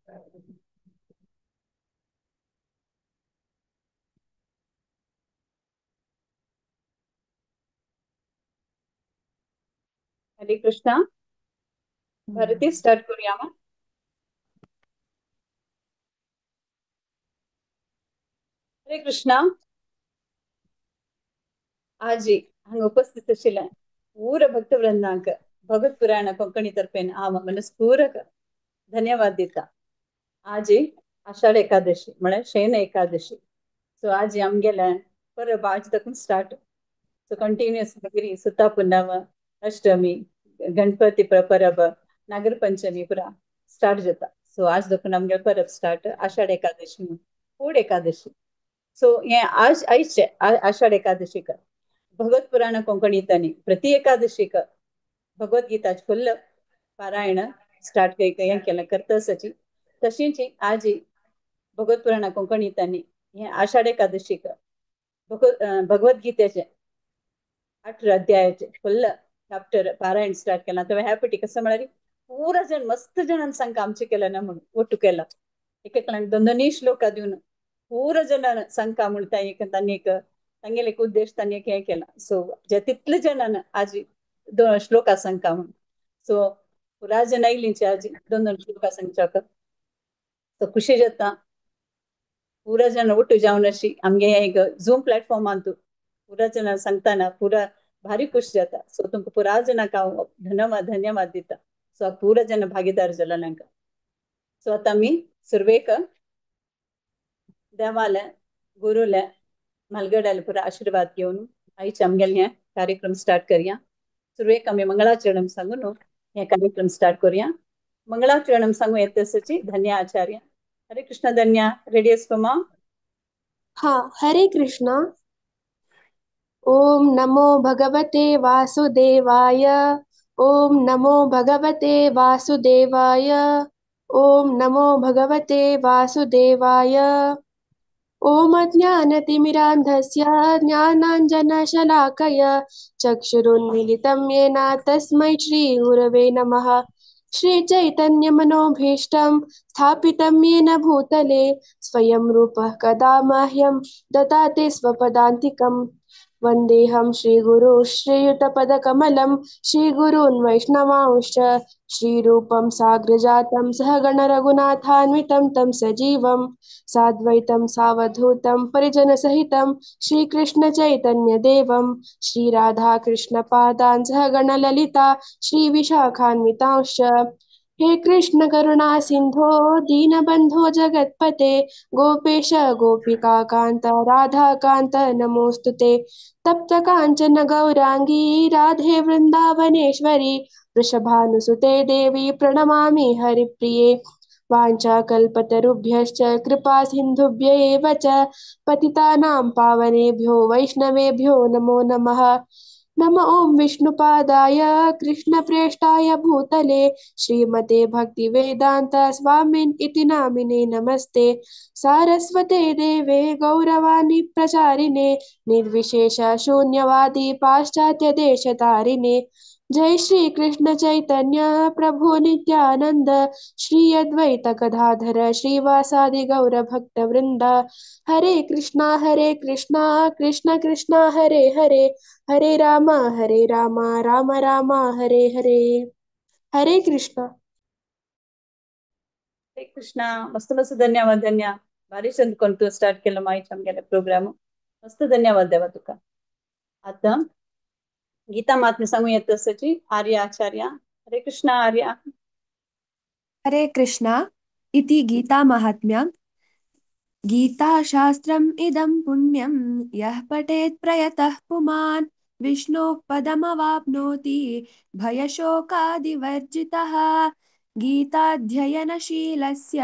हरे कृष्णा। भारती start करूया मा। हरे कृष्णा। आजी हांगा उपस्थित आशिल्ल्या पूरा भक्तवृंदांक भगवत पुराण कोंकणी तर्फेन हांव मनस्पूरक धन्यवाद दिता। आजी आषाढ एकादशी म्हळ्यार शयन एकादशी। सो आजी आमगेले परब आज तकून स्टार्ट। सो कंटिन्युअस मागीर सुता पुनव, अष्टमी, गणपती परब, नागरपंचमी पुरा स्टार्ट जाता। सो आज देखून आमगेले परब स्टार्ट आषाढ एकादशी म्हणून फूड एकादशी। सो हे आज आयचे आषाढ एकादशीक भगवत पुराण कोंकणींतनी प्रति एकादशीक भगवद्गीताचे फुल्ल पारायण स्टार्ट हें केलें करता आसाची। तशींच आजी भगवत पुराण कोंकणींतनी हें आषाढ एकादशीक भगवद्गीतेचे 18 अध्यायाचे फुल्ल चॅप्टर पारायण स्टार्ट केलां। तेव्हा ह्या पटी कसं म्हळ्यार पुरा जण मस्त जणांनी सांग आमचें केलें ना म्हणून ಒಟ್ಟು केला एक एकल्यान दोन दोनूय श्लोका दिवन पुरा जणां सांगका म्हूण एक तांणी एक तांगेले एक उद्देश तांणी एक हें केलां। सो जे तितले जणांना आजी दोन श्लोका सांगका म्हणून सो पुरा जण आयलींची आजी दोन दोन श्लोका सांगच्याक सो खुशी जाता। पुरा जण ಒಟ್ಟು जावन अशी आमगे एक झूम प्लॅटफॉर्मान तूं पुरा जणां सांगतना पुरा भारी खुश जाता। सो तुमकां पुरा जणांक हांव धन्यवाद धन्यवाद दिता। सो पुरा जण भागीदार जाला तांकां। सो आतां आमी सुरवेक देवाले गुरुले म्हालगड्याले पुरा आशिर्वाद घेवन आयचे आमगेले हे कार्यक्रम स्टार्ट करया। सुरवेक आमी मंगळाचरणम सांगून हे कार्यक्रम स्टार्ट करूया। मंगळाचरणम सांगू येत आसाची धन्य आचार्य। हरे कृष्ण धन्या, रेडी आसपा? हाँ, हरे कृष्णा। ओम नमो भगवते वासुदेवाय। ओम नमो भगवते वासुदेवाय। ओम नमो भगवते वासुदेवाय। ओम अज्ञानतिमिरान्धस्य ज्ञानाञ्जनशलाकय चक्षुरुन्मीलितं येन तस्मै श्रीगुरवे नमः। श्रीचैतन्यमनोभीष्टं स्थापितं येन भूतले स्वयं रूपः कदा मह्यं ददाति स्वपदान्तिकम्। वन्देऽहं श्रीगुरु श्रीयुतपदकमलं श्रीगुरून् वैष्णवांश्च श्रीरूपं साग्रजातं सहगणरघुनाथान्वितं तं सजीवं साद्वैतं सावधूतं परिजनसहितं श्रीकृष्णचैतन्यदेवं श्रीराधाकृष्णपादान् सहगणललिता श्रीविशाखान्वितांश्च। हे कृष्ण करुणा सिंधो दीनबंधो जगत्पते गोपेश गोपिका कांत राधा कांत नमोस्तुते। तप्त कांचन गौरांगी राधे वृंदावनेश्वरी वृषभानुसुते देवी प्रणमामि हरिप्रिये। वाञ्छाकल्पतरुभ्यश्च कृपा सिन्धुभ्य एव च पतितानां पावनेभ्यो वैष्णवेभ्यो नमो नमः। नम ओम विष्णुपादाय कृष्णप्रेष्ठाय भूतले श्रीमते भक्तिवेदांत स्वामिन् इति नामिने नमस्ते। सारस्वते देवे गौरवाणी प्रचारिणे निर्विशेष शून्यवादी पाश्चात्य देशतारिणे। जय श्री कृष्ण चैतन्य प्रभु नित्यानंद श्री अद्वैत गदाधर श्रीवासादि गौर भक्त वृंद। हरे कृष्णा कृष्ण कृष्णा हरे हरे, हरे राम राम राम हरे हरे। हरे कृष्णा। हरे कृष्णा। मस्त मस्त धन्यवाद धन्या, भारी चंद कोण तूं स्टार्ट केलो मागीर आमगेले प्रोग्राम। मस्त धन्यवाद देवा तुका। आतां गीता महात्म्य सांगू येत आसाची आर्य आचार्य। हरे कृष्णा आर्य। हरे कृष्णा। इति गीता महात्म्यं। गीताशास्त्रम् इदं पुण्यं यः पठेत् प्रयतः पुमान् विष्णोः पदमवाप्नोति भयशोकादिवर्जितः। गीताध्ययनशीलस्य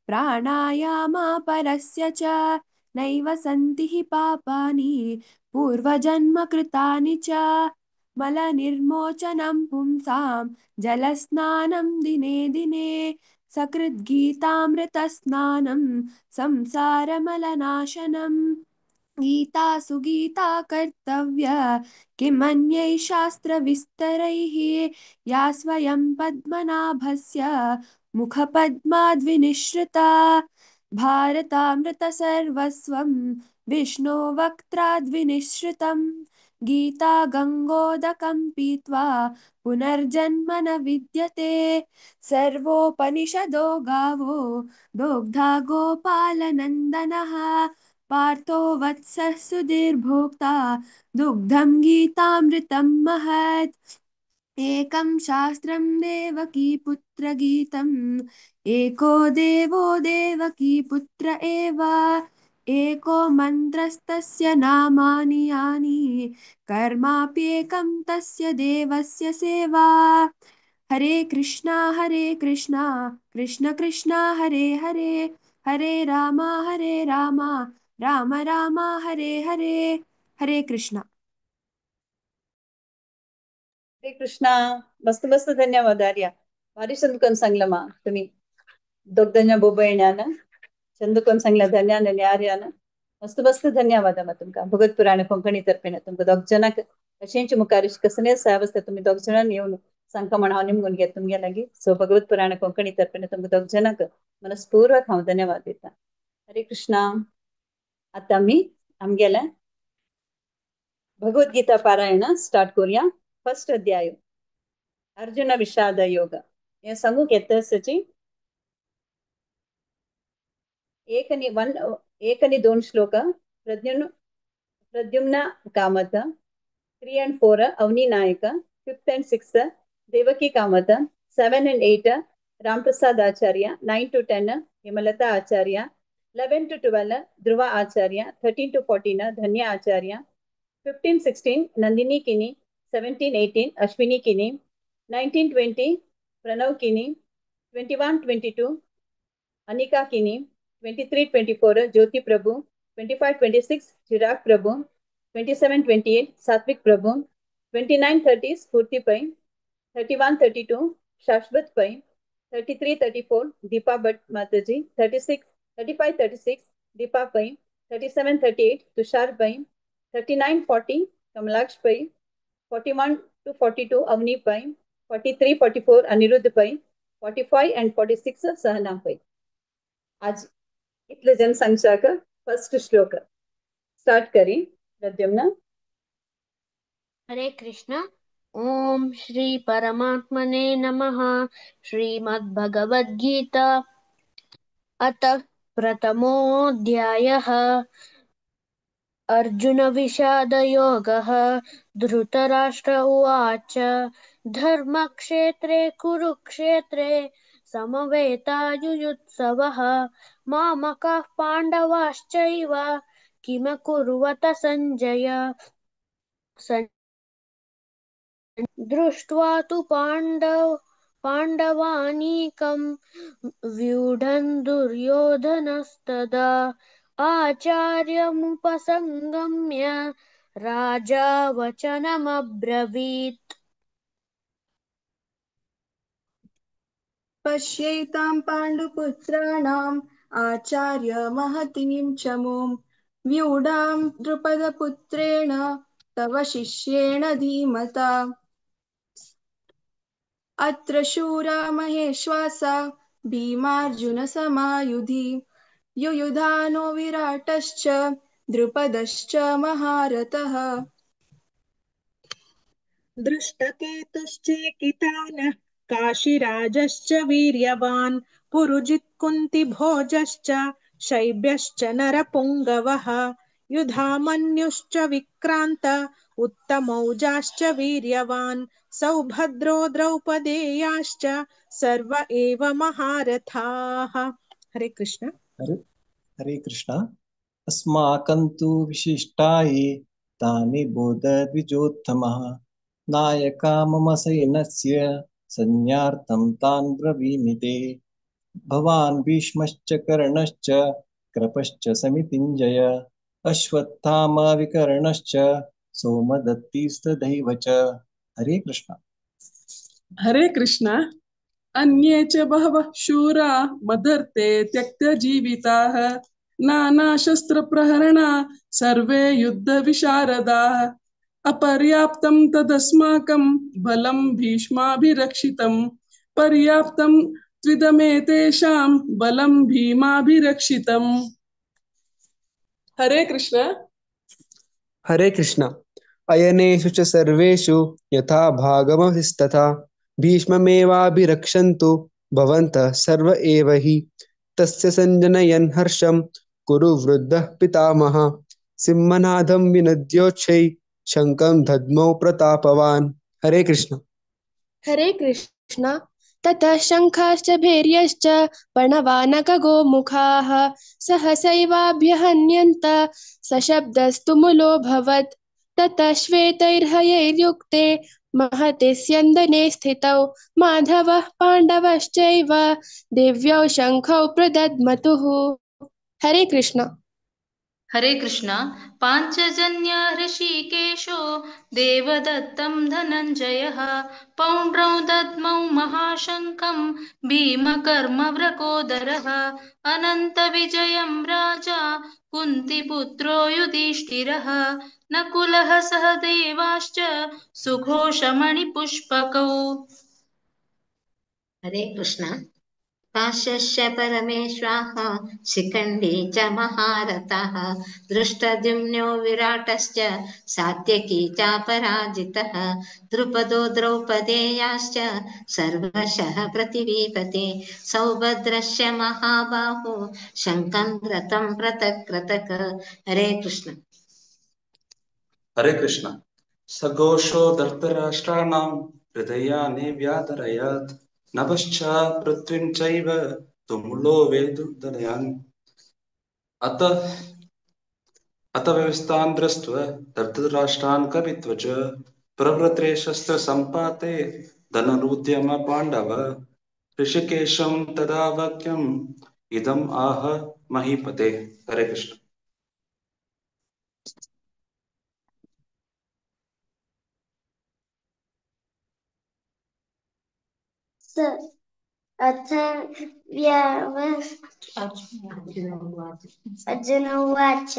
प्राणायामापरस्य च नैव सन्ति हि पापानि पूर्वजन्मकृतानि च। मलनिर्मोचनं पुंसां जलस्नानं दिने दिने सकृद्गीतामृतस्नानं संसारमलनाशनम्। गीता सुगीता कर्तव्य किमन्यैः शास्त्रविस्तरैः या स्वयं पद्मनाभस्य मुखपद्माद्विनिःसृता। भारतामृतसर्वस्वं विष्णो वक्त्राद्विनिःसृतं। गीता गङ्गोदकं पीत्वा पुनर्जन्म न विद्यते। सर्वोपनिषदो गावो दोग्धा गोपालनन्दनः। पार्थो वत्सः सुधीर्भोक्ता दुग्धं गीतामृतं महत्। एकं शास्त्रं देवकी पुत्रगीतम्, एको देवो देवकी पुत्र एव। एको मन्त्रस्तस्य नामानि यानि, कर्माप्येकं तस्य देवस्य सेवा। हरे कृष्णा कृष्ण कृष्ण हरे हरे, हरे राम राम राम हरे हरे। हरे कृष्णा। हरे कृष्णा. मस्त मस्त धन्यवाद आर्या. भारी चंद कोण सांगला मा तुम्ही दोगदन्या बोबयण्यान चंद कोण सांगला धन्यान आणि आर्यान. मस्त मस्त धन्यवाद मा तुमका भगवत पुराण कोंकणी तर्फेन तुमका दोग जणांक अशेंच मुखार कसले सावस्था तुम्ही दोग जणांनी येऊन सांगका म्हण हांव निमगून घेत तुमगे लागीं. सो भगवत पुराण कोंकणी तर्फेन तुमकां दोग जणांक मनस्पूर्वक हांव धन्यवाद दिता. हरे कृष्णा. आतां आमी आमगेले भगवद्गीता पारायण स्टार्ट करूया. फर्स्ट अध्याय अर्जुन विषाद योग. हे सांगूंक येता सची एक आणि वन, एक आणि दोन श्लोक Pradyumna Kamath, 3 and 4 Avani Naik, 5th and 6th Devaki Kamath, 7 and 8 Ramprasad Acharya, 9 to 10 Hemalatha Acharya, 11 to 12 Dhruva Acharya, 13 to 14 Dhanya Acharya, 15 16 Nandini Kini, 17 18 Ashwini Kini, 19 20 Pranav Kini, 21 22 Anika Kini, 23 24 Jyoti Prabhu, 25 26 Chirag Prabhu, 27 28 Satvik Prabhu, 29 30 Spoorthi Pai, 31 32 Shashwat Pai, 33 34 Deepa Bhat Mataji, 36 35 36 Deepa Pai, 37 38 Tushar Pai, 39 40 Kamalaksh Pai, 41 to 42 Avani Pai, 43 44 Aniruddha Pai, 45 and 46 Sahana Pai. आज इतले जन सांगशाक first श्लोक start करी प्रद्युम्न. हरे कृष्ण. ओम श्री परमात्मने नमः. श्रीमद्भगवद्गीता अथ प्रथमोऽध्यायः. अर्जुन विषादयोगः. धृतराष्ट्र उवाच. धर्मक्षेत्रे कुरुक्षेत्रे समवेतायुयुत्सवः. मामकाः पाण्डवाश्चैव किमकुर्वत संजय. दृष्ट्वा तु पाण्डवानीकं व्यूढं दुर्योधनस्तदा आचार्यमुपसंगम्य राजा वचनमब्रवीत्. पश्यैतां पाण्डुपुत्राणाम् आचार्य महतीं चमूं व्यूढां द्रुपदपुत्रेण तव शिष्येण धीमता. अत्र शूरा महेश्वासा भीमार्जुनसमायुधि युयुधानो विराटश्च द्रुपदश्च महारथः. दृष्टकेतुश्चेकितानः काशीराजश्च वीर्यवान् पुरुजित्कुन्तिभोजश्च शैब्यश्च नरपुङ्गवः युधामन्युश्च विक्रान्त उत्तमौजाश्च वीर्यवान् सौभद्रो द्रौपदेयाश्च सर्व एव महारथाः. हरे कृष्ण. हरे हरे कृष्ण. अस्माकं तु विशिष्टाये तानि बोधद्विजोत्तमः नायका मम सैन्यस्य संज्ञार्थं तान् ब्रवीमि ते. भवान् भीष्मश्च कर्णश्च कृपश्च समितिञ्जय अश्वत्थामा विकर्णश्च सोमदत्तिस्तथैव च. हरे कृष्ण. हरे कृष्ण. अन्ये च बहवः शूरा मदर्थे त्यक्तजीविताः नानाशस्त्रप्रहरणा सर्वे युद्धविशारदाः. अपर्याप्तं तदस्माकं बलं भीष्माभिरक्षितं पर्याप्तं त्विदमेतेषां बलं भीमाभिरक्षितम्। हरे कृष्ण। हरे कृष्ण। अयनेषु च सर्वेषु यथा भागमभिस्तथा भीष्ममेवाभिरक्षन्तु भवन्तः सर्व एव हि। तस्य सञ्जनयन् हर्षं कुरु वृद्धः पितामहः सिंहनादं विनद्योच्छै शङ्खं दद्मौ प्रतापवान्। हरे कृष्ण। हरे कृष्ण। ततः शङ्खाश्च भैर्यश्च पणवानकगोमुखाः सहसैवाभ्यहन्यन्त सशब्दस्तुमुलोऽभवत्। ततः श्वेतैर्हयैर्युक्ते महते स्यन्दने स्थितौ माधवः पाण्डवश्चैव दिव्यौ शङ्खौ प्रदद्मतुः। हरे कृष्ण। हरे कृष्ण। पाञ्चजन्य ऋषिकेशो देवदत्तं धनञ्जयः पौण्ड्रौ दद्मौ महाशङ्खं भीमकर्मव्रकोदरः अनन्तविजयं राजा कुन्तिपुत्रो युधिष्ठिरः नकुलः सह देवाश्च सुघोषमणिपुष्पकौ। हरे कृष्ण। काश्यस्य परमेश्वाः शिखण्डी च महारथः दृष्टद्युम्नो विराटश्च सात्यकी चापराजितः द्रुपदो द्रौपदेयाश्च सर्वशः पृथिवीपते सौभद्रस्य महाबाहो शङ्खं रथं प्रतक्रतक। हरे कृष्ण। हरे कृष्ण। सघोषो धर्तराष्ट्राणां हृदयानि व्यादरयत् नभश्च पृथ्वीं चैव तुमुलो वेदुदनयान्। अत अत व्यवस्थान् दृष्ट्वा धर्तराष्ट्रान् कवित्वज प्रवृत्ते शस्त्रसम्पाते धनुरुद्यम पाण्डव ऋषिकेशं तदा वाक्यम् इदम् आह महीपते। हरे कृष्ण। अथ अर्जुन उवाच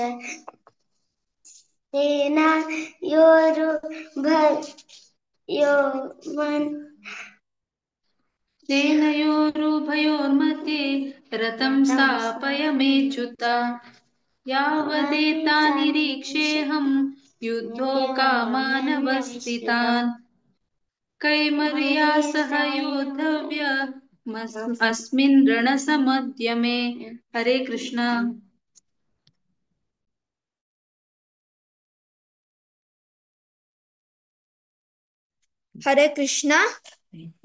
सेनयोरुभयोर्मध्ये रथं स्थापयमेच्युता यावदेता निरीक्षेऽहं युद्धो कामानवस्थितान् कैमर्या सह योद्धव्य अस्मिन् रणसमद्यमे। हरे कृष्ण। हरे कृष्ण।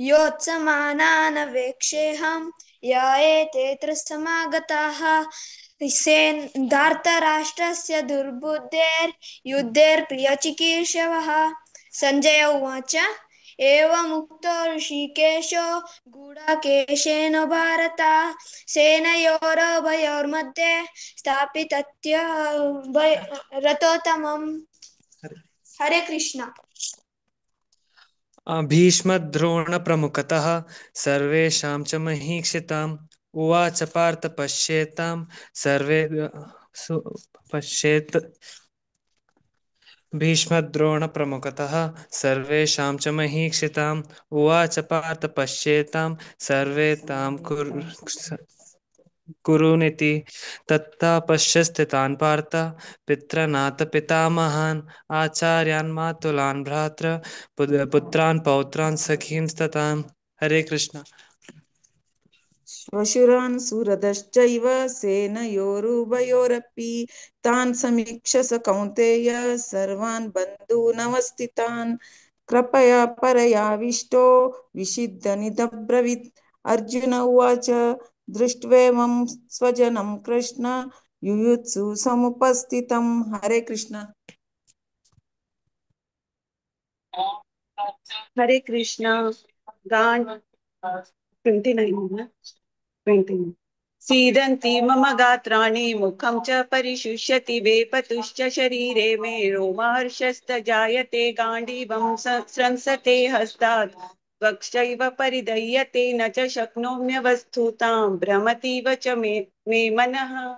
योत्समानानवेक्षेऽहं य एतेऽत्र समागताः धार्तराष्ट्रस्य दुर्बुद्धेर्युद्धेर्प्रियचिकीर्षवः। सञ्जय उवाच एवमुक्तो ऋषिकेशो गूढकेशेन भारत सेनयोरुभयोर्मध्ये स्थापितत्य रथोत्तमम्। हरे कृष्ण। भीष्मद्रोणप्रमुखतः सर्वेषां च महीक्षिताम् उवाच पार्थ पश्येतां सर्वे पश्येत्। भीष्मद्रोणप्रमुखतः सर्वेषां च महीक्षिताम् उवाच पार्थ पश्येतां सर्वे तां कुरुनिति। तत्ता पश्य स्थितान् पार्थ पितृनाथ पितामहान् आचार्यान् मातुलान् भ्रातृ पुत्रान् पौत्रान् सखींस्ततान्। हरे कृष्ण। श्वशुरान् सुहृदश्चैव सेनयोरुभयोरपि तान् समीक्ष स कौन्तेय सर्वान् बन्धूनवस्थितान् कृपया परयाविष्टो विषिद्धनिदब्रवीत्। अर्जुन उवाच दृष्ट्वेमं स्वजनं कृष्ण युयुत्सु समुपस्थितं। हरे कृष्ण। हरे कृष्ण। गान 29 29। सीदन्ति मम गात्राणि मुखं च परिशुष्यति वेपतुश्च शरीरे मे रोमहर्षस्तजायते गाण्डीवं स्रंसते हस्तात् वक्षैव परिदह्यते न च शक्नोम्यवस्थुतां भ्रमतीव च मे मे मनः।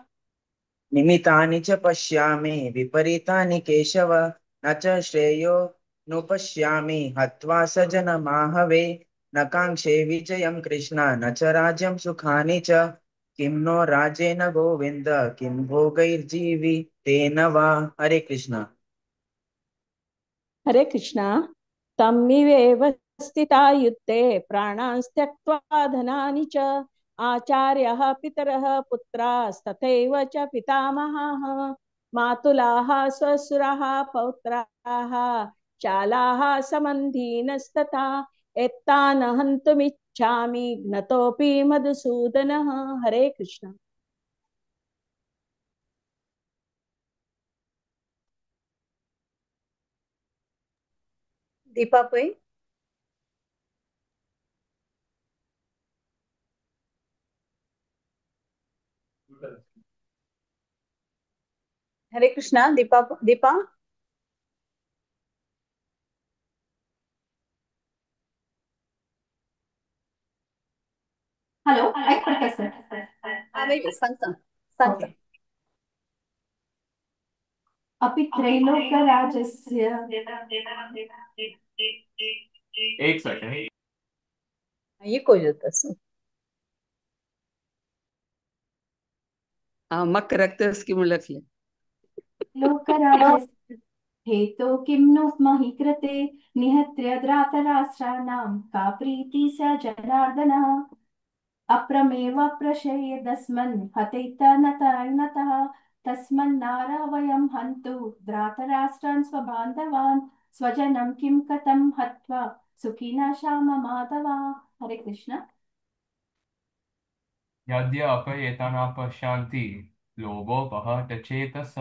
निमित्तानि च पश्यामि विपरीतानि केशव न च श्रेयो नुपश्यामि हत्वा सजनमाहवे। न काङ्क्षे विजयं कृष्ण न च राज्यं सुखानि च। किं नो राज्येन गोविन्द किं भोगैर्जीवितेन वा। हरे कृष्ण। हरे कृष्णा। तमिवेव स्थिता युद्धे प्राणांस्त्यक्त्वा धनानि च आचार्यः पितरः पुत्रास्तथैव च पितामहाः मातुलाः स्वसुराः पौत्राः शालाः समन्धीनस्तथा एतान् हन्तुमिच्छामि घ्नतोऽपि मधुसूदनः। हरे कृष्ण। दीपा पै। हरे कृष्णा। दीपा दीपा। हॅलो, ऐकता सर? हा वय सांग सांग सांग सांग. अपि त्रैलोक्यराजस्य एक सेकंड। इको जाता असं. हा मग करेक्ट की म्हणलं. लोकराजस्य हेतो किं नु महि कृते निहत्य द्रातराष्ट्राणां का प्रीति स जनार्दन। अप्रमेव प्रशयदस्मन् हतैत नतः तस्मन्नारा वयं हन्तु द्रातराष्ट्रान् स्वबान्धवान् स्वजनं किं कथं हत्वा सुखिनः श्याम माधवा। हरे कृष्ण। यद्यपि पश्यन्ति लोभोपहतचेतस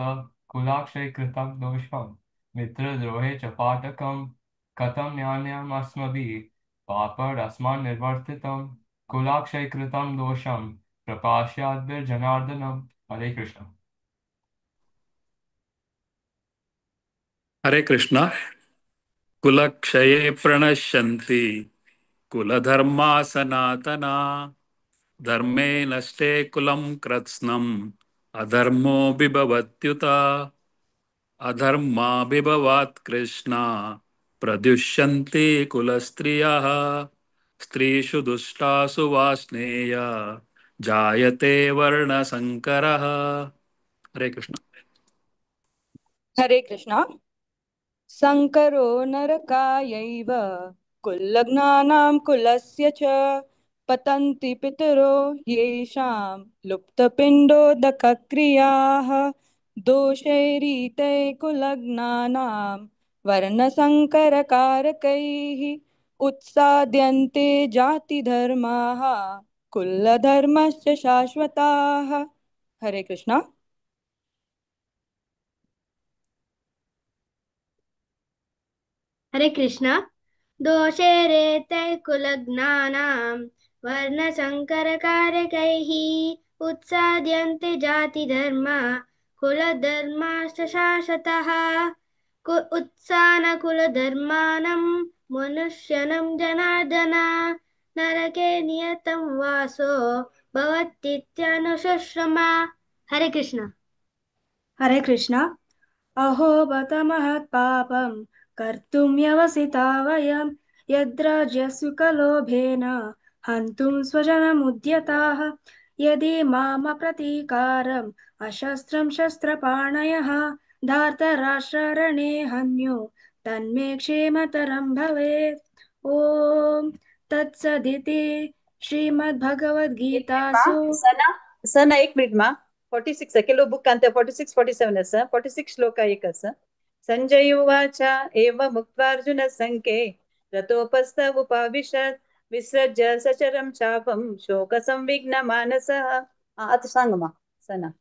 कुलाक्षये कृतं दोषं मित्रद्रोहे च पातकं कथं ज्ञानमस्मभिः पापरस्मान् निर्वर्तितं कुलाक्षये कृतं दोषं प्रपाश्याद्भिर्जनार्दनम्। हरे कृष्ण। हरे कृष्ण। कुलक्षये प्रणश्यन्ति कुलधर्मा सनातना धर्मे नष्टे कुलं कृत्स्नम् अधर्मो बिभवत्युत अधर्माभिभवात् कृष्ण प्रद्युष्यन्ति कुलस्त्रियः स्त्रीषु दुष्टासु वाष्णेय जायते वर्णसंकरः। हरे कृष्ण। हरे कृष्णा। संकरो नरकायैव कुलग्नानां कुलस्य च पतन्ति पितरो येषां लुप्तपिण्डोदकक्रियाः दोषैरीतैः कुलग्नानां वर्णसंकरकारकैः उत्साद्यन्ते जातिधर्माः कुलधर्मश्च शाश्वताः। हरे कृष्णा। हरे कृष्णा। दोषैरेतैः कुलज्ञानां वर्णसंकरकारकैः उत्साद्यन्ते जातिधर्मा कुलधर्माश्च शाश्वतः। उत्सानकुलधर्मानं मनुष्यनं जनार्दन नरके नियतं वासो भवतीत्यनुशुश्रुमा। हरे कृष्ण। हरे कृष्ण। अहो बत महत्पापं कर्तुं व्यवसिता वयं यद्राज्यसुखलोभेन हन्तुं स्वजनमुद्यताः। यदि मामप्रतीकारम् अशस्त्रं शस्त्रपाणयः धार्तराष्ट्ररणे हन्यो तन्मे क्षेमतरं भवेत्। ॐ तत्सदिति श्रीमद्भगवद्गीतासु। सना सना एक मिनिट मा 46 ಕೆಲವು ಬುಕ್ ಅಂತ 46 47 ಅಸ 46 ಶ್ಲೋಕ एक अस. संजय उवाच एवमुक्त्वार्जुन संख्ये रतोपस्थ उपाविशत् विसृज्य सचरं चापं शोक संविघ्न मानसः. आता सांग मा सना.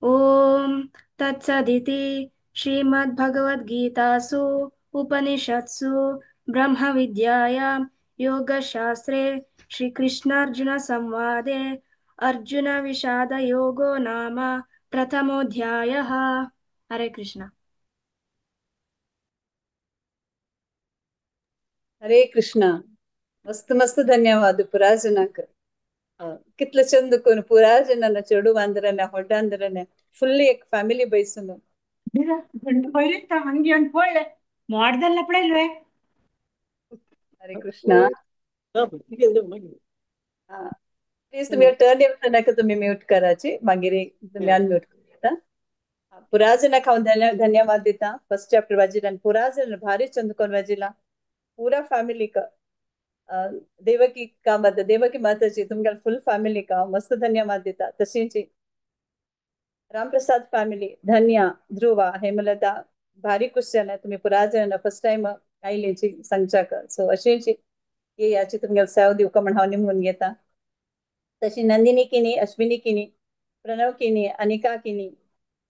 ॐ तत्सदिति श्रीमद्भगवद्गीतासु उपनिषत्सु ब्रह्मविद्यायां योगशास्त्रे श्रीकृष्णार्जुनसंवादे अर्जुनविषादयोगो नाम प्रथमोऽध्यायः। हरे कृष्ण। हरे कृष्ण. मस्त मस्त धन्यवाद पुरा जनाक. कितले चंद कोण पुरा जनांना चेडू वांदराने होड्डांदराने फुल्ली एक फॅमिली बैसून. हरे कृष्ण. प्लीज तुमी टर्न येवतना तुमी म्यूट कराची, मागीर तुमी अनम्यूट करता. पुराजनाक हांव धन्यवाद दिता. फर्स्ट चॅप्टर वाजिला आनी पुराजन भारी चंद कोण वाजिला पुरा फॅमिलीक, देवकी कामत देवकी माताजी तुमगे फुल फॅमिलीक हांव मस्त धन्यवाद दिता. तशींच रामप्रसाद फॅमिली, धन्या, ध्रुवा, हेमलता, भारी खुश जाला तुमी पुराजन फर्स्ट टायम आयलीची सांगच्याक. सो अशींच याची तुमगे सेवा दिवका म्हण हांव निमगून घेता. तशी नंदिनी किनी, अश्विनी किनी, प्रणव किनी, अनिका किनी,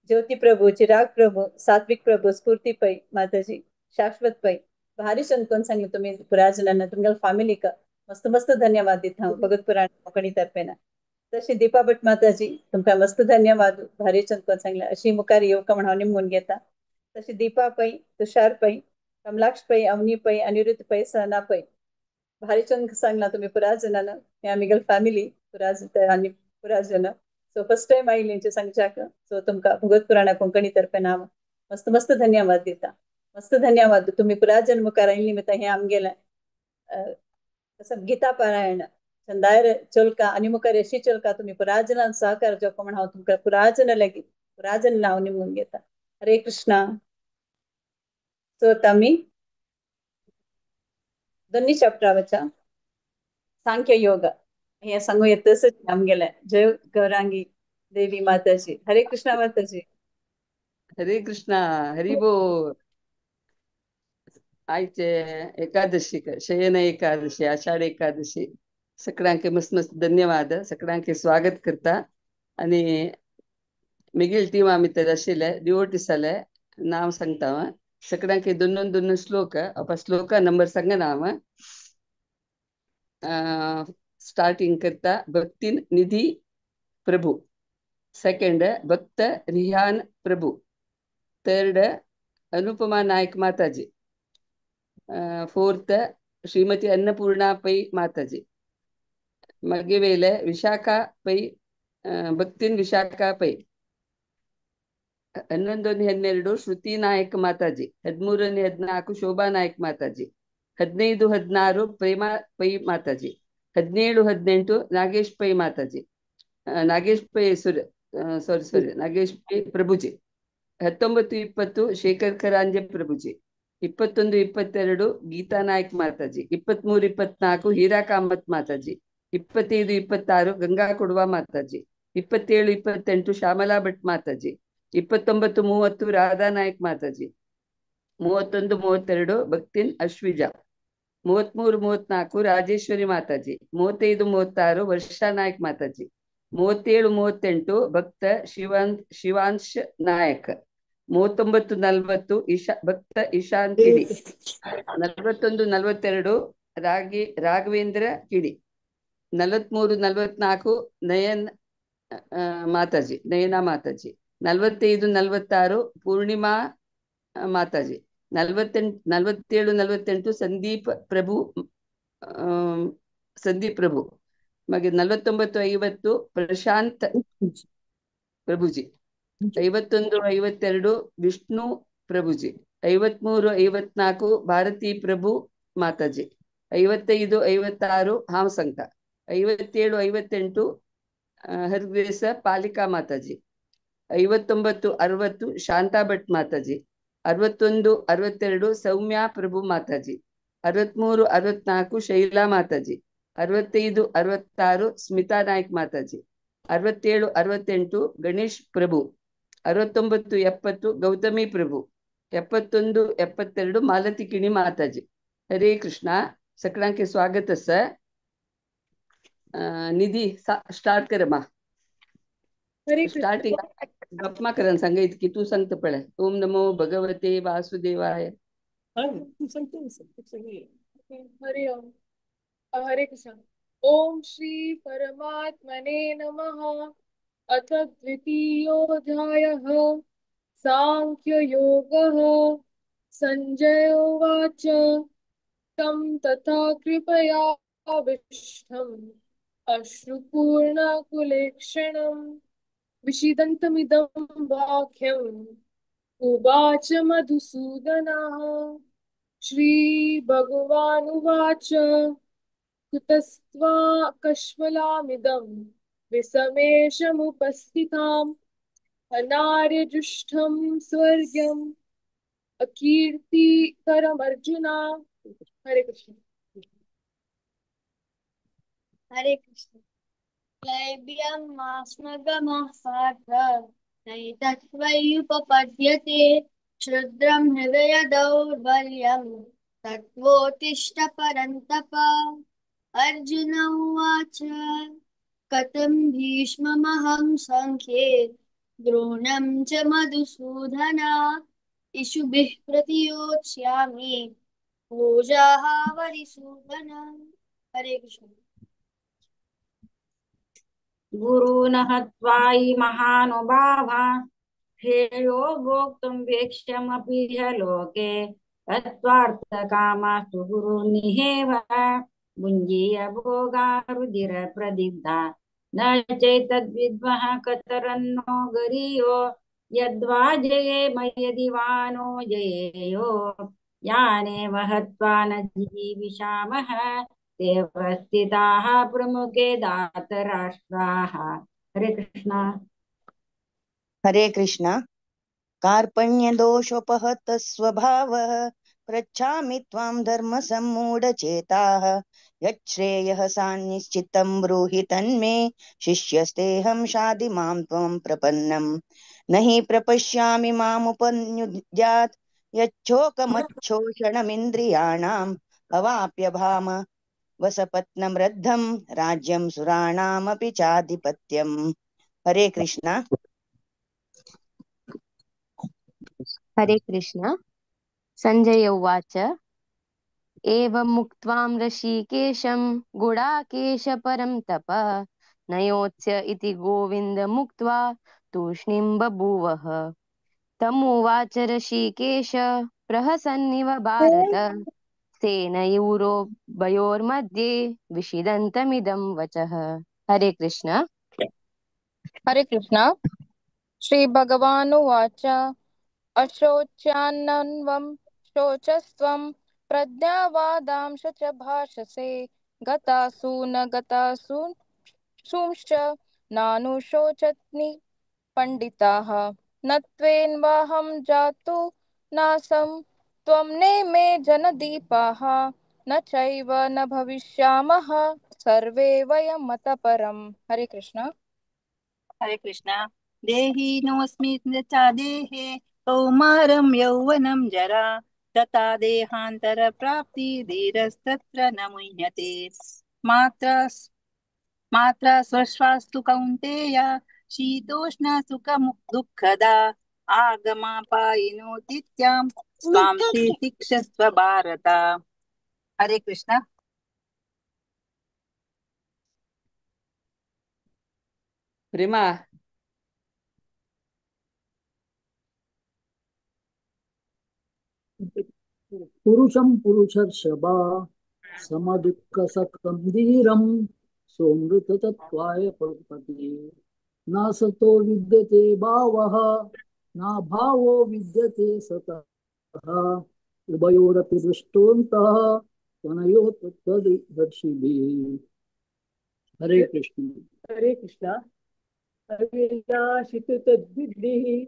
ज्योती प्रभू, चिराग प्रभू, सात्विक प्रभू, स्फूर्ती पै माताजी, शाश्वत पै, भारी चंद कोण सांगले तुमी पुराजनांना तुमगे फॅमिलीक मस्त मस्त धन्यवाद दिता हांव भगत पुराण कोंकणी तर्फेन. तशी दीपा भट माताजी तुमकां मस्त धन्यवाद, भारी चंद कोण सांगले अशी मुखार येवका म्हण हांव निमगून घेता. तशी दीपा पै, तुषार पै, कमलाक्ष पै, अवनी पै, अनिरुद्ध पै, सहना पै, भारी चंद सांगला तुमी पुराजनान, हे आमगेली फॅमिली पुराज आनी पुराजन. सो फर्स्ट टायम आयली सांगच्याक. सो तुमकां भगवत पुराणा कोंकणी तर्फेन हांव मस्त मस्त धन्यवाद दिता. मस्त धन्यवाद तुमी पुराजन मुखार आयली निमित्त हें आमगेलें गीता पारायण चंदायर चोलका आनी मुखार अशी चोलका तुमी पुराजनान सहकार जावपा म्हण हांव तुमकां पुराजन लागीं पुराजन हांव निमून घेता. हरे कृष्णा. सो आतां आमी दोन्ही चॅप्टराच्या सांख्य योग हे सांगू येतच आमगेलें. जय गौरांगी देवी माताजी. हरे कृष्णा माताजी. हरे कृष्णा. हरी बोल. आयचे एकादशी, शयन एकादशी, आषाढ एकादशी, सगळ्यांके मस्त मस्त धन्यवाद, सगळ्यांके स्वागत करता. आणि मिगेल टीम आमी तर आशिल्ले डिवोटीस आले नाव सांगता हांव सगळ्यांके दोन दोन दोन श्लोक, आपा श्लोका नंबर सांगना हांव. स्टार्टिंग करता भक्तीन निधी प्रभू, सेकंड भक्त रिहान प्रभू, थर्ड अनुपमा नायक माताजी, फोर्थ श्रीमती अन्नपूर्णा पै माताजी, मागीर वेले विशाखा पै, भक्तीन विशाखा पै, 11 12 ಶ್ರುತಿ ನಾಯಕ್ ಮಾತಾಜಿ, 13 14 ಶೋಭಾ ನಾಯಕ್ ಮಾತಾಜಿ, 15 16 ಪ್ರೇಮಾ ಪೈ ಮಾತಾಜಿ, 17 18 ನಾಗೇಶ್ ಪೈ ಮಾತಾಜಿ, ನಾಗೇಶ್ ಪೈ ಸಾರಿ ಸಾರಿ ನಾಗೇಶ್ ಪೈ ಪ್ರಭುಜಿ, 19 20 ಶೇಖರ್ ಕರಾಂಜೆ ಪ್ರಭುಜಿ, 21 22 ಗೀತಾ ನಾಯಕ್ ಮಾತಾಜಿ, 23 24 ಹೀರಾ ಕಾಮತ್ ಮಾತಾಜಿ, 25 26 ಗಂಗಾ ಕೊಡುವ ಮಾತಾಜಿ, 27 28 ಶ್ಯಾಮಲಾ ಭಟ್ ಮಾತಾಜಿ, 29 30 ರಾಧಾ ನಾಯಕ್ ಮಾತಾಜಿ, 31 32 ಭಕ್ತಿನ್ ಅಶ್ವಿಜಾ, 33 34 ರಾಜೇಶ್ವರಿ ಮಾತಾಜಿ, 35 36 ವರ್ಷಾ ನಾಯಕ್ ಮಾತಾಜಿ, 37 38 ಭಕ್ತ ಶಿವಾಂಶ್ ನಾಯಕ್, 39 40 ಭಕ್ತ ಇಶಾನ್ ಕಿಡಿ, 41 42 ರಾಘವೇಂದ್ರ ಕಿಡಿ, 43 44 ನಯನ್ ಮಾತಾಜಿ, ನಯನಾ ಮಾತಾಜಿ, 45 46 ಪೂರ್ಣಿಮಾ ಮಾತಾಜಿ, 48 47 48 ಸಂದೀಪ್ ಪ್ರಭು, ಸಂದೀಪ್ ಪ್ರಭು, ಹಾಗೆ 49 50 ಪ್ರಶಾಂತ್ ಪ್ರಭುಜಿ, 51 52 ವಿಷ್ಣು ಪ್ರಭುಜಿ, 53 54 ಭಾರತಿ ಪ್ರಭು ಮಾತಾಜಿ, 55 56 ಹಾಂಸಂಕ, 57 58 ಹರ್ಗ್ರೇಸ ಪಾಲಿಕಾ ಮಾತಾಜಿ, 59 60 ಶಾಂತಾ ಭಟ್ ಮಾತಾಜಿ, 61 62 ಸೌಮ್ಯ ಪ್ರಭು ಮಾತಾಜಿ, 63 64 ಶೈಲಾ ಮಾತಾಜಿ, 65 66 ಸ್ಮಿತಾ ನಾಯ್ಕ್ ಮಾತಾಜಿ, 67 68 ಗಣೇಶ್ ಪ್ರಭು, 69 70 ಗೌತಮಿ ಪ್ರಭು, 71 72 ಮಾಲತಿ ಕಿಣಿ ಮಾತಾಜಿ. ಹರೇ ಕೃಷ್ಣ. ಸಕಳಾಂಕೆ ಸ್ವಾಗತ ಸರ್. ನಿಧಿ ಸ್ಟಾರ್ಟ್ करಮ್ಮ. ಸ್ಟಾರ್ಟಿಂಗ್ गप्पा करन सांगायत की तू सांगता पळे. ओम नमो भगवते वासुदेवाय. हरे ओम. हरे कृष्ण. ओम श्री परमात्मने नमः. अथ द्वितीयोऽध्यायः सांख्ययोगः. संजय उवाच तं तथा कृपयाविष्टम् अश्रुपूर्णकुलेक्षणं विषीदन्तमिदं वाक्यम् उवाच मधुसूदनः. श्री भगवानुवाच कुतस्त्वा कश्मलामिदं विषमेशमुपस्थिताम् अनार्यजुष्टं स्वर्ग्यम् अकीर्तिकरमर्जुन। हरे कृष्ण। हरे कृष्ण। क्लैब्यं मास्मगमः पार्थ नैतत्त्वय्युपपद्यते क्षुद्रं हृदय दौर्बल्यं तत्त्वोत्तिष्ठ परन्तप। अर्जुन उवाच कथं भीष्ममहं सङ्ख्ये द्रोणं च मधुसूदन इषुभिः प्रतियोत्स्यामि पूजाः वरिसूदन। हरे कृष्ण। गुरून् हत्वायि महानुभावा श्रेयो भोक्तुं वेक्ष्यमपि ह्य लोके तत्त्वार्थकामास्तु गुरुनिहेव भुञ्जीय भोगा रुधिरप्रदिग्धा न चैतद्विद्मः कतरन्नो गरीयो यद्वा जयेम यदि वा नो जयेयो यानेव हत्वा न जीविषामः देव स्थिताः प्रमुखे दातराष्ट्राः। हरे कृष्ण। हरे कृष्ण। कार्पण्यदोषोपहत स्वभावः पृच्छामि त्वां धर्मसम्मूढचेताः यच्छ्रेयः सान्निश्चितं ब्रूहि तन्मे शिष्यस्तेऽहं शाधि मां त्वं प्रपन्नम्। न हि प्रपश्यामि मामुपनुद्यात् यच्छोकमच्छोषणमिन्द्रियाणाम् अवाप्य भाम वसपत्नमृद्धं राज्यं सुराणामपि चाधिपत्यम्। हरे कृष्ण। हरे कृष्ण। सञ्जय उवाच एवं मुक्त्वां ऋषिकेशं गुडाकेश परं तप नयोत्स्य इति गोविन्द मुक्त्वा तूष्णीं बभूवः। तमुवाच ऋषिकेश प्रहसन्निव भारत सेनयोरुभयोर्मध्ये विषीदन्तमिदं वचः। हरे कृष्ण। हरे कृष्ण। श्री भगवानुवाच अशोच्यानन्वं शोचस्त्वं प्रज्ञावादांश च भाषसे गतासु न गतासु सूंश्च नानुशोचत्नि पंडिताः न त्वेन्वाहं जातु नासं त्वं नेमे जनदीपाः न चैव न भविष्यामः सर्वे वयं मतपरम्। हरे कृष्ण। हरे कृष्ण। देहिनोऽस्मि च देहे कौमारं यौवनं जरा तथा देहान्तर प्राप्ति धीरस्तत्र न मुह्यते। मात्रा मात्रा स्वश्वास्तु कौन्तेय शीतोष्ण सुख दुःखदा आगमापायिनोतिथ्यां स्वां तितिक्षस्व भारत। हरे कृष्ण। प्रेमा। पुरुषं पुरुषर्षभा समदुःखसखं धीरं सोऽमृततत्त्वाय पल्पते। न सतो विद्यते भावः न भावो विद्यते सतः उभयोरपि दृष्टोऽन्तः तनयो तत्तदर्शिभिः। हरे कृष्ण। हरे कृष्ण। अविनाशित तद्विद्धिः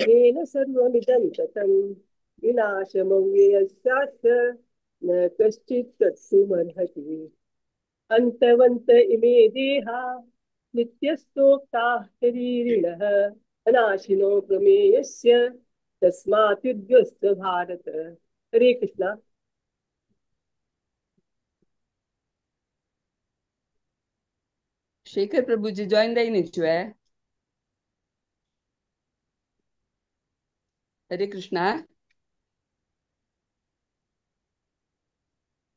येन सर्वमिदं ततं विनाशमव्ययस्यास्य न कश्चित् तत्सुमर्हति। अन्तवन्त इमे देहा नित्यस्तोक्ताः शरीरिणः अनाशिनो प्रमेयस्य तस्मात् युध्यस्व भारत। हरे कृष्ण। शेखर प्रभुजी जॉइन है। हरे कृष्ण।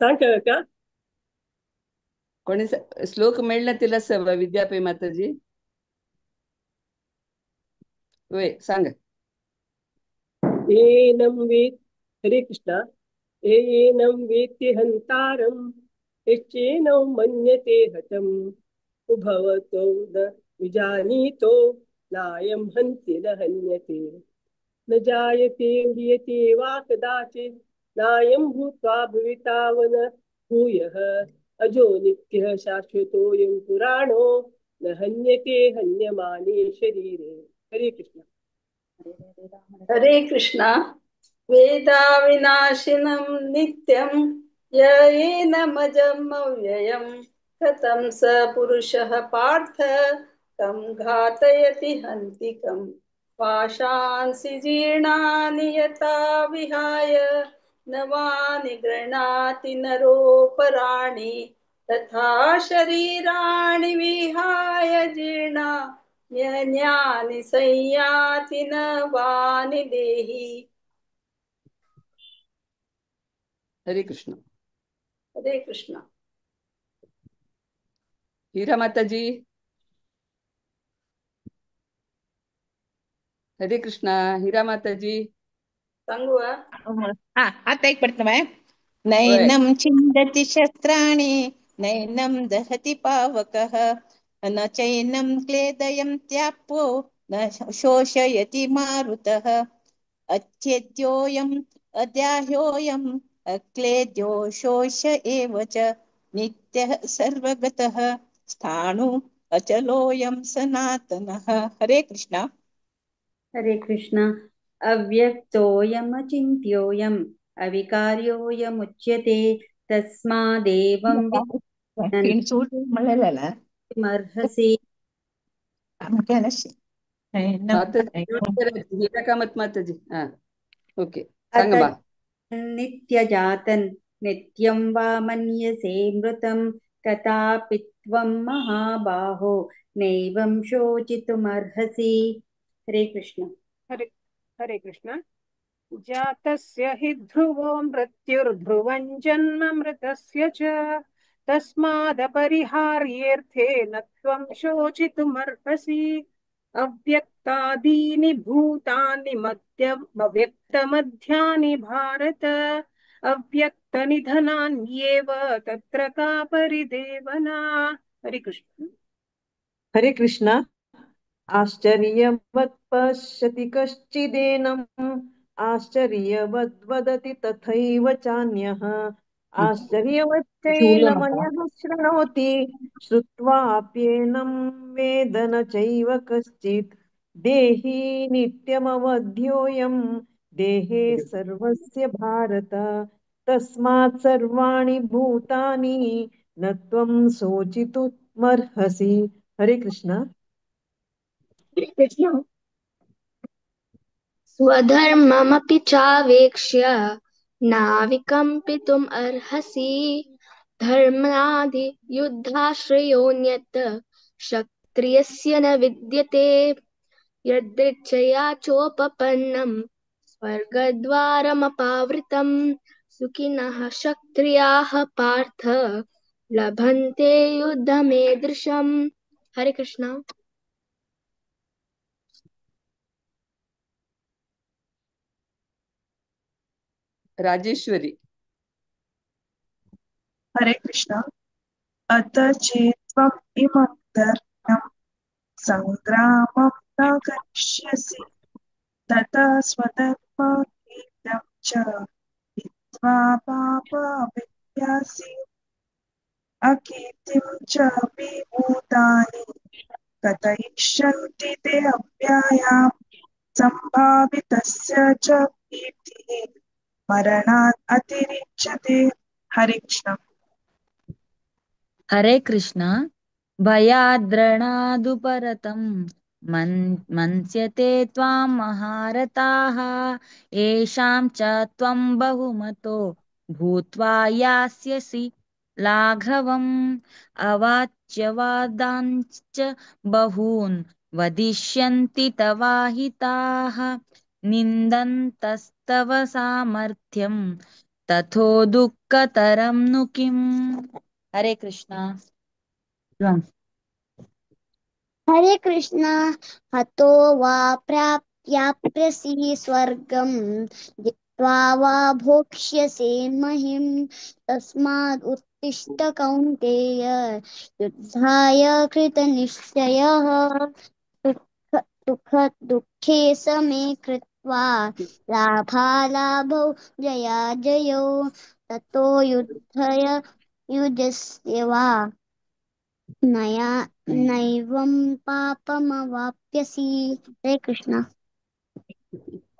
सांग का कोणी श्लोक मेळना तिला सव विद्यापे माताजी वे सांग। एनं वेत् हरे कृष्ण। एनं वेत्ति हन्तारं यश्चेनौ मन्यते हतम् उभवतो न विजानीतो नायं हन्ति न हन्यते न जायते म्रियते वा कदाचित् नायं भूत्वा भविता वन भूयः अजो नित्यः शाश्वतोऽयं पुराणो न हन्यते हन्यमाने शरीरे। हरे कृष्ण। हरे कृष्ण। वेदाविनाशिनं नित्यं येनमजमव्ययं कथं स पुरुषः पार्थ तं घातयति हन्तिकं। पाशांसि जीर्णानि यथा विहाय नवानि गृह्णाति नरोपराणि तथा शरीराणि विहाय जीर्णा न्यानि संयाति नवानि देहि। हरे कृष्ण। हरे कृष्ण। हीरा माता जी। हरे कृष्णा। हीरा माता जी। सांगू। आता एक पडतं मॅम। नैनं छिन्दति शस्त्राणि नैनं दहति पावकः न चैनं क्लेदयन्त्यापो न शोषयति मारुतः। अच्छेद्योऽयम् अदाह्योऽयम् अक्लेद्यो शोष एव च नित्यः सर्वगतः स्थाणु अचलोऽयं सनातनः। हरे कृष्णा। हरे कृष्ण। अव्यक्तोऽयमचिन्त्योऽयम् अविकार्योऽयमुच्यते तस्मादेवं विमर्हसि। हीरा कामत माता जी। हाँ, ओके। सांगा। नित्यजातन् नित्यं वा मन्यसे मृतं तथापि त्वं महाबाहो नैवं शोचितुमर्हसि। हरे कृष्ण। हरे हरे कृष्ण। जातस्य हि ध्रुवो मृत्युर्ध्रुवं जन्म मृतस्य च तस्मादपरिहार्येऽर्थे न त्वं शोचितुमर्हसि। अव्यक्तादीनि भूतानि मध्यमव्यक्तमध्यानि भारत अव्यक्तनिधनान्येव तत्र का परिदेवना। हरे कृष्ण। हरे कृष्ण। आश्चर्यवत् पश्यति कश्चिदेनम् आश्चर्यवद् वदति तथैव चान्यः आश्चर्यवच्चैनमन्यः शृणोति श्रुत्वाप्येनं वेद न चैव कश्चित्। देही नित्यमवध्योऽयं देहे सर्वस्य भारत तस्मात् सर्वाणि भूतानि न त्वं शोचितुमर्हसि। हरे कृष्ण। कृष्ण। स्वधर्ममपि चावेक्ष्य नाविकम्पितुम् अर्हसि धर्मादियुद्धाश्रयोऽन्यत् क्षत्रियस्य न विद्यते। यदृच्छया चोपपन्नं स्वर्गद्वारमपावृतं सुखिनः क्षत्रियाः पार्थ लभन्ते युद्धमेदृशम्। हरे कृष्ण। राजेश्वरी। हरे कृष्ण। अत चेत्त्वम् इमं धर्म्यं संग्रामं न करिष्यसि ततः स्वधर्मकीर्तिं च हित्वा पापविद्यासि अकीर्तिं च विभूतानि कथयिष्यन्ति ते अव्ययां संभावितस्य च कीर्तिः मरणात् अतिरिच्यते। हरे कृष्ण। हरे कृष्ण। भयाद्रणादुपरतं मन्स्यते त्वां महारथाः येषां च त्वं बहुमतो भूत्वा यास्यसि लाघवम् अवाच्यवादांश्च बहून् वदिष्यन्ति तवाहिताः निन्दन्तस्तव सामर्थ्यं तथो दुःखतरं नु किम्। हरे कृष्णा। हरे कृष्णा। हतो वा प्राप्याप्यसि स्वर्गं जित्वा वा भोक्ष्यसे महिं तस्माद् उत्तिष्ठ कौन्तेय युद्धाय कृतनिश्चयः। सुख दुःखे समे कृत्वा लाभालाभौ जयाजयौ ततो युद्धय युजस्य वा नया नैवं पापमवाप्स्यसि। हरे कृष्ण।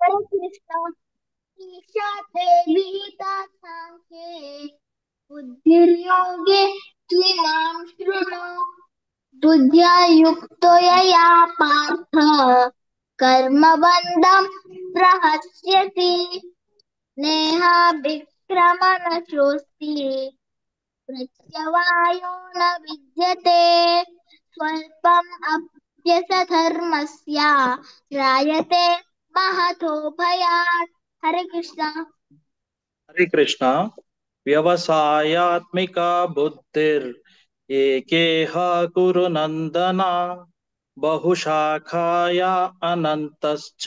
हरे कृष्ण। ईशा ते विहिता साङ्ख्ये बुद्धिर्योगे त्विमां शृणु। बुद्ध्या युक्तो यया पार्थ कर्मबन्धं प्रहस्यति। नेहाभिक्रमणशोऽस्ति प्रत्यवायो न विद्यते। स्वल्पम् अप्यसधर्मस्य त्रायते महतो भयात्। हरे कृष्ण। हरे कृष्ण। व्यवसायात्मिका बुद्धिर् एकेह कुरु नंदन बहुशाखाया अनन्तश्च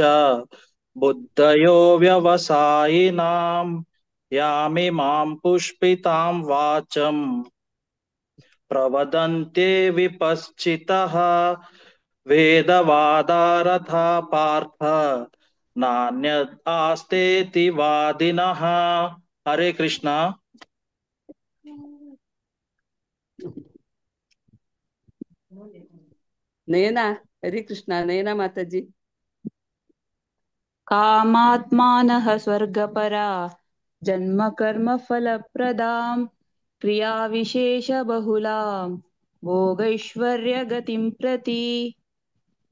बुद्धयो व्यवसायिनां यामिमां पुष्पितां वाचं प्रवदन्ते विपश्चितः वेदवादारथा पार्थ नान्यद् आस्तेति वादिनः। हरे कृष्ण। नयना, हरे कृष्णा। नयना माताजी। कामात्मानः स्वर्गपरा जन्म कर्म फलप्रदां क्रियाविशेषबहुलां भोगैश्वर्यगतिं प्रति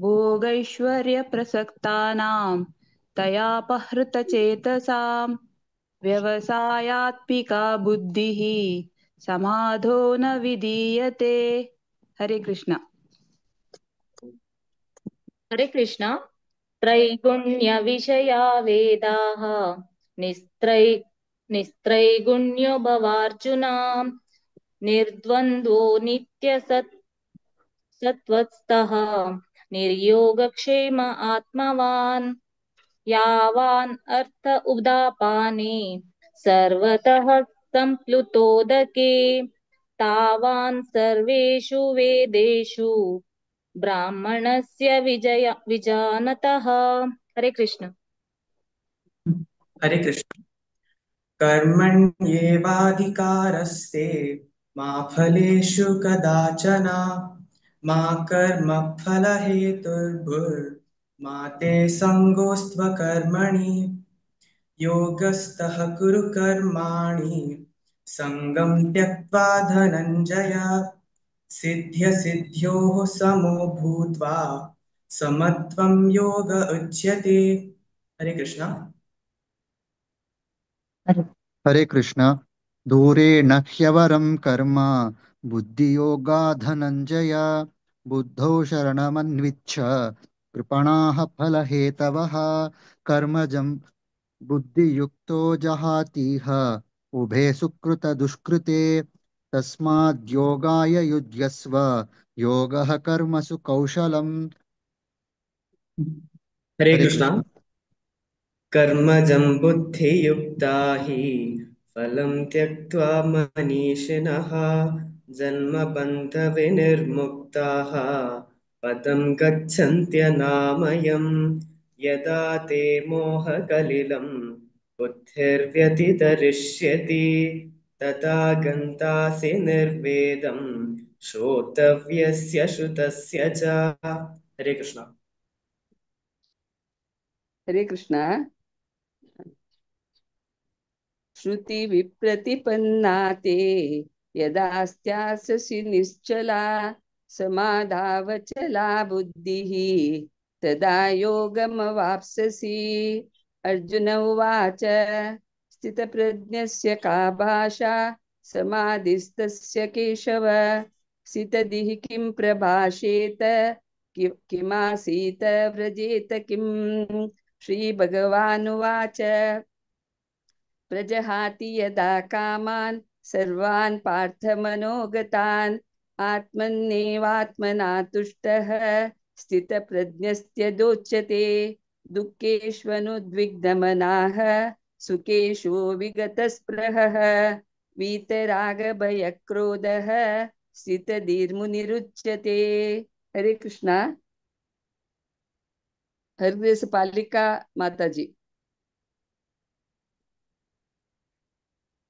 भोगैश्वर्यप्रसक्तानां तयापहृतचेतसां व्यवसायात्मिका बुद्धिः समाधो न विधीयते। हरे कृष्ण। हरे कृष्ण। त्रैगुण्य विषया वेदाः निस्त्रैगुण्यो भवार्जुन निर्द्वन्द्वो नित्य सत्त्वस्तः निर्योगक्षेम आत्मवान् यावान् अर्थ उदापाने सर्वतः सम्प्लुतोदके तावान् सर्वेषु वेदेषु ब्राह्मणस्य विजय विजानतः। हरे कृष्ण। हरे कृष्ण। कर्मण्येवाधिकारस्ते मा फलेषु कदाचन मा कर्मफलहेतुर्भुर्मा ते सङ्गोऽस्त्वकर्मणि योगस्थः कुरु कर्माणि सङ्गं त्यक्त्वा धनञ्जय सिद्ध्यसिद्ध्योः समो भूत्वा समत्वं योग उच्यते। हरे कृष्ण। हरे कृष्ण। दूरेण ह्यवरं कर्म बुद्धियोगा धनञ्जय बुद्धौ शरणमन्विच्छ कृपणाः फलहेतवः कर्मजं बुद्धियुक्तो जहातीह उभे सुकृतदुष्कृते तस्माद्योगाय युज्यस्व योगः कर्मसु कौशलम्। हरे हरे कृष्ण। कृष्ण। कर्मजं बुद्धियुक्ता हि फलं त्यक्त्वा मनीषिणः जन्मबन्धविनिर्मुक्ताः पदं गच्छन्त्यनामयम्। यदा ते मोहकलिलं बुद्धिर्व्यतितरिष्यति तदा गन्तासि निर्वेदं श्रोतव्यस्य श्रुतस्य च। हरे कृष्ण। हरे कृष्ण। श्रुति विप्रतिपन्ना ते यदा स्थास्यसि निश्चला समाधावचला बुद्धिः तदा योगमवाप्स्यसि। अर्जुन उवाच स्थितप्रज्ञस्य का भाषा समाधिस्तस्य केशव स्थितधिः किं प्रभाषेत किमासीत व्रजेत किम्। श्रीभगवानुवाच प्रजहाति यदा कामान् सर्वान् पार्थमनोगतान् आत्मन्नेवात्मना तुष्टः स्थितप्रज्ञस्त्यदोच्यते। दुःखेष्वनुद्विग्नमनाः सुखेषु विगतस्पृहः वीतरागभयक्रोधः स्थितधीर्मुनिरुच्यते। हरे कृष्णा। हरदेश पालिका माताजी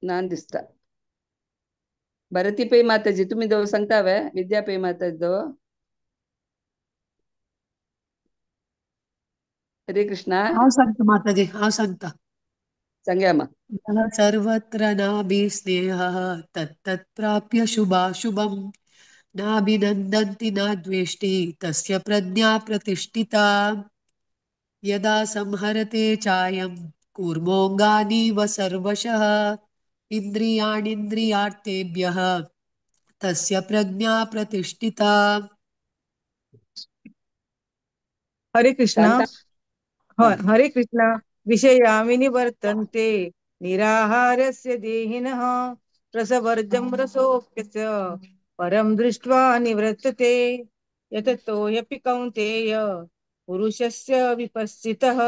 नांदिस्ता भारती पै माताजी तुम्ही दव सांगता वे विद्या पै माताजी दव. हरे कृष्णा. हांव सांगता माताजी, हांव सांगता. सांग्या मा. सर्वत्र नाभिस्नेहः तत्तत् प्राप्य शुभाशुभं नाभिनन्दन्ति न द्वेष्टि तस्य प्रज्ञा प्रतिष्ठिता. यदा संहरते चायं कूर्मोऽङ्गानीव सर्वशः इन्द्रियाणीन्द्रियार्थेभ्यः तस्य प्रज्ञा प्रतिष्ठिता. हरे कृष्णा. हरे कृष्णा. विषयामि निवर्तन्ते निराहारस्य देहिनः रसवर्जं रसोऽप्यस्य परं दृष्ट्वा निवर्तते. यततोऽपि कौन्तेय पुरुषस्य विपश्चितः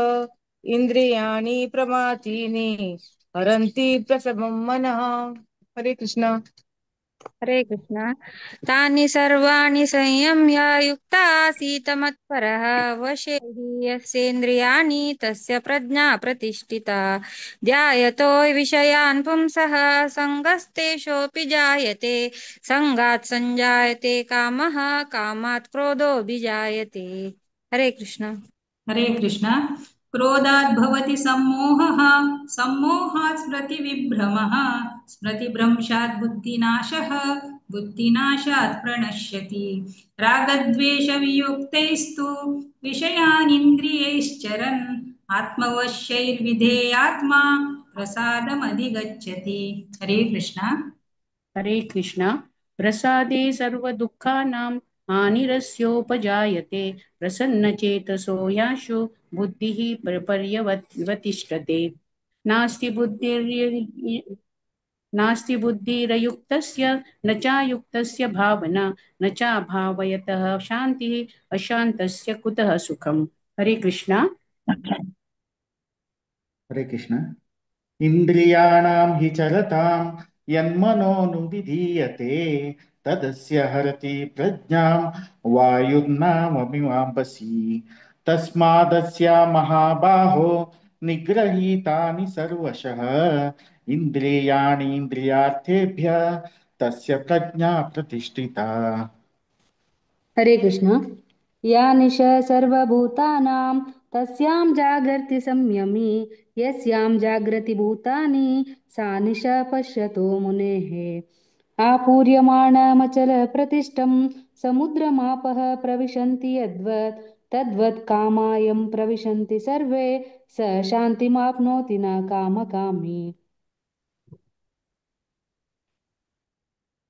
इंद्रियाणि प्रमाथीनि हरन्ति प्रसभं मनः. हरे कृष्णा. हरे कृष्णा. तानि सर्वाणि संयम्य युक्ता आसीत मत्परः वशे हि यस्येन्द्रियाणि तस्य प्रज्ञा प्रतिष्ठिता. ध्यायतो विषयान् पुंसः सङ्गस्तेषोऽपि जायते सङ्गात् संजायते कामः कामात् क्रोधोऽभिजायते. हरे कृष्णा. हरे कृष्णा. क्रोधात् भवति सम्मोहः सम्मोहात् स्मृतिविभ्रमः स्मृतिभ्रंशात् बुद्धिनाशः बुद्धिनाशात् प्रणश्यति. रागद्वेषवियुक्तैस्तु विषयानिन्द्रियैश्चरन् आत्मवश्यैर्विधेयात्मा प्रसादमधिगच्छति. हरे कृष्णा. हरे कृष्णा. प्रसादे सर्वदुःखानां हानिरस्योपजायते प्रसन्नचेतसो याशु बुद्धिः पर्यवतिष्ठते. नास्ति बुद्धिरयुक्तस्य न चायुक्तस्य भावना न चाभावयतः शान्तिः अशान्तस्य कुतः सुखम्. हरे कृष्णा. हरे कृष्णा. इंद्रियाणां हि चरतां यन्मनोनुविधीयते तदस्य हरति प्रज्ञां वायुर्नाममिमाम्बसि. तस्मादस्य महाबाहो निग्रहीतानि सर्वशः इंद्रियाणीन्द्रियार्थेभ्यः तस्य प्रज्ञा प्रतिष्ठिता. हरे कृष्ण. या निशा सर्वभूतानां तस्यां जागर्ति संयमी यस्यां जागृति भूतानि सा निशा पश्यतो मुनेः. आपूर्यमाणमचल प्रतिष्ठं समुद्रमापः प्रविशन्ति यद्वत् तद्वत् कामायं प्रविशन्ति सर्वे स शान्तिमाप्नोति न कामकामी.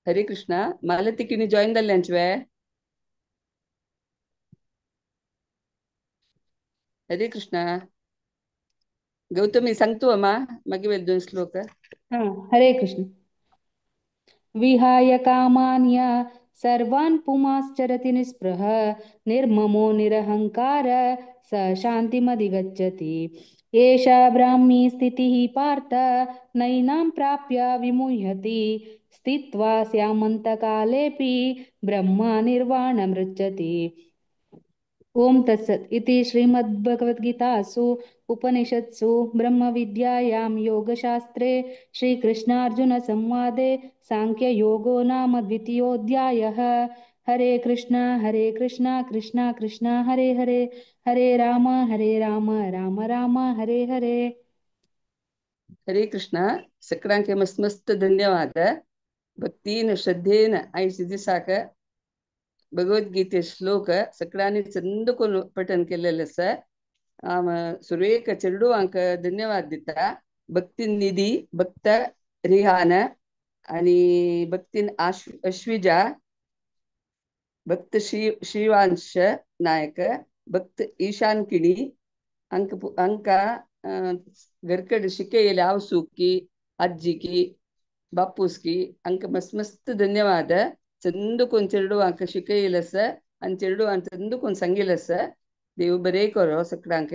हरे कृष्णा. मालती किनी जॉईन जाल्ल्यांचवे. हरे कृष्णा. गौतमी सांगतो मा मागीर दोन श्लोक. हा, हरे कृष्ण. विहाय कामान्य सर्वान् पुमाश्चरति निस्पृह निर्ममो निरहंकार स शान्तिमधिगच्छति. एषा ब्राह्मी स्थितिः पार्थ नैनां प्राप्य विमुह्यति स्थित्वा स्यामन्तकालेऽपि ब्रह्म निर्वाणमृच्छति. ओम तत्सत् इति श्रीमद्भगवद्गीतासु उपनिषत्सु ब्रह्मविद्यायां योगशास्त्रे श्रीकृष्णार्जुन संवादे सांख्ययोगो नाम द्वितीयोऽध्यायः. हरे कृष्णा कृष्णा कृष्णा हरे हरे हरे राम राम राम हरे हरे. हरे कृष्णा. सगळ्यांक मस्त मस्त धन्यवाद. भक्तीन श्रद्धेन आयज दिसाक भगवद्गीते श्लोक सगळ्यांनी चंद करून पठन केलेले आसा. सुरेख चेडवांक धन्यवाद दिता. भक्तीन निधी, भक्त रिहान आणि भक्तीन अश्विजा, भक्त श्रीवांश नायक, भक्त ईशान किणी अंक अंका घरकड शिकेले आवसुकी आज्जीकी बापूसकी अंक मस्त मस्त धन्यवाद. चंद कोण चेडवांक शिकयलें आसा आनी चेडवांक चंद कोण सांगिल्लें आसा. देव बरें करो सगळ्यांक.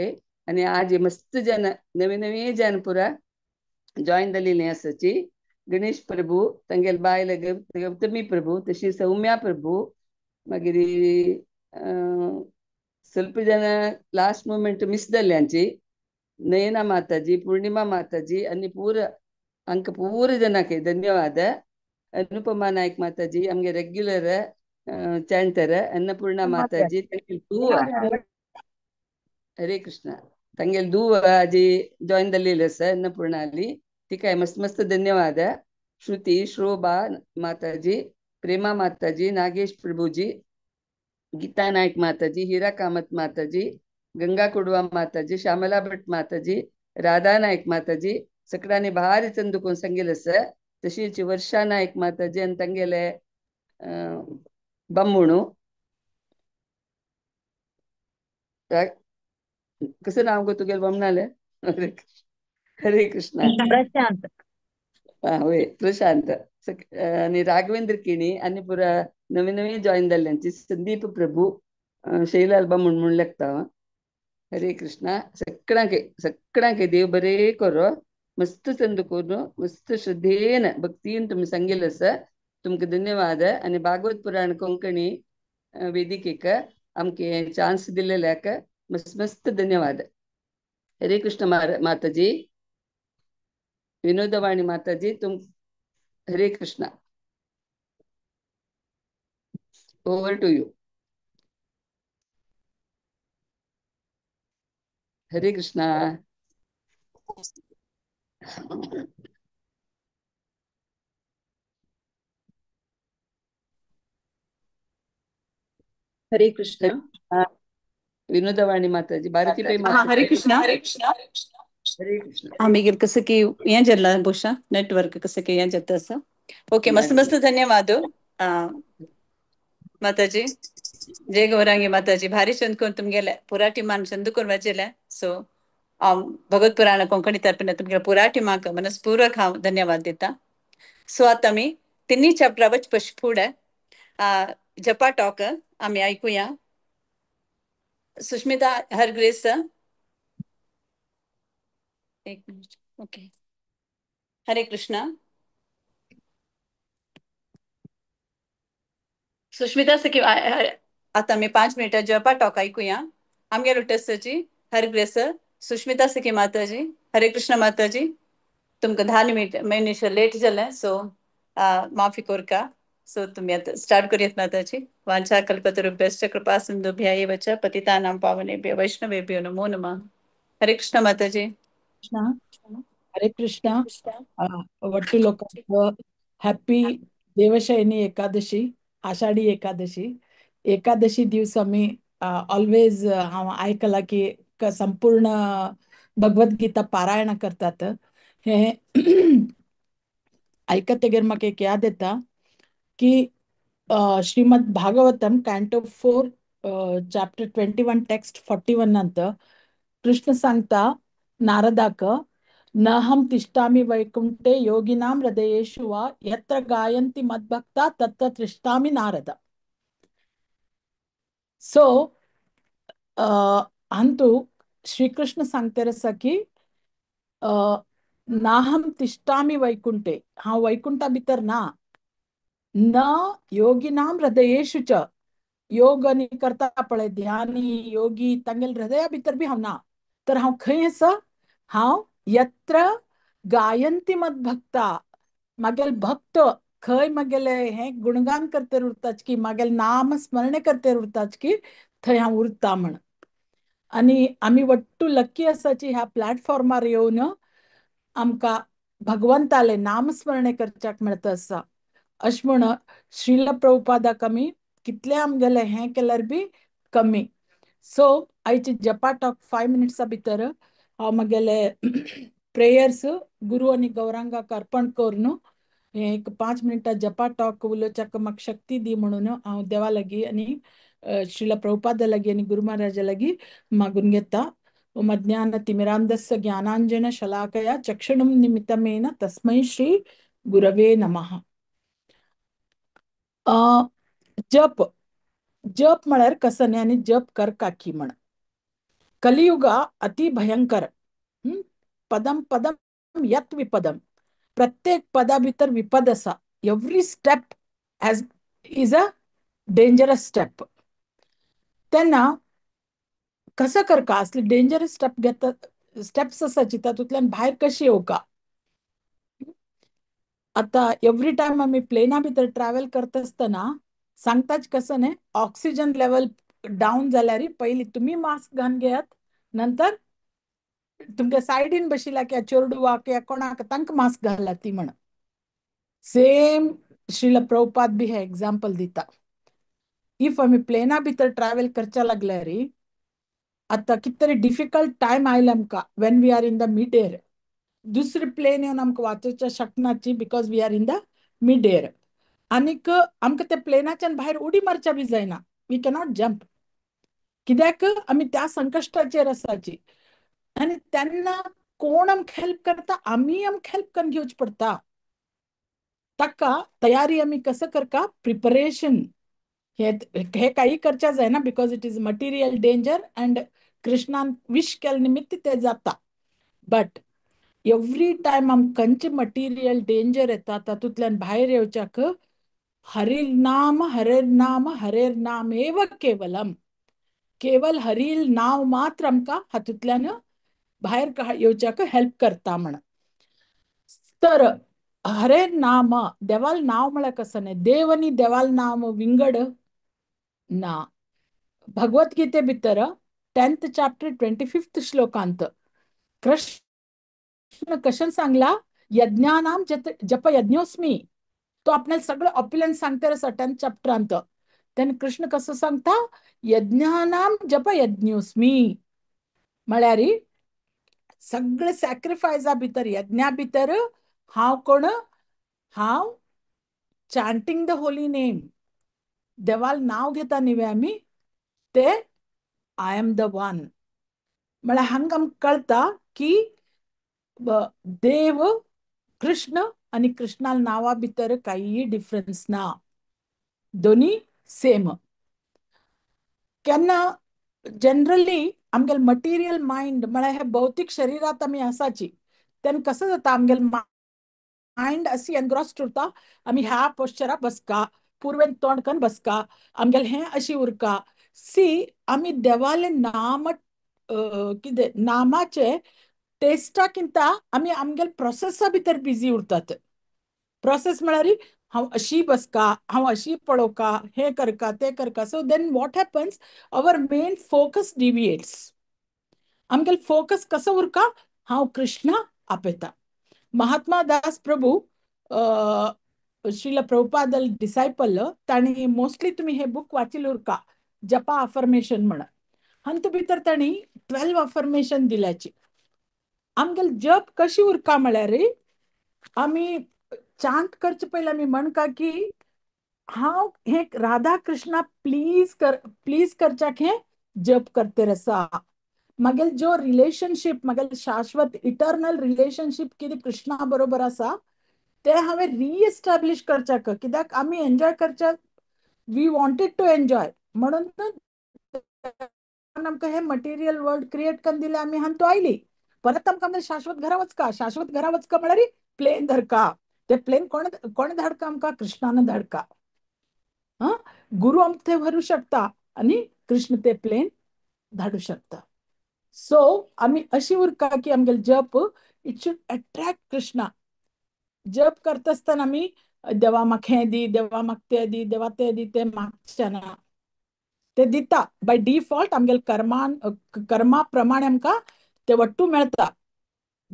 आनी आज मस्त जन नवे नवे जन पुरा जॉईन जाल्लीं आसाची. गणेश प्रभू तांगेले बायल गौतमी प्रभू, तशी सौम्या प्रभू, मागीर ಸ್ವಲ್ಪ ಜನ ಲಾಸ್ಟ್ ಮೂಮೆಂಟ್ ಮಿಸ್ जाल्ल्यांची नयना माताजी, पूर्णिमा माताजी आनी पूरा अंक पूरा जनाक धन्यवाद. अनुपमा नायक माताजी आमगे रेग्युलर ಚಾಂಟರ್ ಅನ್ನಪೂರ್ಣ ಮಾತಾಜಿ ದೂವ हरे कृष्ण ತಂಗೆಲ್ ದೂವ ಅಜಿ ಜಾಯಿನ್ ದಲ್ಲಿಲ್ಲ ಸರ್ ಅನ್ನಪೂರ್ಣ ಅಲ್ಲಿ ಟಿಕಾಯ್ ಮಸ್ತ್ ಮಸ್ತ್ ಧನ್ಯವಾದ. ಶ್ರುತಿ ಶೋಭಾ ಮಾತಾಜಿ, ಪ್ರೇಮಾ ಮಾತಾಜಿ, ನಾಗೇಶ್ ಪ್ರಭುಜಿ, ಗೀತಾ ನಾಯ್ಕ್ ಮಾತಾಜಿ, ಹೀರಾ ಕಾಮತ್ ಮಾತಾಜಿ, ಗಂಗಾ ಕೊಡುವ ಮಾತಾಜಿ, ಶ್ಯಾಮಲಾ ಭಟ್ ಮಾತಾಜಿ, ರಾಧಾ ನಾಯ್ಕ್ ಮಾತಾಜಿ ಸಕಡಾನಿ ಭಾರಿ ಚಂದಕून सांगेल सर. तशीच वर्षा नायक माताजी आनी तांगेले बामणू कसं नाव गो तुगेले बामणाले? हरे कृष्ण प्रशांत. होय प्रशांत आनी राघवेंद्र किणी आनी पुरा नवी नवी जॉईन जाल्ल्यांची संदीप प्रभू शैलाल बामण म्हूण लागता. हरे कृष्णा. सगळ्यांक सगळ्यांक देव बरे करो. मस्त चंद करून मस्त श्रद्धेन भक्तीन तुमी सांगेल आसा तुमकां धन्यवाद. आनी भागवत पुराण कोंकणी वेदिकेक आमके चान्स दिल्लेल्याक मस्त मस्त धन्यवाद. हरे कृष्ण माताजी, विनोदवाणी माताजी तुम Hare Krishna. Over to you. Hare Krishna. Hare Krishna. Vinodavani Mataji, Bharati Pai हा हरे माताजी. कृष्ण. हरे कृष्ण. आम्ही कसं की हें जाल्लां बहुशा नेटवर्क कसं की हें जाता आसा. ओके, मस्त मस्त धन्यवाद माताजी. जय गौरांगी माताजी. भारी चंद करून तुमगेले पुरा टिमान चंद करून वाचेले. सो हांव भगवत पुराण कोंकणी तर्फेन तुमगेले पुरा टिमाक मनस्पूर्वक हांव धन्यवाद दिता. सो आतां आमी तिन्ही चॅप्टरा वच पश फुडें जपा टॉक आमी आयकुया. सुष्मिता हर ग्रेस एक मिनिट. ओके, हरे कृष्णा. सुष्मिता सखी आता आमी 5 मिनटां जपा टॉक आयकुया. आमगे लोटसाची हर ग्रेस सुष्मिता सखी माताजी. हरे कृष्ण माताजी. तुमकां 10 मिनिट लेट जालें सो माफी कोरका. सो तुमी आतां स्टार्ट करुयात माताजी. वांछा कल्पतरुभ्यश्च कृपा सिन्धुभ्य एव च पतितानां पावनेभ्यो वैष्णवेभ्यो नमो नमः. हरे कृष्ण माताजी. कृष्णा. हरे कृष्णा. वट्टू लोकांक हॅपी देवशयनी एकादशी, आषाढी एकादशी. एकादशी दिवस आमी ऑलवेज हांव आयकलां की संपूर्ण भगवद्गीता पारायण करतात. हे आयकतगीर म्हाका एक याद येता की श्रीमद भागवतम कॅन्टो 4 चॅप्टर 21 टेक्स्ट 41 कृष्ण सांगता नारदाक, नहम तिष्ठामि वैकुंठे योगिनां हृदयेषु वा यत्र गायन्ति मद्भक्ता तत्र तिष्ठामि नारद. सो अंतु श्रीकृष्ण सांगते आसा की नाहम तिष्ठामि वैकुंठे, हांव वैकुंठा भितर ना, न योगिनां हृदयेषु च, योग आनी करता पळय ध्यानी योगी तांगेले हृदया भितर बी हांव ना, तर हांव खंय आसा, हांव यत्र गायन्ति मद्भक्ता, मागेल भक्त खंय मागेले हें गुणगान करते उरताच की मागेल नाम स्मरणे करते उरताच की थंय हांव उरता म्हण. आनी आमी वट्टू लक्की आसाची ह्या प्लॅटफॉर्मार येवन आमकां भगवंताले नामस्मरणे करच्याक मेळता आसा. अशें म्हण श्रील प्रभुपादाक आमी कितलें आमगेलें हें केल्यार बी कमी. सो आयची जपा टॉक 5 मिनट्सा भितर हांव म्हगेले प्रेयर्स गुरू आनी गौरांगाक अर्पण करून हे एक 5 मिनटां जपा टॉक उलोवच्याक म्हाका शक्ती दी म्हणून हांव देवा लागीं आनी श्रील प्रभुपादा लागीं आनी गुरू महाराजा लागीं मागून घेता. ओम अज्ञान तिमिरांधस्य ज्ञानांजन शलाकया चक्षुणं निमित्तमेन तस्मै श्री गुरवे नमः. जप जप म्हळ्यार कसने आनी जप कर काकी म्हण. कलियुगा अति भयंकर. पदम पदम यत विपदम, प्रत्येक पदा भितर विपद आसा. Every step has is a dangerous step. तेन्ना कसं करका असले डेंजरस स्टेप घेता, स्टेप्स आसाची तातूंतल्यान भायर कशी येवका. आतां एवरी टायम आमी प्लेना भितर ट्रॅवल करता आसतना सांगताच कसं न्ही, ऑक्सिजन लेवल डावन जाल्यार पयलीं तुमी मास्क घालून घेयात, नंतर तुमच्या सायडीन बशिल्ल्या किंवा चेडवाक किंवा कोणाक तांकां मास्क घाला ती म्हण. सेम श्रील प्रभुपाद बी हे एग्जाम्पल दिता. If आमी प्लेना भितर ट्रॅवल करच्या लागल्यार आतां कितें तरी डिफिकल्ट टायम आयले आमकां, when we are in the mid air, दुसरी प्लेन येवन आमकां वाचोवच्या शकनाची because we are in the mid air. आनीक आमकां त्या प्लेनाच्यान भायर उडी मारच्या बी जायना, we cannot jump, कित्याक आमी त्या संकश्टाचेर आसाची. आनी तेन्ना कोण आमकां हेल्प करता, आमी आमकां हेल्प करून घेवची पडटा. ताका तयारी आमी कसं करका, प्रिपरेशन. हे हे काही करच्या जायना because it is material danger and कृष्णान विश केल्ले निमित्त ते जाता. बट एवरी टायम आमकां खंयचे मटिरियल डेंजर येता तातूंतल्यान भायर येवच्याक हरिर्नाम हरेर्नाम हरेर्नाम एव केवलम, केवल हरील नाव मात्र आमकां हातूंतल्यान भायर येवच्याक हेल्प करता म्हण. तर हरे नाम देवाल नाव म्हळ्यार कसं न्ही, देव आनी देवाल नाम विंगड ना. भगवद्गीते भितर 10th chapter 25th श्लोकांत Krishna Kishan सांगला, यज्ञानाम जप यज्ञोस्मी. तो आपल्याला सगळं ऑप्युलन्स सांगता आसा 10th चॅप्टरांत. तेन्ना कृष्ण कसं सांगता, यज्ञानाम जप यज्ञोस्मी म्हळ्यार सगळे सॅक्रिफायसा भितर यज्ञा भितर हांव कोण, हांव चांटिंग the Holi name, देवाल नाव घेता न्ही आमी, ते I am the one. म्हळ्यार हांगा आमकां कळटा की देव कृष्ण आनी कृष्णाल नांवा भितर कांय डिफरन्स ना, दोनी सेम. केन्ना जनरली आमगेले मटिरियल मायंड म्हळ्यार हे भौतीक शरीरात आमी आसाची, तेन्ना कसं जाता आमगेले मायंड अशी एनग्रॉस्ड उरता, आमी ह्या पोस्चरा बसका, पुर्वेन तोंड करून बसका, आमगेले हें अशी उरका. सी आमी देवाले नाम कितें नामाचे टेस्टाकिंता आमी आमगेले प्रोसेसा भितर बिजी उरतात. प्रोसेस म्हळ्यार हांव अशी बसका, हांव अशी पळोवका, हें करका, तें करका. So then what happens, our main focus deviates. आमगेले फोकस कसो उरका, हांव कृष्णा आपयता. महात्मा दास प्रभू श्रील प्रभुपादल डिसायपल, तांणी मोस्टली तुमी हे बूक वाचिल्लें उरका, जपा अफर्मेशन म्हण. हातूंत भितर तांणी 12 अफर्मेशन दिल्याची. आमगेले जप कशी उरका म्हळ्यार आमी चांट करचे पयलीं आमी म्हणका की हांव हे राधा कृष्णा प्लीज कर, प्लीज करच्याक हें जप करते आसा. मागीर जो रिलेशनशीप, मागीर शाश्वत इटर्नल रिलेशनशीप कितें कृष्णा बरोबर आसा ते हांवें रिएस्टॅब्लिश करच्याक, कित्याक आमी एन्जॉय करच्याक, we wanted to enjoy, म्हणून आमकां हे मटेरियल वर्ल्ड क्रिएट करून दिलें, आमी हांतू आयली. परत आमकां आमच्या शाश्वत घरा वचका, शाश्वत घरा वचका म्हळ्यार प्लेन धरका. ते प्लेन कोण कोण धाडका आमकां, कृष्णान धाडका. हा, गुरु आमकां थंय व्हरूं शकता आनी कृष्ण ते प्लेन धाडू शकता. सो आमी अशी उरका की आमगेले जप it should attract Krishna. जप करता आसतना आमी देवा म्हाका हें दी, देवा म्हाका तें दी, देवा तें दी, तें मागचें ना, ते दिता बाय डिफॉल्ट. आमगेले कर्मान कर्मा प्रमाणे आमकां ते वट्टू मेळटा.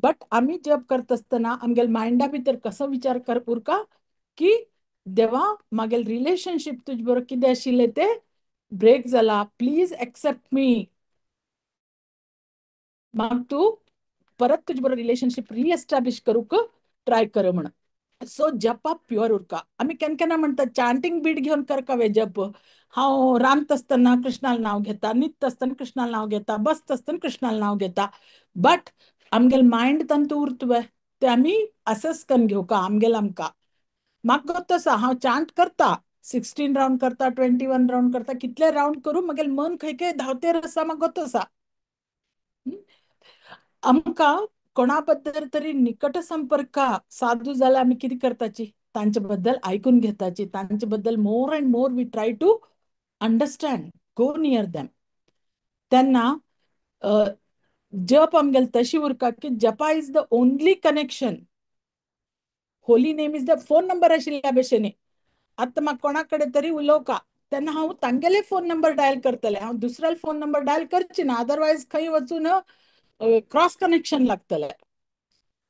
बट आमी जप करता आसतना आमगेले मायंडा भितर कसो विचार कर उरका की देवा म्हागेले रिलेशनशीप तुजे बरोबर कितें आशिल्लें तें ब्रेक जाला, प्लीज एक्सेप्ट मी, म्हाका तूं परत तुजे बरोबर रिलेशनशीप रिएस्टॅब्लिश करूंक ट्राय कर म्हण. सो जपा प्युअर उरका. आमी केन्ना केन्ना म्हणटा चांटींग बीड घेवन करका वे जप, हांव रांदता आसतना कृष्णाल नांव घेता, न्हिदता आसतना कृष्णाल नांव घेता, बसता आसतना कृष्णाल नांव घेता, बट आमगेले मायंड तांतू उरता वे ते आमी असेस करून घेवका आमगेले आमकां. म्हाका गोत्त आसा हांव चांट करता, 16 रावंड करता, 21 रावंड करता, कितले रावंड करूं म्हागेलें मन खंय खंय धांवतेर आसा म्हाका गोत्त आसा. आमकां कोणा बद्दल तरी निकट संपर्क साधू जाल्यार आमी कितें करताची, तांचे बद्दल आयकून घेताची, तांचे बद्दल more and more we try to understand, go near them. तेन्ना जप आमगेले तशी उरका की japa is the only connection. Holy name is the phone number आशिल्ल्या भशेन. आतां म्हाका कोणा कडेन तरी उलोवका तेन्ना हांव तांगेले फोन नंबर डायल करतलें, हांव दुसऱ्याले फोन नंबर डायल करची ना, अदरवायज खंय वचून क्रॉस कनेक्शन लागतलें.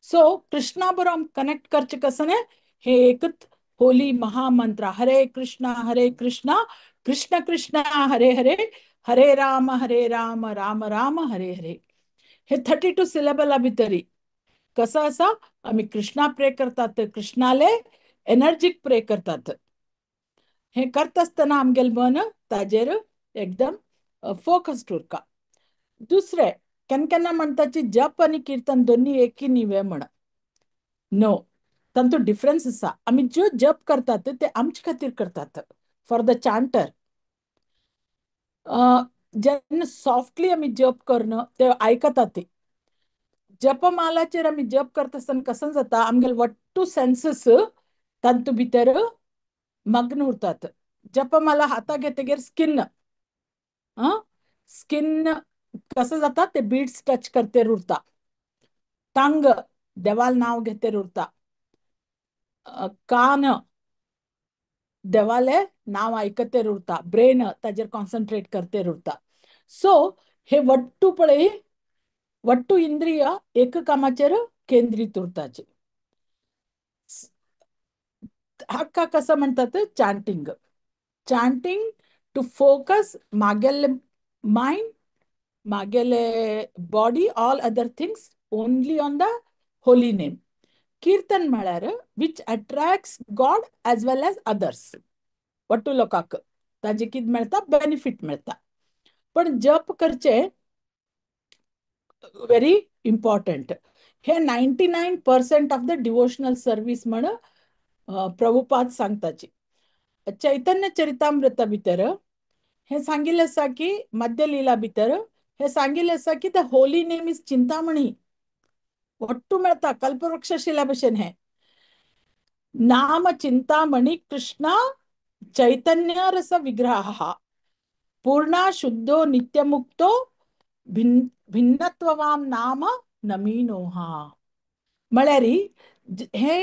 सो कृष्णा बरोबर कनेक्ट करचें कसं न्ही, हे एकच होली महामंत्र, हरे कृष्णा हरे कृष्णा कृष्ण कृष्ण हरे हरे, हरे राम राम राम हरे हरे. हे 32 सिलेबला भितरी कसं आसा, आमी कृष्णा प्रे करतात, कृष्णाले एनर्जीक प्रे करतात. हे करता आसतना आमगेलें मन ताजेर एकदम फोकस्ड उरता. दुसरें, केन्ना केन्ना म्हणटाची जप आनी किर्तन दोन्ही एकी न्ही म्हण, नो, तांतूत डिफरन्स आसा. आमी ज्यो जप करतात ते आमचे खातीर करतात, फॉर the चांटर. जेन्ना सॉफ्टली आमी जप करून ते आयकतात, ते जपमालाचेर आमी जप करता आसतना कसं जाता, आमगेले वट्टू सेन्सीस तांतू भितर मग्न उरतात. जपमाला हाता घेतगीर स्किन, स्किन कसं जाता, ते बीड्स टच करतेर उरता, टंग देवाल नाव घेतेर उरता, कान देवाले नाव आयकतेर उरता, ब्रेन ताजेर कॉन्सन्ट्रेट करतेर उरता. सो हे वट्टू पळय, वट्टू इंद्रिय एक कामाचेर केंद्रीत उरताची. हाका कसं म्हणतात चांटिंग. चांटिंग टू फोकस मागेले मायंड, मागेले body, all other things only on the holy name. Kirtan म्हळ्यार which attracts God as well as others, Wattoo लोकांक ताजे कितें मेळटा, बेनिफीट मेळटा. पण जप करचे व्हेरी इम्पॉर्टंट. हे 99% ऑफ the devotional service म्हण प्रभुपाद सांगताची. चैतन्य चरितामृता भितर हे सांगिल्लें आसा की, मध्य लीला भितर हे सांगिल्लें आसा की the holy name is Chintamani, Wattoo मेळटा कल्पवृक्ष आशिल्ल्या भशेन. हे नाम चिंतामणी कृष्णा चैतन्य रस विग्रह पूर्णा शुद्धो नित्यमुक्तो भिन्नत्ववाम नाम नमीनोहा. म्हळ्यार हे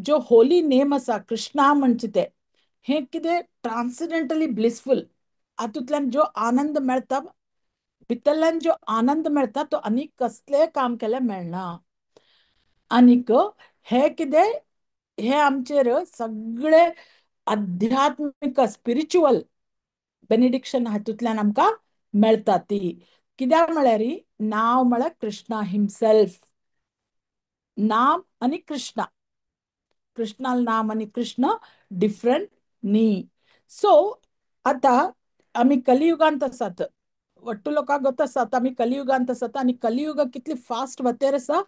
जो होली नेम आसा कृष्णा म्हणचे ते, हे कितें ट्रान्सिडेंटली ब्लिसफूल, हातूंतल्यान जो आनंद मेळटा, भितरल्यान जो आनंद मेळटा तो आनी कसलें काम केल्यार मेळना. आनीक हे कितें, हे आमचेर सगळे आध्यात्मीक स्पिरिच्युअल बेनिडिक्शन हातूंतल्यान आमकां मेळटा. ती कित्याक म्हळ्यार नांव म्हळ्यार कृष्णा हिमसेल्फ, नाम आनी कृष्णा, कृष्णाल नाम आनी कृष्ण डिफरंट न्ही. सो आतां आमी कलियुगांत आसात, वट्टू लोकांक गत आसात, आमी कलियुगांत आसात आनी कलियुग कितली फास्ट वतेर आसा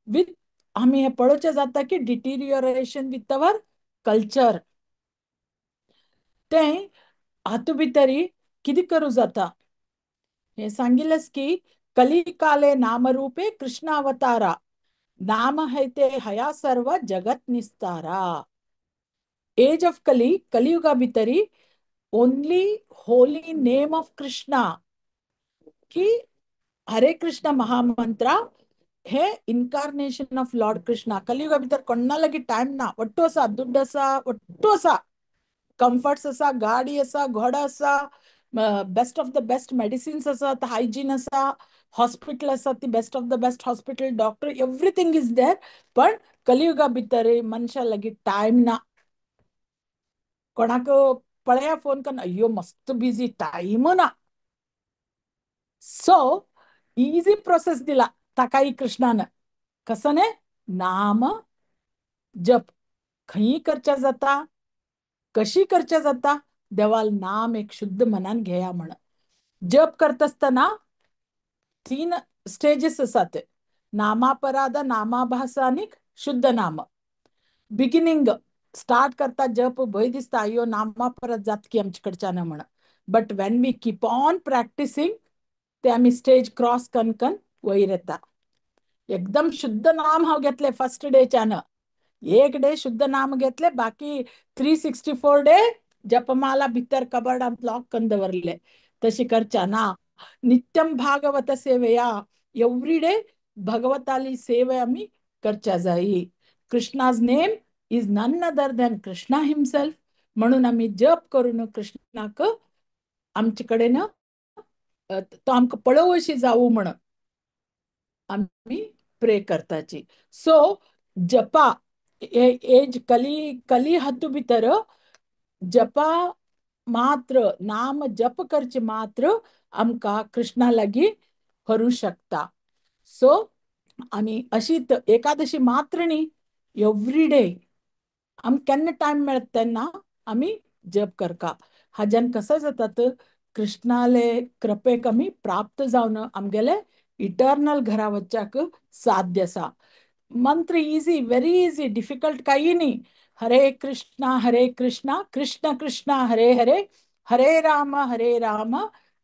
विथ आमी हें पळोवचें जाता की डिटिरियोरेशन विथ our culture. तें हातूंत भितरी कितें करूं जाता, हें सांगिल्लेंच की कलिकाले नामरूपे कृष्ण अवतारा, नाम है ते हया सर्व जगत निस्तारा. एज ऑफ कली, कलियुगा भितरी only holy name of Krishna की हरे कृष्ण महामंत्रा हे incarnation of Lord Krishna. Kaliyuga भितर कोणा लागीं टायम ना, वट्टू आसा, दुड्ड आसा, वट्टू आसा, कम्फर्ट्स आसा, गाडी आसा, घोडो आसा, best of the best medicines आसात, हायजीन आसा, हॉस्पिटल आसा, ती best of the best hospital, doctor, everything is there. पण कलियुगा भितर मनशा लागीं टायम ना. कोणाक पळया फोन करून अय्यो मस्त बिजी, टायम ना. सो इजी प्रोसेस दिला ताकाय कृष्णान, कसं न्ही, नाम जप खंय करच्या जाता, कशी करच्या जाता, देवाल नाम एक शुद्ध मनान घेया म्हण. जप करता आसतना 3 स्टेजीस आसात, नामापराध, नामाभास आनी शुद्ध नाम. बिगिनींग स्टार्ट करता जप, भंय दिसता अय्यो नामापराध जातकी आमचे कडच्यान म्हण, but when we keep on practising ते आमी स्टेज क्रॉस कन कन वयर येता. एकदम शुद्ध नाम हांव घेतले फर्स्ट डेच्यान, एक डे शुद्ध नाम घेतले, बाकी 364 डे जपमाला भितर कबर्डांत लॉक करून दवरले. तशी करच्या ना. नित्यम भागवत सेवया, एव्हरी डे भगवताली सेवा आमी करच्या जाई. Krishna's name Is none other than Krishna himself. म्हणून आमी जप करून कृष्णाक आमचे कडेन तो आमकां पळोवशी जावू म्हण आमी प्रे करताची. सो जपा एज कली कली हातू भितर जपा मात्र नाम जप करचे मात्र आमकां कृष्णा लागीं व्हरूं शकता. सो आमी अशीच एकादशी मात्र न्ही, एवरी डे आमकां केन्ना टायम मेळटा तेन्ना आमी जप करका. हाज्यान कसो जाता तर कृष्णाले कृपेक आमी प्राप्त जावन आमगेले इटर्नल घरा वच्चाक साध्य आसा. मंत्र इजी, व्हेरी इजी, डिफिकल्ट काही न्ही. हरे कृष्णा हरे कृष्णा कृष्ण कृष्ण हरे हरे, हरे राम हरे राम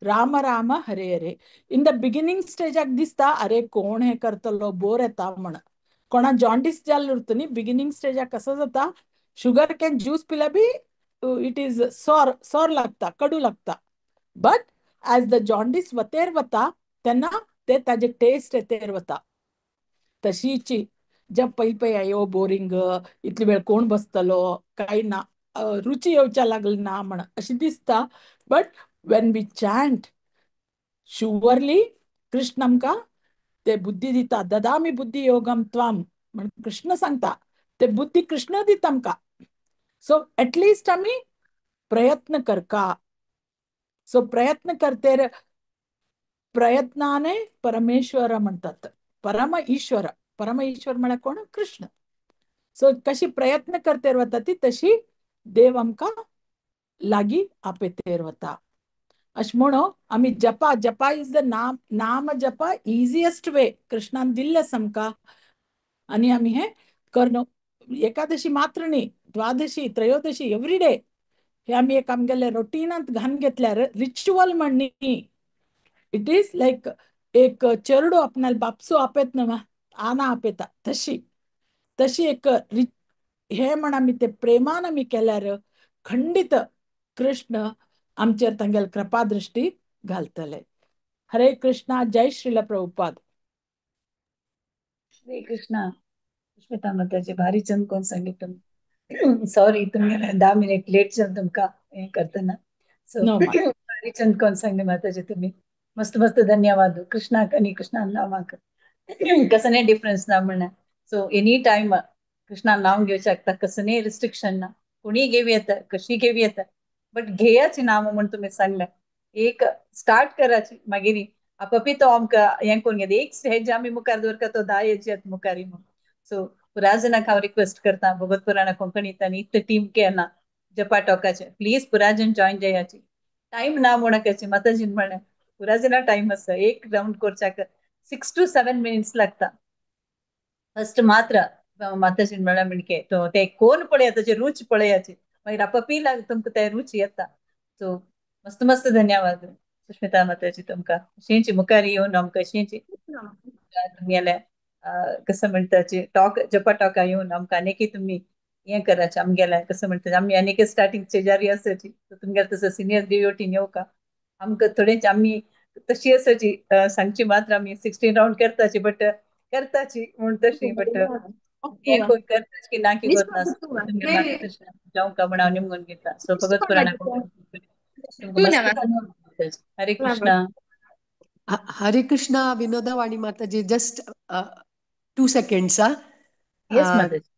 राम राम हरे हरे. इन the beginning स्टेजाक दिसता अरे कोण हे करतलो, बोर येता म्हण. कोणा जॉन्डिस जाल्लो उरता न्ही, बिगिनींग स्टेजाक कसो जाता, शुगर can juice पिल्यार बी it is सॉर सॉर लागता, कडू लागता. बट एज the jaundice वतेर वता तेन्ना ते ताजे टेस्ट येतेर वता. तशीची जब पयली पळय आयो बोरींग, इतली वेळ कोण बसतलो, काय ना, रुची येवच्या लागली ना म्हण अशी दिसता. But when we chant surely Krishna आमकां ते बुद्धी दिता. ददामी बुद्धी योगम त्वाम म्हण कृष्ण सांगता, ते बुद्धी कृष्ण दिता आमकां. सो एटलिस्ट आमी प्रयत्न करका. सो प्रयत्न करतेर प्रयत्नाने परमेश्वर म्हणतात, परम ईश्वर. परम ईश्वर म्हळ्यार कोण? कृष्ण. सो कशी प्रयत्न करतेर वता ती तशी देव आमकां लागीं आपयतेर वता. अशें म्हणून आमी जपा, जपा is the नाम, नाम जपा इजिएस्ट वे कृष्णान दिल्लें आसा आमकां. आनी आमी हें करून एकादशी मात्र न्ही, द्वादशी त्रयोदशी एवरी डे हे आमी एक आमगेले रुटीनांत घालून घेतल्यार रिच्युअल म्हण न्ही, it is like एक चेरडो आपणाले बापसो आपयत न्हू, आना आपयता तशी तशी एक हे म्हण आमी ते प्रेमान आमी केल्यार खंडीत कृष्ण आमचेर तांगेले कृपा दृष्टी घालतले. हरे कृष्णा, जय श्रील प्रभुपाद. हरे कृष्णा. सुष्मिता माताजी भारी चंद कोण सांगितलं. सॉरी तुमगे 10 मिनिट लेट जावन तुमकां हें करतना. सो नो भारी चंद कोण सांगले माताजी तुम्ही, मस्त मस्त धन्यवाद. कृष्णाक आनी कृष्णा नामाक कसने डिफरन्स ना म्हणा. सो एनी टायम कृष्णा नाव घेवं शकता, कसने रिस्ट्रिक्शन ना, कोणी घेवं येता, कशी घेवं येता, बट घेयाची नाम म्हण तुम्ही सांगले. एक स्टार्ट कराची, मागीर आपापी तो आमकां हें करून घेता. एक हेज आमी मुखार दवरता तो 10 हेज येता मुखार म्हणून. सो पुराजनाक हांव रिक्वेस्ट करता, भगवत पुराणा कोंकणीत आनी इतले टीम केना जपा टॉकाचे, प्लीज पुराजन जॉईन जायाची. टायम ना म्हणकाची माताजीन म्हणलें पुराजना टायम आसा. एक रावंड करच्याक 6 to 7 minutes लागता. फर्स्ट मात्र माताजीन म्हणलें म्हणके तो ते कोण पळया ताची रूच पळयाची, मागीर आपापी लाग तुमकां ते रूच येता. सो मस्त मस्त धन्यवाद सुष्मिता माताजी तुमकां. अशींची मुखार येवन आमकां अशींची तुमगेले कसं म्हणटाची टॉक जपा टॉका येवन आमकां आनीकय तुमी हें कराचें आमगेलें कसं म्हणटा. आमी आनीक स्टार्टींग स्टेजार आसाची, तुमगेले तसो सिनियर डिवोटीन येवका आमकां थोडेच आमी तशी आसाची सांगची मात्र आमी 16 रावंड करताची, बट करताची म्हूण तशी, बट हें कोण करताच की ना की करना जावंक म्हण हांव निमगून घेता. सो भगवत पुराणा तुमकां. हरे कृष्णा. हरे कृष्णा. विनोदवाणी माताजी, just 2 seconds. Yes Mataji.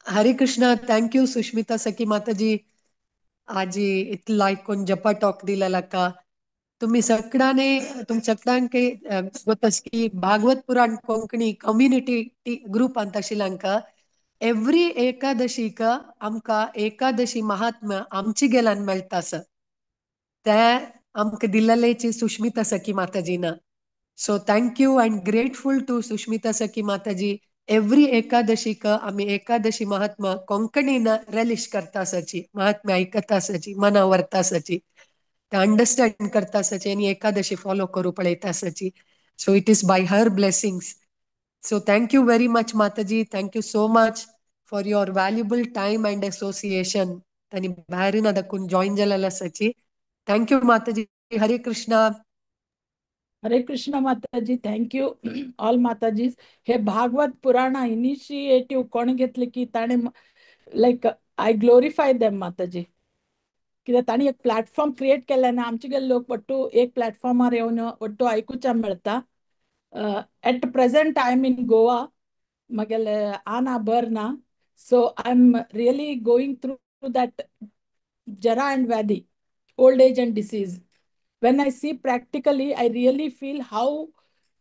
Hare Krishna. Thank you Sushmita सखी माताजी, आजी इतलो आयकून जपा टॉक दिलेला का. तुम्ही सगळ्याने तुम सगळ्यांके गोतस की भागवत पुराण कोंकणी कम्युनिटी ग्रुप अंत आशिल्ल्यांका एवरी एकादशीक आमकां एकादशी महात्म्य आमची गेल्यान मेळटा सर. ते आमकां दिल्लेची सुष्मिता सखी माताजीना. So thank you and grateful to Sushmita Sakhi Mataji. Every एकादशीक आमी एकादशी महात्मा कोंकणीन रेलिश करता आसाची, महात्म्य आयकता आसाची, मना व्हरता आसाची, ते अंडरस्टँड करता आसाची आनी एकादशी फॉलो करूं पळयता आसाची. So it is by her blessings. So thank you very much Mataji, thank you so much for your valuable time and association. तांणी भायर दाखून जॉईन जालेले आसाची. Thank you Mataji. Hare Krishna. Hare Krishna Mataji, thank you all Mataji. हे भागवत पुराणा initiative कोण घेतले की ताणें Like I glorify them Mataji, कित्याक तांणी एक प्लॅटफॉर्म क्रिएट केल्ल्यान ना आमचे गेले लोक ಒಟ್ಟು एक प्लॅटफॉर्मार येवन ಒಟ್ಟು आयकुच्या मेळटा. At present I am in Goa, म्हगेले आना बर ना, so I am really going through that jara and vyadhi, old age and disease. When I see practically, I really feel how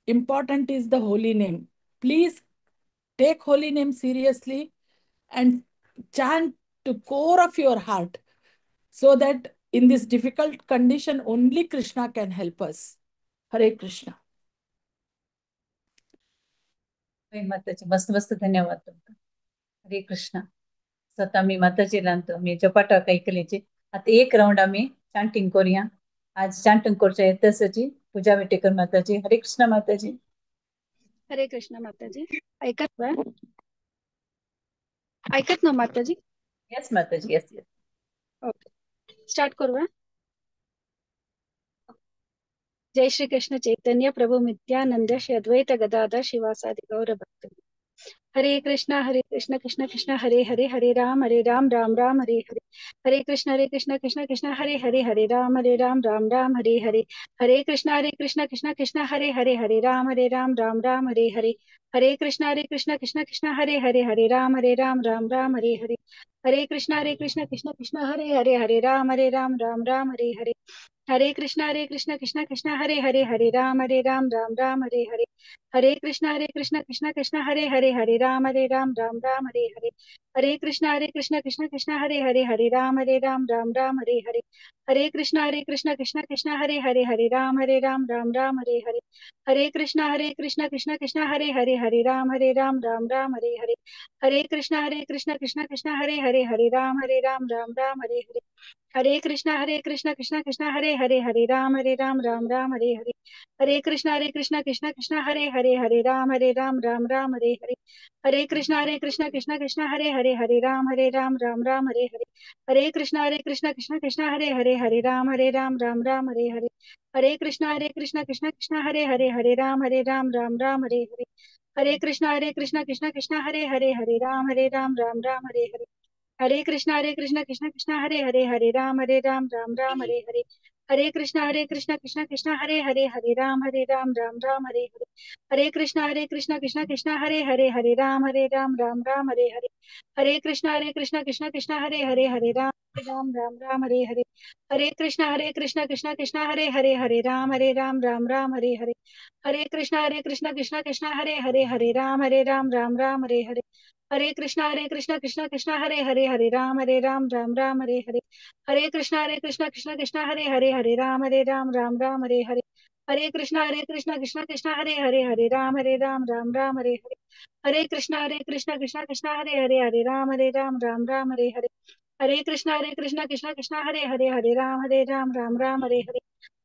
important is the holy name. Please take holy name seriously and chant to core of your heart, so that in this difficult condition, only Krishna can help us. Hare Krishna. माताजी मस्त मस्त धन्यवाद तुमकां. हरे Krishna. So आतां आमी माताजी लावन आमी जपाटॉक ऐकलीची. आतां एक रावंड आमी चांटींग करुया. आज चांटींग करच्या येतसची पूजा विटेकर माताजी. हरे कृष्णा माताजी. हरे कृष्ण माताजी. ऐकत वा? ऐकत ना माताजी? Yes Mataji, yes yes. Okay, start करूया. जय श्री कृष्ण चैतन्य प्रभु नित्यानंद श्री अद्वैत गदाधर शिवासादि गौर भक्त. हरे कृष्णा कृष्ण कृष्ण हरे हरे, हरे राम राम राम हरे हरे. हरे कृष्ण कृष्ण कृष्ण हरे हरे, हरे राम राम राम हरे हरे. हरे कृष्ण कृष्ण कृष्ण हरे हरे, हरे राम राम राम हरे हरे. हरे कृष्ण कृष्ण कृष्ण हरे हरे, हरे राम राम राम हरे हरे. हरे कृष्ण कृष्ण कृष्ण हरे हरे, हरे राम राम राम हरे हरे. हरे कृष्ण कृष्ण कृष्ण हरे हरे, हरे राम राम राम हरे हरे. हरे कृष्ण कृष्ण कृष्ण हरे हरे, हरे राम राम राम हरे हरे. हरे कृष्ण कृष्ण कृष्ण हरे हरे, हरे राम राम राम हरे हरे. हरे कृष्ण कृष्ण कृष्ण हरे हरे, हरे राम राम राम हरे हरे. हरे कृष्ण कृष्ण कृष्ण हरे हरे, हरे राम राम राम हरे हरे. हरे कृष्ण कृष्ण कृष्ण हरे हरे, हरे राम राम राम हरे हरे. हरे कृष्ण कृष्ण कृष्ण हरे हरे, हरे राम राम राम हरे हरे. हरे कृष्ण कृष्ण कृष्ण हरे हरे, हरे राम राम राम हरे हरे. हरे कृष्ण कृष्ण कृष्ण हरे हरे, हरे राम राम राम हरे हरे. हरे कृष्ण कृष्ण कृष्ण हरे हरे, हरे राम राम राम हरे हरे. हरे कृष्ण कृष्ण कृष्ण हरे हरे, हरे राम राम राम हरे हरे. हरे कृष्ण कृष्ण कृष्ण हरे हरे, हरे राम राम राम हरे हरे. हरे कृष्ण कृष्ण कृष्ण हरे हरे, हरे राम राम राम हरे हरे. हरे कृष्ण कृष्ण कृष्ण हरे हरे, हरे राम राम राम हरे हरे. हरे कृष्ण कृष्ण कृष्ण हरे हरे, हरे राम राम राम हरे हरे. हरे कृष्ण कृष्ण कृष्ण हरे हरे, हरे राम राम राम हरे हरे. हरे कृष्ण कृष्ण कृष्ण हरे हरे, हरे राम राम राम हरे हरे. हरे कृष्ण कृष्ण कृष्ण हरे हरे, हरे राम राम राम हरे हरे. हरे कृष्ण कृष्ण कृष्ण हरे हरे, हरे राम राम राम हरे हरे. हरे कृष्ण कृष्ण कृष्ण हरे हरे, हरे राम राम राम हरे हरे. हरे कृष्ण कृष्ण कृष्ण हरे हरे, हरे राम राम राम हरे हरे. हरे कृष्ण कृष्ण कृष्ण हरे हरे, हरे राम राम राम हरे हरे. हरे कृष्ण कृष्ण कृष्ण हरे हरे, हरे राम राम राम हरे हरे. हरे कृष्ण कृष्ण कृष्ण हरे हरे, हरे राम राम राम हरे हरे. हरे कृष्ण कृष्ण कृष्ण हरे हरे, हरे राम राम राम हरे हरे.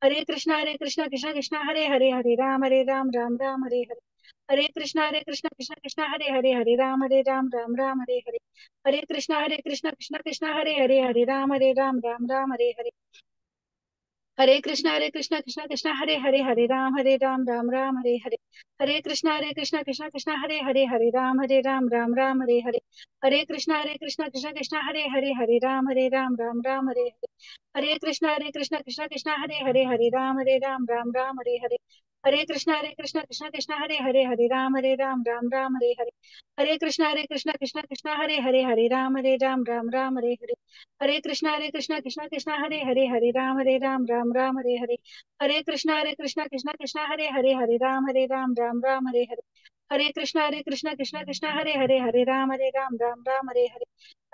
हरे कृष्ण कृष्ण कृष्ण हरे हरे, हरे राम राम राम हरे हरे. हरे कृष्ण कृष्ण कृष्ण हरे हरे, हरे राम राम राम हरे हरे. हरे कृष्ण कृष्ण कृष्ण हरे हरे, हरे राम राम राम हरे हरे. हरे कृष्ण कृष्ण कृष्ण हरे हरे, हरे राम राम राम हरे हरे. हरे कृष्ण कृष्ण कृष्ण हरे हरे, हरे राम राम राम हरे हरे. हरे कृष्ण कृष्ण कृष्ण हरे हरे, हरे राम राम राम हरे हरे. हरे कृष्ण कृष्ण कृष्ण हरे हरे, हरे राम राम राम हरे हरे. हरे कृष्ण कृष्ण कृष्ण हरे हरे, हरे राम राम राम हरे हरे. हरे कृष्ण कृष्ण कृष्ण हरे हरे, हरे राम राम राम हरे हरे. हरे कृष्ण कृष्ण कृष्ण हरे हरे, हरे राम राम राम हरे हरे.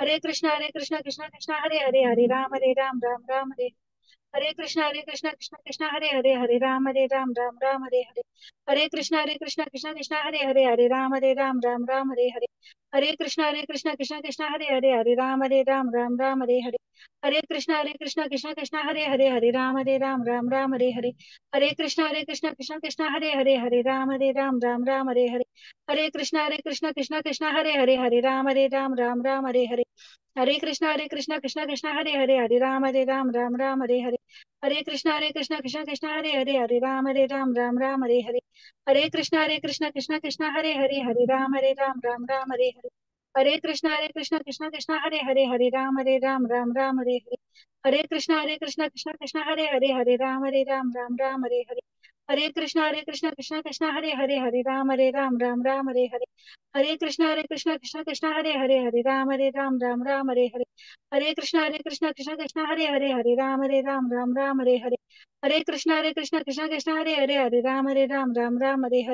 हरे कृष्ण कृष्ण कृष्ण हरे हरे, हरे राम राम राम हरे. हरे कृष्ण कृष्ण कृष्ण हरे हरे, हरे राम राम राम हरे हरे. हरे कृष्ण कृष्ण कृष्ण हरे हरे, हरे राम राम राम हरे हरे. हरे कृष्ण कृष्ण कृष्ण हरे हरे, हरे राम राम राम हरे हरे. हरे कृष्ण कृष्ण कृष्ण हरे हरे, हरे राम राम राम हरे हरे. हरे कृष्ण कृष्ण कृष्ण हरे हरे, हरे राम राम राम हरे हरे. हरे कृष्ण कृष्ण कृष्ण हरे हरे, हरे राम राम राम हरे हरे. हरे कृष्ण कृष्ण कृष्ण हरे हरे, हरे राम राम राम हरे हरे. हरे कृष्ण कृष्ण कृष्ण हरे हरे, हरे राम राम राम हरे हरे. हरे कृष्ण कृष्ण कृष्ण हरे हरे, हरे राम राम राम हरे हरे. हरे कृष्ण कृष्ण कृष्ण हरे हरे, हरे राम राम राम हरे हरे। हरे कृष्ण कृष्ण कृष्ण हरे हरे, हरे राम राम राम हरे हरे। हरे कृष्ण कृष्ण कृष्ण हरे हरे, हरे राम राम राम हरे हरे। हरे कृष्ण कृष्ण कृष्ण हरे हरे, हरे राम राम राम हरे हरे। हरे कृष्ण कृष्ण कृष्ण हरे हरे, हरे राम राम राम हरे हरे। हरे कृष्ण कृष्ण कृष्ण हरे हरे, हरे राम राम राम हरे हरे।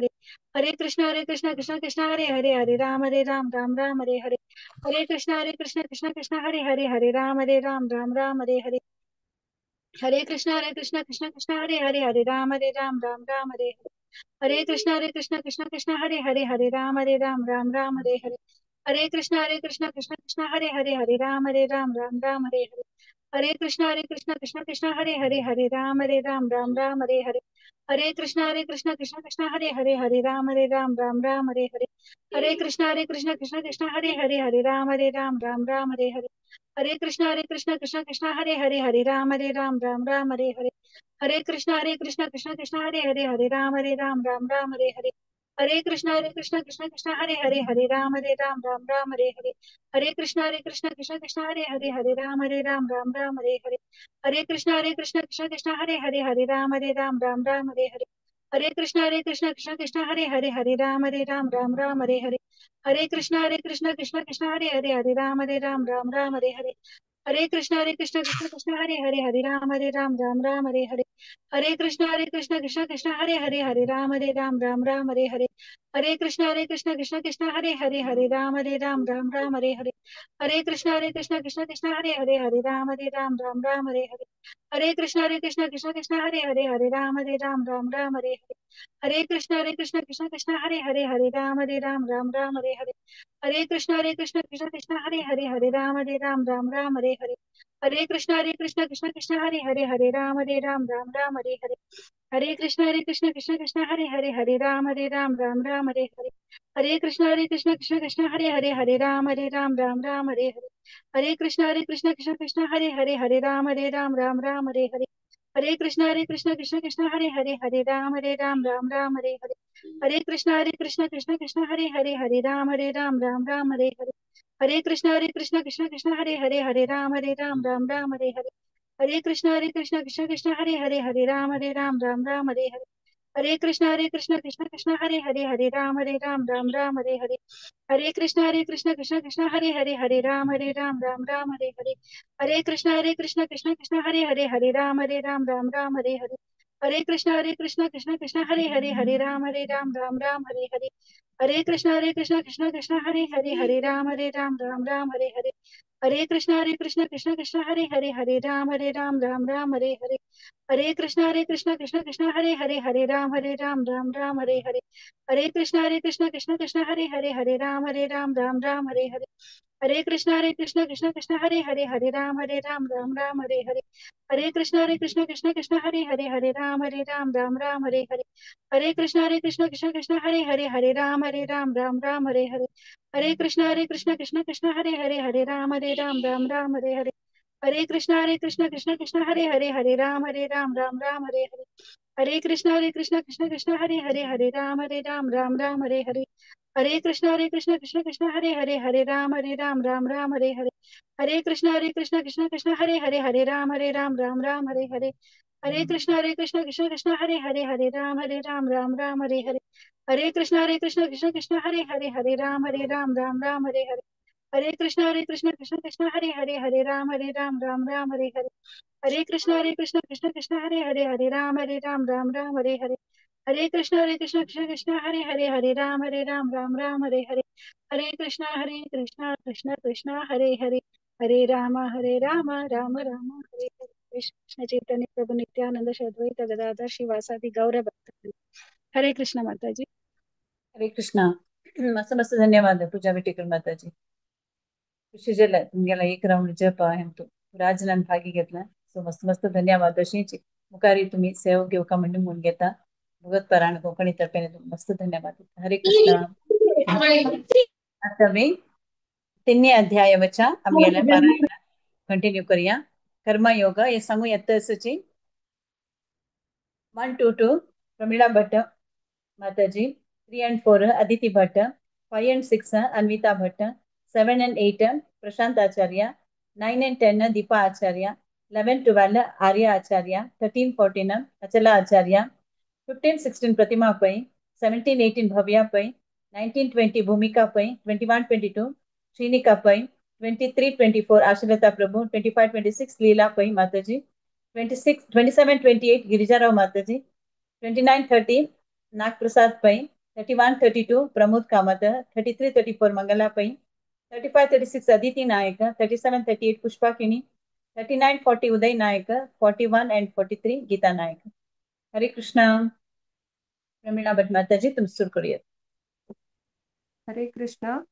हरे कृष्ण कृष्ण कृष्ण हरे हरे, हरे राम राम राम हरे हरे। हरे कृष्ण कृष्ण कृष्ण हरे हरे, हरे राम राम राम हरे हरे। हरे कृष्ण कृष्ण कृष्ण हरे हरे, हरे राम राम राम हरे हरे। हरे कृष्ण कृष्ण कृष्ण हरे हरे, हरे राम राम राम हरे हरे। हरे कृष्ण कृष्ण कृष्ण हरे हरे, हरे राम राम राम हरे हरे। हरे कृष्ण कृष्ण कृष्ण हरे हरे, हरे राम राम राम हरे हरे। हरे कृष्ण कृष्ण कृष्ण हरे हरे, हरे राम राम राम हरे हरे। हरे कृष्ण कृष्ण कृष्ण हरे हरे, हरे राम राम राम हरे हरे। हरे कृष्ण कृष्ण कृष्ण हरे हरे, हरे राम राम राम हरे हरे। हरे कृष्ण कृष्ण कृष्ण हरे हरे, हरे राम राम राम हरे हरे। हरे कृष्ण कृष्ण कृष्ण हरे हरे, हरे राम राम राम हरे हरे। हरे कृष्ण कृष्ण कृष्ण हरे हरे, हरे राम राम राम हरे हरे। हरे कृष्ण कृष्ण कृष्ण हरे हरे, हरे राम राम राम हरे हरे। हरे कृष्ण कृष्ण कृष्ण हरे हरे, हरे राम राम राम हरे हरे। हरे कृष्ण कृष्ण कृष्ण हरे हरे, हरे राम राम राम हरे हरे। हरे कृष्ण कृष्ण कृष्ण हरे हरे, हरे राम राम राम हरे हरे। हरे कृष्ण कृष्ण कृष्ण हरे हरे, हरे राम राम राम हरे हरे। हरे कृष्ण कृष्ण कृष्ण हरे हरे, हरे राम राम राम हरे हरे। हरे कृष्ण कृष्ण कृष्ण हरे हरे, हरे राम राम राम हरे हरे। हरे कृष्ण कृष्ण कृष्ण हरे हरे, हरे राम राम राम हरे हरे। हरे कृष्ण कृष्ण कृष्ण हरे हरे, हरे राम राम राम हरे हरे। हरे कृष्ण कृष्ण कृष्ण हरे हरे, हरे राम राम राम हरे हरे। हरे कृष्ण कृष्ण कृष्ण हरे हरे, हरे राम राम राम हरे हरे। हरे कृष्ण कृष्ण कृष्ण हरे हरे, हरे राम राम राम हरे हरे। हरे कृष्ण कृष्ण कृष्ण हरे हरे, हरे राम राम राम हरे हरे। हरे कृष्ण कृष्ण कृष्ण हरे हरे, हरे राम राम राम हरे हरे। हरे कृष्ण कृष्ण कृष्ण हरे हरे, हरे राम राम राम हरे हरे। हरे कृष्ण कृष्ण कृष्ण हरे हरे, हरे राम राम राम हरे हरे। हरे कृष्ण कृष्ण कृष्ण हरे हरे, हरे राम राम राम हरे हरे। हरे कृष्ण कृष्ण कृष्ण हरे हरे, हरे राम राम राम हरे हरे। हरे कृष्ण कृष्ण कृष्ण हरे हरे, हरे राम राम राम हरे हरे। हरे कृष्ण कृष्ण कृष्ण हरे हरे, हरे राम राम राम हरे हरे। हरे कृष्ण कृष्ण कृष्ण हरे हरे, हरे राम राम राम हरे हरे। हरे कृष्ण कृष्ण कृष्ण हरे हरे, हरे राम राम राम हरे हरे। हरे कृष्ण कृष्ण कृष्ण हरे हरे, हरे राम राम राम हरे हरे। हरे कृष्ण कृष्ण कृष्ण हरे हरे, हरे राम राम राम हरे हरे। हरे कृष्ण कृष्ण कृष्ण हरे हरे, हरे राम राम राम हरे हरे। हरे कृष्ण कृष्ण कृष्ण हरे हरे, हरे राम राम राम हरे हरे। हरे कृष्ण कृष्ण कृष्ण हरे हरे, हरे राम राम राम हरे हरे। हरे कृष्ण कृष्ण कृष्ण हरे हरे, हरे राम राम राम हरे हरे। हरे कृष्ण कृष्ण कृष्ण हरे हरे, हरे राम राम राम हरे हरे। हरे कृष्ण कृष्ण कृष्ण हरे हरे, हरे राम राम राम हरे हरे। हरे कृष्ण कृष्ण कृष्ण हरे हरे, हरे राम राम राम हरे हरे। हरे कृष्ण कृष्ण कृष्ण हरे हरे, हरे राम राम राम हरे हरे। हरे कृष्ण कृष्ण कृष्ण हरे हरे, हरे राम राम राम हरे हरे। हरे कृष्ण कृष्ण कृष्ण हरे हरे, हरे राम राम राम हरे हरे। हरे कृष्ण कृष्ण कृष्ण हरे हरे, हरे राम राम राम हरे हरे। हरे कृष्ण कृष्ण कृष्ण हरे हरे, हरे राम राम राम हरे हरे। हरे कृष्ण कृष्ण कृष्ण हरे हरे, हरे राम राम राम हरे हरे। हरे कृष्ण कृष्ण कृष्ण हरे हरे, हरे राम राम राम हरे हरे। हरे कृष्ण कृष्ण कृष्ण हरे हरे, हरे राम राम राम हरे हरे। हरे कृष्ण कृष्ण कृष्ण हरे हरे, हरे राम राम राम हरे हरे। कृष्ण चैतन्य प्रभु नित्यानंद श्री अद्वैत गदाधर श्रीवासादि गौर भक्त। हरे कृष्ण माता जी। हरे कृष्णा। मस्त मस्त धन्यवाद पूजा विटेकर माताजी। खुशी जालें तुमगेला एक राउंड जप हेंतु राजनान भागी घेतला, सो मस्त मस्त धन्यवाद। अशीच मुखारी तुम्ही सेवा घेवका म्हणून म्हूण घेता भगवत परायण कोंकणी तर्फेने मस्त धन्यवाद। हरे कृष्णा। आता मी तिन्ही अध्याय वचा आमगेले पारायण कंटिन्यू करूया। कर्मयोग हे सांगू येता सूची 1 2 2 Pramila Bhatt Mataji, 3 and 4 Aditi Bhatt, 5 and 6 Anvita Bhatt, 7 and 8 Prashant Acharya, 9 and 10 Deepa Acharya, 11 12 Arya Acharya, 13 14 Achala Acharya, 15 16 Pratima Pai, 17 18 Bhavya Pai, 19 20 Bhumika Pai, 21 22 Srinika Pai, 23 24 Ashalata Prabhu, 25 26 Leela Pai Mataji, 26 27 28 Girija Rao Mataji, 29 30 Nag Prasad Pai, 31 32 Pramod Kamata, 33 34 Mangala Pai, 35 36 Aditi Nayak, 37 38 Pushpa Kini, 39 40 Uday Nayak, 41 and 43 Geeta Nayak. Hare Krishna. Pramila Bhatt Mataji, तुम सुर करिए. हरे कृष्णा.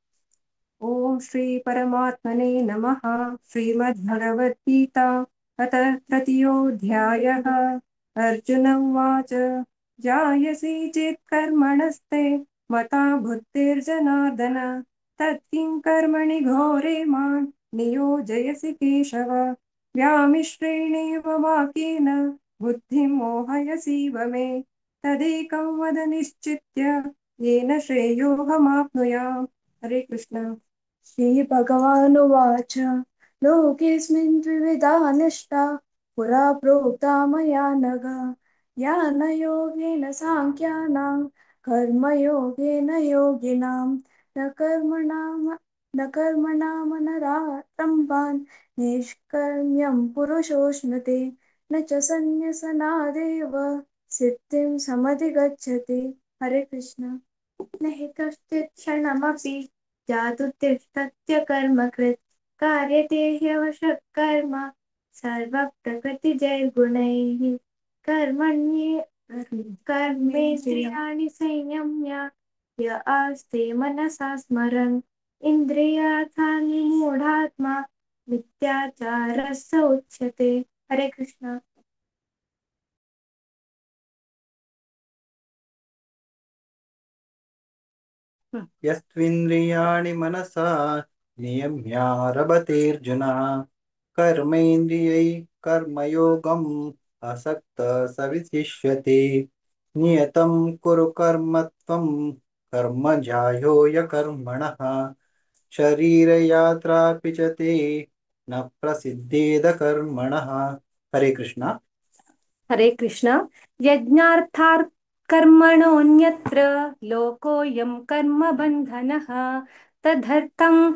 ओम श्री परमात्मने नमः. श्रीमद्भगवद्गीता अथ तृतीयोऽध्यायः. अर्जुन उवाच, जायसी चेत् कर्मणस्ते मता बुद्धिर्जनार्दन, तत्किं कर्मणि घोरे मां नियोजयसि केशव. व्यामिश्रेणेव वाक्येन बुद्धिं मोहयसीव मे, तदेकं वद निश्चित्य येन श्रेयोऽहमाप्नुयाम्. हरे कृष्ण. श्री भगवानुवाच, लोकेऽस्मिन् द्विविधा निष्ठा पुरा प्रोक्ता मया नघ, ज्ञानयोगेन साङ्ख्यानां कर्मयोगेन योगिनां. न कर्मणामनरारम्भान् नैष्कर्म्यं पुरुषोऽश्नुते, न च सन्न्यसनादेव सिद्धिं समधिगच्छति. हरे कृष्ण. न हि कश्चित् क्षणमपि जातु तिष्ठत्य कर्मकृत्, कार्यते ह्यवशः कर्म सर्वप्रकृतिजैर्गुणैः. कर्मण्ये कर्मेन्द्रियाणि संयम्य य आस्ते मनसा स्मरन्, इन्द्रियार्थान् विमूढात्मा मिथ्याचारः स उच्यते. हरे कृष्ण. यस्त्विन्द्रियाणि मनसा नियम्यारभतेऽर्जुन, कर्मेन्द्रियै कर्मयोगम् असक्तः स विशिष्यते. नियतं कुरु कर्म त्वं कर्म ध्यायो ह्यकर्मणः, शरीरयात्रापि च ते न प्रसिद्धेद कर्मणः. हरे कृष्ण. हरे कृष्ण. यज्ञार्थार्थ कर्मणोऽन्यत्र लोकोऽयं कर्मबन्धनः, तदर्थं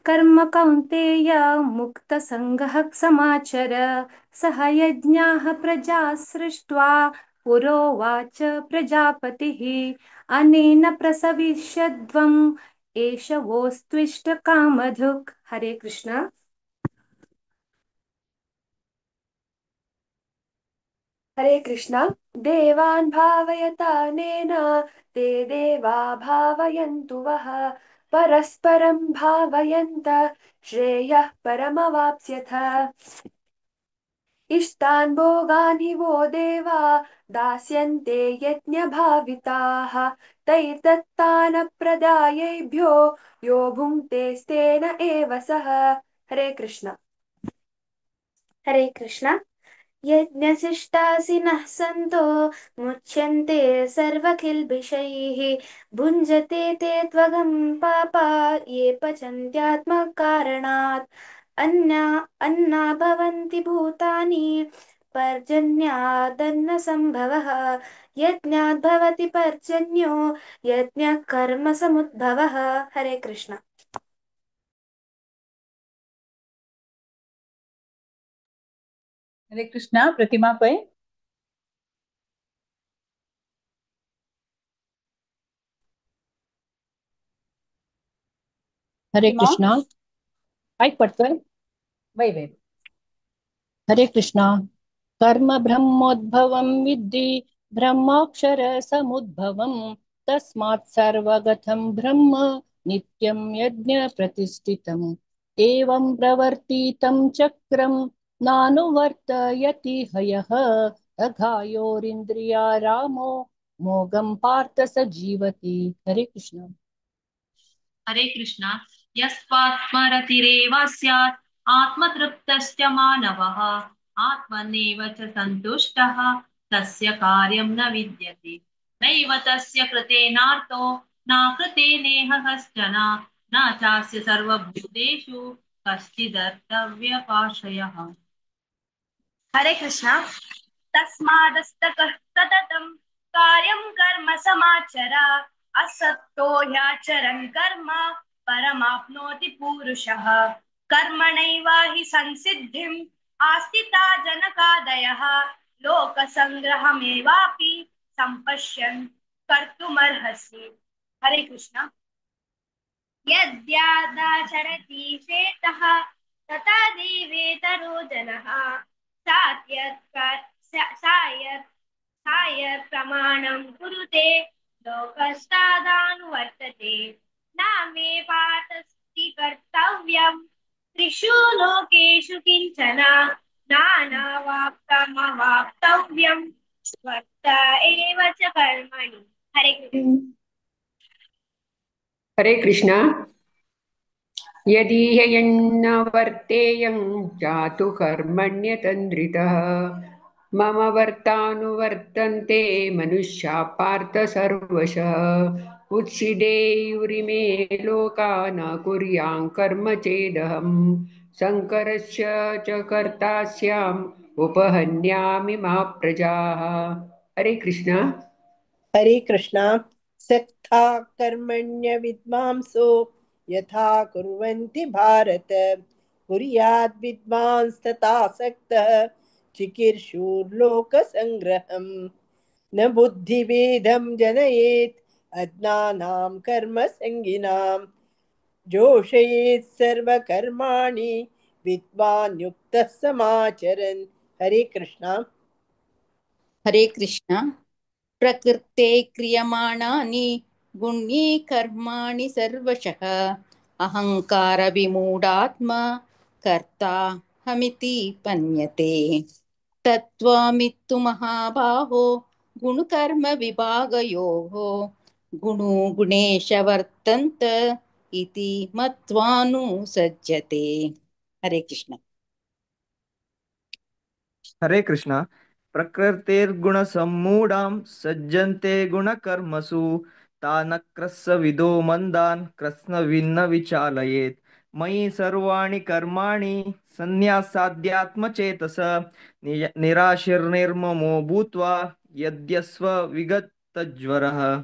कर्म कौन्तेय मुक्तसङ्गः समाचर. सह यज्ञाः प्रजा सृष्ट्वा पुरोवाच प्रजापतिः, अनेन प्रसविष्यध्वम् एष वोस्त्विष्टकामधुक्. हरे कृष्ण. हरे कृष्ण. देवान् भावयतानेन ते देवा भावयन्तु वः, परस्परं भावयन्त श्रेयः परमवाप्स्यथ. इष्टान् भोगान् हि वो देवा दास्यन्ते यज्ञभाविताः, तैर्दत्तानप्रदायैभ्यो यो भुङ्क्तेस्तेन एव सः. हरे कृष्ण. हरे कृष्ण. यज्ञशिष्टासिनः सन्तो मुच्यन्ते सर्वकिल्बिषैः, भुञ्जते ते त्वगं पापा ये पचन्त्यात्मकारणात्. अन्ना भवन्ति भूतानि पर्जन्यादन्नसम्भवः, यज्ञात् भवति पर्जन्यो यज्ञः कर्म समुद्भवः. हरे कृष्ण. हरे कृष्णा. प्रतिमा पै. हरे प्रतिमा कृष्णा. ऐक पडतोय. वै वै. हरे कृष्णा. कर्म ब्रह्मोद्भवं विद्धि ब्रह्माक्षर समुद्भवं, तस्मात् सर्वगतं ब्रह्म नित्यं यज्ञ प्रतिष्ठितम्. एवं प्रवर्तितं चक्रं नानुवर्तयति हयः, अघायोरिन्द्रिया रामो मोघं पार्थ स जीवति. हरे कृष्ण. हरे कृष्ण. यस्त्वात्मरतिरेव स्यात् आत्मतृप्तश्च मानवः, आत्मनेव च सन्तुष्टः तस्य कार्यं न विद्यते. नैव तस्य कृतेनार्थो न कृते नेह कश्चन, न चास्य सर्वभूतेषु कश्चिदर्थव्यपाश्रयः। हरे कृष्ण। तस्मादस्तकः सततं कार्यं कर्म समाचर, असक्तो ह्याचरन् कर्म परमाप्नोति पुरुषः। कर्मणैव हि संसिद्धिम् आस्थिता जनकादयः, लोकसङ्ग्रहमेवापि सम्पश्यन् कर्तुमर्हसि। हरे कृष्ण। यद्यादाचरति श्रेतः तथा देवेतरो जनः, सायत् प्रमाणं कुरुते लोकस्तादानुवर्तते। न मे पातस्ति कर्तव्यं त्रिषु लोकेषु किञ्चन, नानावाप्तमवाप्तव्यं वर्त एव च कर्मणि। हरे कृष्ण। हरे कृष्ण। यदि ह्ययन्न वर्तेयं जातु कर्मण्यतन्द्रितः, मम वर्तानुवर्तन्ते मनुष्या पार्थ सर्वशः। उत्सीदेयुरिमे लोका न कुर्यां कर्म चेदहं, शङ्करस्य च कर्तास्याम् उपहन्यामि मा प्रजाः। हरे कृष्ण। हरे कृष्ण। सक्था कर्मण्य विद्वांसो यथा कुर्वन्ति भारत, कुर्याद् विद्वांस्तथा सक्तः चिकीर्षुर्लोकसङ्ग्रहम्। न बुद्धिभेदं जनयेत् अज्ञानां कर्मसङ्गिनां, जोषयेत् सर्वकर्माणि विद्वान् युक्तः समाचरन्। हरे कृष्ण। हरे कृष्ण। प्रकृते क्रियमाणानि गुण्ये कर्माणि सर्वशः, अहंकार विमूढात्मा कर्ताहमिति मन्यते। तत्त्वमित्तु महाबाहो गुणकर्म विभागयोः, गुणो गुणेश वर्तन्त इति मत्वानुसज्जते। हरे कृष्ण। हरे कृष्ण। प्रकृतेर्गुणसम्मूढां सज्जन्ते गुणकर्मसु, तानक्रस्सविदो मन्दान् कृत्स्नविन्न विचालयेत्। मयि सर्वाणि कर्माणि सन्न्यासाद्यात्मचेतस, निराशिर्निर्ममो भूत्वा यद्यस्व विगतज्वरः।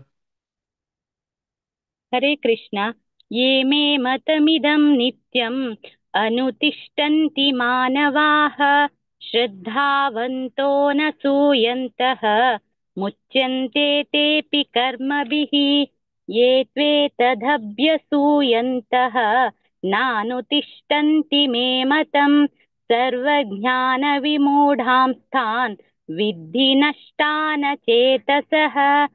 हरे कृष्ण। ये मे मतमिदं नित्यम् अनुतिष्ठन्ति मानवाः, श्रद्धावन्तो न सूयन्तः मुच्यन्ते तेऽपि कर्मभिः। ये त्वेतदभ्यसूयन्तः नानुतिष्ठन्ति मे मतं, सर्वज्ञानविमूढांस्तान् विद्धि नष्टान चेतसः।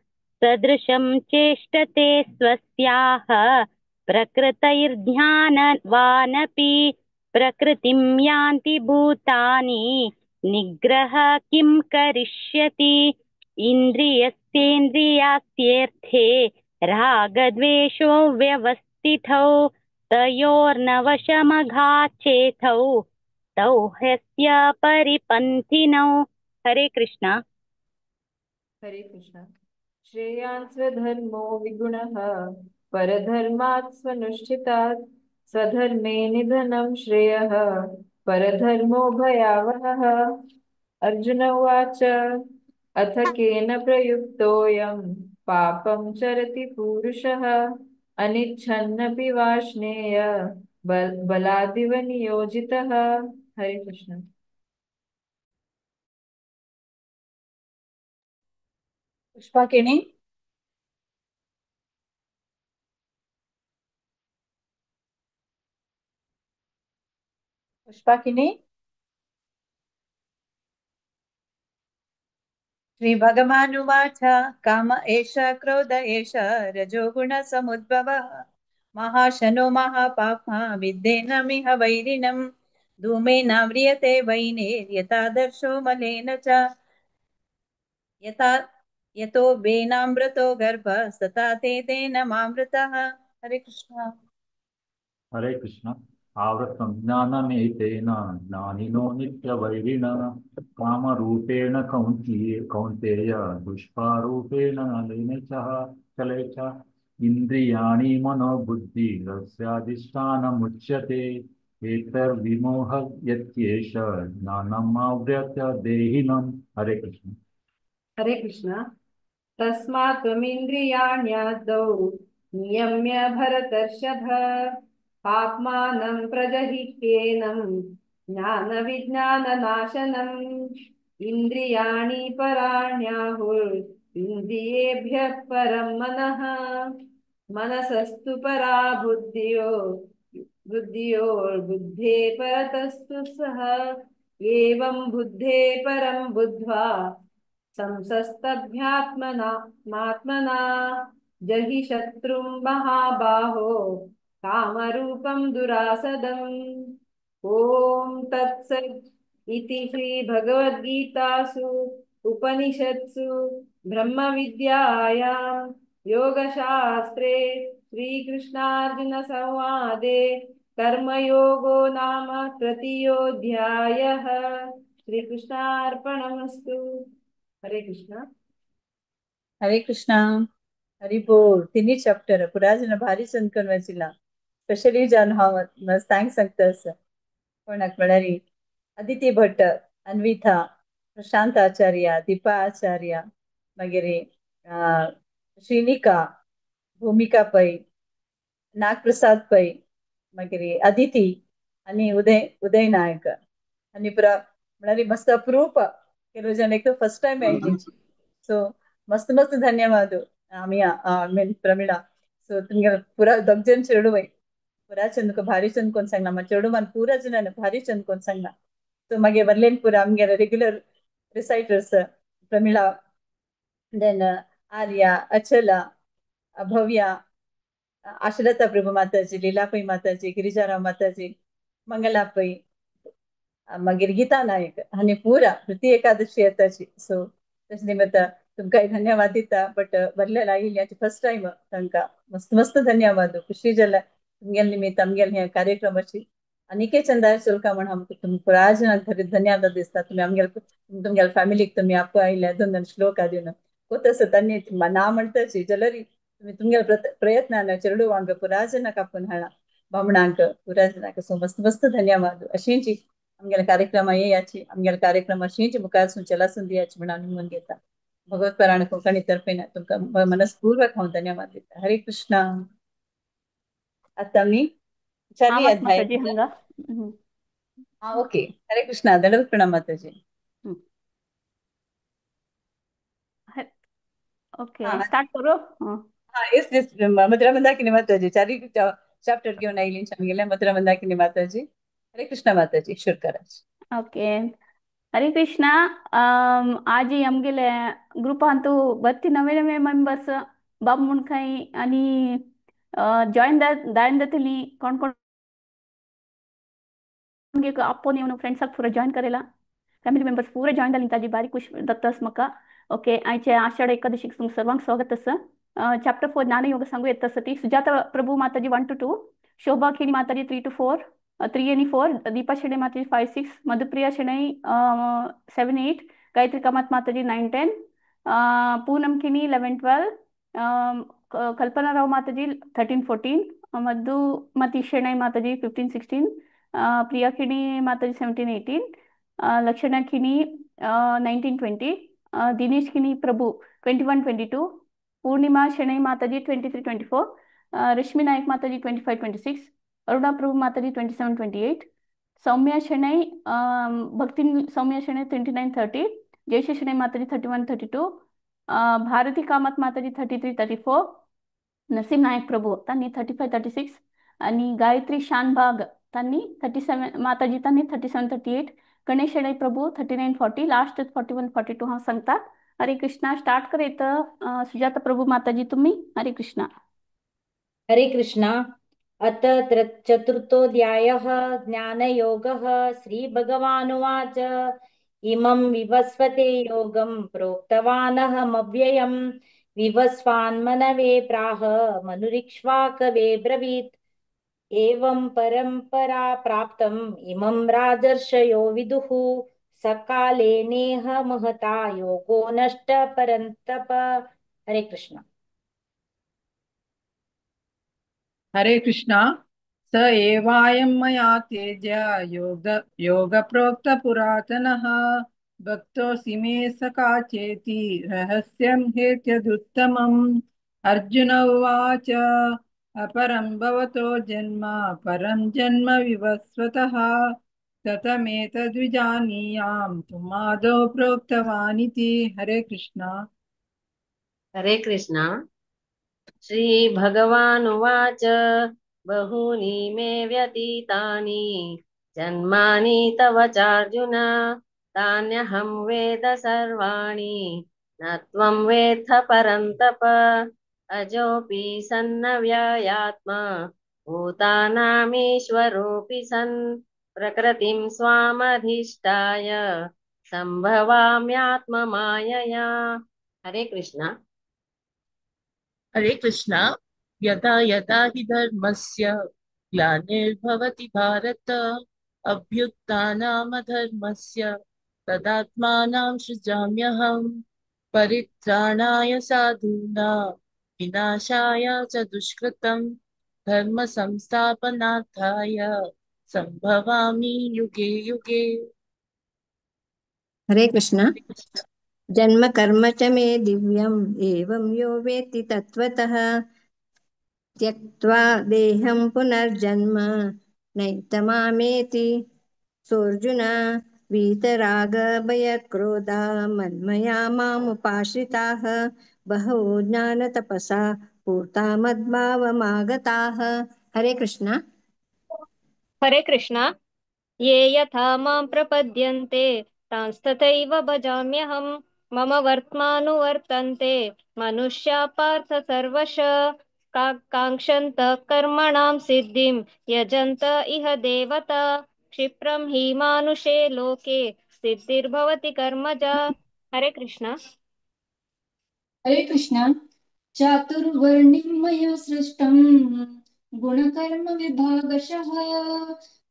सदृशं चेष्टते स्वस्याः प्रकृतैर्ध्यानवानपि, प्रकृतिं यान्ति भूतानि निग्रह किं करिष्यति। इन्द्रियस्येन्द्रियास्येर्थे रागद्वेषो व्यवस्थितौ, तयोर्नवशमघाचेतौ तौ ह्यस्य परिपन्थिनौ। हरे कृष्ण। हरे कृष्ण। श्रेयान् स्वधर्मो विगुणः परधर्मात् स्वनुष्ठितात्, स्वधर्मे निधनं श्रेयः परधर्मो भयावहः। अर्जुन उवाच, अथ केन प्रयुक्तोऽयं पापं चरति पुरुषः, अनिच्छन्नपि वार्ष्णेय बलादिव नियोजितः। हरे कृष्ण। पुष्पा केणी। पुष्पा किणी। श्री भगवानुवाच, काम एष क्रोध एष रजोगुण समुद्भवः, महाशनो महापाप्मा विद्येनमिह वैरिणम्, धूमेनाव्रियते वैनेर्यथादर्शो मलेन च, यथा यतो वेनामृतो गर्भस्तथा ते तेन मामृतः। हरे कृष्ण। हरे कृष्ण। आवृतं ज्ञानमेतेन ज्ञानिनो नित्यवैरिण, कामरूपेण कौन्तेय दुष्पारूपेण नलेन च चले च, इन्द्रियाणि मनोबुद्धिरस्याधिष्ठानमुच्यते। एतर्विमोह यत्येष ज्ञानमावृत्य देहिनम्। हरे कृष्ण। हरे कृष्ण। तस्मात् त्वमिन्द्रियाण्यादौ नियम्य भरतर्षभ पाप्मानं प्रजहिह्येनं ज्ञानविज्ञाननाशनम्। इन्द्रियाणि पराण्याहुर् इन्द्रियेभ्यः परं मनः मनसस्तु परा बुद्धियो बुद्धियोर्बुद्धे परतस्तु सः। एवं बुद्धे परं बुद्ध्वा संसस्तभ्यात्मना मात्मना जहि शत्रुं महाबाहो कामरूपं दुरासदम्। ॐ तत्सत् इति श्री भगवद्गीतासु उपनिषत्सु ब्रह्मविद्यायां योगशास्त्रे श्रीकृष्णार्जुन संवादे कर्मयोगो नाम तृतीयोऽध्यायः। श्रीकृष्णार्पणमस्तु। हरे कृष्ण। हरे कृष्णा। हरी बोल। तिन्ही चॅप्टर पुरा जण भारी चंदकन वाचिला। स्पेशली जान हांव thanks सांगता आसा कोणाक म्हळ्यार अदिती भट्ट, अन्विता, प्रशांत आचार्य, दीपा आचार्य, मागीर श्रीनिका, भूमिका पै, नागप्रसाद पै, मागीर अदिती आनी उदय उदय नायक आनी पुरा म्हळ्यार मस्त अप्रूप ಕೆಲವು ಜನ फर्स्ट टाइम आयली। सो मस्त मस्त धन्यवाद आमी मीन प्रमिळा। सो तुमगे पुरा दोग जण चेडू पुरा चंद भारी चंद कोण सांगना मा चेडू मान पुरा जण भारी चंद कोण सांगना। सो मागीर बरलेन पुरा आमगे regular reciters Pramila, then Arya, Achala, Bhavya, Ashalata Prabhu Mataji, Leela Pai Mataji, Girijarao Mataji, Mangala Pai, मागीर गीता नायक आनी पुरा प्रति एकादशी येताची। सो तशें निमित्त तुमकां धन्यवाद दिता। बट बरलें आयिल्ल्याची फर्स्ट टायम तांकां मस्त मस्त धन्यवाद। खुशी जाला तुमगेले निमित्त आमगेले ह्या कार्यक्रमाची आनीकय चंदार चलका म्हण आमकां तुमकां पुरा जाणांक धन्यवाद दिसता। तुमी आमगेले तुमगेले फॅमिलीक तुमी आपो आयिल्ल्या दोन दोन श्लोक दिवन कोत आसा तांणी ना म्हणटाची जाल्यार तुमी तुमगेले प्रयत्नान चेडवांक पुरा जाणांक आपोवन हाडला बामणांक पुरा जाणांक। सो मस्त मस्त धन्यवाद। अशींची आमगेले कार्यक्रम येयाची आमगेले कार्यक्रम अशींची मुखार चलासून दियाची म्हणून आमी म्हणून घेता। भगवत परायण कोंकणी तर्फेन तुमकां मनस्पूर्वक हांव धन्यवाद दिता। हरे कृष्णा। आतां आमी चारी अध्याय। माताजी हांगा। हा ओके। हरे कृष्णा। दंडवत प्रणाम माताजी। ओके स्टार्ट करो। हा येस येस मधुरा मंदाकिनी माताजी चारी चॅप्टर घेवन आयली आमगेले मधुरा मंदाकिनी माताजी। हरे कृष्णा माताजी शुरू करा। ओके हरे कृष्णा। आज आमगेले ग्रुपांतु बत्ती नवे नवे मेंबर्स बामूण खाई आणि जॉईन दायन जातली कोण कोण आपोवन येवन फ्रेंड्साक पुरा जॉईन करेला फॅमिली मेंबर्स पुरा जॉईन जाली ताजी बारीक खुश जाता म्हाका। ओके आयचे आषाढ एकादशीक तुमकां सर्वांक स्वागत आसा। चॅप्टर 4 ज्ञानयोग सांगू येत आसा ती सुजाता प्रभू माताजी 1 to 2, Shobha Kheni Mataji 3 to 4, 3 आणि 4, दीपा शेणै माताजी 5 6, मधुप्रिया शेणै 7 8, गायत्री कामत माताजी 9 10, पूनम खिणी 11 12, कल्पना राव माताजी 13 14, मधुमती शेणै माताजी 15 16, प्रिया खिणी माताजी 17 18, लक्षणा खिणी 19 20, दिनेश खिणी प्रभू 21 22, पूर्णिमा शेणै माताजी 23 24, रश्मी नायक माताजी 25 26, अरुणा प्रभू माताजी 27 28, सौम्या शेणै भक्ती सौम्या शेणै 29 30, जयश्री शेणै माताजी 31 32, भारती कामत माताजी 33 34, नरसिंह नायक प्रभू त्यांनी 35 36 आणि गायत्री शानभाग त्यांनी 37 माताजी त्यांनी 37 38, गणेश शेणै प्रभू 39 40, लास्ट 41 42 हांव सांगता। हरे कृष्णा। स्टार्ट कर येतं सुजाता प्रभू माताजी तुम्ही। हरे कृष्णा। हरे कृष्णा। अथ चतुर्थोऽध्यायः ज्ञानयोगः। श्रीभगवानुवाच इमं विवस्वते योगं प्रोक्तवानहमव्ययं विवस्वान्मनवे प्राह मनुरिक्ष्वाकवे ब्रवीत्। एवं परम्परा प्राप्तम् इमं राजर्षयो विदुः सकाले नेह महता योगो नष्ट परन्तप। हरे कृष्ण। हरे कृष्णा। स एवायं मया तेज योग योगप्रोक्त पुरातनः भक्तोऽसि मे सखा चेति रहस्यं हेत्यदुत्तमम्। अर्जुन उवाच अपरं भवतो जन्म परं जन्म विवस्वतः ततमेतद्विजानीयां त्वमादौ प्रोक्तवानिति। हरे कृष्णा। हरे कृष्णा। श्री भगवानुवाच बहूनि मे व्यतीतानि जन्मानि तव चार्जुन तान्यहं वेद सर्वाणि न त्वं वेत्थ परन्तप। अजोऽपि सन्नव्ययात्मा भूतानामीश्वरोऽपि सन् प्रकृतिं स्वामधिष्ठाय संभवाम्यात्ममायया। हरे कृष्णा। हरे कृष्णा। यदा यदा हि धर्मस्य ग्लानिर्भवति भारत अभ्युत्थानामधर्मस्य तदात्मानं सृजाम्यहम्। परित्राणाय साधूनां विनाशाय च दुष्कृतं धर्म संस्थापनार्थाय संभवामि युगे युगे। हरे कृष्णा। जन्म कर्म च मे दिव्यम् एवं यो वेत्ति तत्त्वतः त्यक्त्वा देहं पुनर्जन्म नैतमामेति सोऽर्जुन। वीतराग भयक्रोधा मन्मया मामुपाश्रिताः बहवो ज्ञानतपसा पूता मद्भावमागताः। हरे कृष्णा। हरे कृष्णा। ये यथा मां प्रपद्यन्ते तांस्तथैव भजाम्यहम्। मम वर्त्मानुवर्तन्ते मनुष्या पार्थ सर्वश। काङ्क्षन्त कर्मणां सिद्धिं यजन्त इह देवता। क्षिप्रं हि मानुषे लोके सिद्धिर्भवति कर्मजा। हरे कृष्णा। हरे कृष्णा। चातुर्वर्ण्यं मया सृष्टं गुणकर्म विभागशः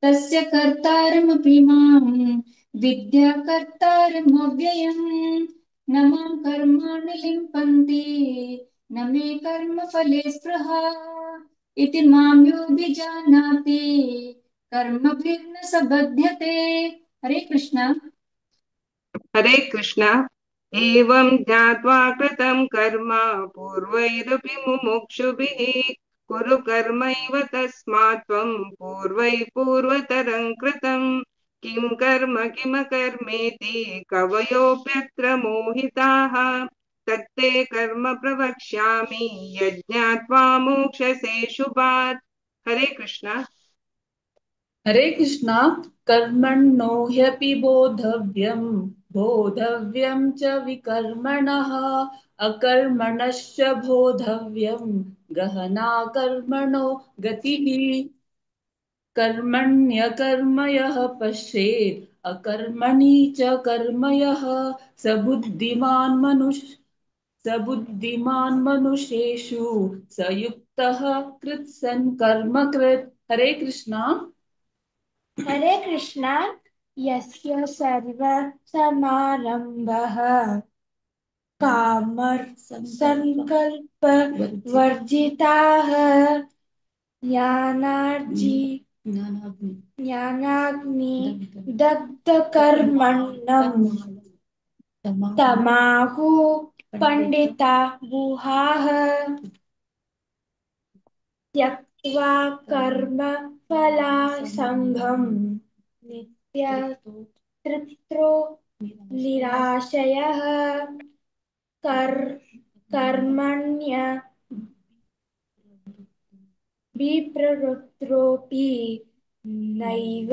तस्य कर्तारमपि मां विद्या कर्तारमव्ययम्। न मां कर्माणि लिम्पन्ति न मे कर्मफले स्पृहा इति मां योऽभिजानाति कर्मभिर्न स बध्यते। हरे कृष्णा। हरे कृष्णा। एवं ज्ञात्वा कृतं कर्म पूर्वैरपि मुमुक्षुभिः कुरु कर्मैव तस्मात् त्वं पूर्वैः पूर्वतरं कृतं। किं कर्म किमकर्मेति कवयोऽप्यत्र मोहिताः तत्ते कर्म प्रवक्ष्यामि यज्ञात्वा मोक्षसे शुभात्। हरे कृष्णा। हरे कृष्णा। कर्मण्यो ह्यपि बोधव्यं बोधव्यं च विकर्मणः अकर्मणश्च बोधव्यं गहना कर्मणो गतिः। कर्मण्यकर्म यः पश्येत् अकर्मणि च कर्म यः स बुद्धिमान् मनुष्येषु स युक्तः कृत्सन् कर्म कृत्। हरे कृष्णा। हरे कृष्णा। यस्य सर्व समारंभः कामर संकल्प वर्जिताः ज्ञानाग्नि दग्ध कर्मण्यं तमाहु पंडिता गुहाः त्यक्त्वा कर्म फलासङ्गं नित्यतृप्तो निराशयः कर्मण्य विप्रवृत्तोऽपि नैव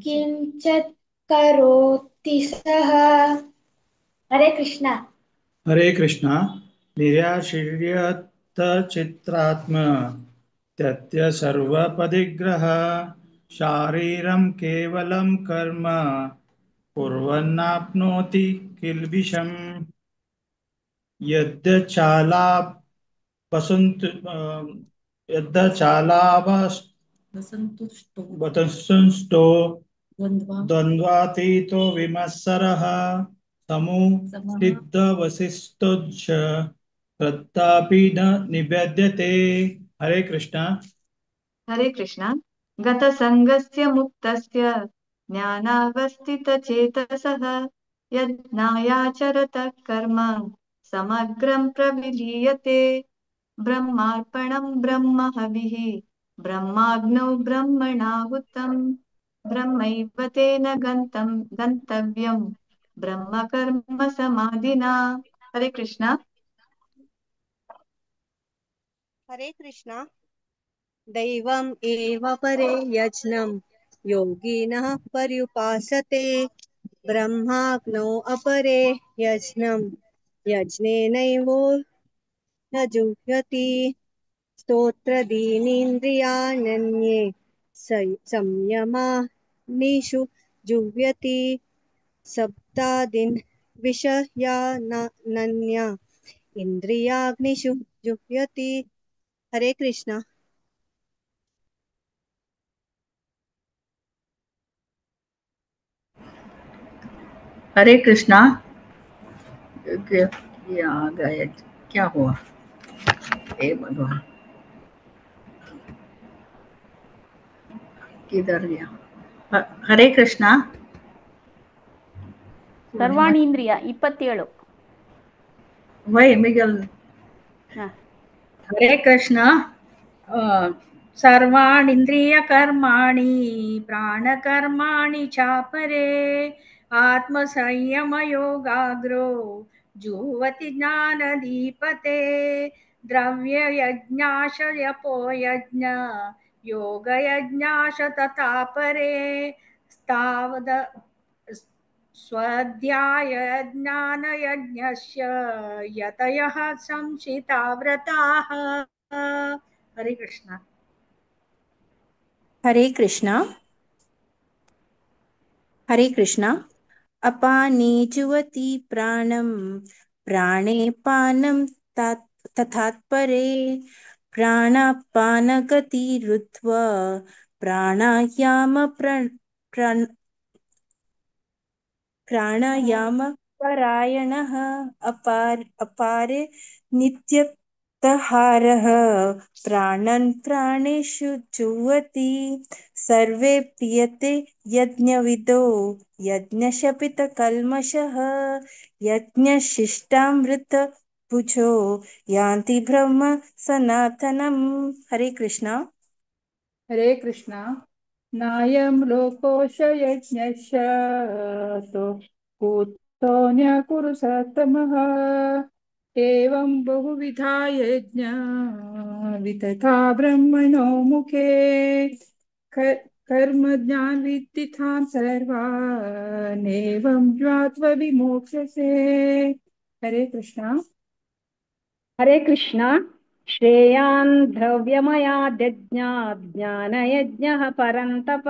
किञ्चित् करोति सः। हरे कृष्णा। हरे कृष्णा। निर्याशीर्यतचित्रात्मा त्यत्य सर्वपरिग्रह शारीरं केवलं कर्म कुर्वन्नाप्नोति किल्बिषम्। यद्यचालावसन्तुष्टो द्वन्द्वातीतो विमत्सरः समो सिद्धवशिष्टोच्च तथापि न निबध्यते। हरे कृष्णा। हरे कृष्ण। गतसङ्गस्य मुक्तस्य ज्ञानावस्थितचेतसः यज्ञायाचरतः कर्म समग्रं प्रविलीयते। ब्रह्मार्पणं ब्रह्म हविः ब्रह्माग्नौ ब्रह्मणाहुतं ब्रह्मैव तेन गन्तव्यं ब्रह्मकर्म समाधिना। हरे कृष्ण। हरे कृष्ण। दैवम् एव परे यज्ञं योगिनः पर्युपासते। ब्रह्माग्नौ अपरे यज्ञं यज्ञेनैवो न जुह्यति। स्तोत्रदीनीन्द्रियाण्यन्ये संयमानिषु जुह्यति। सप्तादीन् विषयानन्या इन्द्रियाग्निषु जुह्यति। हरे कृष्ण। हरे कृष्णा। ये आ गए, क्या हुआ? हे भगवान, किधर गया? हरे कृष्णा। ಸರ್ವಾಣೀಂದ್ರಿಯ 27. वही मिगल। हरे कृष्ण। सर्वाणीन्द्रिय कर्माणि प्राणकर्माणि चापरे आत्मसंयम योगाग्रो जुह्वति ज्ञानदीपते। द्रव्ययज्ञाशयपो यज्ञ योगयज्ञाश तथा परे स्तावद स्वाध्याय ज्ञानयज्ञस्य यतयः संशिता व्रताः। हरे कृष्ण। हरे कृष्णा। हरे कृष्णा। अपाने जुवति प्राणं प्राणे पानं तथात्परे प्राणापानगतिरुत्वा प्राणायाम प्राणायाम परायणः अपारे नित्यप्तहारः प्राणन् प्राणेषु जुह्वति। सर्वे प्रियते यज्ञविदो यज्ञशपितकल्मषः यज्ञशिष्टामृतभुजो यान्ति ब्रह्म सनातनम्। हरे कृष्णा। हरे कृष्णा। नायं लोकोऽस्य यज्ञस्य तो कुतोऽन्य कुरु सत्तमः। एवं बहुविधा यज्ञा वितथा ब्रह्मणो मुखे। कर्म ज्ञान विद्धितान् सर्वान् एवं ज्ञात्वा विमोक्षसे। हरे कृष्णा। हरे कृष्णा। श्रेयान् द्रव्यमयाद्यज्ञात् ज्ञानयज्ञः परन्तप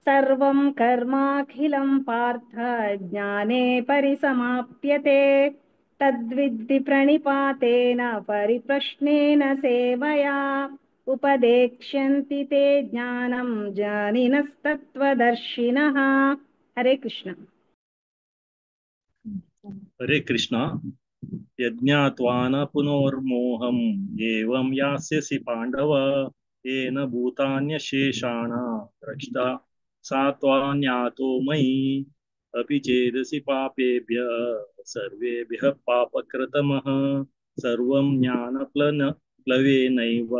सर्वं कर्माखिलं पार्थ ज्ञाने परिसमाप्यते। तद्विद्धि प्रणिपातेन परिप्रश्नेन सेवया उपदेक्ष्यन्ति ते ज्ञानं ज्ञानिनस्तत्त्वदर्शिनः। हरे कृष्ण। हरे कृष्ण। यज्ञात्वा न पुनर्मोहम् एवं यास्यसि पाण्डव येन भूतान्यशेषाण रक्षिता सा त्वान्यातो मयि। अपि चेदसि पापेभ्यः सर्वेभ्यः पापकृतमः सर्वं ज्ञानप्लवेनैव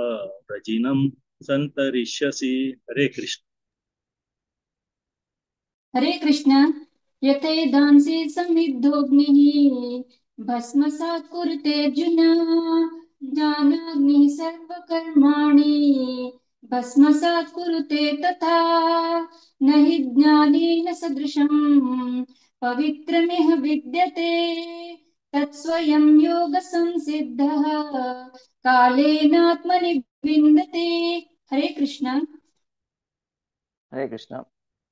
व्रजिनं सन्तरिष्यसि। हरे कृष्ण। हरे कृष्ण। यथैदांसि समिद्धोऽग्निः भस्मसात् कुरुते अर्जुन ज्ञानाग्निः सर्वकर्माणि भस्मसात् कुरुते तथा। न हि ज्ञानेन सदृशं पवित्रमिह विद्यते। तत्स्वयं योगसंसिद्धः कालेनात्मनि विन्दते। हरे कृष्ण। हरे कृष्ण।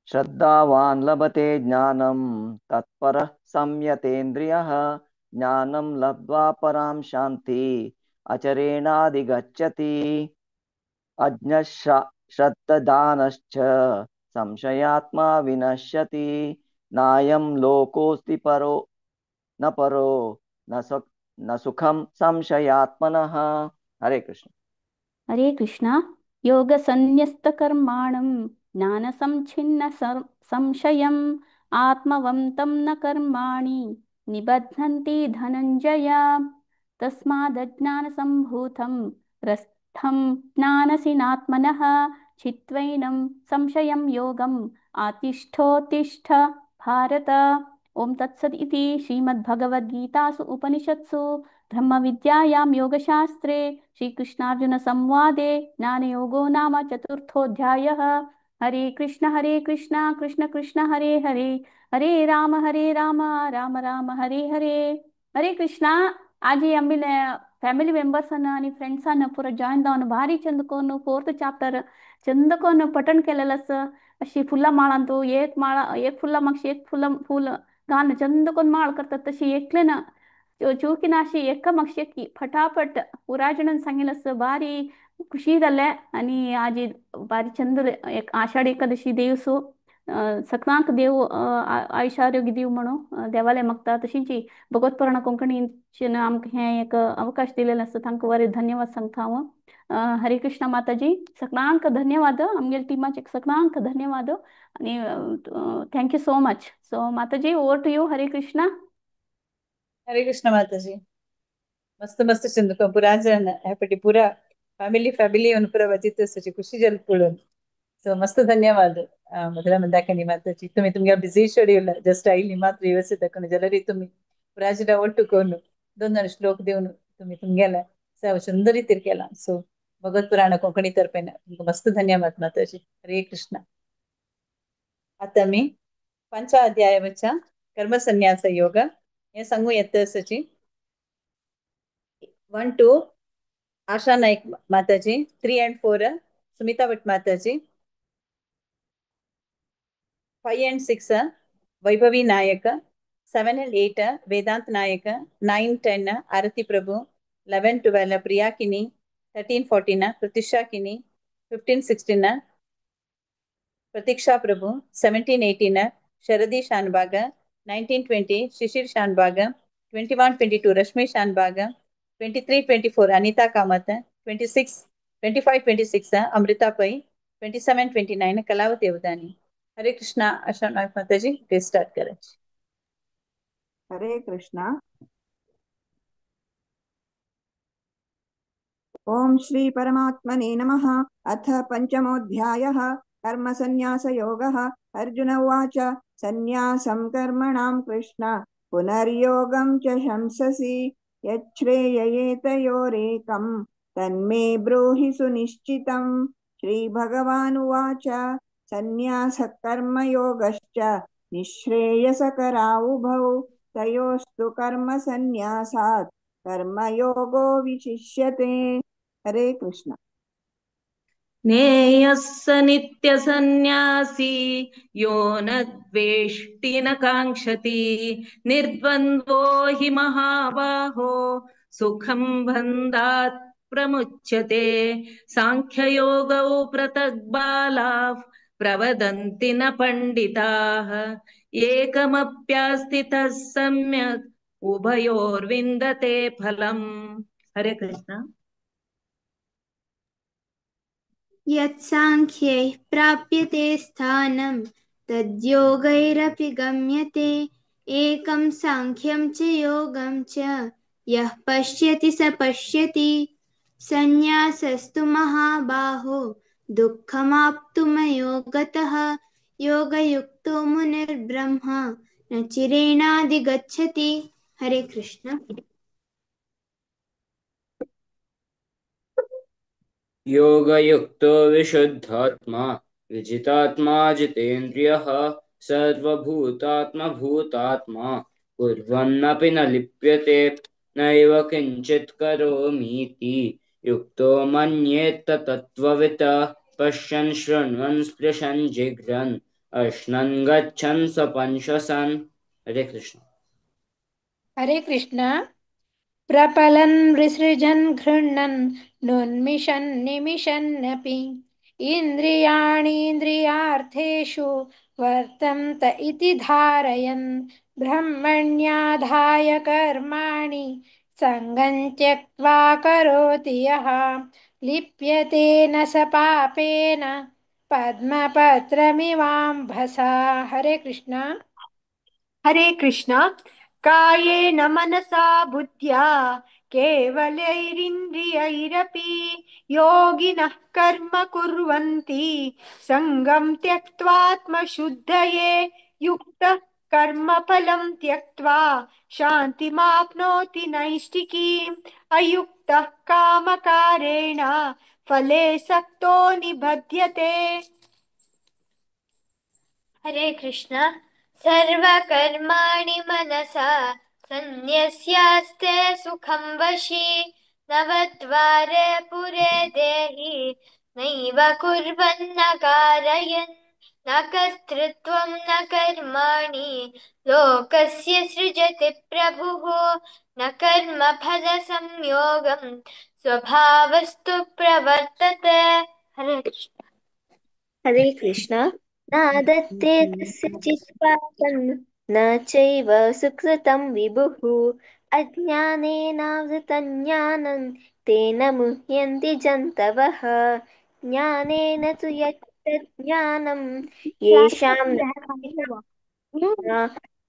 श्रद्धावान् लभते ज्ञानं तत्परः संयतेन्द्रियः ज्ञानं लब्ध्वा परां शान्ति अचरेणाधिगच्छति। अज्ञः श्रद्धादानश्च संशयात्मा विनश्यति। नायं लोकोऽस्ति परो न परो न सुखं संशयात्मनः। हरे कृष्ण। हरे कृष्ण। योगसन्न्यस्तकर्माणं ज्ञानसंच्छिन्न संशयम् आत्मवन्तं न कर्माणि निबध्नन्ति धनञ्जय। तस्मादज्ञानसम्भूतं रस्थं ज्ञानसिनात्मनः छित्त्वैनं संशयं योगम् आतिष्ठोत्तिष्ठ भारत। ओम तत्सद् इति श्रीमद्भगवद्गीतासु उपनिषत्सु ब्रह्मविद्यायां योगशास्त्रे श्रीकृष्णार्जुनसंवादे ज्ञानयोगो नाम चतुर्थोऽध्यायः। हरे कृष्ण कृष्ण कृष्ण हरे हरे, हरे राम राम राम हरे हरे। हरे कृष्ण। आजी आम्ही ಫ್ಯಾಮಿಲಿ ಮೆಂಬರ್ಸನ್ನು आणि फ्रेंड्सांना पुरो जॉईन जावन भारी चंद कोन्न फोर्थ चाप्टर चंद कोन्न पठण केलेलं आसा। अशी फुलां माळान तूं एक माळा एक फुलां मागशी एक फुलां फूल घालून चंद कोन्न माळ करतात तशी एकले ना चुकी ना अशी एका मागशी एक फटाफट पुराय जाणान सांगिल्लें आसा। भारी खुशी जालें आनी आजी भारी चंद एक आषाढ एकादशी देव सो सगळ्यांक देव आयुष्य आरोग्य दिव म्हणून देवाले मागता। तशीच भगवत पुराण कोंकणीचें आमकां हें एक अवकाश दिलेलो आसा तांकां बरें धन्यवाद सांगता हांव। हरे कृष्ण माताजी, सगळ्यांक धन्यवाद, आमगेले टिमाचे सगळ्यांक धन्यवाद आनी thank you so much. So Mataji, over to you. Hare Krishna. Hare Krishna Mataji, मस्त मस्त चंद पुरा जण हॅपी पुरा फॅमिली फॅमिली येवन पुरा वचित खुशी जाली पळोवन। सो मस्त धन्यवाद मधुरा मंदाकिनी माताजी। तुम्ही तुमगे बिझी शेड्यूल जस्ट आयली मात्र व्यवस्थित दाखोवन जाल्यार तुम्ही पुराजिला ಒಟ್ಟು कोन्न दोन दोन श्लोक दिवन तुम्ही तुमगेले सुंदर रीतीर केला। सो भगवत पुराण कोंकणी तर्फेन तुमकां मस्त धन्यवाद माताजी। हरे कृष्ण। आता मी पंच अध्यायाच्या कर्मसन्यास योग हे सांगू येत सची 1 2 आशा नाईक माताजी, 3 and 4 Sumita Bhat Mataji, 5 and 6 Vaibhavi Nayak, 7 and 8 Vedant Nayak, 9 10 Arati Prabhu, 11 12 Priya Kini, 13 14 Pratisha Kini, 15 16 Pratiksha Prabhu, 17 18 Sharadi Shanbhag, 19 20 Shishir Shanbhag, 21 22 Rashmi Shanbhag, 23 24 Anita Kamath, 26 25 26 Amrita Pai, 27 29 Kalavati Avadhani. Hare Krishna. Asha Naik Mataji, please start करें। हरे कृष्णा। ओम श्री परमात्मने नमः। अथ पंचमोऽध्यायः कर्मसन्न्यासयोगः। अर्जुन उवाच, सन्न्यासं कर्मणां कृष्ण पुनर्योगं च शंससि, यच्छ्रेययेतयोरेकं तन्मे ब्रूहि सुनिश्चितं। श्रीभगवानुवाच, सन्न्यासः कर्मयोगश्च निःश्रेयसकरावुभौ, तयोस्तु कर्मसन्न्यासात् कर्मयोगो विशिष्यते। हरे कृष्ण। ज्ञेयः स नित्यसन्न्यासी यो न द्वेष्टि न काङ्क्षति, निर्द्वन्द्वो हि महाबाहो सुखं बन्धात् प्रमुच्यते। सांख्ययोगौ पृथग् बालाः प्रवदन्ति न पण्डिताः, एकमप्यास्थितः सम्यक् उभयोर्विन्दते फलम्। हरे कृष्ण। यत्साङ्ख्यैः प्राप्यते स्थानं तद्योगैरपि गम्यते, एकं साङ्ख्यं च योगं च यः पश्यति स पश्यति। सन्न्यासस्तु महाबाहो दुःखमाप्तुमयो गतः, योगयुक्तो मुनिर्ब्रह्म न चिरेणाधिगच्छति। हरे कृष्ण। योगयुक्तो विशुद्धात्मा विजितात्मा जितेन्द्रियः सर्वभूतात्मभूतात्मा कुर्वन्नपि न लिप्यते, नैव किञ्चित् करोमीति युक्तो मन्येत तत्त्ववित्। पश्यन् शृण्वन् स्पृशन् जिघ्रन् अश्नन् गच्छन् स्वपन् श्वसन्। हरे कृष्ण। हरे कृष्ण। प्रपलन् विसृजन् घृणन् नुन्मिषन् निमिषन्नपि इन्द्रियाणीन्द्रियार्थेषु वर्तन्त इति धारयन्, ब्रह्मण्याधाय कर्माणि सङ्गं त्यक्त्वा करोति यः, लिप्यते न स पापेन पद्मपत्रमिवाम्भसा। हरे कृष्ण। हरे कृष्ण। कायेन मनसा बुद्ध्या केवलैरिन्द्रियैरपि योगिनः कर्म कुर्वन्ति सङ्गं त्यक्त्वात्मशुद्धये युक्तः कर्मफलं त्यक्त्वा शान्तिमाप्नोति नैष्ठिकीम्। अयुक्तः कामकारेण फले सक्तो निबध्यते। हरे कृष्ण। सर्वकर्माणि मनसा सन्न्यस्यास्ते सुखं वशी नवद्वारे पुरे देहि नैव कुर्वन्न कारयन् न कर्तृत्वं न कर्माणि लोकस्य सृजति प्रभुः न कर्मफलसंयोगं स्वभावस्तु प्रवर्तते। हरे कृष्ण। हरे कृष्ण। नादत्ते कस्यचित् पापं न चैव सुकृतं विभुः अज्ञानेनावृतं ज्ञानं तेन मुह्यन्ति जन्तवः। ज्ञानेन तु यत् ज्ञानं येषां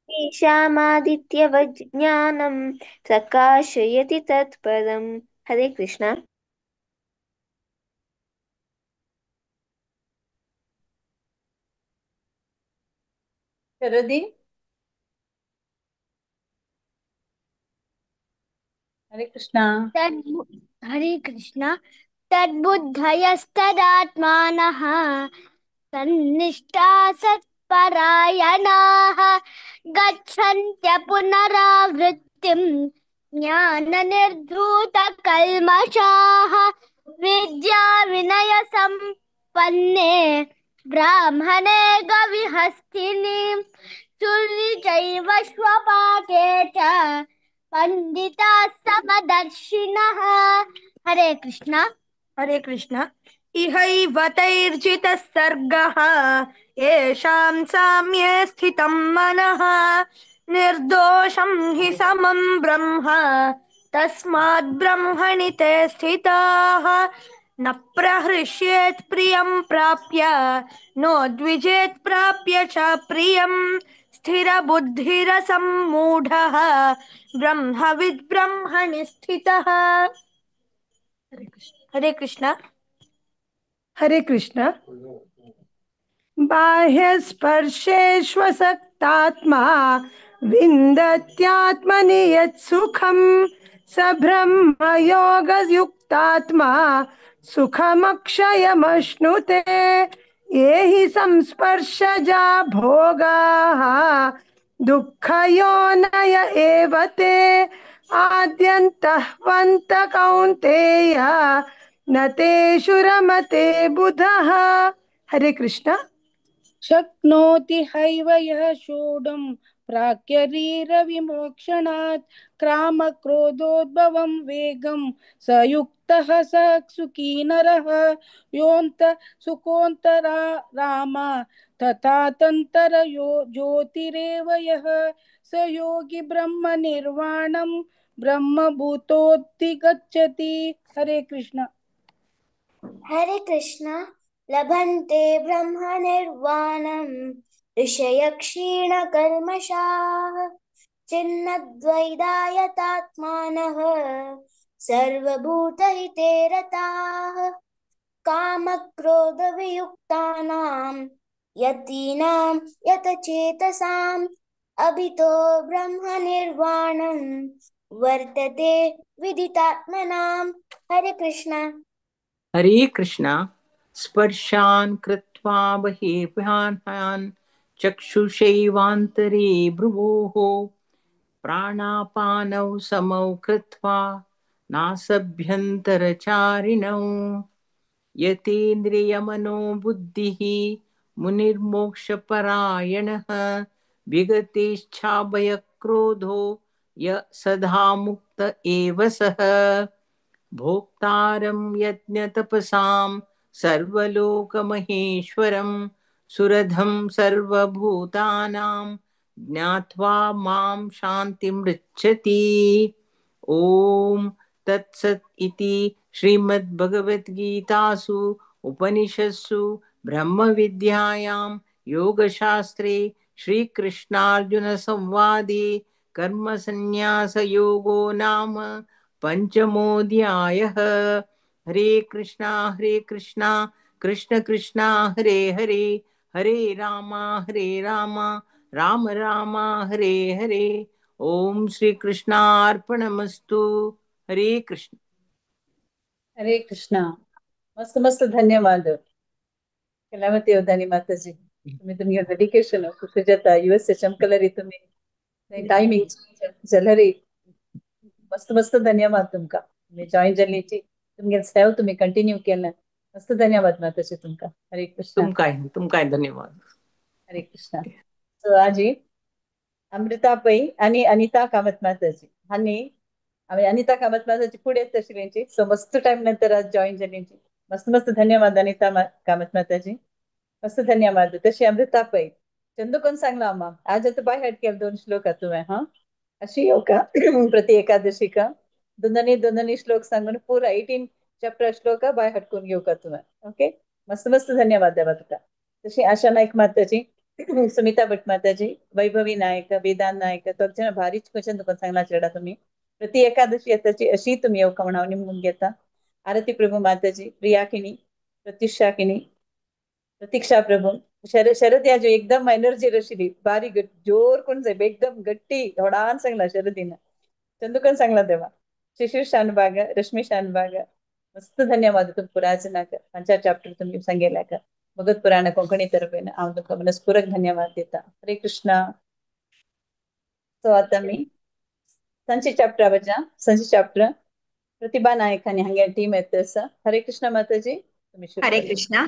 तेषामादित्यवज् ज्ञानं प्रकाशयति तत्परम्। हरे कृष्ण। शरदी। हरे कृष्णा। हरे कृष्ण। तद्बुद्धयस्तदात्मानः तन्निष्ठा सत्परायणाः गच्छन्त्य पुनरावृत्तिं ज्ञाननिर्धूतकल्मषाः विद्याविनयसम्पन्ने ब्राह्मणे गविहस्तिनि चुर्रि चैव श्वपाके च पण्डिताः समदर्शिनः। हरे कृष्ण। हरे कृष्ण। इहैव तैर्जितः सर्गः येषां साम्ये स्थितं मनः निर्दोषं हि समं ब्रह्म तस्माद् ब्रह्मणि ते स्थिताः। न प्रहृष्येत् प्रियं प्राप्य नोद्विजेत् प्राप्य च प्रियं स्थिरबुद्धिरसम्मूढः ब्रह्मविद् ब्रह्मणि स्थितः। हरे कृष्ण। हरे कृष्ण। हरे कृष्ण। बाह्यस्पर्शेष्वसक्तात्मा विन्दत्यात्मनि यत्सुखं स ब्रह्मयोगयुक्तात्मा सुखमक्षयमश्नुते। ये हि संस्पर्शजा भोगाः दुःखयोनय एव ते आद्यन्तः वन्त कौन्तेय न तेषु रमते बुधः। हरे कृष्ण। शक्नोति हैव यः षोडुं प्राक्यरीरविमोक्षणात् क्रामक्रोधोद्भवं वेगं स युक्तः स सुखी नरः। योऽन्त सुकोऽन्तरा राम तथा तन्तरयो ज्योतिरेव यः स योगी ब्रह्मनिर्वाणं ब्रह्मभूतोऽधिगच्छति। हरे कृष्ण। हरे कृष्ण। लभन्ते ब्रह्मनिर्वाणं ऋषय क्षीणकल्मषाः छिन्नद्वैधायतात्मानः सर्वभूतहिते रताः कामक्रोधवियुक्तानां यतीनां यतचेतसाम् अभितो ब्रह्मनिर्वाणं वर्तते विदितात्मनां। हरे कृष्ण। हरे कृष्ण। स्पर्शान् कृत्वा बहिर्भ्यान् चक्षुषैवान्तरे भ्रुवोः प्राणापानौ समौ कृत्वा नासभ्यन्तरचारिणौ। यतेन्द्रियमनो बुद्धिः मुनिर्मोक्षपरायणः विगतेच्छाभयक्रोधो य सदा मुक्त एव सः। भोक्तारं यज्ञतपसां सर्वलोकमहेश्वरं सुरधं सर्वभूतानां ज्ञात्वा मां शान्तिमृच्छति। ॐ तत्सत् इति श्रीमद्भगवद्गीतासु उपनिषत्सु ब्रह्मविद्यायां योगशास्त्रे श्रीकृष्णार्जुनसंवादे कर्मसन्न्यासयोगो नाम पञ्चमोऽध्यायः। हरे कृष्णा कृष्ण कृष्ण हरे हरे, हरे राम राम राम हरे हरे। ओम श्री कृष्णार्पणमस्तु। हरे कृष्ण। हरे कृष्णा। मस्त मस्त धन्यवाद कलावती अवधानी माताजी। तुम्ही तुमगे डेडिकेशन सुजाता युएसए चमकलरी तुम्ही टायमिंग जाल्यारी मस्त मस्त धन्यवाद तुमका। तुम्ही जॉईन जाल्लीची तुमगे सेव तुम्ही कंटिन्यू केला। मस्त धन्यवाद माताजी तुमका। हरे कृष्णा। तुमकाय धन्यवाद। हरे कृष्णा। सो आजी अमृता पै आणि अनिता कामत माताजी हांणी आमी अनिता कामत माताजी फुडें तशी सो मस्त टायम नंतर आज जॉईन जाली। मस्त मस्त धन्यवाद अनिता कामत माताजी, मस्त धन्यवाद। तशी अमृता पै चंदू कोण सांगला आम्हा आज आता बाय हार्ट केलं 2 श्लोक तुवें। हा अशी येवका प्रति एकादशीका दोननी दोननी श्लोक सांगून पुरा 18 चॅप्टर श्लोक बाय हार्ट करून घेवका तुवें। ओके मस्त मस्त धन्यवाद देवा तुका। तशी आशा नाईक माताजी, सुमिता भट माताजी, वैभवी नायक, वेदांत नायक दोग जण भारीच क्वेश्चन तुका सांगला चेडा तुम्ही प्रति एकादशी येताची अशी तुम्ही येवका म्हणून हांव निमगून घेता। आरती प्रभू माताजी, प्रिया किणी, प्रत्युषा किणी, प्रतीक्षा प्रभू, शरद याजो एकदम एनर्जी रशिली बारीक जोर कोण जाय एकदम गट्टी होडान सांगला शरदीन चंदुकन सांगला तेव्हा। शिशिर शानबाग, रश्मी शानबाग मस्त धन्यवाद तुम पुराजनाक 5 चॅप्टर तुम्ही सांगेल्याक भगवत पुराण कोंकणी तरफेन हांव तुमकां मनस्पूर्वक धन्यवाद दिता। हरे कृष्णा। सो आता मी संची चॅप्टर वचा संची चॅप्टर प्रतिभा नायक आनी हांगे टीम येता आसा। हरे कृष्णा माताजी तुम्ही सुरू हरे करा। कृष्णा।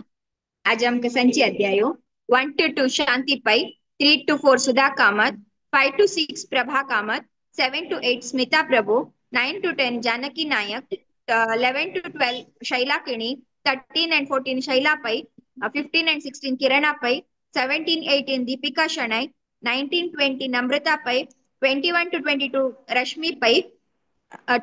आज आमकां संची अध्यायो 1 to 2 Shanti Pai, 3 to 4 Sudha Kamat, 5 to 6 Prabha Kamat, 7 to 8 Smita Prabhu, 9 to 10 Janaki Nayak, 11 to 12 Shaila Kini, 13 and 14 Shaila Pai, 15 and 16 Kirana Pai, 17 18 Deepika Shanai, 19 20 Namrata Pai, 21 to 22 Rashmi Pai,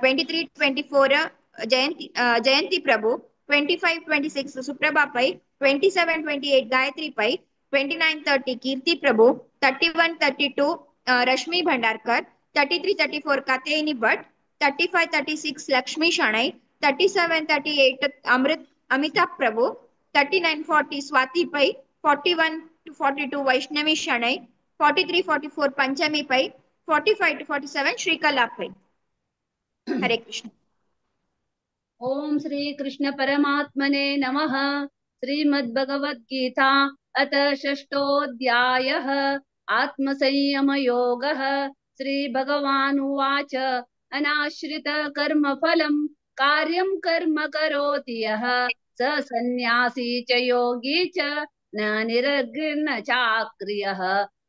23 24 Jayanti Prabhu, 25 26 Suprabha Pai, 27 28 Gayatri Pai, 29 30 Kirti Prabhu, 31 32 Rashmi Bhandarkar, 33 34 Katyayani Bhat, 35 36 Lakshmi Shanai, 37 38 Amitabh Prabhu, 39 40 Swati Pai, 41 to 42 Vaishnavi Shanai, 43 44 Panchami Pai, 45 to 47 Shrikala Pai. Hare Krishna. Om Shri Krishna परमात्मने नमः। श्रीमद्भगवद्गीता अथ षष्ठोऽध्यायः आत्मसंयमयोगः। श्री भगवानुवाच अनाश्रित कर्मफलं कार्यं कर्म करोति यः स सन्न्यासी च योगी च न निरग्न चाक्रियः।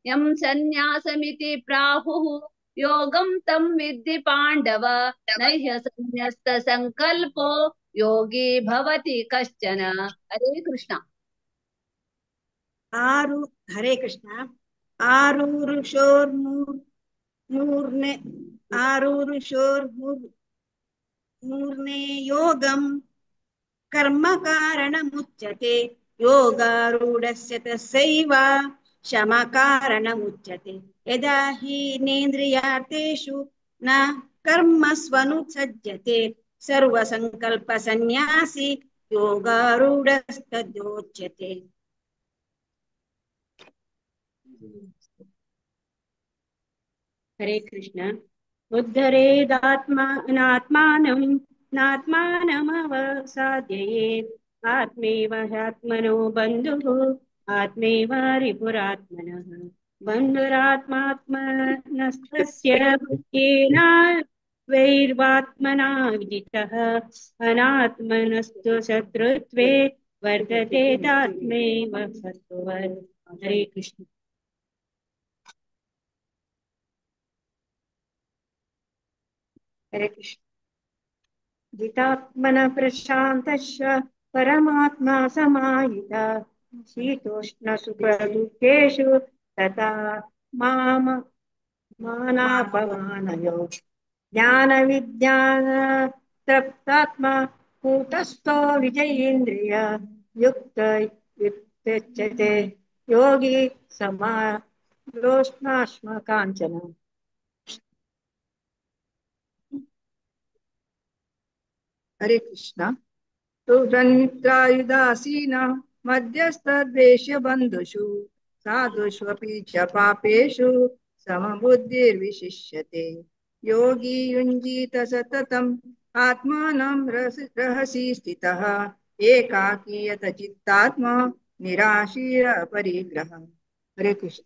यं सन्न्यासमिति प्राहुः योगं तं विद्धि पाण्डव नह्य सन्न्यस्त संकल्पो योगी भवति कश्चन। हरे कृष्णा। हरे कृष्ण। आरूरुषोर्मूर्ने योगं कर्म कारणमुच्यते योगारूढस्य तस्यैव शमकारणमुच्यते। यदा हि नेन्द्रियार्थेषु न कर्मस्वनुसज्जते सर्वसंकल्पसन्न्यासी योगारूढस्तद्योच्यते। हरे कृष्ण। उद्धरेदात्मानात्मानं नात्मानमवसाद्ययेत् आत्मैव ह्यात्मनो बन्धुः आत्मैव रिपुरात्मनः बन्धुरात्मात्मनस्तस्य येन वैर्वात्मना विदितः अनात्मनस्तु शत्रुत्वे वर्धते तात्मैव शत्रुवत्। हरे कृष्ण। हरे कृष्ण। जितात्मन प्रशान्तस्य परमात्मा समाहितः शीतोष्ण सुखदुःखेषु तथा माम मानापमानयो ज्ञान विज्ञान तृप्तात्मा कूटस्थो विजयेन्द्रिय युक्त युक्तच्यते योगी समालोष्णाश्म कांचन। हरे कृष्णा। सुधन्त्रायुधासीन मध्यस्थद्वेष्य बन्धुषु साधुष्वपि च पापेषु समबुद्धिर्विशिष्यते। योगी युञ्जीत सततम् आत्मानं रहसि स्थितः एकाकी यत चित्तात्मा निराशीर परिग्रह। हरे कृष्ण।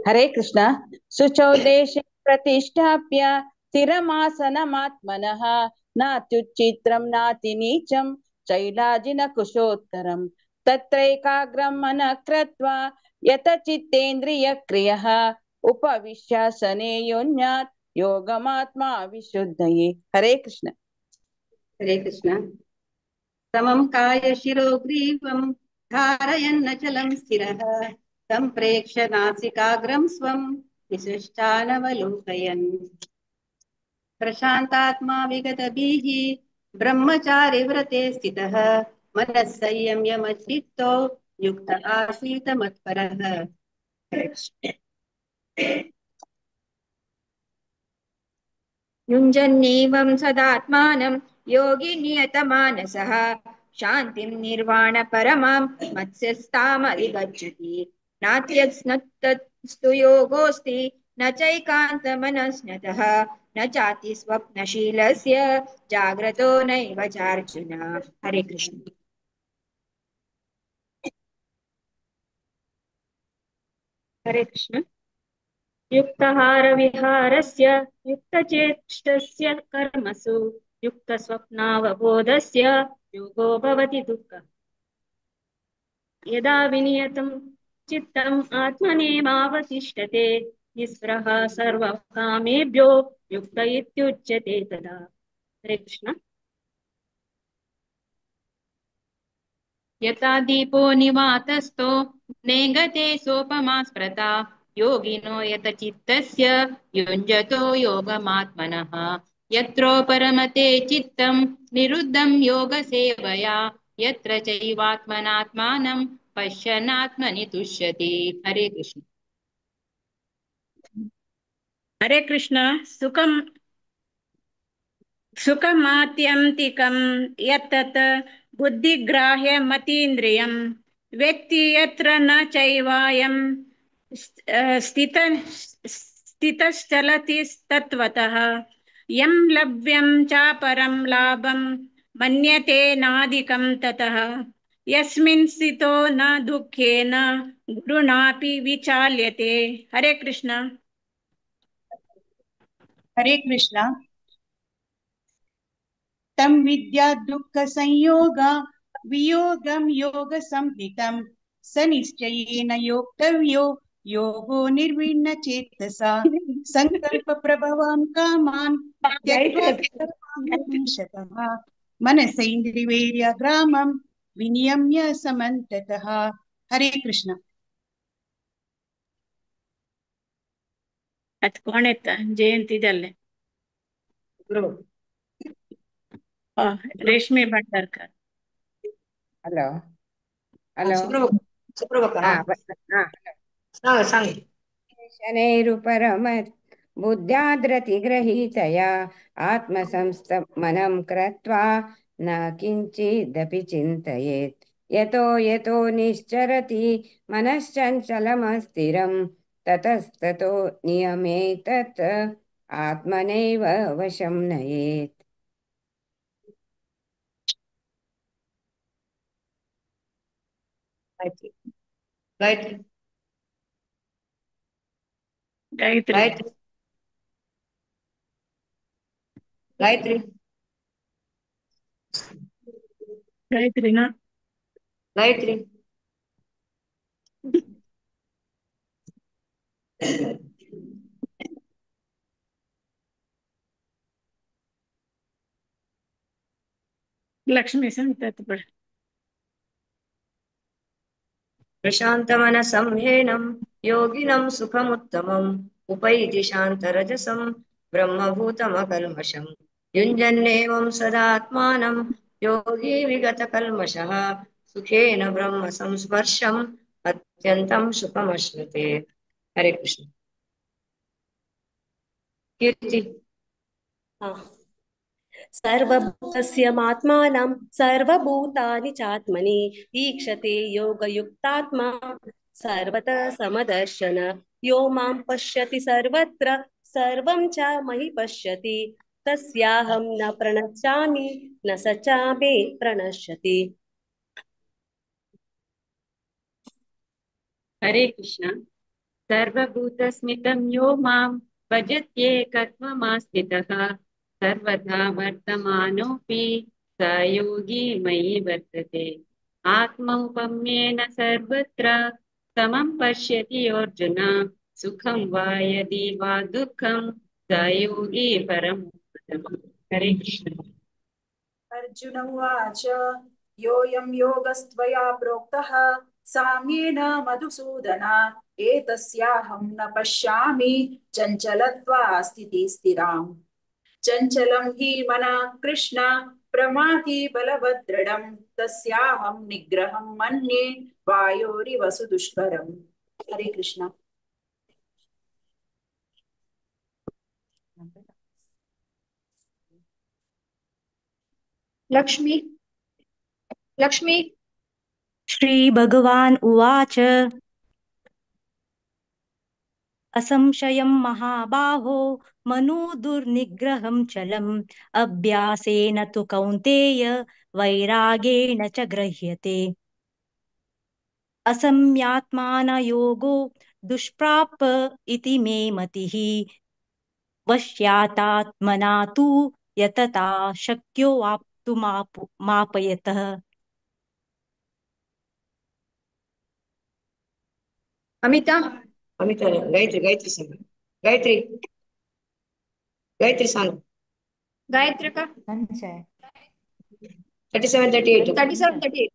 हरे कृष्ण। शुचौ देशे प्रतिष्ठाप्य स्थिरमासनमात्मनः नात्युच्चित्रं नातिनीचं शैलाजिनकुशोत्तरं तत्रैकाग्रं मनः कृत्वा यत चित्तेन्द्रियक्रियः उपविश्यासने योन्यात् योगमात्मा विशुद्धये। हरे कृष्ण। हरे कृष्ण। समं काय शिरो ग्रीवं धारयन्नचलं स्थिरः तं प्रेक्ष्य नासिकाग्रं स्वं विशिष्टानवलोकयन्। प्रशान्तात्मा विगतभिः ब्रह्मचारि व्रते स्थितः मनः संयम्य मच्चित्तो युक्त आसीत मत्परः। युञ्जन्नेवं सदात्मानं योगी नियतमानसः शान्तिं निर्वाणपरमां मत्स्यस्तामधिगच्छति। नात्यस्नतस्तु योगोऽस्ति न चैकान्तमनस्नतः न चाति स्वप्नशीलस्य जाग्रतो नैव चार्जुन। हरे कृष्ण। हरे कृष्ण। युक्तहार विहारस्य युक्तचेष्टस्य कर्मसु युक्तस्वप्नावबोधस्य योगो भवति दुःखः। यदा विनियतं चित्तम् आत्मनेवावतिष्ठते निःस्पृहः सर्वकामेभ्यो युक्त इत्युच्यते तदा। हरे कृष्ण। यथा दीपो निवातस्थो नेङ्गते सोपमा स्मृता योगिनो यत चित्तस्य युञ्जतो योगमात्मनः। यत्रो परमते चित्तं निरुद्धं योगसेवया यत्र चैवात्मनात्मानं पश्यनात्मनि तुष्यति। हरे कृष्ण। हरे कृष्ण। सुखम सुखमात्यन्तिकं यत्तत् बुद्धिग्राह्यमतीन्द्रियं वेत्ति यत्र न चैवायं स्थितश्चलति तत्त्वतः। यं लभ्यं चापरं लाभं मन्यते नाधिकं ततः। यस्मिन् स्थितो न दुःखेन गुरुणापि विचाल्यते। हरे कृष्ण। हरे कृष्ण। तं विद्या दुःख संयोग वियोगं योग संहितं स निश्चयेन योक्तव्यो योगो निर्विण्ण चेतसा। संकल्प प्रभवान् कामान् त्यक्त्वा सर्वान् मनसैन्द्रियैर्य ग्रामं विनियम्य समन्ततः। हरे कृष्ण। ಅದು कोण येता जयंती जाल्ले रेशमी भांडारकर। Hello hello. सांग। शनैरुपरमत् बुद्ध्याद्रतिग्रहीतया आत्मसंस्थमनं कृत्वा न किञ्चिदपि चिन्तयेत्। यतो यतो निश्चरति मनश्चञ्चलमस्थिरं ततस्ततो नियमेतत् आत्मनैव वशं नयेत्। गायत्री गायत्री गायत्री गायत्री गायत्री गायत्री ना गायत्री। लक्ष्मी सांगतात पण। प्रशान्तमनसं हेनं योगिनं सुखमुत्तमम् उपैति शान्तरजसं ब्रह्मभूतमकल्मषम्। युञ्जन्नेवं सदात्मानं योगी विगतकल्मषः सुखेन ब्रह्म संस्पर्शम् अत्यन्तं सुखमश्नुते। हरे कृष्ण। कीर्ति। सर्वभूतस्य मात्मानं सर्वभूतानि चात्मनि ईक्षते योगयुक्तात्मा सर्वतः समदर्शन। यो मां पश्यति सर्वत्र सर्वं च मयि पश्यति तस्याहं न प्रणश्यामि न स च मे प्रणश्यति। हरे कृष्ण। सर्वभूतस्मितं यो मां भजत्येकत्वमास्थितः सर्वथा वर्तमानोऽपि स योगी मयि वर्तते। आत्मौपम्येन सर्वत्र समं पश्यति अर्जुन सुखं वा यदि वा दुःखं स योगी परं पदम्। हरे कृष्ण। अर्जुन उवाच योऽयं योगस्त्वया प्रोक्तः साम्येन मधुसूदन एतस्याहं न पश्यामि चञ्चलत्वा स्थिति स्थिराम्। चञ्चलं हि मनः कृष्ण प्रमाति बलवद्दृढं तस्याहं निग्रहं मन्ये वायोरिव सुदुष्करम्। हरे कृष्ण। लक्ष्मी। लक्ष्मी। श्री भगवान उवाच असंशयं महाबाहो मनो दुर्निग्रहं चलम् अभ्यासेन तु कौन्तेय वैरागेण च गृह्यते। असम्यात्मान योगो दुष्प्राप इति मे मतिः वश्यातात्मना तु यतता शक्यो वाप्तुमापयतः। अमिता। अमिता गायत्री। गायत्री सांग। गायत्री। गायत्री सांग। गायत्री का 37 38 37 38।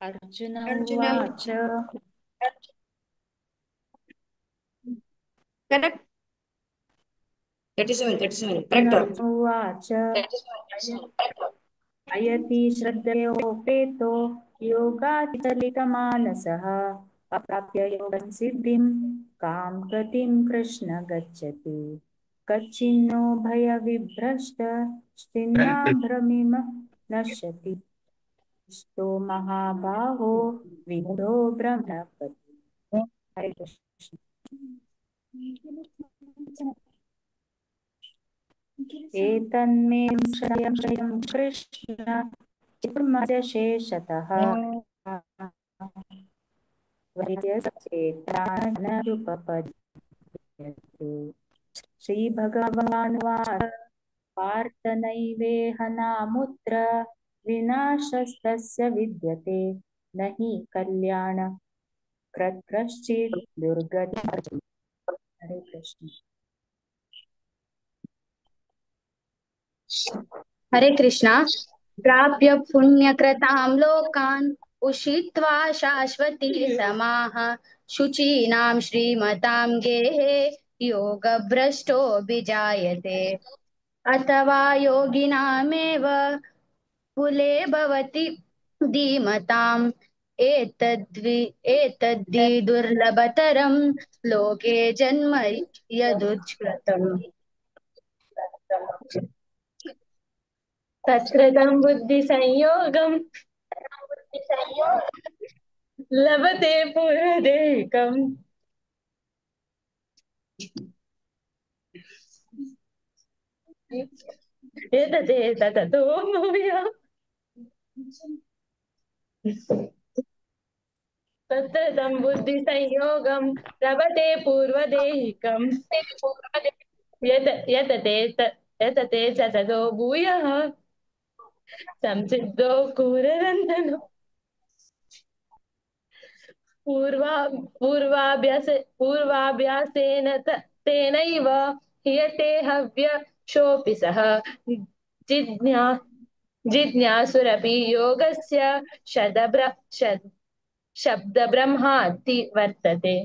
अर्जुन अर्जुन उवाच करेक्ट। 37 37 करेक्ट। उवाच अयति श्रद्धयोपेतो योगाचलितमानसः अप्राप्य योगं सिद्धिं कां गतिं कृष्ण गच्छति। कच्चिन्नो भयविभ्रष्ट स्थिन्नाभ्रमिम नश्यति स्तो महाबाहो विमूढो ब्रह्मपति। हरे कृष्ण। एतन्मे शयं शयं कृष्ण चतुर्मजशेषतः वैद्यचेतानुपपद्यते। श्रीभगवानुवाच पार्थ नैवेह नामुत्र विनाशस्तस्य विद्यते न हि कल्याण कश्चित् दुर्गतिं। हरे कृष्ण। हरे कृष्णा। प्राप्य पुण्यकृतां लोकान् उषित्वा शाश्वती समाः शुचीनां श्रीमतां गेहे योगभ्रष्टोऽभिजायते। अथवा योगिनामेव कुले भवति धीमताम् एतद्धि दुर्लभतरं लोके जन्म यदुच्छ्रुतम्। तत्र तं बुद्धिसंयोगं लभते पूर्वदेकम्। यतते तततो भूयः तत्र तं बुद्धिसंयोगं लभते पूर्वदेहिकम्। यतते यतते च ततो भूयः संसिद्धो क्रूरनन्दनो। पूर्वाभ्यासेन तेनैव ह्रियते हव्यशोऽपि सः। जिज्ञासुरपि योगस्य शब्दब्रह्माति वर्तते।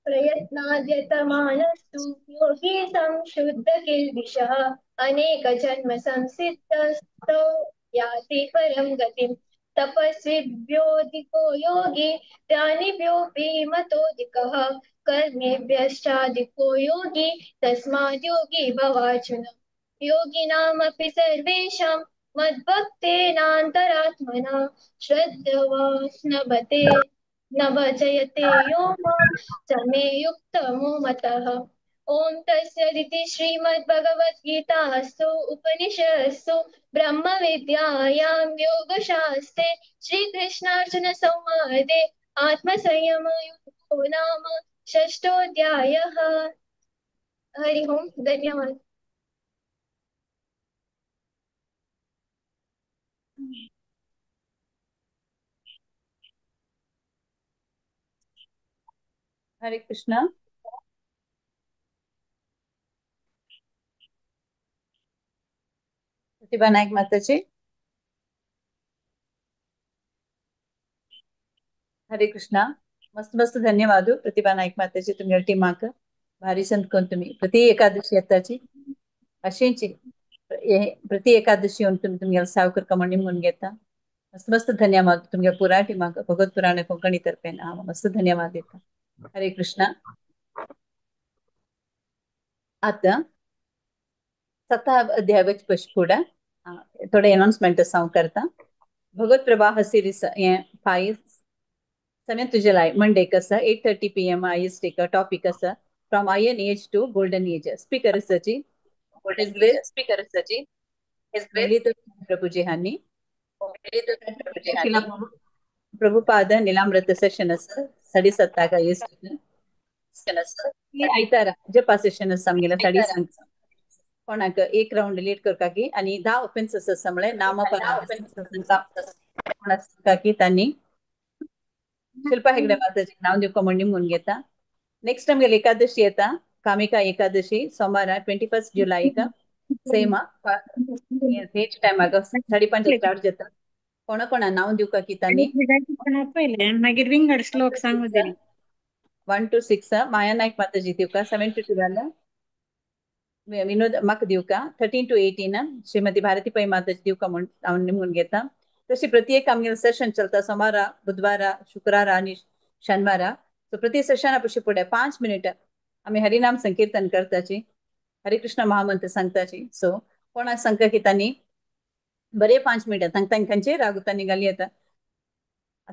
प्रयत्नाद्यतमानस्तु योगी संशुद्ध किल्बिषः अनेक जन्म संसिद्धस्तो याति परं गतिम्। तपस्विभ्योऽधिको योगी ज्ञानिभ्योऽपि मतोऽधिकः कर्मेभ्यश्चाधिको योगी तस्माद् योगी भवार्जुन। योगिनामपि सर्वेषां मद्भक्तेनान्तरात्मना श्रद्धावान् नवजयते यो मां स मे युक्तमो मतः। ॐ तत्सदिति श्रीमद्भगवद्गीतासु उपनिषत्सु ब्रह्मविद्यायां योगशास्त्रे श्रीकृष्णार्जुनसंवादे आत्मसंयमयोगो नाम षष्ठोऽध्यायः। हरि ओम, धन्यवाद। हरे कृष्णा। प्रतिभा नायक माताजी, हरे कृष्णा। मस्त मस्त धन्यवाद प्रतिभा नायक माताजी, तुमच्या टीमाक भारी संत कोण तुम्ही प्रति एकादशी येताची अशींची प्रति एकादशी येऊन तुम्ही तुमच्या सावकर कमणी म्हणून घेता। मस्त मस्त धन्यवाद तुमच्या पुरा टीमाक भगवत पुराण कोंकणी तर्फे मस्त धन्यवाद देता। हरे कृष्णा। आता सता अध्याय फुडें थोडे अनाउन्समेंट हांव करता। भगवत प्रवाह सिरीज हे 5 7 जुलै मंडेक आसा 8:30 PM IST topic आसा from iron age to golden age. Speaker आसा जी प्रभुजी हांणी प्रभुपाद निलामृत सेशन आसा 7:30 IST। आयतारा जपा सेशन आसा आमगेलें 7:30 कोणाक एक राउंड लीड करता की आनी 10 ऑफेन्सेस आसा म्हळ्यार नामपराध की तांणी शिल्पा हेगडे माताजी नाव दिवपा म्हूण घेता। नेक्स्ट आमगेली एकादशी येता कामिका एकादशी सोमारा 21 जुलैक सेम हेच टायमाक 5:30 स्टार्ट जाता। कोणा कोणा नाव दिवका की तांणी मागीर विंगड श्लोक सांगू दिली 1 to 6 माया नायक माताजी दिवका 7 to 12 विनोद म्हाका दिवका 13 to 18 Shrimati Bharati Pai Mataji दिवका म्हूण हांव निमून घेता। तशी प्रत्येक आमगेले सेशन चलता सोमारा बुधवारा शुक्रारा आनी शनिवारा। सो प्रति सेशना पशी फुडें 5 मिनट आमी हरिनाम संकीर्तन करताची हरे कृष्ण महामंत्र सांगताची। सो कोणाक सांगता की तांणी बरे 5 मिनटां तांकां खंयचेय राग तांणी घाली येता।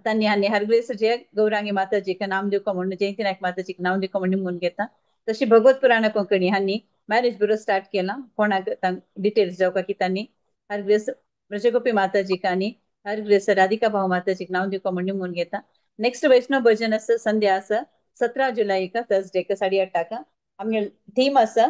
तांणी आनी हरग्रेस जय गौरांगी माताजीक नाम दिवका म्हूण जयंती नायक माताजीक नाम दिवका म्हूण निमून घेता। तशी भगवत पुराण कोंकणी हांणी मॅरेज ब्युरो स्टार्ट केला। कोणाक डिटेल्स जावका की तांणी हरग्रेस ब्रजगोपी माताजीक आनी हरग्रेस राधिका भाऊ माताजीक नाव दिवका म्हूण निमून घेता। नेक्स्ट वैष्णव भजन आसा संध्या आसा 17 जुलैक थर्सडेक 8:30 आमगे थीम आसा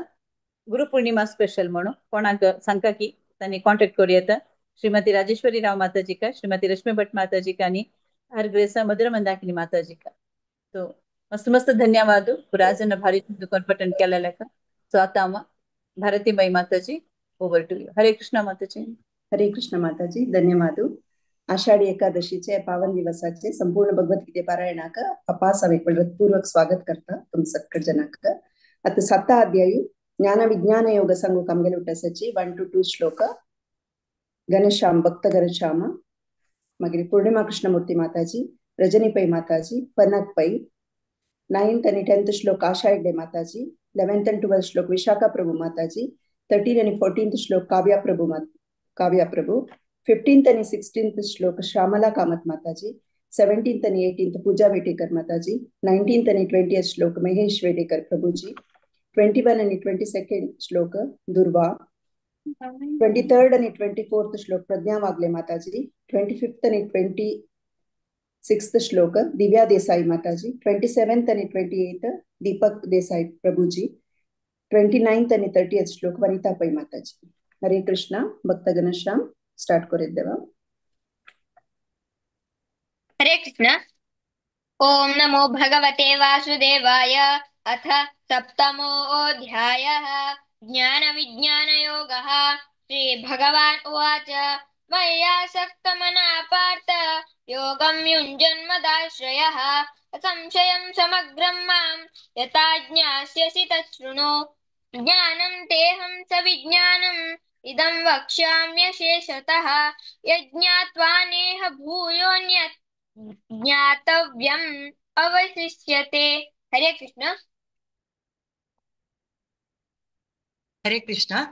गुरु पूर्णिमा स्पेशल म्हणून कोणाक सांगता की तांणी कॉन्टेक्ट करूं येता श्रीमती राजेश्वरी राव माताजीक श्रीमती रश्मी भट माताजीक आनी हरग्रेस मधुर मंदाकिनी माताजीक। सो मस्त मस्त धन्यवाद पुराजन भारी दुकान पटन केलेल्याक। सो आता Bharati Bai Mataji over to you. Hare Krishna Mataji. Hare Krishna Mataji, धन्यवाद। आषाढी एकादशीचे पावन दिवसाचे संपूर्ण भगवद्गीते पारायणाक अपास पूर्वक स्वागत करता तुम सक्कड जनाक। आता 7 अध्याय ज्ञान विज्ञान योग सांगूक आमगेले उठासाची 1 to 2 श्लोक घनश्याम भक्त घनश्याम मागीर पूर्णिमा कृष्णमूर्ती माताजी रजनी पै माताजी पनक पै 9th आणि 10th श्लोक आशा हेगडे माताजी 11th and 12th श्लोक विशाखा प्रभु माताजी 13 आणि 14th श्लोक काव्या प्रभु 15th आणि 16th श्लोक श्यामला कामत माताजी 17th आणि 18th पूजा वेटेकर माताजी 19th आणि 20th श्लोक महेश वेटेकर प्रभुजी 21 आणि 22nd श्लोक दुर्वा 23rd आणि 24th श्लोक प्रज्ञा वागले माताजी 25th आणि 26th श्लोक दिव्या देसाई माताजी 27th आणि 28th Deepak Desai Prabhuji 29th आणि 30th श्लोक वनिता पै माताजी। हरे कृष्णा। भक्त घनश्याम स्टार्ट करिद्देवा। हरे कृष्ण। ओम नमो भगवते वासुदेवाय। अथ सप्तमोऽध्यायः ज्ञानविज्ञानयोगः। श्री भगवान् उवाच। मय्यासक्तमना पार्थ योगं युञ्जन्मदाश्रयः। असंशयं समग्रं मां यथा ज्ञास्यसि तच्छृणु। ज्ञानं तेऽहं सविज्ञानम् इदं वक्ष्याम्यशेषतः। यज्ञात्वा नेह भूयोऽन्यत् ज्ञातव्यम् अवशिष्यते। हरे कृष्ण। हरे कृष्ण।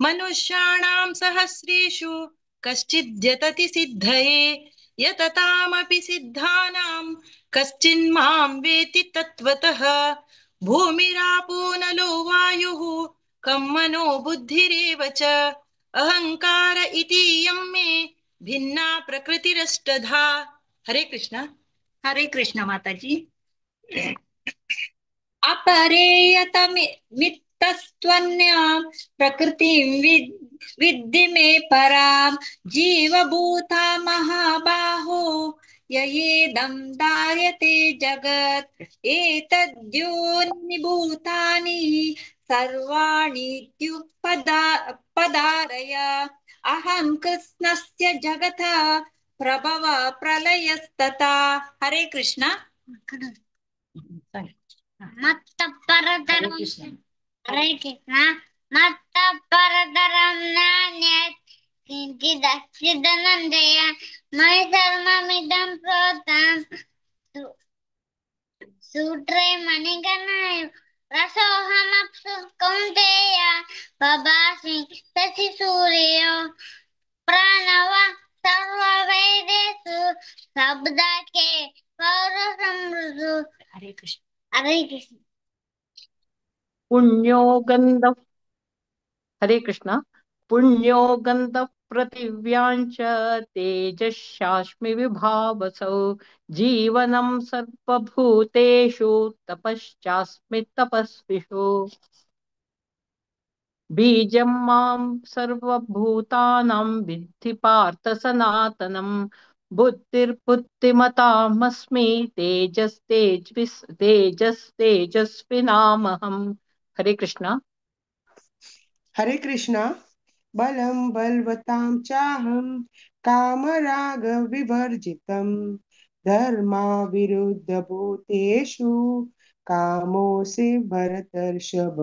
मनुष्याणां सहस्रेषु कश्चिद्यतति सिद्धये यततामपि सिद्धानां कश्चिन्मां वेति तत्त्वतः। भूमिरापो नलो वायुः कं मनो बुद्धिरेव च अहंकार इतीयं मे भिन्ना प्रकृतिरष्टधा। हरे कृष्ण। हरे कृष्ण माताजी। अपरेयतमित्तस्त्वन्यां प्रकृतिं विद्धि मे परां जीवभूता महाबाहो ययेदं धार्यते जगत्। एतद्योनि भूतानि सर्वाणीत्युपदारय। अहं कृत्स्नस्य जगतः प्रभव प्रलयस्तथा। हरे कृष्ण। मत्तपरतरं हरे कृष्ण। मत्तपरतरं नान्यत् किञ्चिदस्ति धनञ्जय मयि सर्वमिदं प्रोतं सूत्रे मणिगणा रसोऽहमप्सु कौन्तेय बभासि शशिसूर्यो प्रणव सर्ववेदेषु शब्दाके पौरसमृषु। हरे कृष्ण। हरे कृष्ण। पुण्यो गन्ध। हरे कृष्ण। पुण्यो गन्ध पृथिव्यां च तेजस्यास्मि विभावसौ जीवनं सर्वभूतेषु तपश्चास्मि तपस्विषु। बीजं मां सर्वभूतानां विद्धि पार्थ सनातनं बुद्धिर्बुद्धिमतामस्मि तेजस्तेजस्विनामहम्। हरे कृष्ण। हरे कृष्ण। बलं बलवतां चाहं कामरागविवर्जितं धर्माविरुद्धभूतेषु कामोऽसि भरतर्षभ।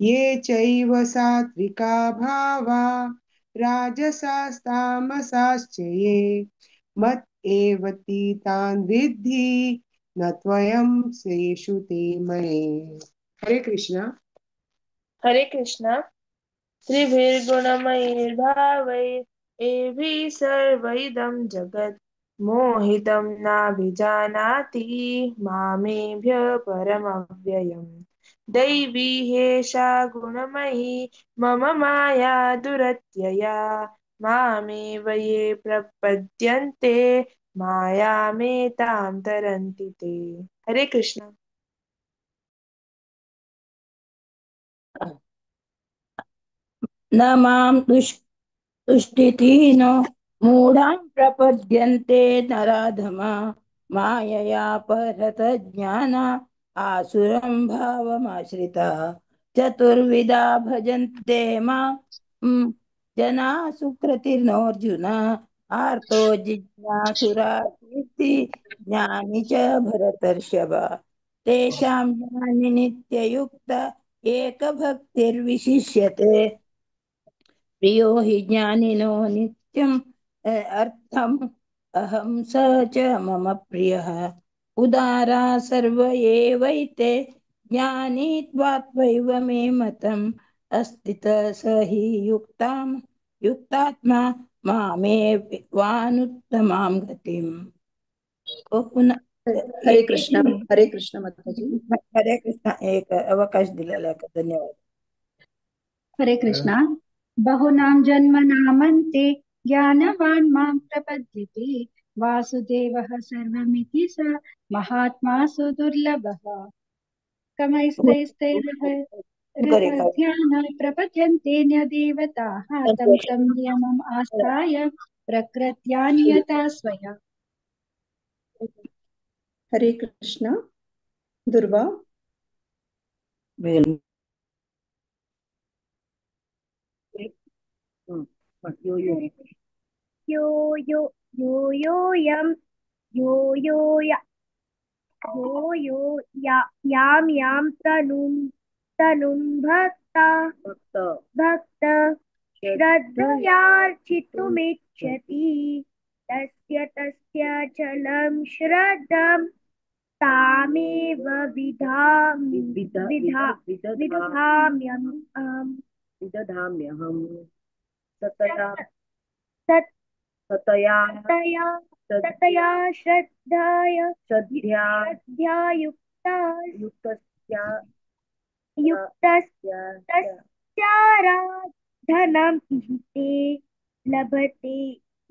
ये चैव सात्विका भावा राजसास्तामसाश्च ये मत् एव तान् विद्धि न त्वयं सेषु ते मये। हरे कृष्ण। हरे कृष्ण। त्रिभिर्गुणमयैर्भावैर्एभिः सर्वैदं जगत् मोहितं नाभिजानाति मामेभ्य परमव्ययम्। दैवी ह्येषा गुणमयी मम माया दुरत्यया मामेव ये प्रपद्यन्ते मायामेतां तरन्ति ते। हरे कृष्ण। न मां दुष्टितीनो मूढां प्रपद्यन्ते नराधमा मायया परतज्ञाना आसुरं भावमाश्रिता। चतुर्विधा भजन्ते मां जना सुकृतिनोऽर्जुन आर्तो जिज्ञासुरार्ति ज्ञानी च भरतर्षभ। तेषां ज्ञानि नित्ययुक्त एकभक्तिर्विशिष्यते। प्रियो हि ज्ञानिनो नित्यम् अर्थम् अहं स च मम प्रियः। उदारा सर्व एवैते ज्ञानी त्वात्मैव मे मतम् अस्ति स हि युक्तात्मा मामेवानुत्तमां गतिम्। हरे कृष्ण। हरे कृष्ण माताजी। हरे कृष्ण। एक अवकाश दिलेला धन्यवाद। हरे कृष्ण। बहुनां जन्मनामन्ते ज्ञानवान् मां प्रपद्यते वासुदेवः सर्वमिति स महात्मा सुदुर्लभः। कमैस्तैस्तैर्ध्यान प्रपद्यन्ते न देवताः तं तं नियमम् आस्थाय प्रकृत्या नियता स्वया। हरे कृष्ण। दुर्वा। यो यो यो यो यो यो यं यो यो या यो यो या यां यां तनुं तनुं भक्ता भक्त भक्त श्रद्धयार्चितुमिच्छति तस्य तस्य चलं श्रद्धां तामेव विधामि विद विधा विद विदधाम्यहम् विदधाम्यहम् सतया तत् सतया तया तद् ततया श्रद्धाय श्रद्ध्या श्रद्ध्या युक्ता युक्तस्या युक्तस्तस्याराधनम् इहिते लभते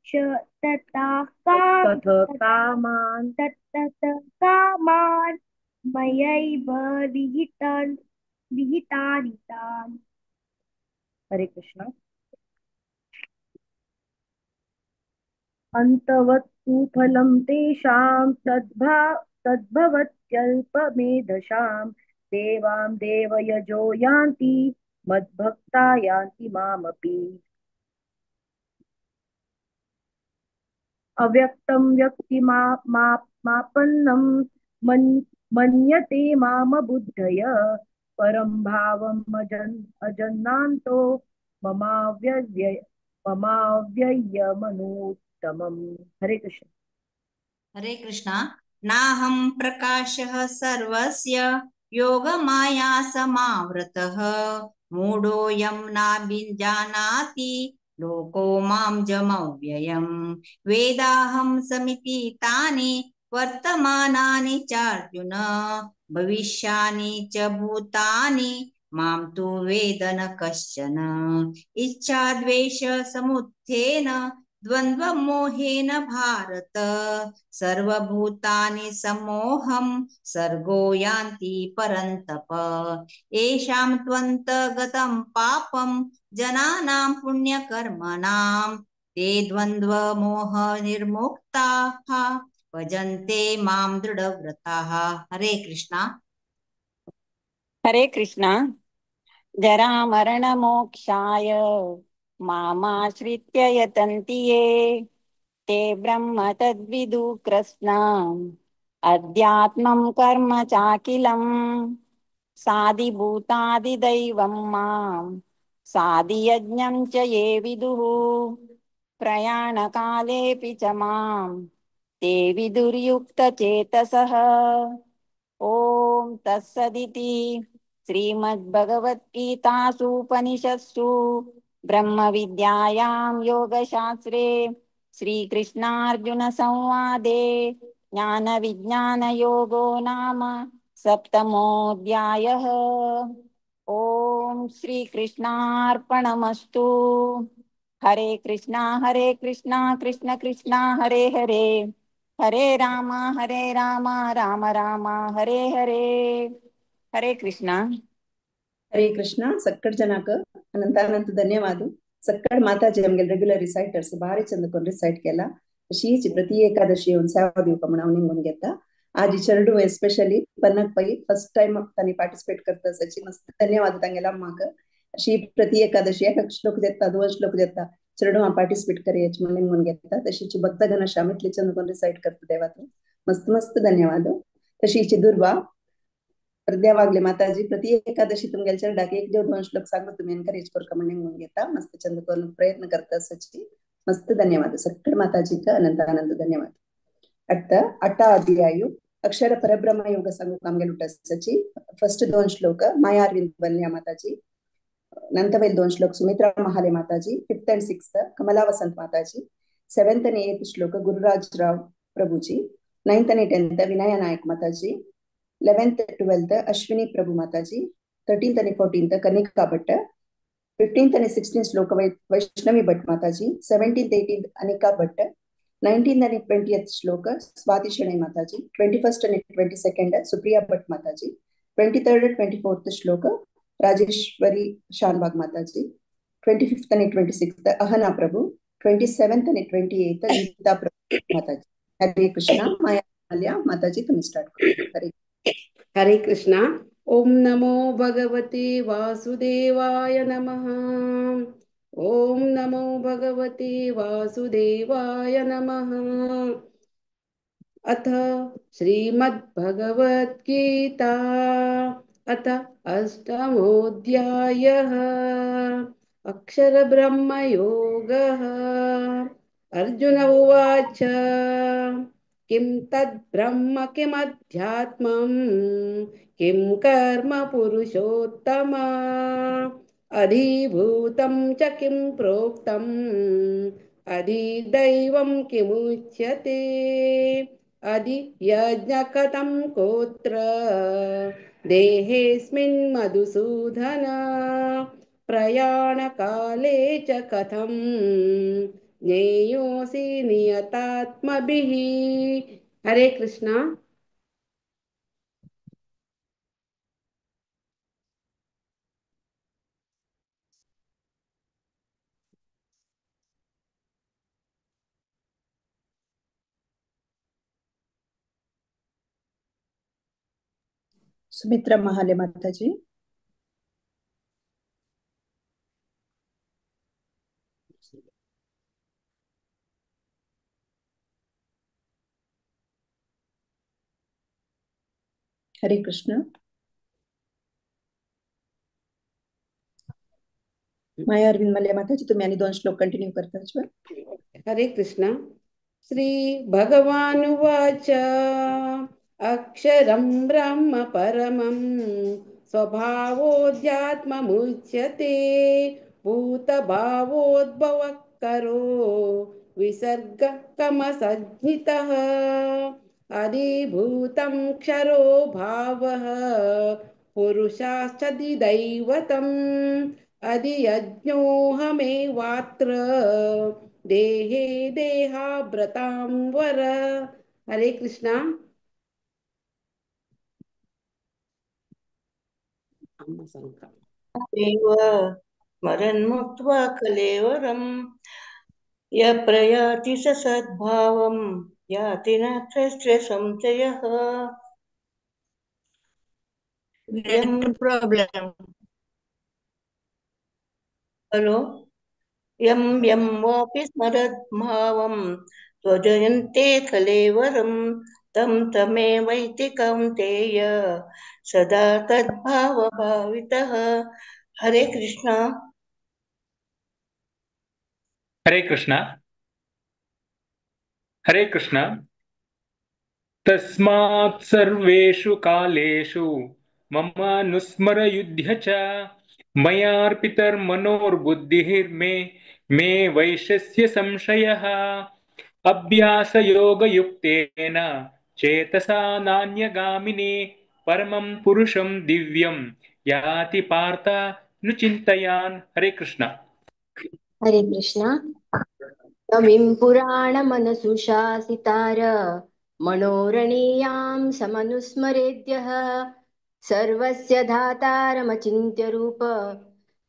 च तथा काम तथ कामान् तत् कामान् मयैव विहितान् विहितानि तान्। हरे कृष्ण। अन्तवत्तु फलं तेषां तद्भवत्यल्पमेधसां देवां देवयजो यान्ति मद्भक्ता यान्ति मामपि। अव्यक्तं व्यक्तिमापन्नं मन्यते मामबुद्धय परं भावम् अजन्नान्तो ममाव्यय ममाव्ययमनुत्तमम्। हरे कृष्ण। हरे कृष्णा। नाहं प्रकाशः सर्वस्य योगमाया समावृतः मूढोऽयं नाभिजानाति लोको मां जमव्ययम् वेदाहं समिति तानि वर्तमानानि चार्जुन भविष्यानि च भूतानि मां तु वेद न कश्चन। इच्छा द्वेष समुत्थेन द्वन्द्वमोहेन भारत सर्वभूतानि समोहं सर्गो यान्ति परन्तप। येषां त्वन्तगतं पापं जनानां पुण्यकर्मणां ते द्वन्द्वमोह निर्मुक्ताः भजन्ते मां दृढव्रताः। हरे कृष्णा। हरे कृष्णा। जरामरणमोक्षाय मामाश्रित्य यतन्ति ये ते ब्रह्म तद्विदु कृत्स्नम् अध्यात्मं कर्म चाखिलम् साधिभूतादिदैवं मां साधियज्ञं च ये विदुः प्रयाणकालेऽपि च मां ते विदुर्युक्तचेतसः। ॐ तत्सदिति श्रीमद्भगवद्गीतासूपनिषत्सु ब्रह्मविद्यायां योगशास्त्रे श्रीकृष्णार्जुनसंवादे ज्ञानविज्ञानयोगो नाम सप्तमोऽध्यायः। ॐ श्रीकृष्णार्पणमस्तु। हरे कृष्णा कृष्ण कृष्ण हरे हरे हरे राम राम राम हरे हरे। हरे कृष्णा। हरे कृष्ण। सक्कड जनाक अनंत अनंत धन्यवाद। सक्कड माताजी आमगे रेग्युलर रिसाइटर्स भारी चंद कोन रिसाइट केला अशीच प्रति एकादशी ಒಂದು ಸೇವಾ दिवपा म्हणून हांव निमगून घेता। आज चेरडू एस्पेशली पन्नाक पै फर्स्ट टाइम तांणी पार्टिसिपेट करता सची मस्त धन्यवाद तांगेला अम्माक। अशी प्रति एकादशी एक श्लोक देता दोन श्लोक देता चेरडू हांव पार्टिसिपेट करयाची म्हणून निमगून घेता। तशीच भक्तगण अशा इतले चंद कोन रिसाइट करता देवातून मस्त मस्त धन्यवाद। तशीच दुर्वा प्रज्ञा वागले माताजी प्रति एकादशी तुमगेले चेरडाक एक देव दोन श्लोक सांगू तुम्ही एनकरेज करका म्हणून निमगून घेता मस्त चंद कोन प्रयत्न करता सची मस्त धन्यवाद। सक्कड माताजीक अनंत अनंत धन्यवाद। अट्ट अट्टा अध्यायु अक्षर परब्रह्म योग सांगू आमगेले उठाची फर्स्ट दोन श्लोक माया अरविंद बन्या माताजी, नंतर दोन श्लोक सुमित्रा महाले माताजी, फिफ्थ अंड सिक्स्थ कमला वसंत माताजी, सेवेंथ आणि एथ श्लोक गुरुराज राव प्रभुजी, नाइन्थ आणि टेंथ विनया नायक माताजी, 11th 12th Ashwini Prabhu Mataji, 13th आणि 14th Kanika Bhatt, 15th आणि 16th श्लोक वैष्णवी भट्ट माताजी, 17th 18th Anika Bhatt, 19th आणि 20th श्लोक स्वाति शेणै माताजी, 21st आणि 22nd Supriya Bhatt Mataji, 23rd 24th श्लोक राजेश्वरी शानबाग माताजी, 25th आणि 26th Ahana Prabhu, 27th आणि 28th Gita Prabhu Mataji. Hare Krishna. माया माल्या माताजी तुम्ही स्टार्ट करू। हरे हरे कृष्णा। ओम नमो भगवते वासुदेवाय नमः। ॐ नमो भगवते वासुदेवाय नमः। अथ श्रीमद्भगवद्गीता अथ अष्टमोऽध्यायः अक्षरब्रह्मयोगः। अर्जुन उवाच, किं तद्ब्रह्म किमध्यात्मं किं कर्म पुरुषोत्तम अधिभूतं च किं प्रोक्तम् अधिदैवं किमुच्यते अधियज्ञकथं कोत्र देहेऽस्मिन् मधुसूदन प्रयाणकाले च कथं ज्ञेयोऽसि नियतात्मभिः। हरे कृष्णा। सुमित्रा महाले माताजी। हरे कृष्ण। माया अरविंद मल्ले माताजी, तुम्ही आणि दोन श्लोक कंटिन्यू करता. हरे कृष्ण। श्री भगवानुवाच, अक्षरं ब्रह्म परमं स्वभावोऽध्यात्ममुच्यते भूतभावोद्भवः करो विसर्गकमसज्ञितः अधिभूतं क्षरो भावः पुरुषाश्चदिदैवतम् अधियज्ञोऽहमेवात्र देहे देहाव्रतां वर। हरे कृष्णा। स्मरन्मुक्त्वा कलेवरं य प्रयाति स सद्भावं याति नात्र संशयः। प्रॉब्लेम। हॅलो। यं यं वापि स्मरद्भावं त्वजयन्ते कलेवरं तं तमेवैति कौन्तेय सदा तद्भावभावितः। हरे कृष्णा। हरे कृष्णा। हरे कृष्णा। तस्मात् सर्वेषु कालेषु ममानुस्मरयुध्य च मयार्पितर्मनोर्बुद्धिर्मे मे वैशस्य संशयः अभ्यासयोगयुक्तेन चेतसा नान्यगामिनि परमं पुरुषं दिव्यं याति पार्थ नु चिन्तयान्। हरे कृष्ण। हरे कृष्ण। कविं पुराणमनसुशासितार मनोरणीयां समनुस्मरेद्यः सर्वस्य धातारमचिन्त्य रूप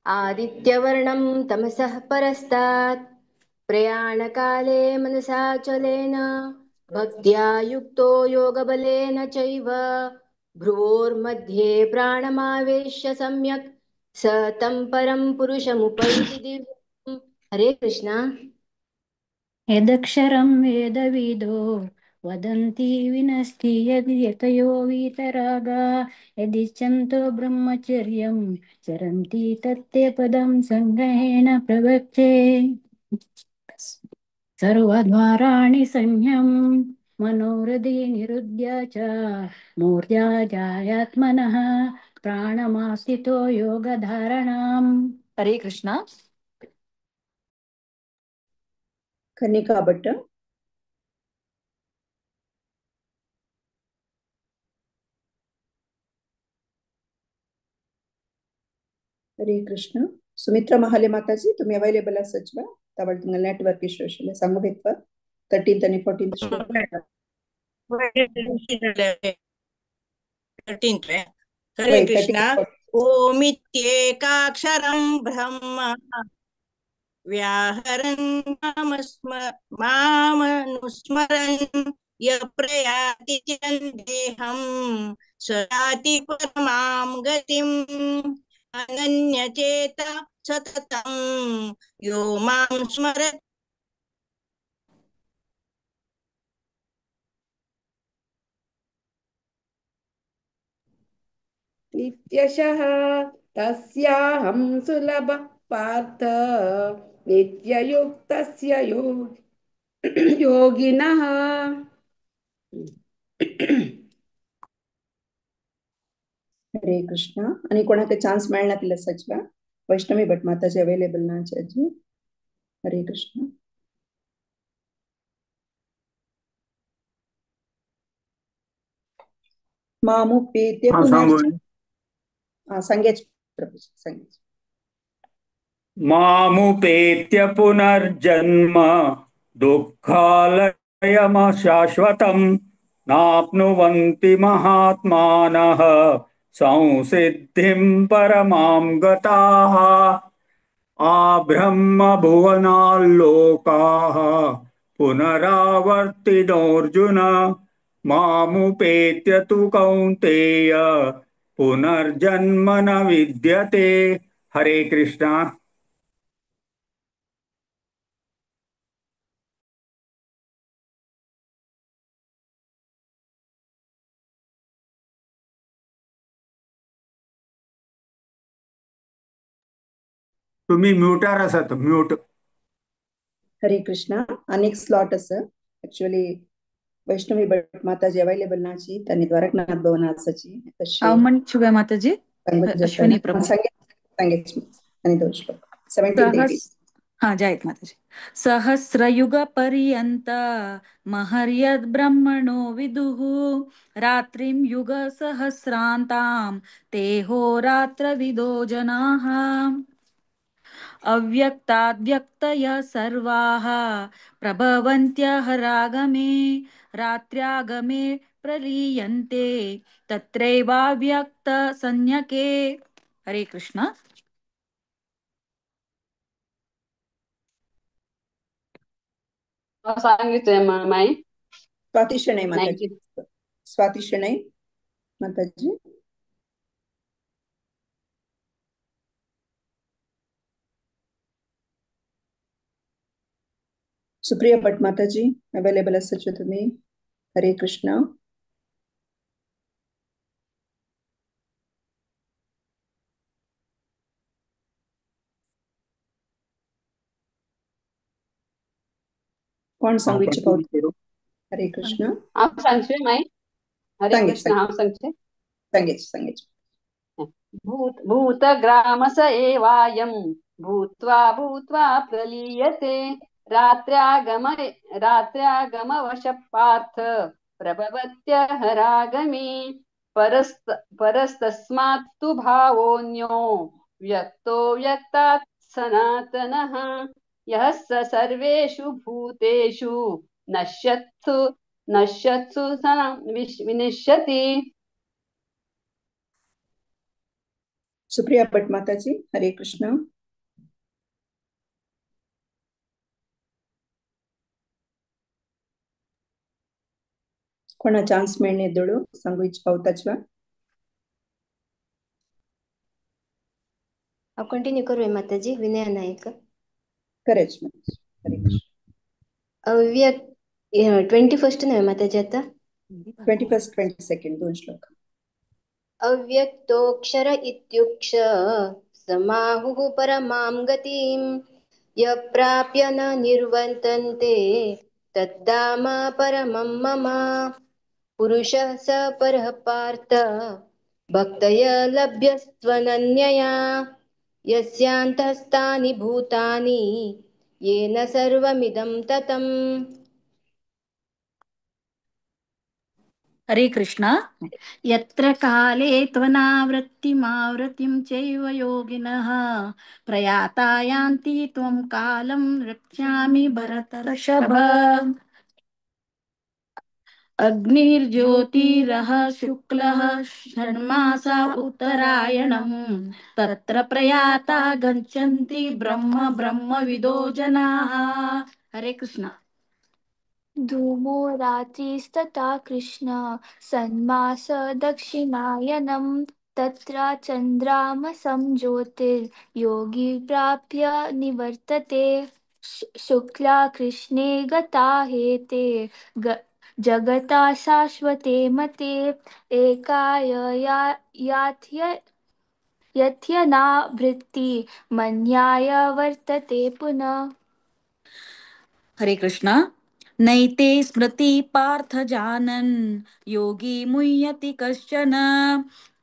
आदित्यवर्णं तमसः परस्तात् प्रयाणकाले मनसा चलेन भक्त्या युक्तो योगबलेन चैव भ्रुवोर्मध्ये प्राणमावेश्य सम्यक् स तं परं पुरुषमुपैति दिव्यम्। हरे कृष्णा। यदक्षरं वेदविदो वदन्ति विनष्टि यद्यतयो वीतरागा यदिच्छन्तो ब्रह्मचर्यं चरन्ति तत्ते पदं सङ्ग्रहेण प्रवक्ष्ये। सर्वद्वाराणि संयम मनोहृदि निरुध्य च मूर्त्या जायात्मनः प्राणमास्थितो योगधारणाम्। हरे कृष्णा। कनिका भट्ट। हरे कृष्ण। सुमित्रा महाले माताजी, तुम्ही अवेलेबल आसात बा तावळ तुम्हाला नेटवर्क इश्यू आशिल्लें सांगू घेतवा 13th आणि 14th श्लोक. 13th. हरे कृष्णा। ओमित्येकाक्षरं ब्रह्म व्याहरन् मामनुस्मरन् य प्रयाति देहं स याति परमां गतिम्। अनन्यचेता सततं यो मां स्मरति। नित्यशः तस्याहं सुलभः पार्थ नित्ययुक्तस्य योगिनः। हरे कृष्ण। आणि कोणाक चान्स मेळना तिला सचवा वैष्णवी भट माताजी अवेलेबल ना आजी। हरे कृष्ण। मामुपेत्य पुनर् सांगेच प्रभू, सांगेच। मामुपेत्य पुनर्जन्म दुःखालयम शाश्वतं नाप्नुवन्ति महात्मानः संसिद्धिं परमां गताः। आब्रह्म भुवनाल्लोकाः पुनरावर्तिनोऽर्जुन मामुपेत्य तु कौन्तेय पुनर्जन्म न विद्यते। हरे कृष्णा। तुम्ही म्यूटार आसात, म्यूट। हरे कृष्णा। अनेक स्लॉट आसा एक्चुअली वैष्णवी भट माताजी अवेलेबल नाची तांणी द्वारकनाथ भवन आसाची हांव म्हणचुया माताजी अश्विनी प्रभू सांगेच आणि दोन श्लोक 17 18। हा जायत माताजी। सहस्रयुग पर्यंत महर्यद् ब्रह्मणो विदुः रात्रिं युग सहस्रान्तां ते होरात्रविदो जनाः। अव्यक्ताद्व्यक्तय सर्वाः प्रभवन्त्यहरागमे रात्र्यागमे प्रलीयन्ते तत्रैवाव्यक्त संज्ञके। हरे कृष्ण। सांगितलंय माई। स्वाती शणै माताजी, स्वाती शणै माताजी। सुप्रिया भट माताजी अवेलेबल आसाचे तुम्ही। हरे कृष्ण। कोण सांगू इच्छिता? हरे कृष्ण। हांव सांगचे माई। हरे कृष्ण। हांव सांगचे सांगेच सांगेच। भूत भूतग्रामस एवायं भूत्वा भूत्वा प्रलीयते रात्र्यागम रात्र्यागमवश पार्थ प्रभवत्यहरागमे परस्तस्मात् तु भावोऽन्यो व्यक्तो व्यक्तात् सनातनः यः स सर्वेषु भूतेषु नश्यत्सु नश्यत्सु विनश्यति। सुप्रिया भट माताजी हरे कृष्ण। कोणा चान्स मेळणे दोळू सांगू इच्छ पावताच। आप कंटिन्यू करूया माताजी। विनया नायक करेच। हरे कृष्ण। अव्यक्त 21 नव्हे माताजी आता 21 22 दोन श्लोक। अव्यक्तोक्षर इत्युक्ष समाहुः परमां गतिं य प्राप्य न निर्वर्तन्ते तद्धाम परमं मम। पुरुषः स परः पार्थ भक्तय लभ्यस्त्वनन्यया यस्यान्तस्तानि भूतानि येन सर्वमिदं ततम्। हरे कृष्ण। यत्र काले त्वनावृत्तिमावृत्तिं चैव योगिनः प्रयाता यान्ति त्वं कालं रक्ष्यामि भरतर्षभ। अग्निर्ज्योतिरः शुक्लः षण्मासा उत्तरायणं तत्र प्रयाता गच्छन्ति ब्रह्म ब्रह्मविदो जनाः। हरे कृष्ण। धूमो रात्रिस्तथा कृष्ण सन्मास दक्षिणायनं तत्र चन्द्रामसं ज्योतिर्योगी प्राप्य निवर्तते। शुक्ला कृष्णे गता हेते जगता शाश्वते मते। एकाय याथ्य यथ्यनावृत्ति मन्याय वर्तते पुनः। हरे कृष्णा। नैते स्मृति पार्थ जानन् योगी मुह्यति कश्चन,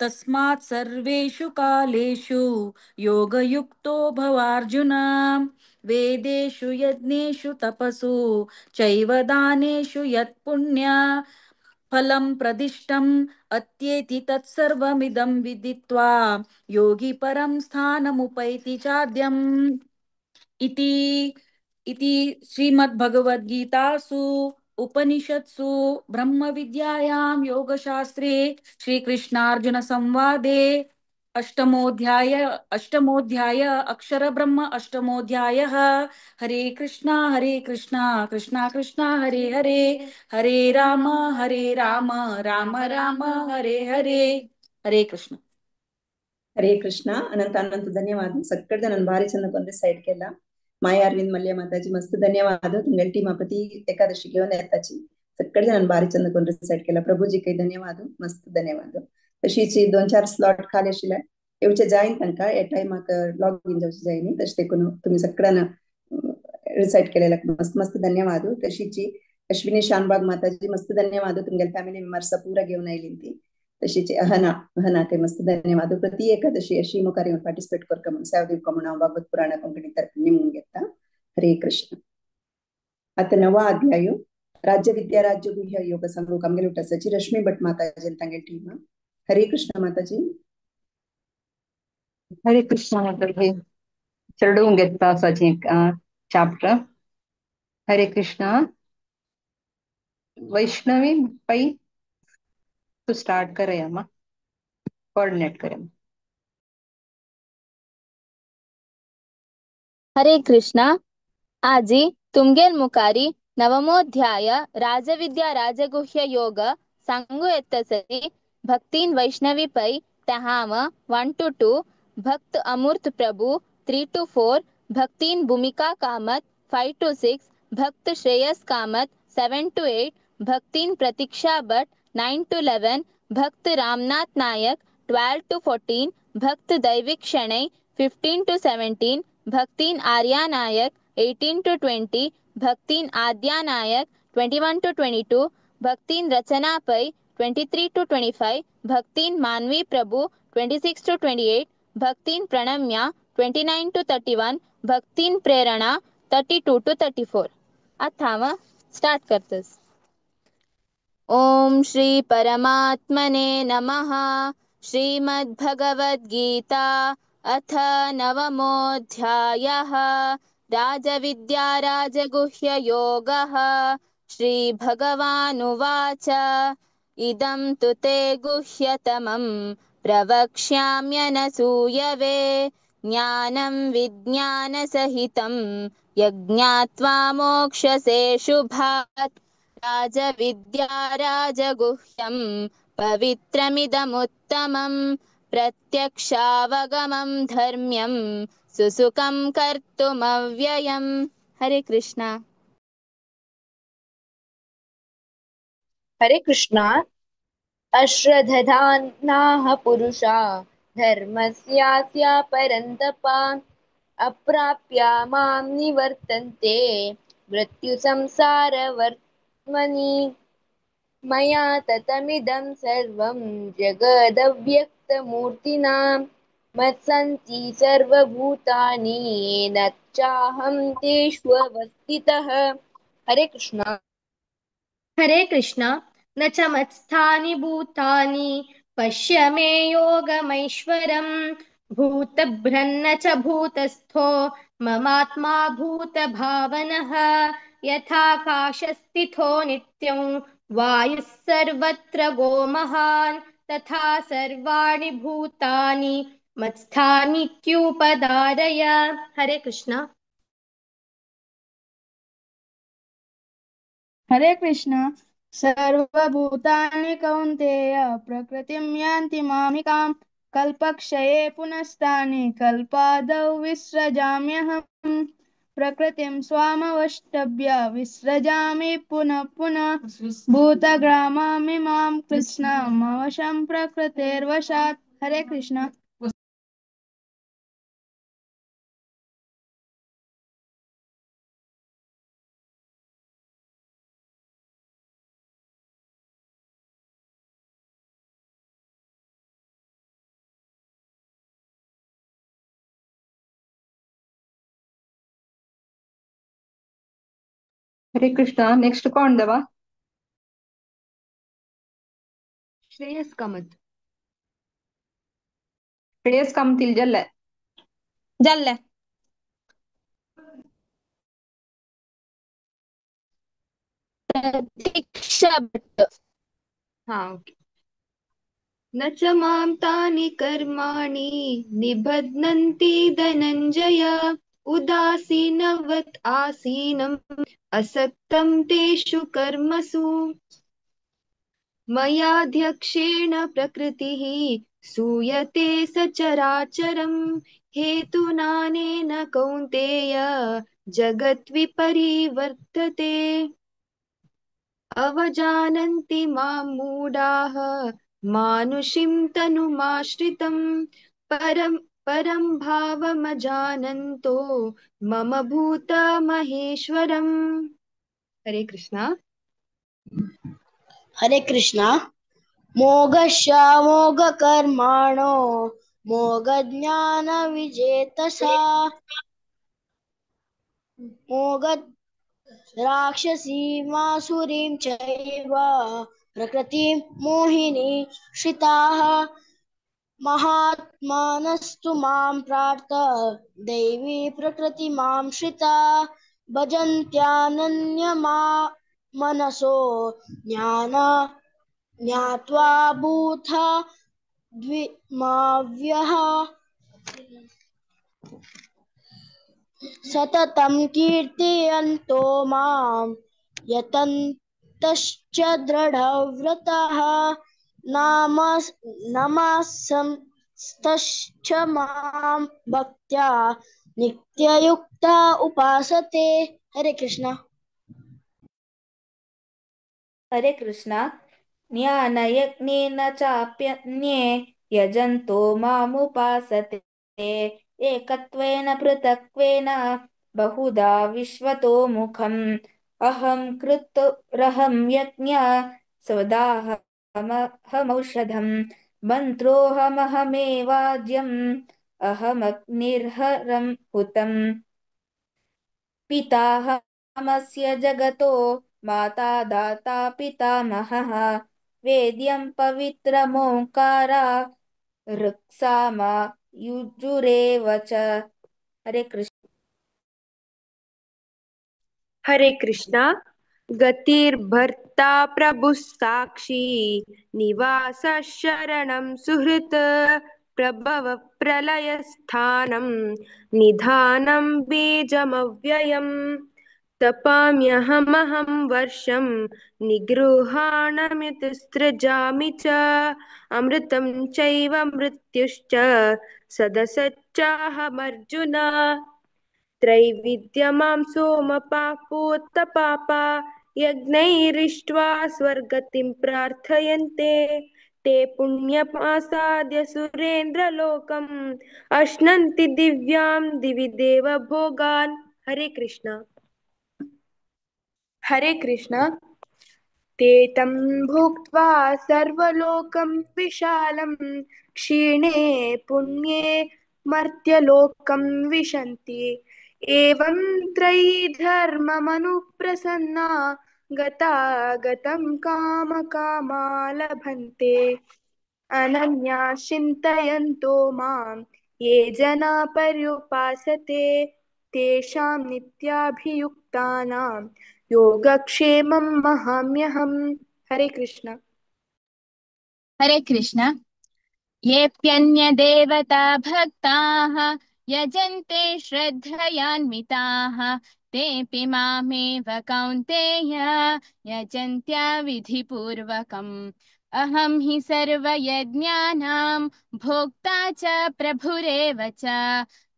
तस्मात् सर्वेषु कालेषु योगयुक्तो भवार्जुन। वेदेषु यज्ञेषु तपसु चैव दानेषु यत्पुण्य फलं प्रदिष्टम् अत्येति तत्सर्वमिदं विदित्वा योगी परं स्थानमुपैति चाद्यम्। इति इति श्रीमद्भगवद्गीतासु उपनिषत्सु ब्रह्मविद्यायां योगशास्त्रे श्रीकृष्णार्जुन संवादे अष्टमोऽध्याय अष्टमोऽध्याय अक्षरब्रह्म अष्टमोऽध्यायः। हरे कृष्णा कृष्णा कृष्णा हरे हरे, हरे राम राम राम हरे हरे। हरे कृष्ण. हरे कृष्ण. अनंत अनंत धन्यवाद. सगळे जण भारी चंद कोण साइड केला. माया अरविंद मल्य माताजी मस्त धन्यवाद. तुमगेल टीम प्रति एकादशी घेऊन येताची सगळे जण भारी चंद कोण साइड केला. प्रभूजी काही धन्यवाद, मस्त धन्यवाद. तशीच 2-4 स्लॉट खाली आशिल्ले येवचे जायन तांकां हे टायमाक लॉग इन जावचे जायनी, तशें देखून तुमी सगळ्यांना रिसाइट केलेला मस्त मस्त धन्यवाद. तशीच अश्विनी शानबाग माताजी मस्त धन्यवाद. तुमगेल फॅमिली मेंबर्स पुरा घेऊन आयली ती. तशीच अहना अहना ते मस्त धन्यवाद. प्रति एकादशी अशी मुखार येवन पार्टिसिपेट करता म्हणून सेवा दिवका म्हणून हांव भागवत पुराणा कोंकणी तर्फे निमून घेता. हरे कृष्ण. आता नवा अध्याय राज्य विद्या राज्य गुह्य योग सांगू आमगेले उठासाची रश्मी भट माताजी तांगेल टीम. हरे कृष्ण माताजी. हरे कृष्ण माताजी. चेडूंक घेता आसाची चॅप्टर. हरे कृष्ण. वैष्णवी पै तू स्टार्ट करया मा, कोऑर्डिनेट करया. हरे कृष्णा. आजी तुमगेल मुखारी नवमोध्याय राजविद्या राजगुह्य योग सांगू येतसरी भक्तीन वैष्णवी पै तहाम 1 to 2, भक्त अमूर्त प्रभु 3 to 4, भक्तीन भूमिका कामत 5 to 6, भक्त श्रेयस Kamat 7 to 8, भक्तीन Pratiksha Bhatt 9 to 11, भक्त रामनाथ नायक 12 to 14, भक्त दैविक Shenoi 15 to 17, भक्तीन Arya Naik 18 to 20, भक्तीन Adya Naik 21 to 22, भक्तीन Rachana Pai 23 to 25, भक्तीन Manvi Prabhu 26 to 28, भक्तीन Pranamya 29 to 31, भक्तीन Prerana 32 to 34. आता हांव स्टार्ट करतस. ओम श्री परमात्मने नमः. श्रीमद्भगवद्गीता अथ नवमोऽध्यायः. राजविद्या राजगुह्य योगः. श्री भगवानुवाच. इदं तु ते गुह्यतमं प्रवक्ष्याम्यनसूयवे ज्ञानं विज्ञानसहितं यज्ञात्वा मोक्षसे शुभात्. राजविद्या राजगुह्यं पवित्रमिदमुत्तमं प्रत्यक्षावगमं धर्म्यं सुसुखं कर्तुमव्ययम्. हरे कृष्णा. हरे कृष्णा. अश्रद्धानाः पुरुषा धर्मस्यास्य परन्तपा अप्राप्य मां निवर्तन्ते मृत्युसंसारवर्त्मनि. मया ततमिदं सर्वं जगदव्यक्तमूर्तिना मत्सन्ति सर्वभूतानि न चाहं तेष्वस्थितः. हरे कृष्णा. हरे कृष्णा. न च मत्स्थानि भूतानि पश्य मे योगमैश्वरम्. भूतभ्रन्न च भूतस्थो ममात्मा भूतभावनः. यथाकाशस्थितो नित्यं वायुः सर्वत्र गोमहान् तथा सर्वाणि भूतानि मत्स्थानीत्युपधारय. हरे कृष्णा. हरे कृष्णा. सर्वभूतानि कौन्तेय प्रकृतिं यान्ति मामिकां. कल्पक्षये पुनस्तानि कल्पादौ विसृजाम्यहम्। प्रकृतिं स्वामवष्टभ्य विसृजामि पुनः पुनः। भूतग्रामामिमां कृत्स्नमवशं प्रकृतेर्वशात्। हरे कृष्ण। हरे कृष्णा। नेक्स्ट कोण देवा? श्रेयस कामत। श्रेयस कामतील जल्ले। जल्ले। प्रतीक्षा भट्ट। हाँ, ओके। न च मां तानि कर्माणि निबध्नन्ति धनञ्जय उदासीनवत् आसीनम् असक्तं तेषु कर्मसु। मयाध्यक्षेण प्रकृतिः सूयते सचराचरं हेतुनानेन कौन्तेय जगद्विपरिवर्तते। अवजानन्ति मां मूढाः मानुषीं तनुमाश्रितं परं परं भावमजानन्तो मम भूतमहेश्वरम्। हरे कृष्णा। हरे कृष्णा। मोघश्च मोघकर्माणो मोघज्ञानविचेतसा मोघ राक्षसीमासुरीं चैव प्रकृतिं मोहिनी श्रिताः। महात्मानस्तु मां प्रार्थ दैवी प्रकृतिमां श्रिता भजन्त्यानन्यमा मनसो ज्ञान ज्ञात्वा भूता द्विमाव्यः। सततं कीर्तयन्तो मां यतन्तश्च दृढव्रताः नमस्तश्च मां भक्त्या नित्ययुक्ता उपासते। हरे कृष्णा। हरे कृष्णा। ज्ञानयज्ञेन चाप्यन्ये यजन्तो मामुपासते एकत्वेन पृथक्त्वेन बहुधा विश्वतो मुखम्। अहं कृतुरहं यज्ञ स्वदाहमहमौषधं मन्त्रोऽहमहमेवाज्यम् अहमग्निर्हरं हुतम्। पिताहमस्य जगतो माता दाता पितामहः वेद्यं पवित्रमोङ्कारा ऋक्सामा युजुरेव च। हरे कृष्ण। हरे कृष्णा। गतिर्भर्ता प्रभुः साक्षी निवासः शरणं सुहृत् प्रभव प्रलयस्थानं निधानं बीजमव्ययम्। तपाम्यहमहं वर्षं निगृहाणमितसृजामि च अमृतं चैव मृत्युश्च सदसच्चाहमर्जुन। त्रैविद्यमां सोमपापोत्तपापा यज्ञैरिष्ट्वा स्वर्गतिं प्रार्थयन्ते ते पुण्यमासाद्य सुरेन्द्रलोकम् अश्नन्ति दिव्यां दिवि देवभोगान्। हरे कृष्णा। हरे कृष्णा। ते तं भुक्त्वा सर्वलोकं विशालं क्षीणे पुण्ये मर्त्यलोकं विशन्ति। एवं त्रयी धर्ममनुप्रसन्ना गता गतं कामकामा लभन्ते। अनन्या चिन्तयन्तो मां ये जना पर्युपासते तेषां नित्याभियुक्तानां योगक्षेमं महाम्यहम्। हरे कृष्ण। हरे कृष्ण। येऽप्यन्यदेवता भक्ताः यजन्ते श्रद्धयान्विताः तेऽपि मामेव कौन्तेय यजन्त्या विधिपूर्वकम्। अहं हि सर्वयज्ञानां भोक्ता च प्रभुरेव च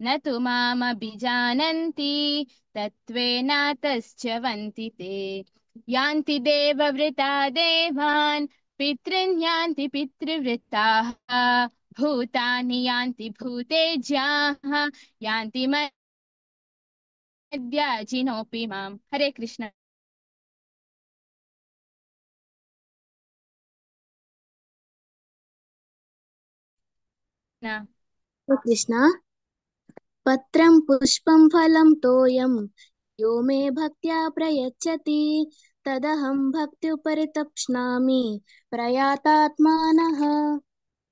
न तु मामभिजानन्ति तत्त्वेनातश्च वन्ति ते। यान्ति देववृता देवान् पितॄन् यान्ति पितृवृत्ताः भूतानि यान्ति भूतेज्याः यान्ति मद्याजिनोऽपि माम्। हरे कृष्ण। कृष्ण। पत्रं पुष्पं फलं तोयं यो मे भक्त्या प्रयच्छति तदहं भक्त्युपरितप्स्नामि प्रयातात्मानः।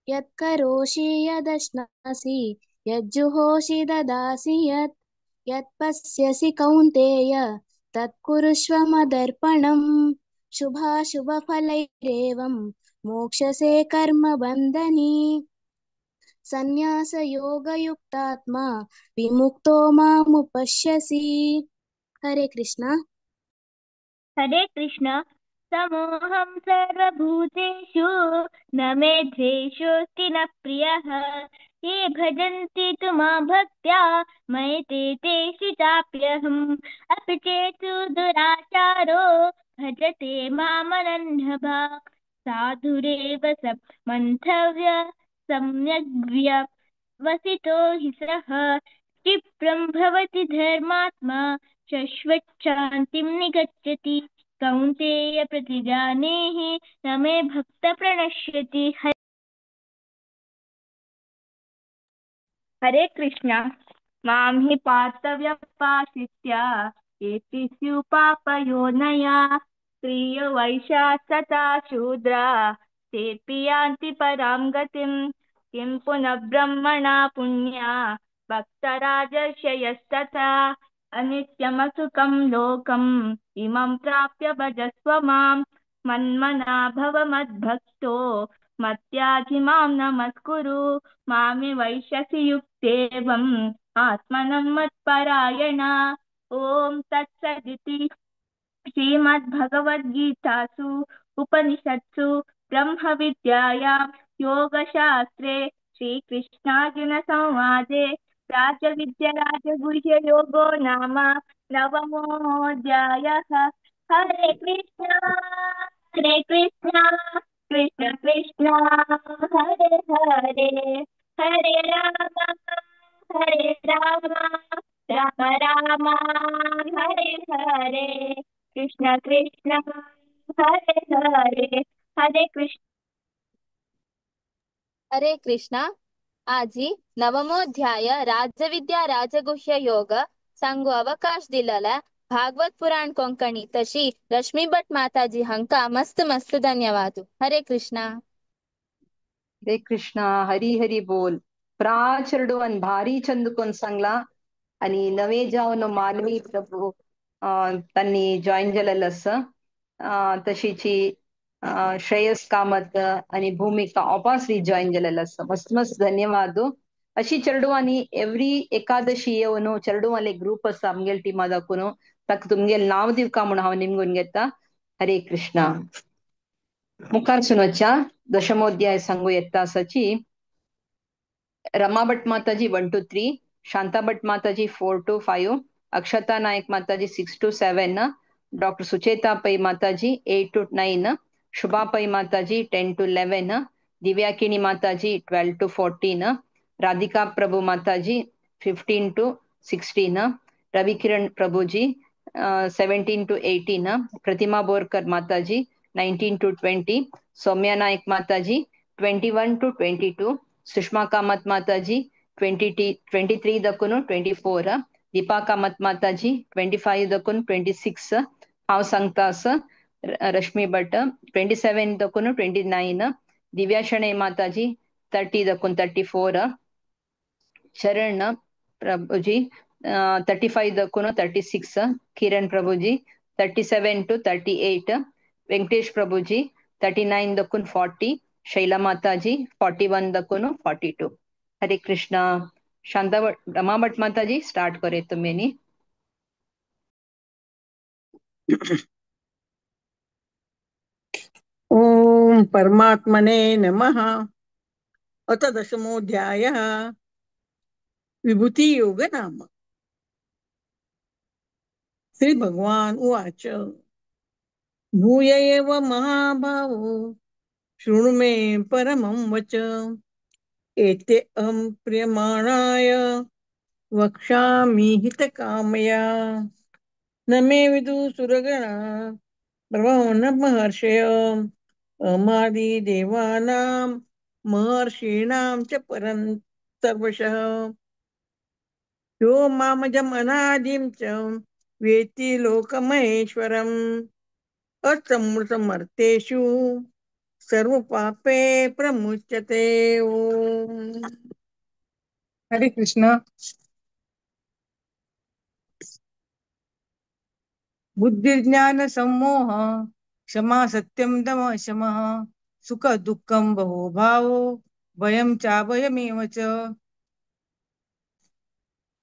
यत्करोषि यदश्नासि यज्जुहोषि ददासि यत् यत्पश्यसि कौन्तेय तत्कुरुष्व मदर्पणम्। शुभाशुभफलैरेवं मोक्षसे कर्मबन्धनी। संन्यासयोगयुक्तात्मा विमुक्तो मामुपश्यसि। हरे कृष्ण। हरे कृष्ण। समोऽहं सर्वभूतेषु न मे द्वेषोऽस्ति न प्रियः। ये भजन्ति तु मां भक्त्या मयि ते तेषु चाप्यहम्। अपि चेत् दुराचारो भजते मामनन्यभाक् साधुरेव स मन्थव्य सम्यग्व्यवसितो हि सः। क्षिप्रं भवति धर्मात्मा शश्वच्छान्तिं निगच्छति। कौन्तेय प्रतिजानेहि न मे भक्त प्रणश्यति। हरे कृष्ण। मां हि पार्थव्यपाश्रित्य एति स्युः पापयोनया स्त्रियो वैश्यास्तथा शूद्रा तेऽपि यान्ति परां गतिं। किं पुनः ब्रह्मणा पुण्या भक्तराजर्षयस्तथा अनित्यमसुखं लोकम् इमं प्राप्य भजस्व मां। मन्मना भव मद्भक्तो मत्याधि मां नमस्कुरु। मामे वैश्यसि युक्तेवम् आत्मनं मत्परायणा। ॐ तत्सदिति श्रीमद्भगवद्गीतासु उपनिषत्सु ब्रह्मविद्यायां योगशास्त्रे श्रीकृष्णार्जुनसंवादे राजविद्या राजगुह्ययोगो नाम नवमोऽध्यायः। हरे कृष्ण कृष्ण कृष्ण हरे हरे हरे राम राम राम हरे हरे कृष्ण कृष्ण हरे हरे हरे कृष्ण। हरे कृष्ण। आजी नवमोध्याय राजविद्या राजगुह्य योग सांगू अवकाश दिलेला भागवत पुराण कोंकणी तशी रश्मी भट माताजी हंका मस्त मस्त धन्यवाद। हरे कृष्णा। हरे कृष्णा। हरी हरी बोल। प्राचरडुवन भारी चंद कोण सांगला आणि नवे जावन मानवी प्रभू त्यांनी जॉईन झालेलं असं तशीची श्रेयस कामत आणि भूमिका ऑपासरी जॉईन झालेलं असं मस्त मस्त धन्यवाद। अशी चेरडुवांनी एव्हरी एकादशी येवन चेरडुवांले ग्रुप आसा आमगेले टिमा दाखोवन ताका तुमगेले नांव दिवका म्हणून हांव निमगून घेता। हरे कृष्णा। मुखार सुनोच्या दशमोध्याय सांगू येता आसाची Rama Bhat Mataji 1 to 3, Shanta Bhat Mataji 4 to 5, Akshata Naik Mataji 6 to 7, doctor Sucheta Pai Mataji 8 to 9, Shubha Pai Mataji 10 to 11, Divya Kini Mataji 12 to 14, Radhika Prabhu Mataji 15 to 16, Ravi Kiran Prabhuji 17 to 18, Pratima Borkar Mataji 19 to 20, Soumya Naik Mataji 21 to 22, Sushma Kamat Mataji 23 दकून 24, Deepa Kamat माताजी 25 दकून 26, हांव सांगता आसा रश्मी भट 27 दकून 29, दिव्या शणै माताजी 30 दकून 34, शरण प्रभुजी 35 दकून 36, किरण प्रभुजी 37 to 38, Venkatesh Prabhuji 39 दकून 40, Shaila Mataji 41 दकून 42। हरे कृष्णा। शांता रमा भट माताजी start करे तुम्ही। ॐ परमात्मने नमः। अथ दशमोऽध्यायः विभूतियोग नाम। श्री भगवान उवाच, भूय एव महाभावो शृणु मे परमं वच। एते अहं प्रियमाणाय वक्ष्यामि हितकामया। न मे विदुसुरगणा ब्रह्मण महर्षय अमादि देवानां महर्षीणां च परं सर्वशः। यो मामजम् अनादिं च वेत्ति लोकमहेश्वरम् असमृतमर्तेषु सर्वपापे प्रमुच्यते। ओम हरे कृष्ण। बुद्धिर्ज्ञान सम्मोह क्षमा सत्यं दम शमः सुख दुःखं बहो भावो भयं चाभयमेव च।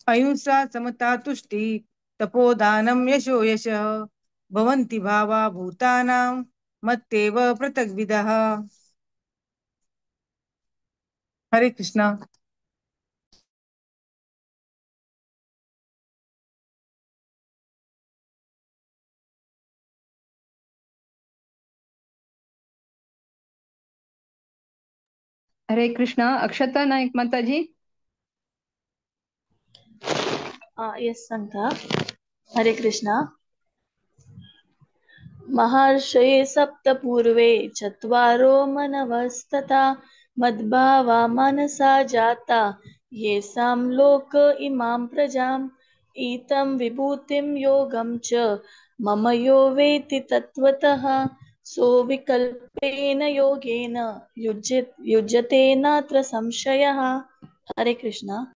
अहिंसा समता तुष्टि तपोदानं यशो यशः भवन्ति भावा भूतानां मत्तेव पृथग्विदः। हरे कृष्णा। हरे कृष्णा। अक्षता नायक माता जी। यस सांगता। हरे कृष्णा। महर्षये सप्त पूर्वे चत्वारो मनवस्तथा मद्भावा मनसा जाता येषां लोक इमां प्रजाम् एतं विभूतिं योगं च मम यो वेति तत्त्वतः सोऽविकल्पेन योगेन युज्यते नात्र संशयः। हरे कृष्णा।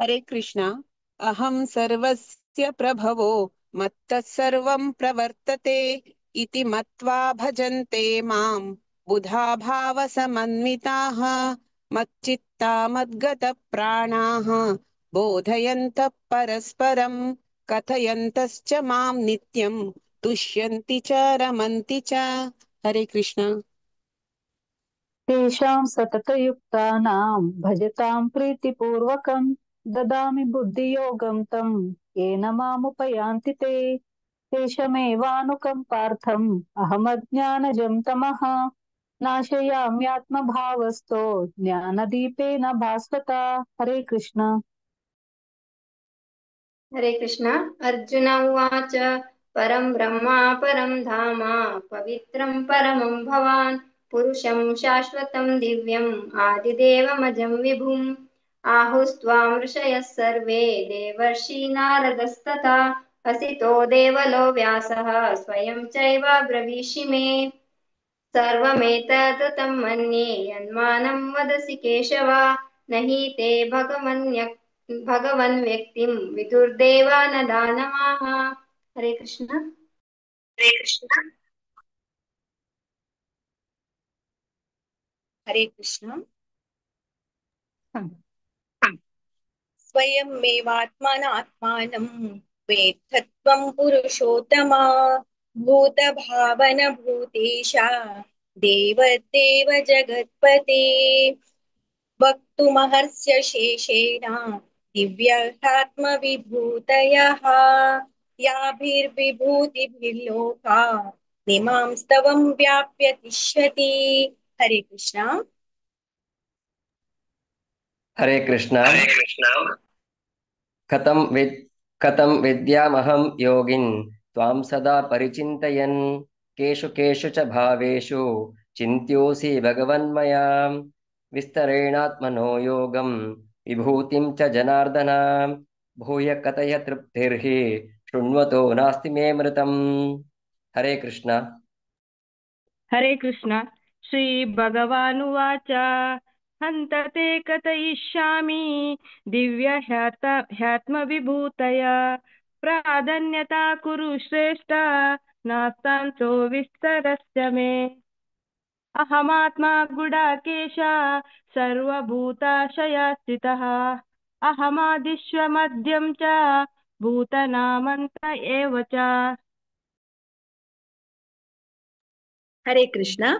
हरे कृष्णा। अहं सर्वस्य प्रभवो मत्तः सर्वं प्रवर्तते इति मत्वा भजन्ते मां बुधा भावसमन्विताः मच्चित्ता मद्गतप्राणाः बोधयन्तः परस्परं कथयन्तश्च मां नित्यं तुष्यन्ति च रमन्ति च। हरे कृष्णा। तेषां सततयुक्तानां भजतां प्रीतिपूर्वकं ददामि बुद्धियोगं तं येन मामुपयान्ति ते। तेषमेवानुकम्पार्थम् अहमज्ञानजं तमः नाशयाम्यात्मभावस्तो ज्ञानदीपेन भास्वता। हरे कृष्णा। हरे कृष्णा। अर्जुन उवाच, परं ब्रह्म परं धाम पवित्रं परमं भवान् पुरुषं शाश्वतं दिव्यम् आदिदेवमजं विभुम्। आहुस्त्वां ऋषयः सर्वे देवर्षि नारदस्तथा असितो देवलो व्यासः स्वयं चैव ब्रवीषि मे। सर्वमेतदृतं मन्ये यन्मानं वदसि केशव न हि ते भगवन् व्यक्तिं विदुर्देवा न दानवाः। हरे कृष्ण। हरे कृष्ण। हरे कृष्ण। स्वयमेवात्मनात्मानं वेत्थत्वं पुरुषोत्तमा भूतभावन भूतेशा देवदेव जगत्पते। वक्तुमहर्ष्य शेषेण दिव्यात्मविभूतयः याभिर्विभूतिभिर्लोका निमांस्तवं व्याप्य तिष्ठति। हरे कृष्णा। हरे कृष्णा। हरे कृष्णा। कथं विद्यामहं योगिन् त्वां सदा परिचिन्तयन् केषु केषु च भावेषु चिन्त्योऽसि भगवन्मया। विस्तरेणात्मनो योगं विभूतिं च जनार्दन भूय कथय तृप्तिर्हि शृण्वतो नास्ति मे मृतम्। हरे कृष्णा। हरे कृष्णा। श्री भगवानुवाच, हन्त ते कथयिष्यामि दिव्य ह्यात्मविभूतय प्राधान्यता कुरु श्रेष्ठ नास्तान्तो विस्तरस्य मे। अहमात्मा गुडाकेश सर्वभूताशयस्थितः अहमादिश्वमद्यं च भूतनामन्त एव च। हरे कृष्ण.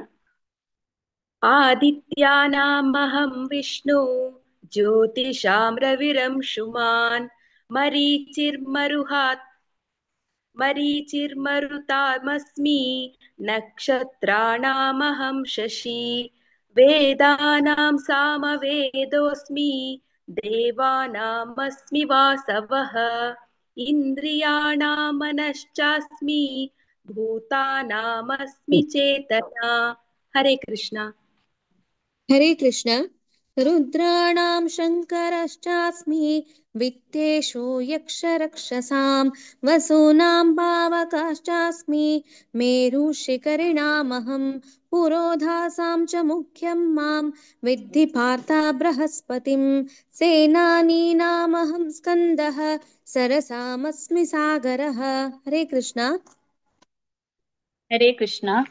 आदित्यानामहं विष्णु ज्योतिषां रविरंशुमान् मरीचिर्मरुतामस्मि नक्षत्राणामहं शशि वेदानां सामवेदोऽस्मि देवानामस्मि वासवः इन्द्रियाणां मनश्चास्मि भूतानामस्मि चेतना. हरे कृष्ण. हरे कृष्ण. रुद्राणां शङ्करश्चास्मि वित्तेषु यक्षरक्षसां वसूनां पावकाश्चास्मि मेरुशिखरिणामहं पुरोधासां च मुख्यं मां विद्धि पार्था बृहस्पतिं सेनानीनामहं स्कन्दः सरसामस्मि सागरः. हरे कृष्ण. हरे कृष्ण.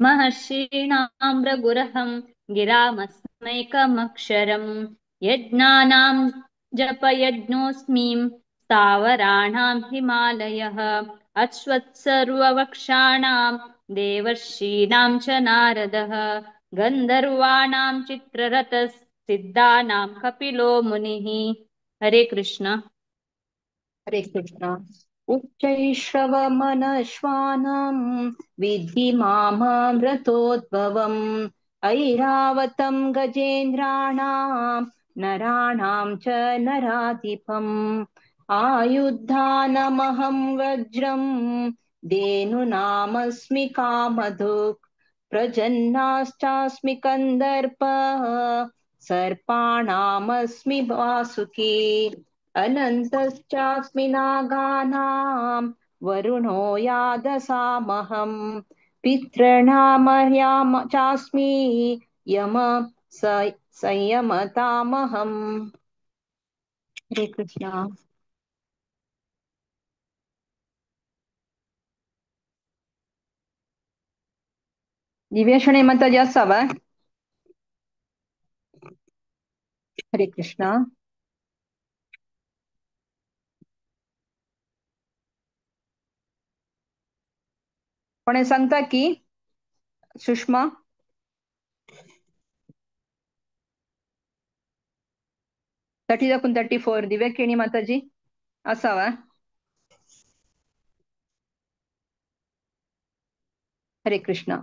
महर्षीणां रघुरहं गिरामस्मैकमक्षरं यज्ञानां जपयज्ञोऽस्मि स्थावराणां हिमालयः अश्वत्सर्ववृक्षाणां देवर्षीणां च नारदः गन्धर्वाणां चित्ररथः सिद्धानां कपिलो मुनिः. हरे कृष्ण. हरे कृष्ण. उच्चैश्रवमनश्वानं विद्धि मामृतोद्भवम् ऐरावतं गजेन्द्राणां नराणां च नराधिपम् आयुधानमहं वज्रं धेनुनामस्मि कामधुक् प्रजन्नाश्चास्मि कन्दर्प सर्पाणामस्मि वासुकी अनन्तश्चास्मि नागानां वरुणो यादसामहं पितॄणामर्याम चास्मि यम संयमतामहम्. हरे कृष्ण. दिव्या माताजी असावा. हरे कृष्ण. कोणी सांगता की सुषमा? 30 दाखून 34. दिव्या केणी माताजी असावा. हरे कृष्ण.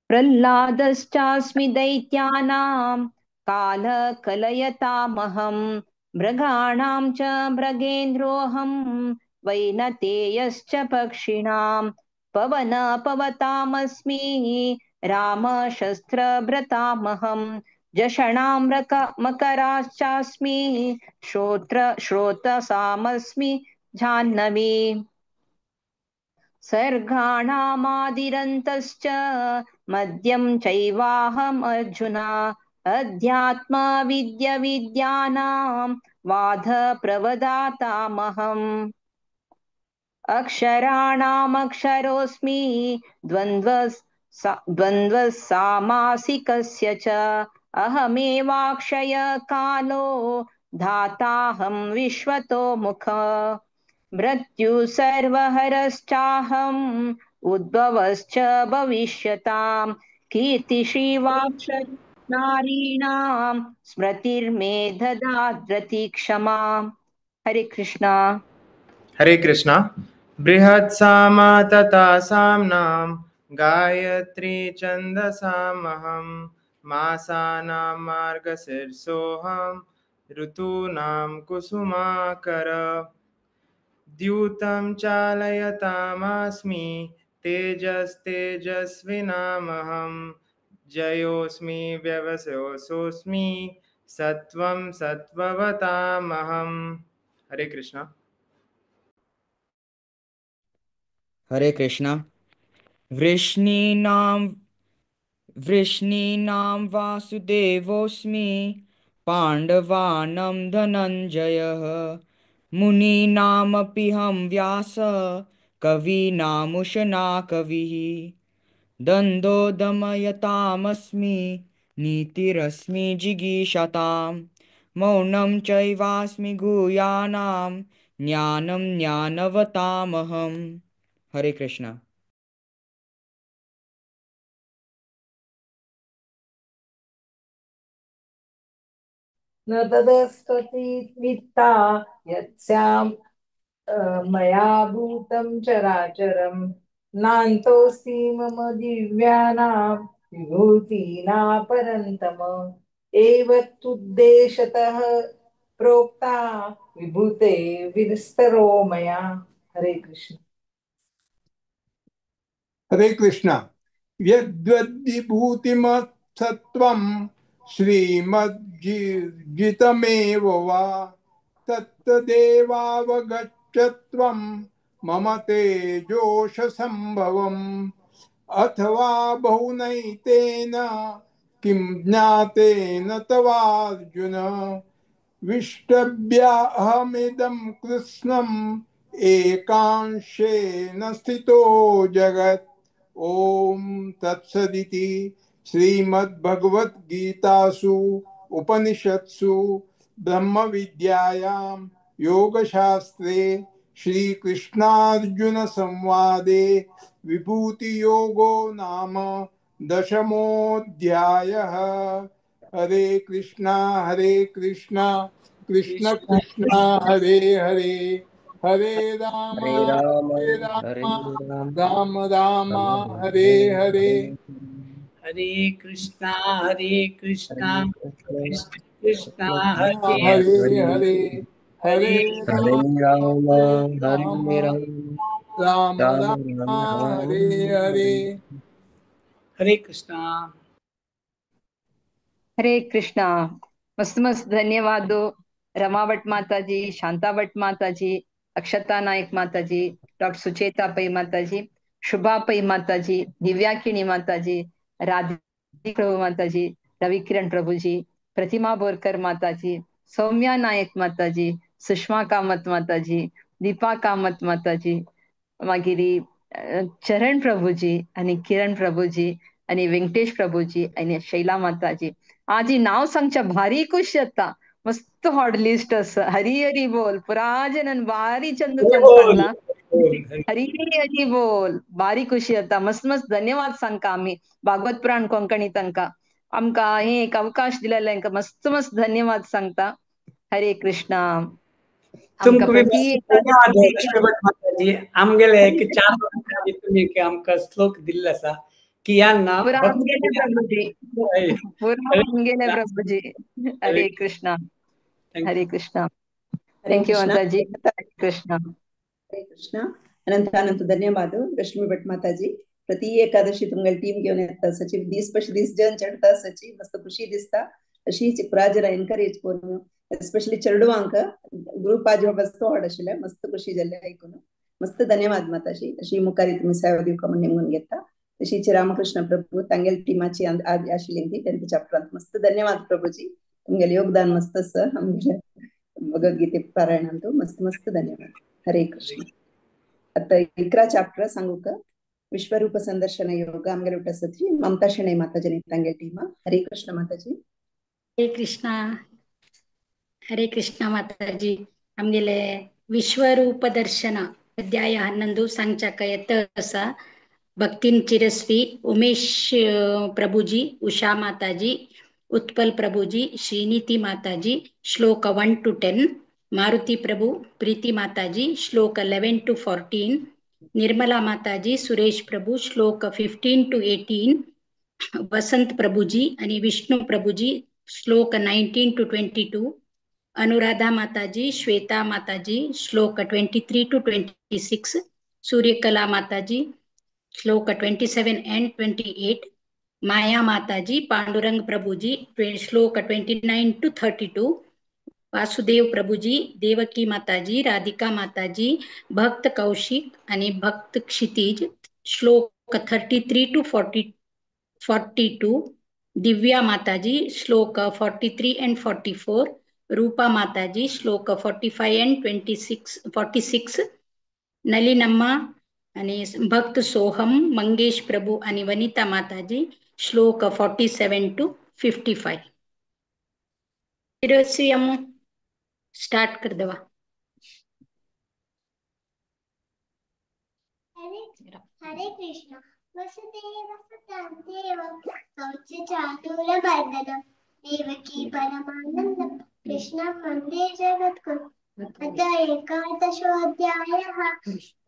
प्रह्लादश्चास्मि दैत्यानां कालकलयतामहं मृगाणां च मृगेन्द्रोऽहं वैनतेयश्च पक्षिणां पवनपवतामस्मि रामशस्त्रभृतामहं जषणां मकराश्चास्मि श्रोतसामस्मि जाह्नवी सर्गाणामादिरन्तश्च मद्यं चैवाहम् अर्जुन अध्यात्मविद्यविद्यानां वाद प्रवदातामहम् अक्षराणामक्षरोऽस्मि द्वन्द्वः सामासिकस्य च अहमेवाक्षय कालो धाताहं विश्वतो मुख मृत्यु सर्वहरश्चाहम् उद्भवश्च भविष्यतां कीर्तिश्रीवाक्षर नारीणां स्मृतिर्मे ददाद्रति क्षमा. हरे कृष्णा. हरे कृष्णा. बृहत्सामा तथा साम्नां गायत्री छन्दसामहं मासानां मार्गशीर्षोऽहं ऋतूनां कुसुमाकर द्यूतं चालयतामास्मि तेजस्तेजस्विनामहं जयोऽस्मि व्यवसोऽस्मि सत्वं सत्त्ववतामहं. हरे कृष्णा. हरे कृष्णा. वृष्णीनां वृष्णीनां वासुदेवोऽस्मि पाण्डवानां धनञ्जयः मुनीनामपि हं व्यास कवीनामुशना कविः दन्दो दमयतामस्मि नीतिरस्मि जिगीषतां मौनं चैवास्मि गुह्यानां ज्ञानं ज्ञानवतामहम्. हरे कृष्णा. न तदस्त्वति यत्स्यां मया भूतं चराचरं नान्तोऽस्ति मम दिव्यानां विभूतीनां परन्तम एवत्तुद्देशतः प्रोक्ता विभूते विस्तरो मया। हरे कृष्ण। हरे कृष्ण। यद्वद्विभूतिमत्सत्त्वं श्रीमज्जितमेव वा तत्तदेवावगच्छत्वं मम तेजोषसंभवम् अथवा बहुनैतेन किं ज्ञातेन तवार्जुन विष्टभ्याहमिदं कृत्स्नम् एकांशेन स्थितो जगत्। ॐ तत्सदिति श्रीमद्भगवद्गीतासु उपनिषत्सु ब्रह्मविद्यायां योगशास्त्रे श्रीकृष्णार्जुनसंवादे विभूतियोगो नाम दशमोऽध्यायः। हरे कृष्णा कृष्ण कृष्ण हरे हरे, हरे राम हरे राम हरे हरे राम राम राम राम राम हरे हरे। हरे कृष्णा हरे कृष्णा हरे कृष्ण कृष्ण कृष्ण कृष्ण हरे हरे हरे, हरे हरे हरे राम राम हरे हरे राम राम राम राम राम राम हरे हरे। हरे कृष्णा। हरे कृष्णा। मस्त मस्त धन्यवाद रमा भट्ट माताजी, शांता भट्ट माताजी, अक्षता नायक माताजी, डॉक्टर सुचेता पै माताजी, शुभा पै माताजी, दिव्या किणी माताजी, राधिका प्रभु माताजी, रवि किरण प्रभुजी, प्रतिमा बोरकर माताजी, सौम्या नायक माताजी, सुषमा कामत माताजी, दीपा कामत माताजी, मागीर चरण प्रभुजी आणि किरण प्रभुजी आणि व्यंकटेश प्रभुजी आणि शैला माताजी। आज ही नाव सांगच्या भारी खुश जाता। मस्त हॉट लिस्ट आसा। हरी हरी बोल। पुराजनन भारी चंद हरी बोल सांगला। बोल हरी। हरी हरी बोल। भारी खुशी जाता। मस्त मस्त धन्यवाद सांगका आमी भागवत पुराण कोंकणी तांकां आमकां हे एक अवकाश दिलेले हांकां मस्त मस्त धन्यवाद सांगता। हरे कृष्णा। आमकां तुमकां बी प्रति धन्यवाद एकादशी रश्मी भट माताजी। आमगेले एक 4 वर्सां आदी तुमी एक आमकां श्लोक दिल्लो आसा की ह्या ना पुरा भक्ती आमगेले प्रभुजी, पुरा हरे आमगेले प्रभुजी। हरे हरे Krishna thank Hare you. Krishna. Hare thank you Krishna. माताजी। हरे कृष्णा। हरे कृष्ण। अनंत अनंत धन्यवाद रश्मी भट माताजी। प्रति एकादशी तुमगेले टीम घेवन येता सची दीस पशी दीस जन चडता सची मस्त खुशी दिसता। अशीच पुरा एनकरेज करून एस्पेशली चेडवांक ग्रुप आज मस्त व्हड आशिल्लें मस्त खुशी जाल्लें आयकून। मस्त धन्यवाद माताजी। अशी मुखारी तुमी सेवा दिवका म्हूण नेमून घेता। तशीच रामकृष्ण प्रभु तांगेले टिमाची आशिल्ली ती 10th चॅप्टरांत। मस्त धन्यवाद प्रभुजी, तुमगेले योगदान मस्त आसा आमगेले भगवद्गीते पारायणांत। मस्त मस्त धन्यवाद। हरे कृष्ण। आता 11 चॅप्टर सांगू का विश्वरूप संदर्शन योग आमगेले उठ ममता शणै माताजी तांगेले टीम। हरे कृष्ण माताजी। हरे कृष्णा। हरे कृष्ण माताजी। आमगेले विश्वरूप दर्शन अध्याय 11 सांगच्याक येत आसा। भक्तीन चिरस्वी उमेश प्रभुजी, उषा माताजी, उत्पल प्रभुजी, श्रीनीति माताजी, श्लोक 1 to 10, Maruti Prabhu, Preeti Mataji, Shloka 11 to 14, Nirmala Mataji, Suresh Prabhu, Shloka 15 to 18, Vasant Prabhuji आणि विष्णू प्रभुजी, श्लोक 19 to 22, Anuradha Mataji, Shweta Mataji, Shloka 23 to 26, Suryakala Mataji, Shloka 27 and 28, Maya Mataji, Pandurang Prabhuji, Shloka 29 to 32, Vasudev Prabhuji, Devaki Mataji, Radhika Mataji, भक्त कौशिक आणि भक्त क्षितिज, श्लोक 33 to 42, Divya Mataji, Shloka 43 and 44, Rupa Mataji, Shloka 45 and 46, Nalinamma आणि भक्त सोहम, मंगेश प्रभू आणि वनिता माताजी, श्लोक 47 to 55। Start कर दवा। हरे हरे कृष्ण। वसुदेव सुतं देवं कंसचाणूरमर्दनं देवकी परमानन्दं कृष्णं वन्दे जगद्गुरुम्। अथ एकादशोऽध्यायः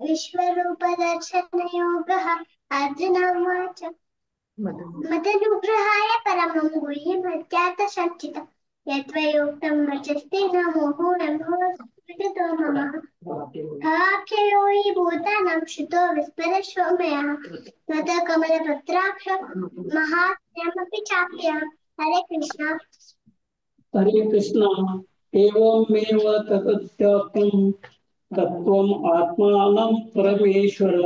विश्वरूपदर्शनयोगः। अर्जुन उवाच, मदनुग्रहाय परमं गुह्यं हत्यार्थसञ्चितं यत्त्वयोक्तं वचस्तेन मोहोऽयं विगतो मम। भवाख्ययो हि भूतानां श्रुतो विस्मरशो मया त्वत्तः कमलपत्राक्ष महात्म्यमपि चाप्यहम्। हरे कृष्ण। हरे कृष्ण। एवमेव तदत्यात्मं तत्त्वम् आत्मानं परमेश्वर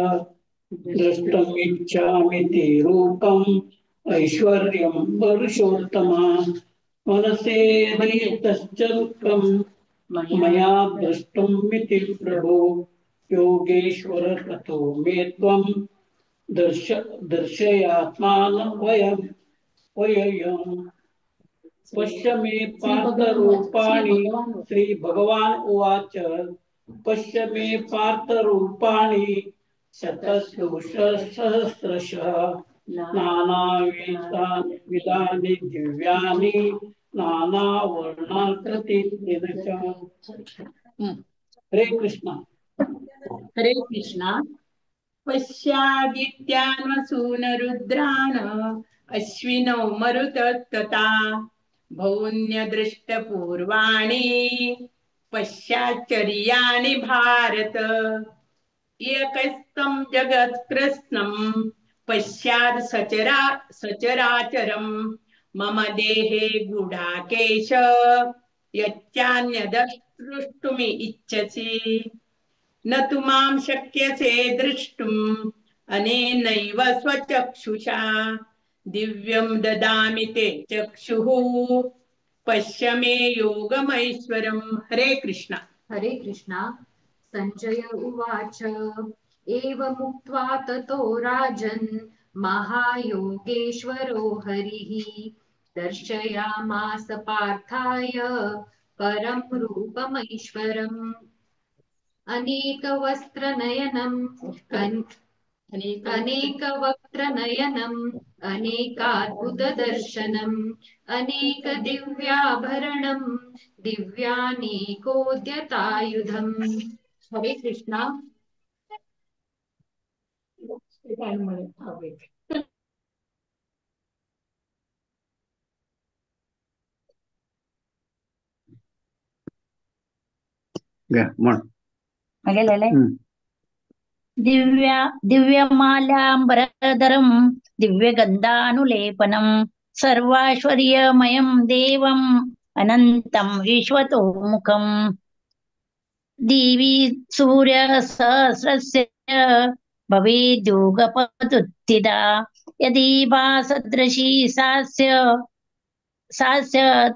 द्रष्टुमिच्छामि ते रूपम् ऐश्वर्यं पुरुषोत्तम। मनसेन्द्रियतश्चक्रं मया द्रष्टुमिति प्रभो योगेश्वर ततो मे त्वं दर्शयात्मानं वयं वयम्। पश्य मे पार्थरूपाणि। श्री भगवान उवाच, पश्य मे पार्थरूपाणि शतशोषसहस्रशः नानाविधानि दिव्यानि नानावर्णाकृतीनि च। हरे कृष्ण। हरे कृष्ण। पश्यादित्यान् वसून् रुद्रान् अश्विनौ मरुतस्तथा भौन्यदृष्टपूर्वाणि पश्याश्चर्याणि भारत। एकस्तं जगत्कृत्स्नं पश्याद् सचराचरं मम देहे गूढाकेश यच्चान्यद्रष्टुमि इच्छसि। न तु मां शक्यसे द्रष्टुम् अनेनैव स्वचक्षुषा दिव्यं ददामि ते चक्षुः पश्य मे योगमैश्वरम्। हरे कृष्ण। हरे कृष्ण। संजय उवाच, एवमुक्त्वा ततो राजन् महायोगेश्वरो हरिः दर्शयामास पार्थाय परं रूपमैश्वरम्। अनेकवस्त्रनयनम् अनेकवक्त्रनयनम् अनेकाद्भुतदर्शनम् अनेकदिव्याभरणम् दिव्यानेकोद्यतायुधम्। हरे कृष्णा। दिव्या दिव्यमाल्याम्बरधरं दिव्यगन्धानुलेपनं सर्वाश्वर्यमयं देवम् अनन्तं विश्वतोमुखम्। देवी सूर्यसहस्रस्य भवेद्युगपदुत्थिता यदि भासदृशी सास्य सास्य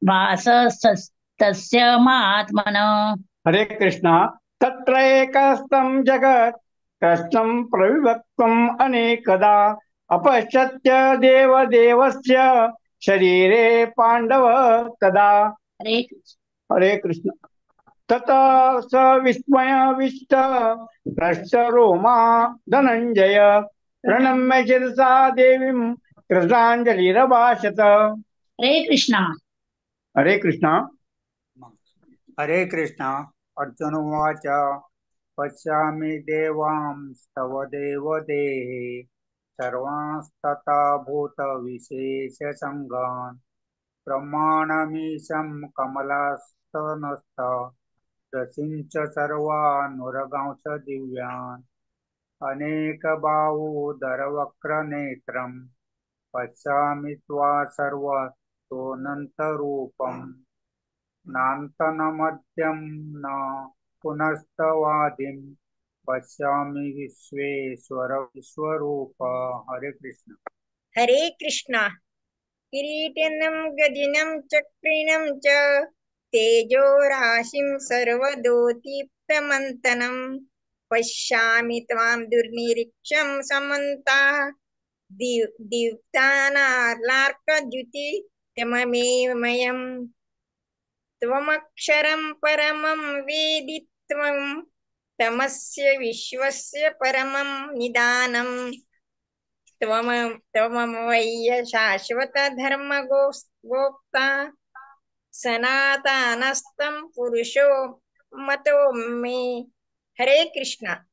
भासस्तस्य महात्मनः। हरे कृष्णा। तत्र एकस्तं जगत् कृष्णं प्रविभक्तम् अनेकदा अपश्यत्य देवदेवस्य शरीरे पाण्डव तदा। हरे कृष्ण। हरे कृष्ण। ततः स विस्मयविष्ट भ्रष्टरोमा धनञ्जय प्रणम्य शिरसा देवीं कृताञ्जलिरभाषत। हरे कृष्णा। हरे कृष्णा। हरे कृष्णा। अर्जुन उवाच, पश्यामि देवांस्तव देवदेहे सर्वांस्तथा भूतविशेषसङ्गान् ब्रह्माणमीशं कमलासनस्थ रसिं च सर्वानुरगांस दिव्यान् अनेकबाहुधरवक्त्रनेत्रं पश्यामि त्वा सर्वतोऽनन्तरूपम् नान्तनमद्यं न पुनस्तवादिं पश्यामि विश्वेश्वर विश्वरूप। हरे कृष्ण। हरे कृष्ण। किरीटिनं गदिनं चक्रिणं च तेजोराशिं सर्वदोतीप्तमन्तनं पश्यामि त्वां दुर्निरीक्षं समन्ता दीप्तानार्लार्कद्युतितममेमयम्। त्वमक्षरं परमं वेदित्वं तमस्य विश्वस्य परमं निदानं त्वमवय्य शाश्वतधर्मगोप्ता सनातनस्तं पुरुषो मतो मे. हरे कृष्णा.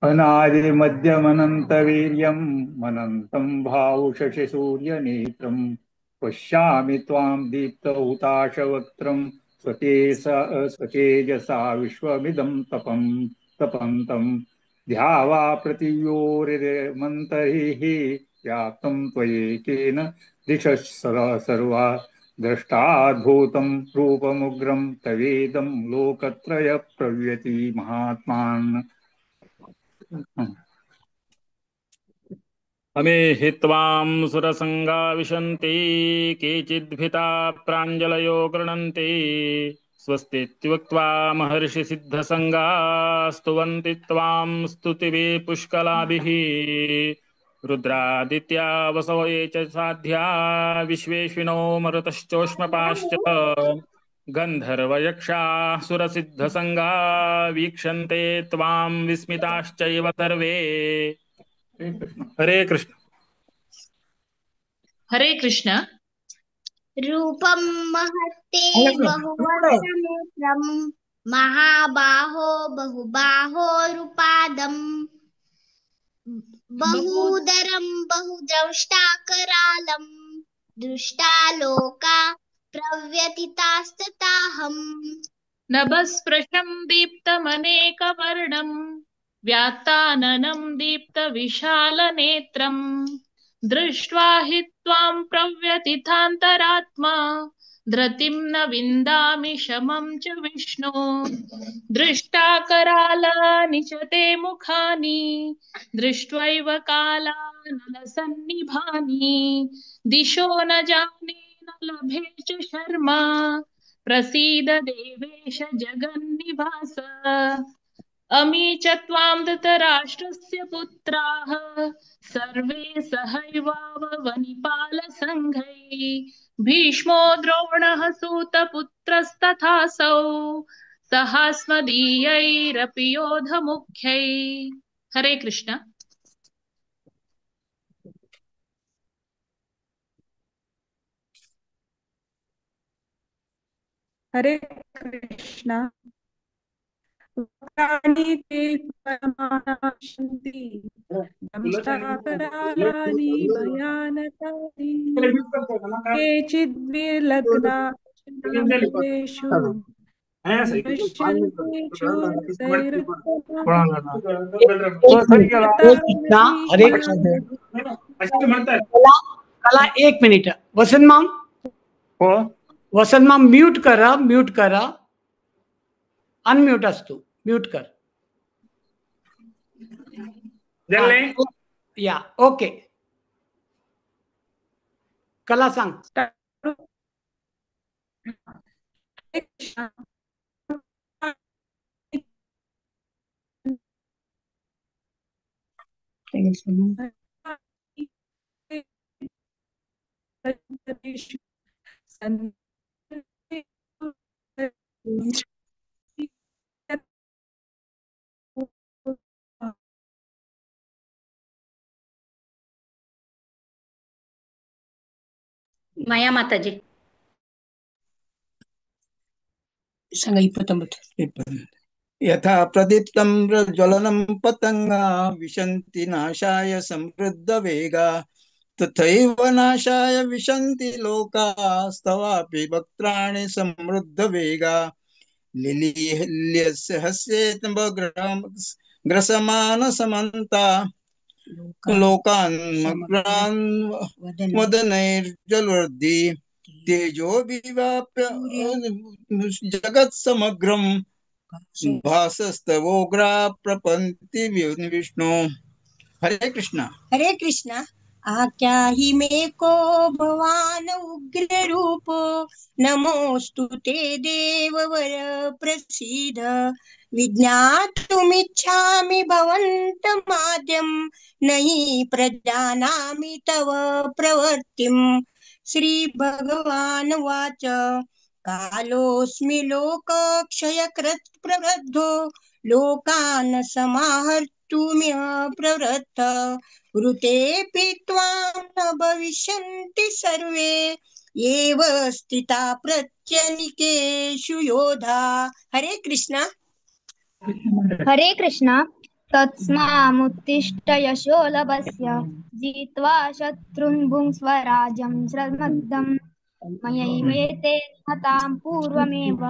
अनादिमध्यमनन्तवीर्यं अनन्तं भावुशशिसूर्यनेत्रं पश्यामि त्वां दीप्तहुताशवक्त्रं स्वतेजसा विश्वमिदं तपन्तं ध्यावा प्रतियोरिमन्तैः व्याप्तं त्वयैकेन दिशः सर्वा द्रष्टाद्भूतं रूपमुग्रं तवेदं लोकत्रयप्रव्यति महात्मान्. अमे हि त्वां सुरसङ्गा विशन्ति केचिद्भिता प्राञ्जलयो गृह्णन्ति स्वस्तीत्युक्त्वा महर्षिसिद्धसङ्गा स्तुवन्ति त्वां स्तुतिभिः पुष्कलाभिः. रुद्रादित्या वसवो ये च साध्या विश्वेश्विनो मरुतश्चोष्मपाश्च गन्धर्वयक्षाः सुरसिद्धसङ्गा वीक्षन्ते त्वां विस्मिताश्चैव सर्वे. हरे कृष्ण. हरे कृष्ण. रूपं महत्ते बहुवचनेत्रं महाबाहो बहुबाहोरुपादं बहूदरं बहुद्रष्टाकरालं दृष्टा लोका प्रव्यथितास्तताहम्. नभस्पृशं दीप्तमनेकवर्णं व्यात्ताननं दीप्तविशालनेत्रं दृष्ट्वा हि त्वां प्रव्यथितान्तरात्मा धृतिं न विन्दामि शमं च विष्णो. दृष्टा करालानि च ते मुखानि दृष्ट्वैव कालानलसन्निभानि दिशो न जाने न लभे च शर्मा प्रसीद देवेश जगन्निवास. अमी च त्वां धृतराष्ट्रस्य पुत्राः सर्वे सहैवावनिपालसङ्घैः भीष्मो द्रोणः सूतपुत्रस्तथासौ सहास्मदीयैरपि योधमुख्यैः. हरे कृष्ण. हरे कृष्ण. वक्त्राणि ते परमानाशन्ति दंष्टाकरालानि भयानकानि केचिद्विलग्ना चेषु पश्यन्ति हरे कला एक मिनिट. वसंत माम, वसंत माम म्यूट करा, म्यूट करा, अनम्यूट असतो, म्यूट कर. या ओके. कला सांग. माया माताजी सांगा. 29. यथा प्रदीप्तं ज्वलनं पतंगा विशन्ति नाशाय समृद्ध वेगा तथैव नाशाय विशन्ति लोकास्तवापि वक्त्राणि समृद्ध वेगा. लिलील्यस्य हस्येत ग्रसमान समन्ता लोकान् मग्रान् वदनैर्जलवृद्धि तेजो विव्याप्य जगत्समग्रं भासस्तवोग्रा प्रपन्ति विष्णु. हरे कृष्णा. हरे कृष्णा. आख्याहि मे को भवान उग्र रूपो नमोस्तु ते देववर प्रसीद. विज्ञातुमिच्छामि भवन्तमाद्यं नहि प्रजानामि तव प्रवृत्तिं. श्री भगवान् उवाच कालोऽस्मि लोकक्षयकृत् प्रवृद्धो लोकान् समाहर्तुमिह प्रवृत्त. ऋतेऽपि त्वां न भविष्यन्ति सर्वे एव स्थिता प्रत्यनिकेषु योधा। हरे कृष्णा। हरे कृष्णा। तत्स्मामुत्तिष्ठ यशो लभस्य जित्वा शत्रून् भुङ्क्ष्व राज्यं श्रमदं मयैव एते हतां पूर्वमेव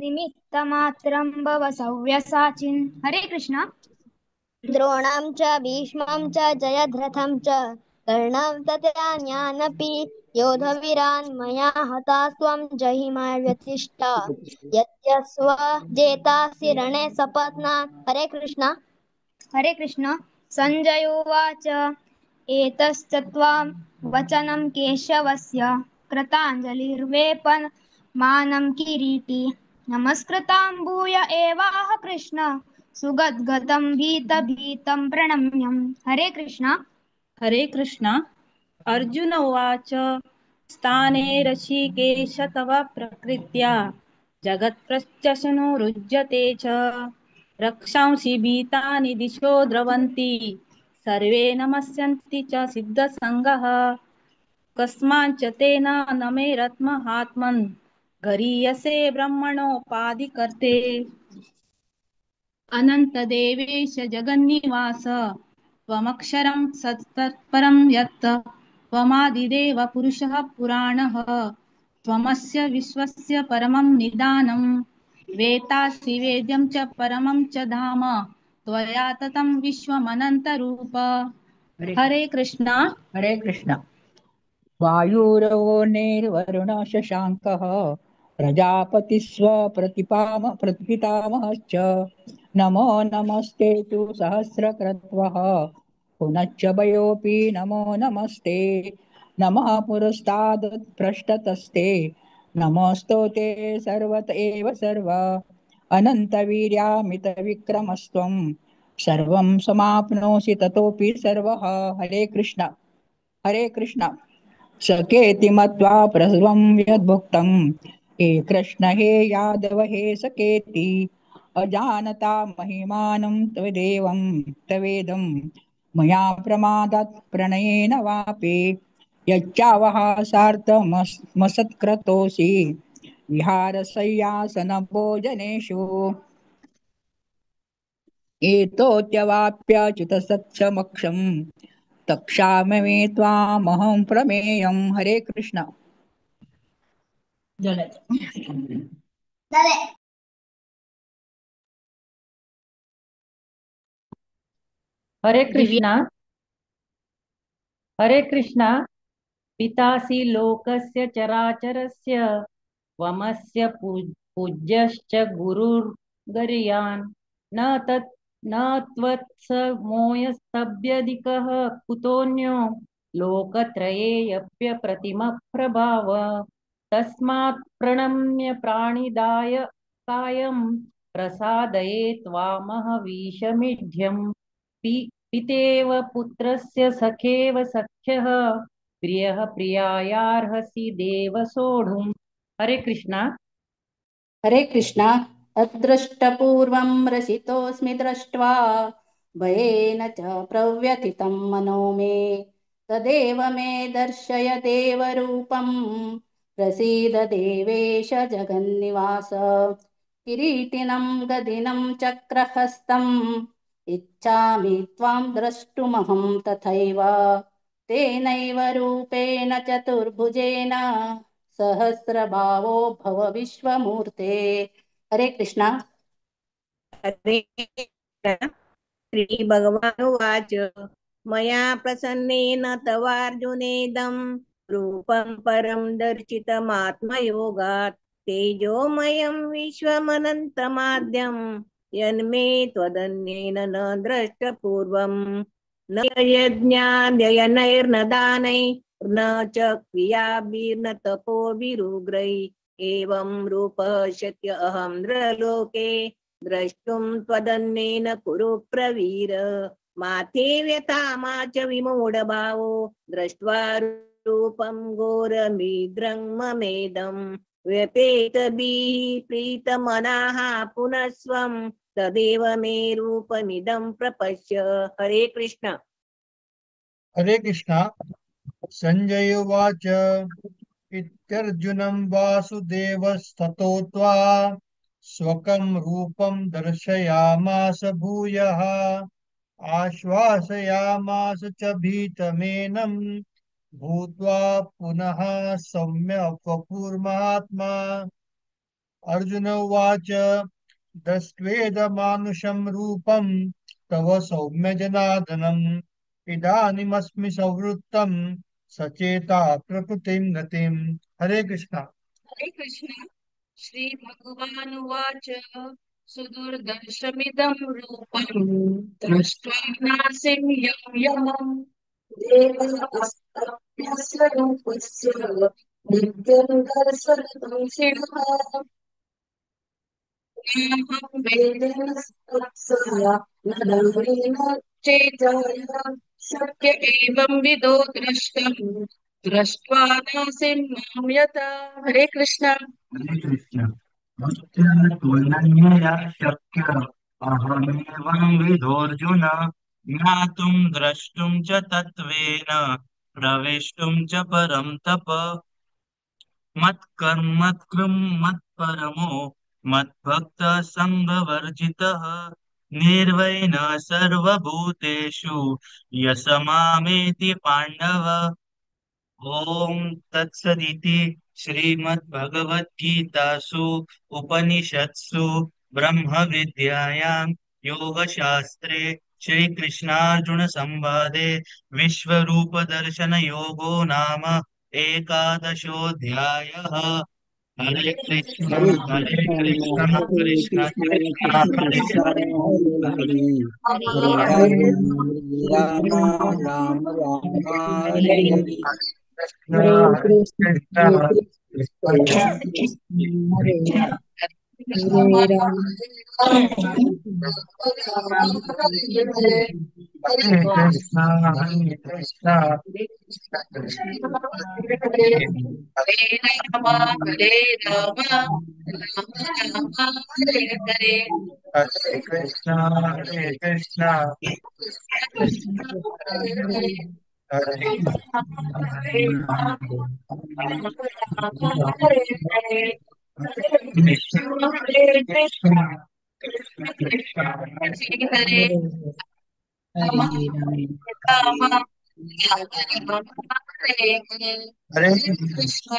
निमित्तमात्रं भव सव्यसाचिन्। हरे कृष्णा। द्रोणं च भीष्मं च जयद्रथं च कर्णं तथान्यानपि योधवीरान् मया हतास्त्वं जहि मा व्यतिष्ठ यत्यस्व जेतासि रणे सपत्नान्। हरे कृष्णा। हरे कृष्ण। सञ्जय उवाच एतश्च त्वां वचनं केशवस्य कृताञ्जलिर्वेपमानं किरीटी नमस्कृतां भूय एवाह कृष्ण सुगद्गदं भीतभीतं प्रणम्यं। हरे कृष्ण। हरे कृष्ण। अर्जुन उवाच स्थाने ऋषिकेश तव प्रकृत्या जगत्प्रश्चशनो रुज्यते च रक्षांसि भीतानि दिशो द्रवन्ति सर्वे नमस्यन्ति च सिद्धसङ्गः कस्माच्च तेन न मे रत्महात्मन् गरीयसे ब्रह्मणोपाधिकर्ते। अनन्तदेवेश जगन्निवास त्वमक्षरं सत्तत्परं यत् त्वमादिदेव पुरुषः पुराणः त्वमस्य विश्वस्य परमं निदानं वेतासि वेद्यं च परमं च धाम त्वया ततं विश्वमनन्तरूप। हरे कृष्णा। हरे कृष्णा। वायुरवोर्निर्वरुण शशाङ्कः प्रजापतिस्व प्रतिपितामहश्च नमो नमस्ते तु सहस्रक्रत्वः पुनश्च वयोऽपि नमो नमस्ते नमः पुरस्ताद् पृष्ठतस्ते नमोऽस्तु ते सर्वत एव सर्व अनन्तवीर्यामितविक्रमस्त्वं सर्वं समाप्नोषि ततोऽपि सर्वः। हरे कृष्ण। हरे कृष्ण। सखेति मत्वा प्रसवं यद्भुक्तं हे कृष्ण हे यादव हे सखेति अजानता महिमानं तव देवं तवेदं मया प्रमादात् प्रणयेन वापि यच्चावः सार्थमसत्क्रतोऽसि विहारशय्यासनभोजनेषु एतोऽत्यवाप्यच्युतसत्समक्षं तक्षामि त्वामहं प्रमेयं। हरे कृष्ण। हरे कृष्णा। हरे कृष्णा। पितासि लोकस्य चराचरस्य त्वमस्य पूज्यश्च गुरुर्गरीयान् न तत् न त्वत्समोऽयस्तभ्यधिकः कुतोऽन्यो लोकत्रयेऽप्यप्रतिमप्रभाव तस्मात् प्रणम्य प्राणिदाय कायं प्रसादये त्वामहवीशमीढ्यं पितेव पुत्रस्य सखेव सख्यः प्रियः प्रियायार्हसि देव सोढुम्। हरे कृष्णा। हरे कृष्णा। अदृष्टपूर्वं रसितोऽस्मि दृष्ट्वा भयेन च प्रव्यथितं मनो मे तदेव मे दर्शय देवरूपं प्रसीद देवेश जगन्निवास किरीटिनं गदिनं चक्रहस्तम् इच्छामि त्वां द्रष्टुमहं तथैव तेनैव रूपेण चतुर्भुजेन सहस्रभावो भव विश्वमूर्ते। हरे कृष्णा। हरे श्री भगवानुवाच मया प्रसन्नेन तवार्जुनेदं रूपं परं दर्शितमात्मयोगात् तेजोमयं विश्वमनन्तमाद्यं यन्मे त्वदन्येन न द्रष्टपूर्वं न यज्ञाद्ययनैर्न दानैर्न च क्रियाभिर्न तपोभिरुग्रैः एवं रूपः शक्य अहं नृलोके द्रष्टुं त्वदन्येन कुरु प्रवीर। माते व्यथा मा च विमूढभावो दृष्ट्वा रूपं घोरमिद्रं ममेदं व्यपेतभिः प्रीतमनाः पुनः स्वं तदेव मे रूपमिदं प्रपश्य। हरे कृष्ण। हरे कृष्ण। संजय उवाच इत्यर्जुनं वासुदेवस्ततोत्वा स्वकं रूपं दर्शयामास भूयः आश्वासयामास च भीतमेनं भूत्वा पुनः सौम्य वपुर्महात्मा। अर्जुन उवाच दृष्ट्वेदमानुषं रूपं तव सौम्य जनार्दनम् इदानीमस्मि संवृत्तं सचेता प्रकृतिं गतिं। हरे कृष्णा। हरे कृष्ण। श्री भगवानुवाच सुदुर्दर्शमिदं रूपं दृष्ट्वा नासिंहं यमं देवास्तस्य रूपस्य नित्यं दर्शनदर्शिनः। नाहं वेदेन तत्सः न दानेन चेताय शक्य एवं विदो द्रष्टुं दृष्ट्वा नासिंहं यथा। हरे कृष्ण। हरे कृष्ण। तुलनया शक्य अहमेवं विधोऽर्जुन ज्ञातुं द्रष्टुं च तत्त्वेन प्रवेष्टुं च परं तप। मत्कर्म मत्कृं मत्परमो मद्भक्त सङ्गवर्जितः निर्वैन सर्वभूतेषु यसमामेति पाण्डव। ॐ तत्सदिति श्रीमद्भगवद्गीतासु उपनिषत्सु ब्रह्मविद्यायां योगशास्त्रे श्रीकृष्णार्जुनसंवादे विश्वरूपदर्शनयोगो नाम एकादशोऽध्यायः। हरे कृष्ण हरे कृष्ण कृष्ण कृष्ण हरे हरे हरे राम राम राम हरे हरे। हरे कृष्ण हरे कृष्ण हरे कृष्ण हरे राम हरे राम राम राम हरे हरे। हरे कृष्ण हरे कृष्ण हरे हरे हरे हरे राम राम हरे हरे। कृष्ण हरे कृष्ण कृष्ण कृष्ण हरे हरे राम राम राम हरे हरे। हरे कृष्ण।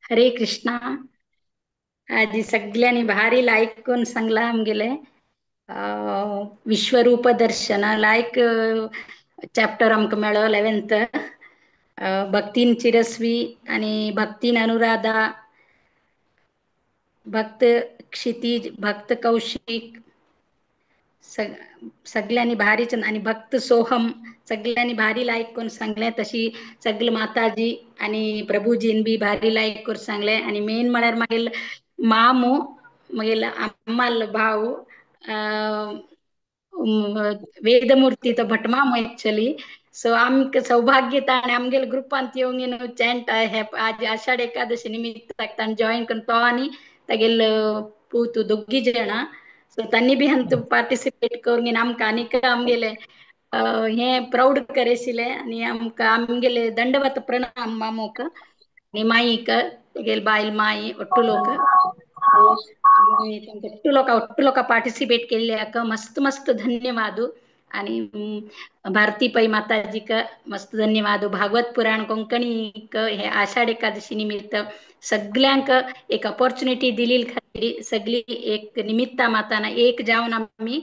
हरे कृष्णा। आजी सगळ्यांनी भारी लायक करून सांगला आमगेले विश्वरूप दर्शन लायक चॅप्टर आमकां मेळ्ळो 11th। भक्तीन चिरस्वी आणि भक्तीन अनुराधा, भक्त क्षितिज, भक्त कौशिक, सगळ्यांनी भारी आणि भक्त सोहम सगळ्यांनी भारी लायक करून सांगले. तशी सगळे माताजी आणि प्रभूजीन बी भारी लायक करून सांगले. आणि मेन म्हळ्यार मागीर मामू मागीर अम्माल भाऊ वेदमूर्ती तो भटमामू एक्चुअली. सो आमकां सौभाग्य ताणें आमगेले ग्रुपांत येवन चॅन्ट हे आज आषाढ एकादशी निमित्ताक ताणें जॉईन करून तो आनी तागेलो पूत दोगी जाणां. सो तांणी बी हांतू पार्टिसिपेट करून आमकां आनीक आमगेले हे प्राऊड करेशिले. आनी आमकां आमगेले दंडवत प्रणाम मामूक आनी माईक तेगेले बायल माई ಒಟ್ಟು लोक ಒಟ್ಟು लोक ಒಟ್ಟು लोक पार्टिसिपेट केल्ल्याक मस्त मस्त धन्यवाद. आणि भारती पै माताजीक मस्त धन्यवाद. भागवत पुराण कोंकणीक हे आषाढ एकादशी निमित्त सगळ्यांक एक अपॉर्च्युनिटी दिली खातीर सगळी एक निमित्ता माताना एक जावन आमी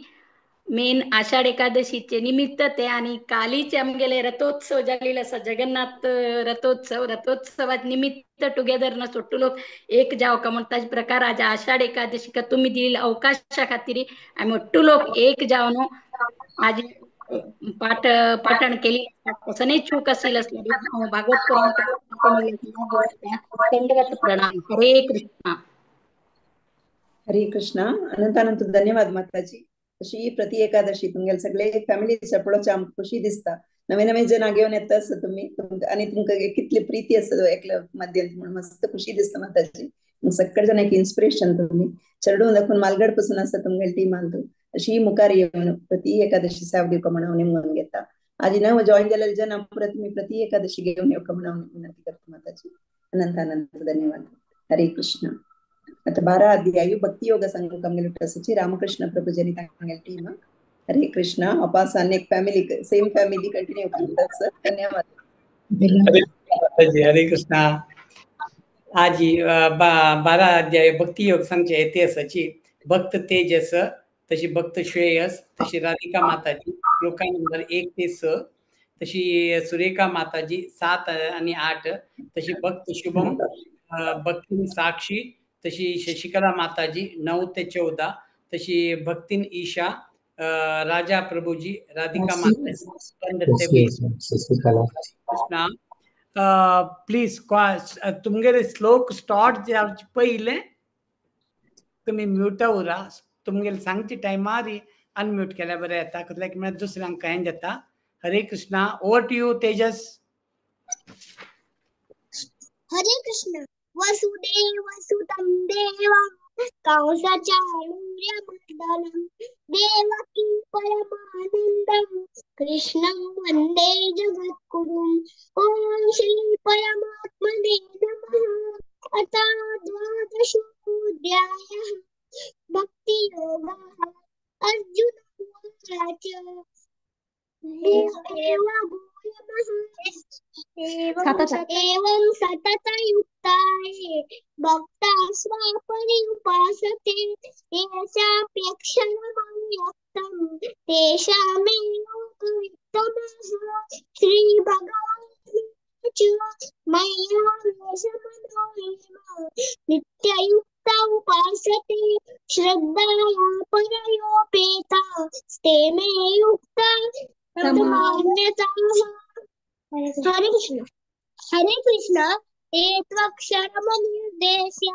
मेन आषाढ एकादशीचे निमित्त ते आणि कालीचे आमगेले रथोत्सव जालेलो आसा जगन्नाथ रथोत्सव, रथोत्सवात निमित्त टुगेदरनस ಒಟ್ಟು लोक एक जावका म्हण ताजे प्रकार आज आषाढ एकादशीक तुमी दिलेल्या अवकाशा खातीर आमी ಒಟ್ಟು लोक एक जावन आज पाठ पाठण केली. कसने चूक असेल असल्यार भागवत पुराण दंडवत प्रणाम. हरे कृष्णा. हरे कृष्णा. अनंत अनंत धन्यवाद माताजी. अशी प्रति एकादशी तुमगेले सगळे फॅमिली सपोर्टाचे आमकां खुशी दिसता. नवे नवे जण घेवन येता आसता तुमी आनी तुमकां कितली प्रीती आसा एकल्या मध्यांत म्हणून मस्त खुशी दिसता माताजी. सगळे जण एक इन्स्पिरेशन तुमी चेडून दाखोवन मालगड पासून आसा तुमगेले टिमान. अशी मुखार येवन प्रति एकादशी सेवा दिवपा म्हणून हांव निमगून घेता. आजी नव जॉईन जालेले जन परत मी प्रति एकादशी घेऊन येऊ का म्हणून विनंती करतो माताजी. अनंत अनंत धन्यवाद. हरे कृष्ण. आता 12 अध्यायु भक्ती योग संघ कमगेल रामकृष्ण प्रभु जनित टीम. हरे कृष्ण. अपास अनेक फॅमिली सेम फॅमिली कंटिन्यू करतात. धन्यवाद. हरे कृष्ण. आजी 12 अध्याय भक्ती योग सांगचे इतिहासाची भक्त तेजस तशी भक्त श्रेयस तशी राधिका माताजी श्लोका नंबर 1 ते 6 तशी सुरेखा माताजी 7 आणि 8 तशी भक्त शुभम भक्तीन साक्षी तशी शशिकला माताजी 9 ते 14 तशी भक्तीन ईशा राजा प्रभुजी राधिका माताजी 15 ते 20. कृष्णा. प्लीज तुमगेले श्लोक स्टार्ट जावचे पयले तुमी म्युटा उरा. तुमगेले सांगचे टायमार अनम्यूट केल्यार बरें जाता, कित्याक म्हळ्यार दुसऱ्यांक कांय जाता. Hare Krishna. Over to you Tejas. Hare Krishna. Vasudev सुतं देवं कंसचाणूरमर्दनं देवकी परमानन्दं कृष्णं वन्दे जगद्गुरुं. ॐ श्री परमात्मने नमः. अथ द्वादशोऽध्यायः भक्तियोगः. अर्जुन उवाच एवं सततयुक्ताये भक्ता स्वापरिउपासते येषाप्यक्षरमव्यक्तं तेषामेव श्री भगवानुवाच मय्यावेशमनो नित्ययुक्ता उपासते श्रद्धया परयोपेता ते मे युक्ता मान्यताः. हरे कृष्ण. हरे कृष्ण. एत्वक्षरमनिर्देश्य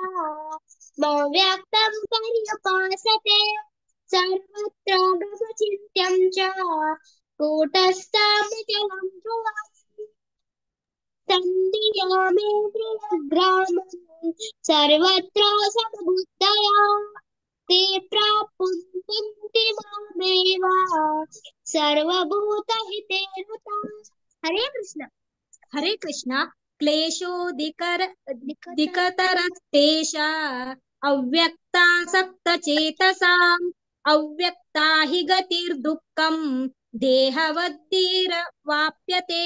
मव्यक्तं पर्युपासते सर्वत्र गमचिन्त्यं च कूटस्थमचलं ध्रुवम् तन्दियामेन्द्रियग्रामं सर्वत्र समबुद्धया ते प्राप्नुवन्ति मामेव सर्वभूतहिते रताः. हरे कृष्ण. हरे कृष्ण. क्लेशोऽधिकतरस्तेषा अव्यक्ता सप्तचेतसाम् अव्यक्ता हि गतिर्दुःखं देहवद्भिरवाप्यते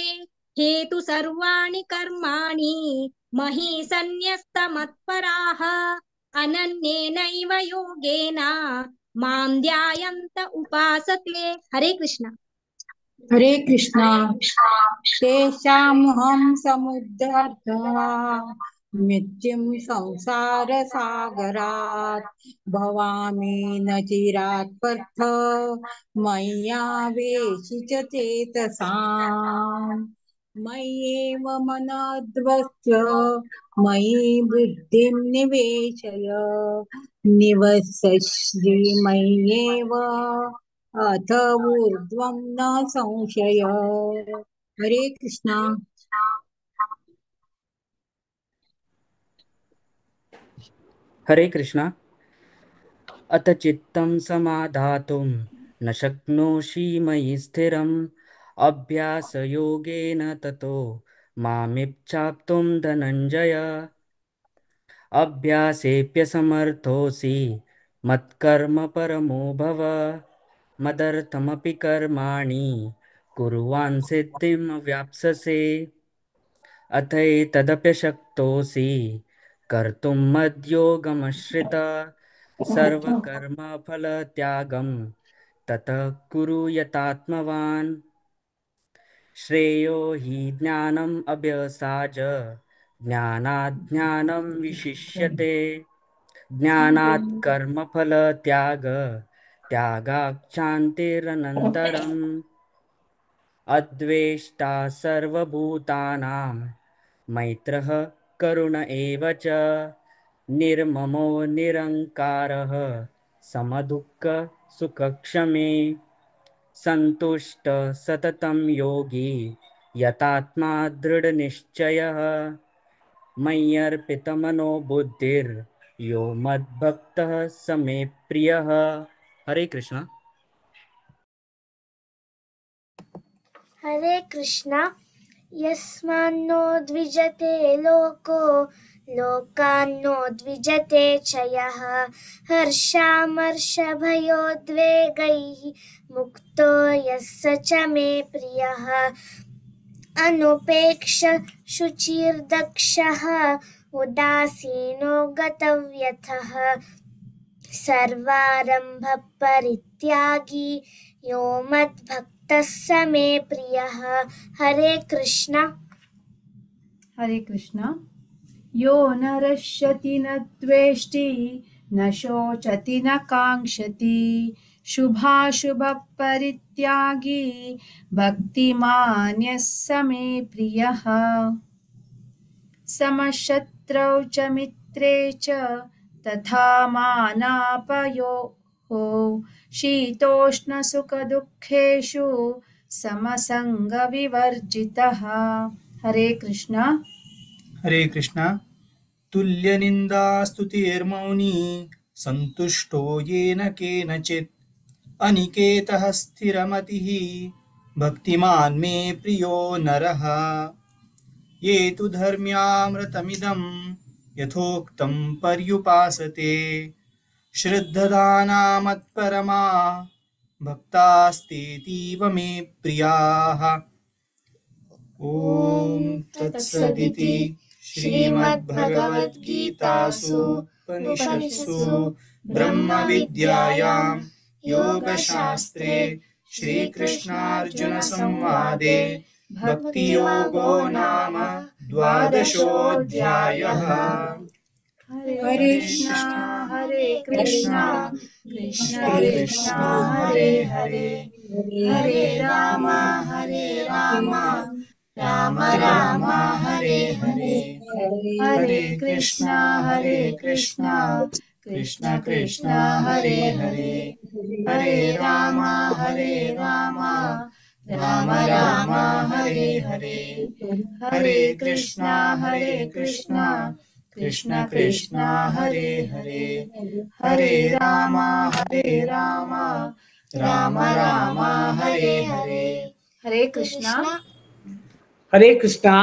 हेतु सर्वाणि कर्माणि मयि सन्न्यस्तमत्पराः अनन्येनैव योगेन मां ध्यायन्त उपासते. हरे कृष्ण. हरे कृष्ण. तेषामहं समुद्धर्ता मृत्युं संसारसागरात् भवामि न चिरात् पर्थ मय्यावेशित चेतसाम् मय्येव मनोद्वस्व मयि बुद्धिं निवेशय निवसश्री मय्येव अथ ऊर्ध्वं न संशय. हरे कृष्णा. हरे कृष्णा. अथ चित्तं समाधातुं न शक्नोषि मयि स्थिरम् अभ्यासयोगेन ततो मामिच्छाप्तुं धनञ्जय. अभ्यासेऽप्यसमर्थोऽसि मत्कर्म परमो भव मदर्थमपि कर्माणि कुर्वान् सिद्धिं व्याप्ससे. अथैतदप्यशक्तोऽसि कर्तुं मद्योगमश्रिता सर्वकर्मफलत्यागं ततः कुरु यतात्मवान्. श्रेयो हि ज्ञानम् अभ्यसाज ज्ञानात् ज्ञानं विशिष्यते ज्ञानात् कर्मफलत्याग त्यागात् शान्तिरनन्तरम्. अद्वेष्टा सर्वभूतानां मैत्रः करुण एव च निर्ममो निरङ्कारः समदुःख सुखक्षमे संतुष्ट सततं योगी यतात्मा दृढनिश्चयः मय्यर्पितमनो बुद्धिर्यो मद्भक्तः स मे प्रियः। हरे कृष्णा। हरे कृष्णा. यस्मान्नो द्विजते लोको लोकान्नो द्विजते च यः हर्षामर्षभयोद्वेगैः मुक्तो यः स च मे प्रियः. अनुपेक्ष शुचिर्दक्षः उदासीनो गतव्यथः सर्वारम्भपरित्यागी यो मद्भक्तः स मे प्रियः. हरे कृष्ण. हरे कृष्ण. यो न रश्यति न द्वेष्टि न शोचति न काङ्क्षति शुभाशुभपरित्यागी भक्तिमान् यः स मे प्रियः. समशत्रौ च मित्रे च तथा मानापयोः शीतोष्णसुखदुःखेषु समसङ्गविवर्जितः. हरे कृष्ण. हरे कृष्ण. तुल्यनिन्दास्तुतिर्मौनी सन्तुष्टो येन केनचित् अनिकेतः स्थिरमतिः भक्तिमान् मे प्रियो नरः. ये तु धर्म्यामृतमिदं यथोक्तं पर्युपासते श्रद्धदानामत्परमा भक्तास्तेतीव मे प्रियाः. ॐ तत्सदिति श्रीमद्भगवद्गीतासु उपनिषत्सु ब्रह्मविद्यायां योगशास्त्रे श्रीकृष्णार्जुनसंवादे भक्तियोगो नाम द्वादशोऽध्यायः. हरे कृष्ण हरे कृष्ण कृष्ण कृष्ण हरे हरे हरे राम राम राम हरे हरे. हरे कृष्ण कृष्ण कृष्ण हरे हरे हरे राम राम राम हरे हरे. हरे कृष्ण कृष्ण कृष्ण हरे हरे हरे राम राम राम हरे हरे. हरे कृष्ण. हरे कृष्णा.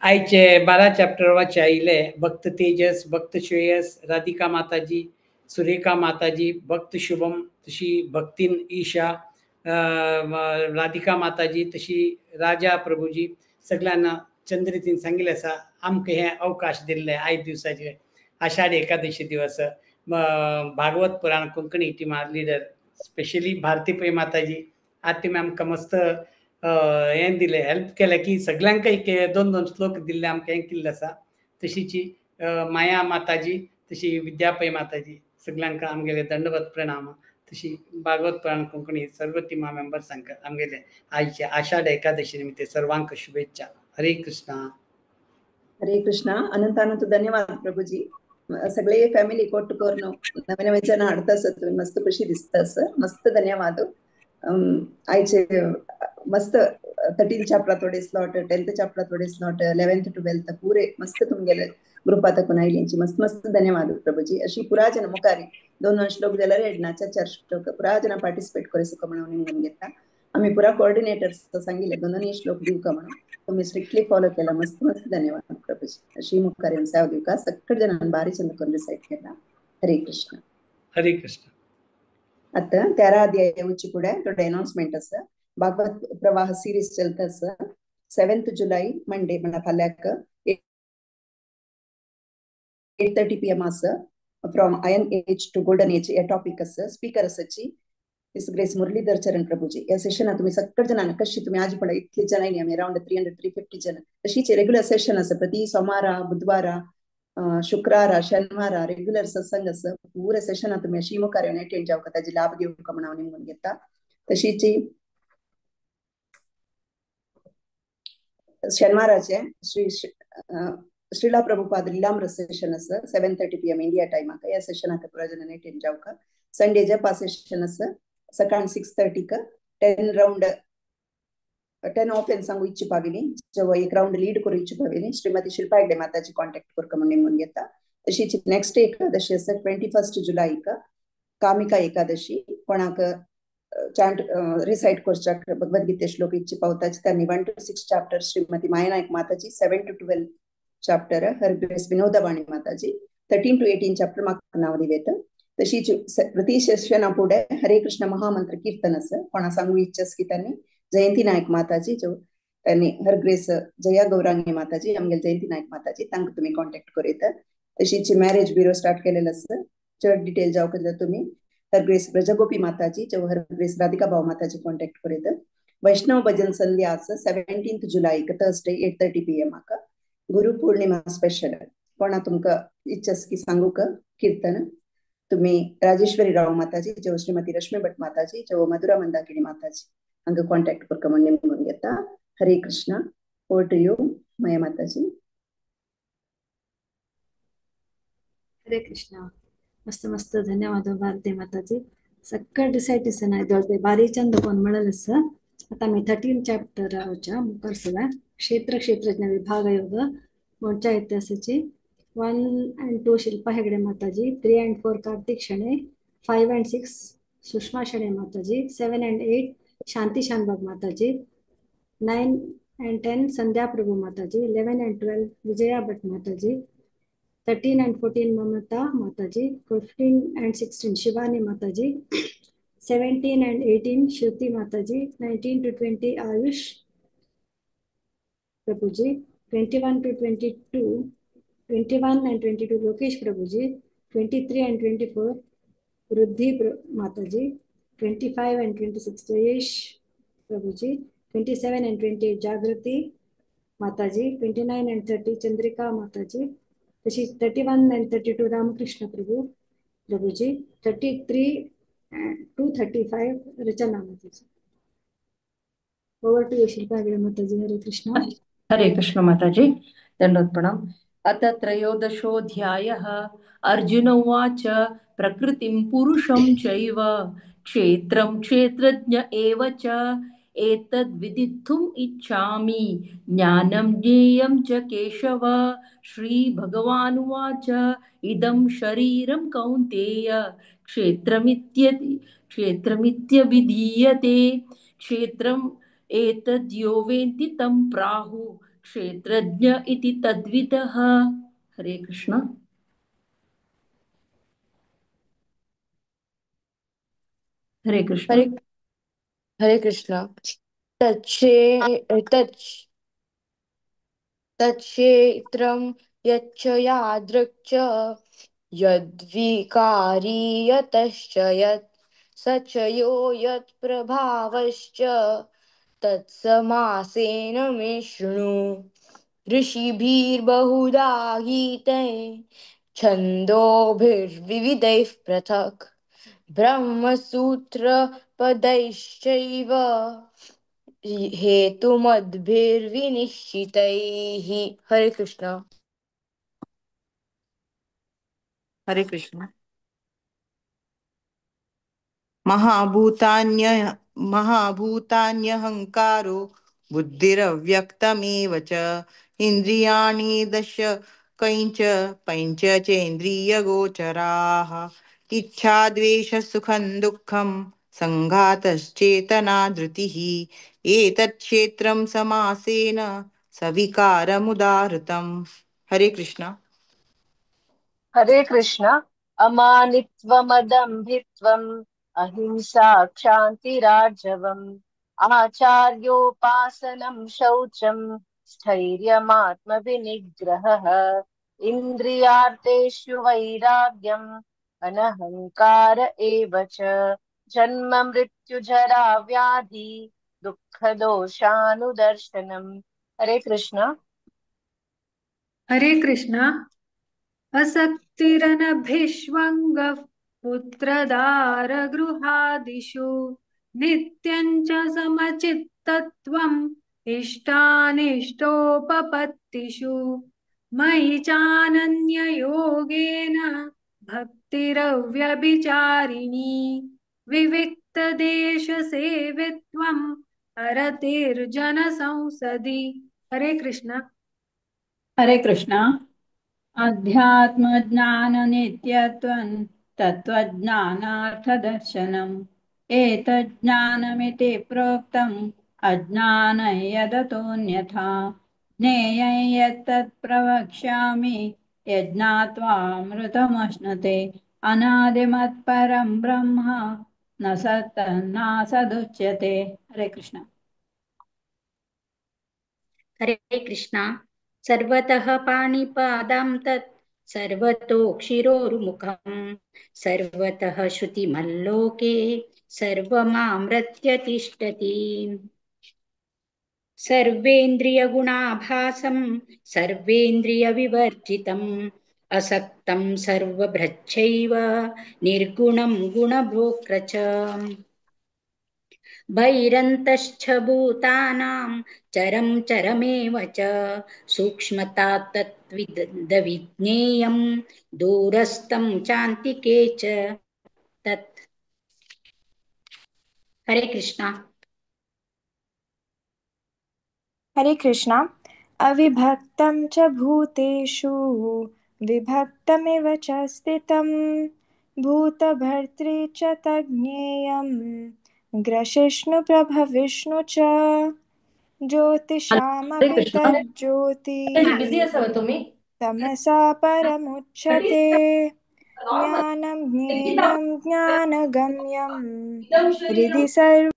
आयचे 12 चॅप्टर वाचे आयिल्ले भक्त तेजस, भक्त श्रेयस, राधिका माताजी, सुरेखा माताजी, भक्त शुभम, तशी भक्तीन ईशा, राधिका माताजी, तशी राजा प्रभुजी, सगळ्यांना चंद्रितीन सांगिल्लें आसा. आमकां हे अवकाश दिल्ले आयज दिवसाचे आषाढ एकादशी दिवस भागवत पुराण कोंकणी टिमा लिडर स्पेशली भारती पै माताजी आज तुमी आमकां मस्त हें दिलें, हेल्प केलें की सगळ्यांक एक दोन दोन श्लोक दिल्ले आमकां हें केल्लें आसा. तशीची माया माताजी, तशी विद्या पै माताजी, सगळ्यांक आमगेले दंडवत प्रणाम. तशी भागवत पुराण कोंकणी सर्व टिमा मेंबर्सांक आमगेले आयचे आषाढ एकादशी निमित्त सर्वांक शुभेच्छा. हरे कृष्णा. हरे कृष्णा. अनंत अनंत धन्यवाद प्रभुजी. सगळे फॅमिली कोट करून नवे नवे जण हाडता आसत तुम्ही, मस्त खुशी दिसता असं. मस्त धन्यवाद. आयचे मस्त 13 चॅप्टर थोडे स्लॉट, 10th chapter थोडे स्लॉट, 11th 12th पुरे मस्त तुमगेले ग्रुपात आयलींची मस्त मस्त धन्यवाद प्रभुजी. अशी पुरा जन मुखारी दोन दोन श्लोक जाल्यार एडना चार चार श्लोक पुरा जन पार्टिसिपेट करे सुका म्हणून निमून घेता. आम्ही पुरा कोऑर्डिनेटर्स सांगितले दोन दोन श्लोक दिवका म्हणून तुम्ही स्ट्रिक्टली फॉलो केला. मस्त मस्त धन्यवाद प्रभुजी. अशी मुखारी सेवा दिवका सगळे जणांना भारी चंद करून रिसाइट केला. हरे कृष्ण. हरे कृष्ण. आता 13 अध्याय उच्च पुढे थोडे अनाउन्समेंट आसा. भागवत प्रवाह सिरीज चलता आसा. 7 जुलै मंडे म्हणल्यार फाल्यांक 8:30 PM आसा. From iron age to golden age hey topic आसा. स्पीकर आसाची his grace Muralidhar चरण प्रभुजी. या सेशनात तुम्ही सगळे जणांना कशी तुम्ही आज पळय इतली जण आयली आमी अरावंड 300-350 जण तशीच रेग्युलर सेशन आसा. प्रति सोमारा, बुधवारा, शुक्रारा, शनिवारा रेग्युलर सत्संग आसा. पुरे सेशनात तुम्ही अशी मुखार येवन अटेंड जावका, ताजी लाभ घेवका म्हणून हांव निमून घेता. तशीच शनिवाराचे श्री श्रीला प्रभुपाद लीलामृत सेशन आसा 7:30 PM India टायमाक. ह्या सेशनाक पुरा जणांनी अटेंड जावका. संडे जपा सेशन आसा सकाळ 6:30 10 राउंड 10 ऑफेन्सांक इच्छुपाविली जेव्हा एक राउंड लीड करू इच्छुपाविली श्रीमती शिल्पा हेगडे माताजी कॉन्टॅक्ट करका म्हणून निमून घेता. तशीच नेक्स्ट एकादशी आसा 21 जुलैक कामिका एकादशी. कोणाक चांट रिसाइट करच्याक भगवद्गीते श्लोक इच्छी पावताची त्यांनी 1 to 6 chapter Shrimati Maya Naik Mataji, 7 to 12 chapter her grace Vinodavani Mataji, 13 to 18 chapter म्हाका नांव दिवेत. तशीच प्रति सेशना फुडें हरे कृष्ण महामंत्र कीर्तन आसा. कोणा सांगू इच्छा की त्यांनी जयंती नायक माताजी जो त्यांनी हर ग्रेस जया गौरांगी माताजी आमगे जयंती नायक माताजी तांकां तुमी कॉन्टेक्ट करूं. तशीच मॅरेज ब्युरो स्टार्ट केलेलं आसा. चड डिटेल जावंक जाय तुमी हर ग्रेस ब्रजगोपी माताजी जो हर ग्रेस राधिका भाव माताजी कॉन्टेक्ट करूं. वैष्णव भजन संध्या आसा 17 जुलैक थर्सडे 8:30 PM आका. गुरु पूर्णिमा स्पेशल. कोणा तुमकां इच्छा की सांगूक कीर्तन तुम्ही राजेश्वरी राव माताजी जो श्रीमती रश्मी भट माताजी जो मधुरा मंदाकिनी माताजी हांकां कॉन्टेक्ट करका म्हूण नेमून घेता. Hare Krishna. Over to you Maya Mataji. Hare Krishna. मस्त मस्त धन्यवाद भारती माताजी. सक्कट रिसाइटेशन आहे बारी चंद कोण म्हणलं आता मी 13 चॅप्टर आहोच्या मुखार सगळ्या क्षेत्र क्षेत्रज्ञ विभाग योग मोर्चा इतिहासाची 1 and 2 Shilpa Hegde Mataji, 3 and 4 Kartik Shenoy, 5 and 6 Sushma Shenoy Mataji, 7 and 8 Shanti Shanbhag Mataji, 9 and 10 Sandhya Prabhu Mataji, 11 and 12 Vijaya Bhat Mataji, 13 and 14 Mamata Mataji, 15 and 16 Shivani Mataji, 17 and 18 Shruti Mataji, 19 to 20 Ayush Prabhuji, 21 to 22, 21 and 22 Lokesh Prabhuji, 23 and 24 Ruddhi Mataji, 25 and 26 Jayesh Prabhuji, 27 and 28 Jagrati Mataji, 29 and 30 Chandrika Mataji, 31 and 32 Ramakrishna Prabhuji, 33 to 35 Rachana Mataji. Over to you, Shilpa Hegde Mataji. Hare Krishna. Hare Krishna Mataji. Dandavat pranam. अथ त्रयोदशोऽध्यायः. अर्जुन उवाच प्रकृतिं पुरुषं चैव क्षेत्रं क्षेत्रज्ञ एव च एतद्विदितुम् इच्छामि ज्ञानं ज्ञेयं च केशव. श्रीभगवानुवाच इदं शरीरं कौन्तेय क्षेत्रमित्यभिधीयते क्षेत्रम् एतद्यो वेत्ति तं प्राहु क्षेत्रज्ञ इति तद्विदः. हरे कृष्ण. हरे कृष्ण. हरे हरे कृष्ण. तच्छेत्रं यच्च यादृक् च यद्विकारी यतश्च यत् स च यो यत्प्रभावश्च तत्समासेन मे शृणु. ऋषिभिर्बहुधा गीतैः छन्दोभिर्विविधैः पृथक् ब्रह्मसूत्रपदैश्चैव हेतुमद्भिर्विनिश्चितैः. हरे कृष्ण. हरे कृष्ण. महाभूतान्यहङ्कारो बुद्धिरव्यक्तमेव च इन्द्रियाणि दश कैञ्च पञ्च चेन्द्रियगोचराः इच्छा द्वेषसुखं दुःखं सङ्घातश्चेतना धृतिः एतत् क्षेत्रं समासेन सविकारमुदाहृतम्. हरे कृष्ण. हरे कृष्ण. अमानित्वमदम्भित्वम् अहिंसा क्षान्तिरार्जवम् आचार्योपासनं शौचं स्थैर्यमात्मविनिग्रहः इन्द्रियार्थेषु वैराग्यम् अनहङ्कार एव च जन्म मृत्युजरा व्याधि दुःखदोषानुदर्शनम्. हरे कृष्ण. हरे कृष्ण. असक्तिरनभिष्वङ्गः पुत्रदारगृहादिषु नित्यं च समचित्तत्वम् इष्टानिष्टोपपत्तिषु मयि चानन्ययोगेन भक्तिरव्यभिचारिणी विविक्तदेशसेवित्वं हरतिर्जनसंसदि. हरे कृष्ण. हरे कृष्ण. अध्यात्मज्ञाननित्यत्वं तत्त्वज्ञानार्थदर्शनम् एतज्ज्ञानमिति प्रोक्तम् अज्ञानं यदतोऽन्यथा। ज्ञेयं यत्तत् प्रवक्ष्यामि यज्ञात्वामृतमश्नुते। अनादिमत्परं ब्रह्म न सत्तन्नासदुच्यते। हरे कृष्ण। हरे कृष्ण। सर्वतः पाणिपादं तत् सर्वतोक्षिरोरुमुखं सर्वतः श्रुतिमल्लोके सर्वमामृत्य तिष्ठति। सर्वेन्द्रियगुणाभासं सर्वेन्द्रियविवर्जितम् असक्तं सर्वभृच्छैव निर्गुणं गुणभोक्तृ च। बहिरन्तश्च भूतानां चरं चरमेव च सूक्ष्मता तत्विदविज्ञेयं दूरस्थं चान्तिके च तत्। हरे कृष्णा। हरे कृष्णा। अविभक्तं च भूतेषु विभक्तमिव च स्थितं भूतभर्तृ च तज्ज्ञेयं ग्रसिष्णुप्रभविष्णु च हरे ज्योतिषामपि कृष्ण। तज्ज्योतिः बिझी असावे तुम्ही? तमसा परमुच्यते। ज्ञानं ज्ञेयं ज्ञानगम्यं हृदि सर्व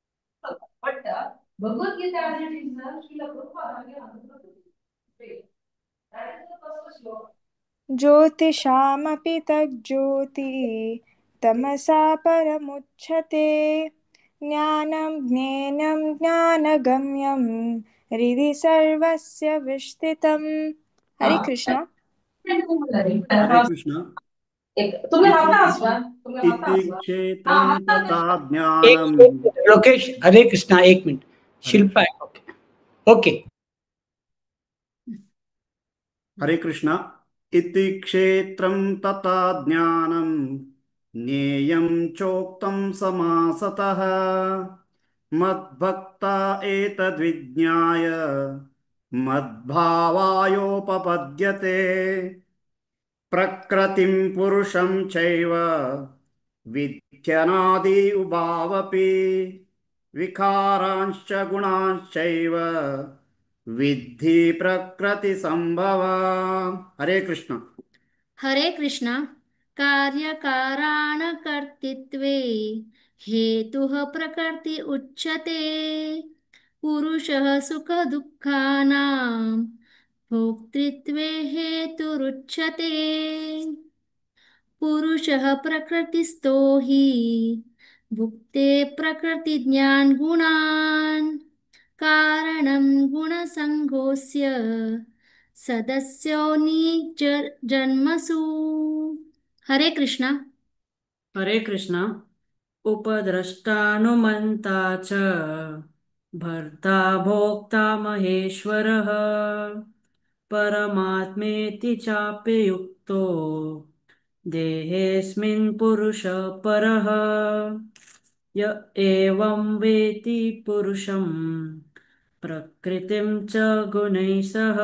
Bhagavad Gita as it is Srila Prabhupada ज्योतिषामपि तज्ज्योति तमसा परमुच्यते। ज्ञानं ज्ञेयं ज्ञानगम्यं हृदि सर्वस्य विस्थितम्। हरे कृष्ण। हरे कृष्ण। तुम्ही राहता असवा तुम्ही राहता इति असवा क्षेत्रं तथा एक ज्ञानम। लोकेश, हरे कृष्णा, एक मिनिट। हरे शिल्पा, ओके ओके। हरे कृष्ण। इति क्षेत्रं तथा ज्ञानं ज्ञेयं चोक्तं समासतः। मद्भक्ता एतद्विज्ञाय मद्भावायोपपद्यते। प्रकृतिं पुरुषं चैव विद्यनादि उभावपि विकारांश्च गुणांश्चैव विद्धि प्रकृति संभवान्। हरे कृष्ण। हरे कृष्ण। कार्यकारणकर्तृत्वे हेतुः प्रकृति उच्यते। पुरुषः सुखदुःखानां भोक्तृत्वे हेतुरुच्यते। पुरुषः प्रकृतिस्थो हि भुक्ते प्रकृतिज्ञान गुणान् कारणं गुणसङ्गोऽस्य सदस्यो नीच जन्मसु। हरे कृष्णा। हरे कृष्ण। उपद्रष्टानुमन्ता च भर्ता भोक्ता महेश्वरः परमात्मेति चाप्ययुक्तो देहेऽस्मिन् पुरुष परः। य एवं वेति पुरुषं प्रकृतिं च गुणैः सह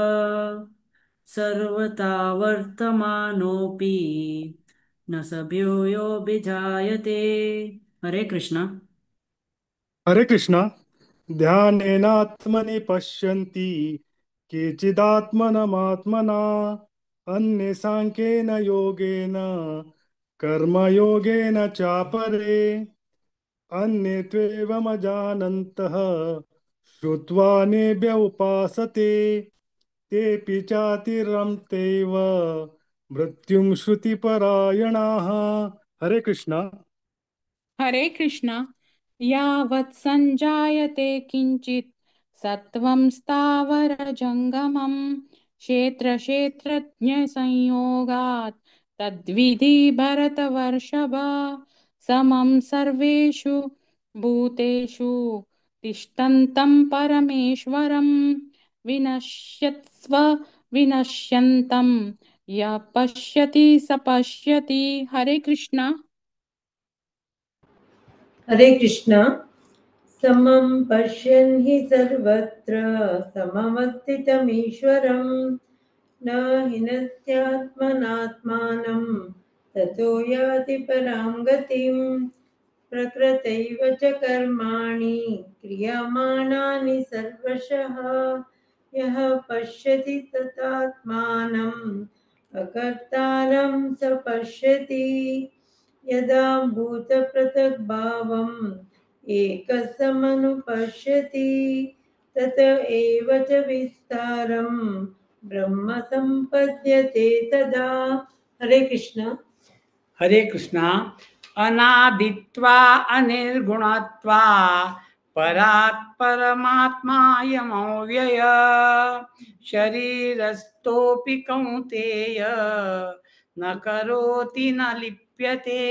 सर्वथा वर्तमानोऽपि न स भूयोऽभिजायते। हरे कृष्ण। हरे कृष्ण। ध्यानेनात्मनि पश्यन्ति केचिदात्मनमात्मना अन्ये सांख्येन योगेन कर्मयोगेन चापरे अन्ये त्वेवमजानन्तः श्रुत्वा नेभ्य उपासते तेऽपि चातिरन्तेव मृत्युं श्रुतिपरायणाः। हरे कृष्ण। हरे कृष्ण। यावत् सञ्जायते किञ्चित् सत्त्वं स्थावरजङ्गमं क्षेत्रक्षेत्रज्ञसंयोगात् तद्विधि भरतवर्षभ। समं सर्वेषु भूतेषु तिष्ठन्तं परमेश्वरं विनश्यत्स्व विनश्यन्तं यः पश्यति स पश्यति। हरे कृष्ण। हरे कृष्ण। समं पश्यन् हि सर्वत्र समवस्थितमीश्वरं न हिनस्त्यात्मनात्मानं ततो याति परां गतिम्। प्रकृतैव च कर्माणि क्रियमाणानि सर्वशः। यः पश्यति तथात्मानम् अकर्तारं स पश्यति। यदा भूतपृथग्भावम् एकसमनुपश्यति तत एव च विस्तारं ब्रह्म सम्पद्यते तदा। हरे कृष्ण। हरे कृष्ण। अनादित्वा अनिर्गुणत्वा परात् परमात्मायमव्यय शरीरस्थोऽपि कौन्तेय न करोति न लिप्यते।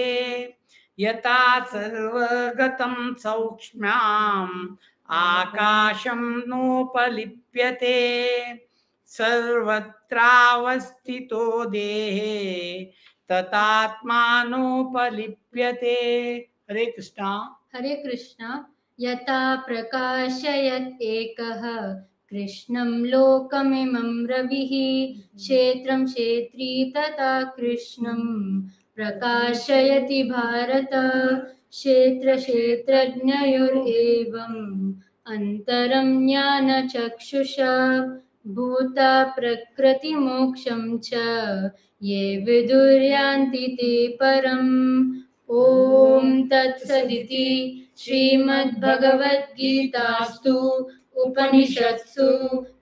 यथा सर्वगतं सौक्ष्म्याम् आकाशं नोपलिप्यते सर्वत्रावस्थितो देहे तथात्मानोपलिप्यते। हरे कृष्णा। हरे कृष्णा। यथा प्रकाशयत् एकः कृष्णं लोकमिमं रविः क्षेत्रं क्षेत्री तथा कृष्णं प्रकाशयति भारत। क्षेत्र क्षेत्रज्ञयोरेवम् अन्तरं ज्ञानचक्षुषा भूता प्रकृतिमोक्षं च ये विदुर्यान्ति ते परम्। ॐ तत्सदिति श्रीमद्भगवद्गीतास्तु उपनिषत्सु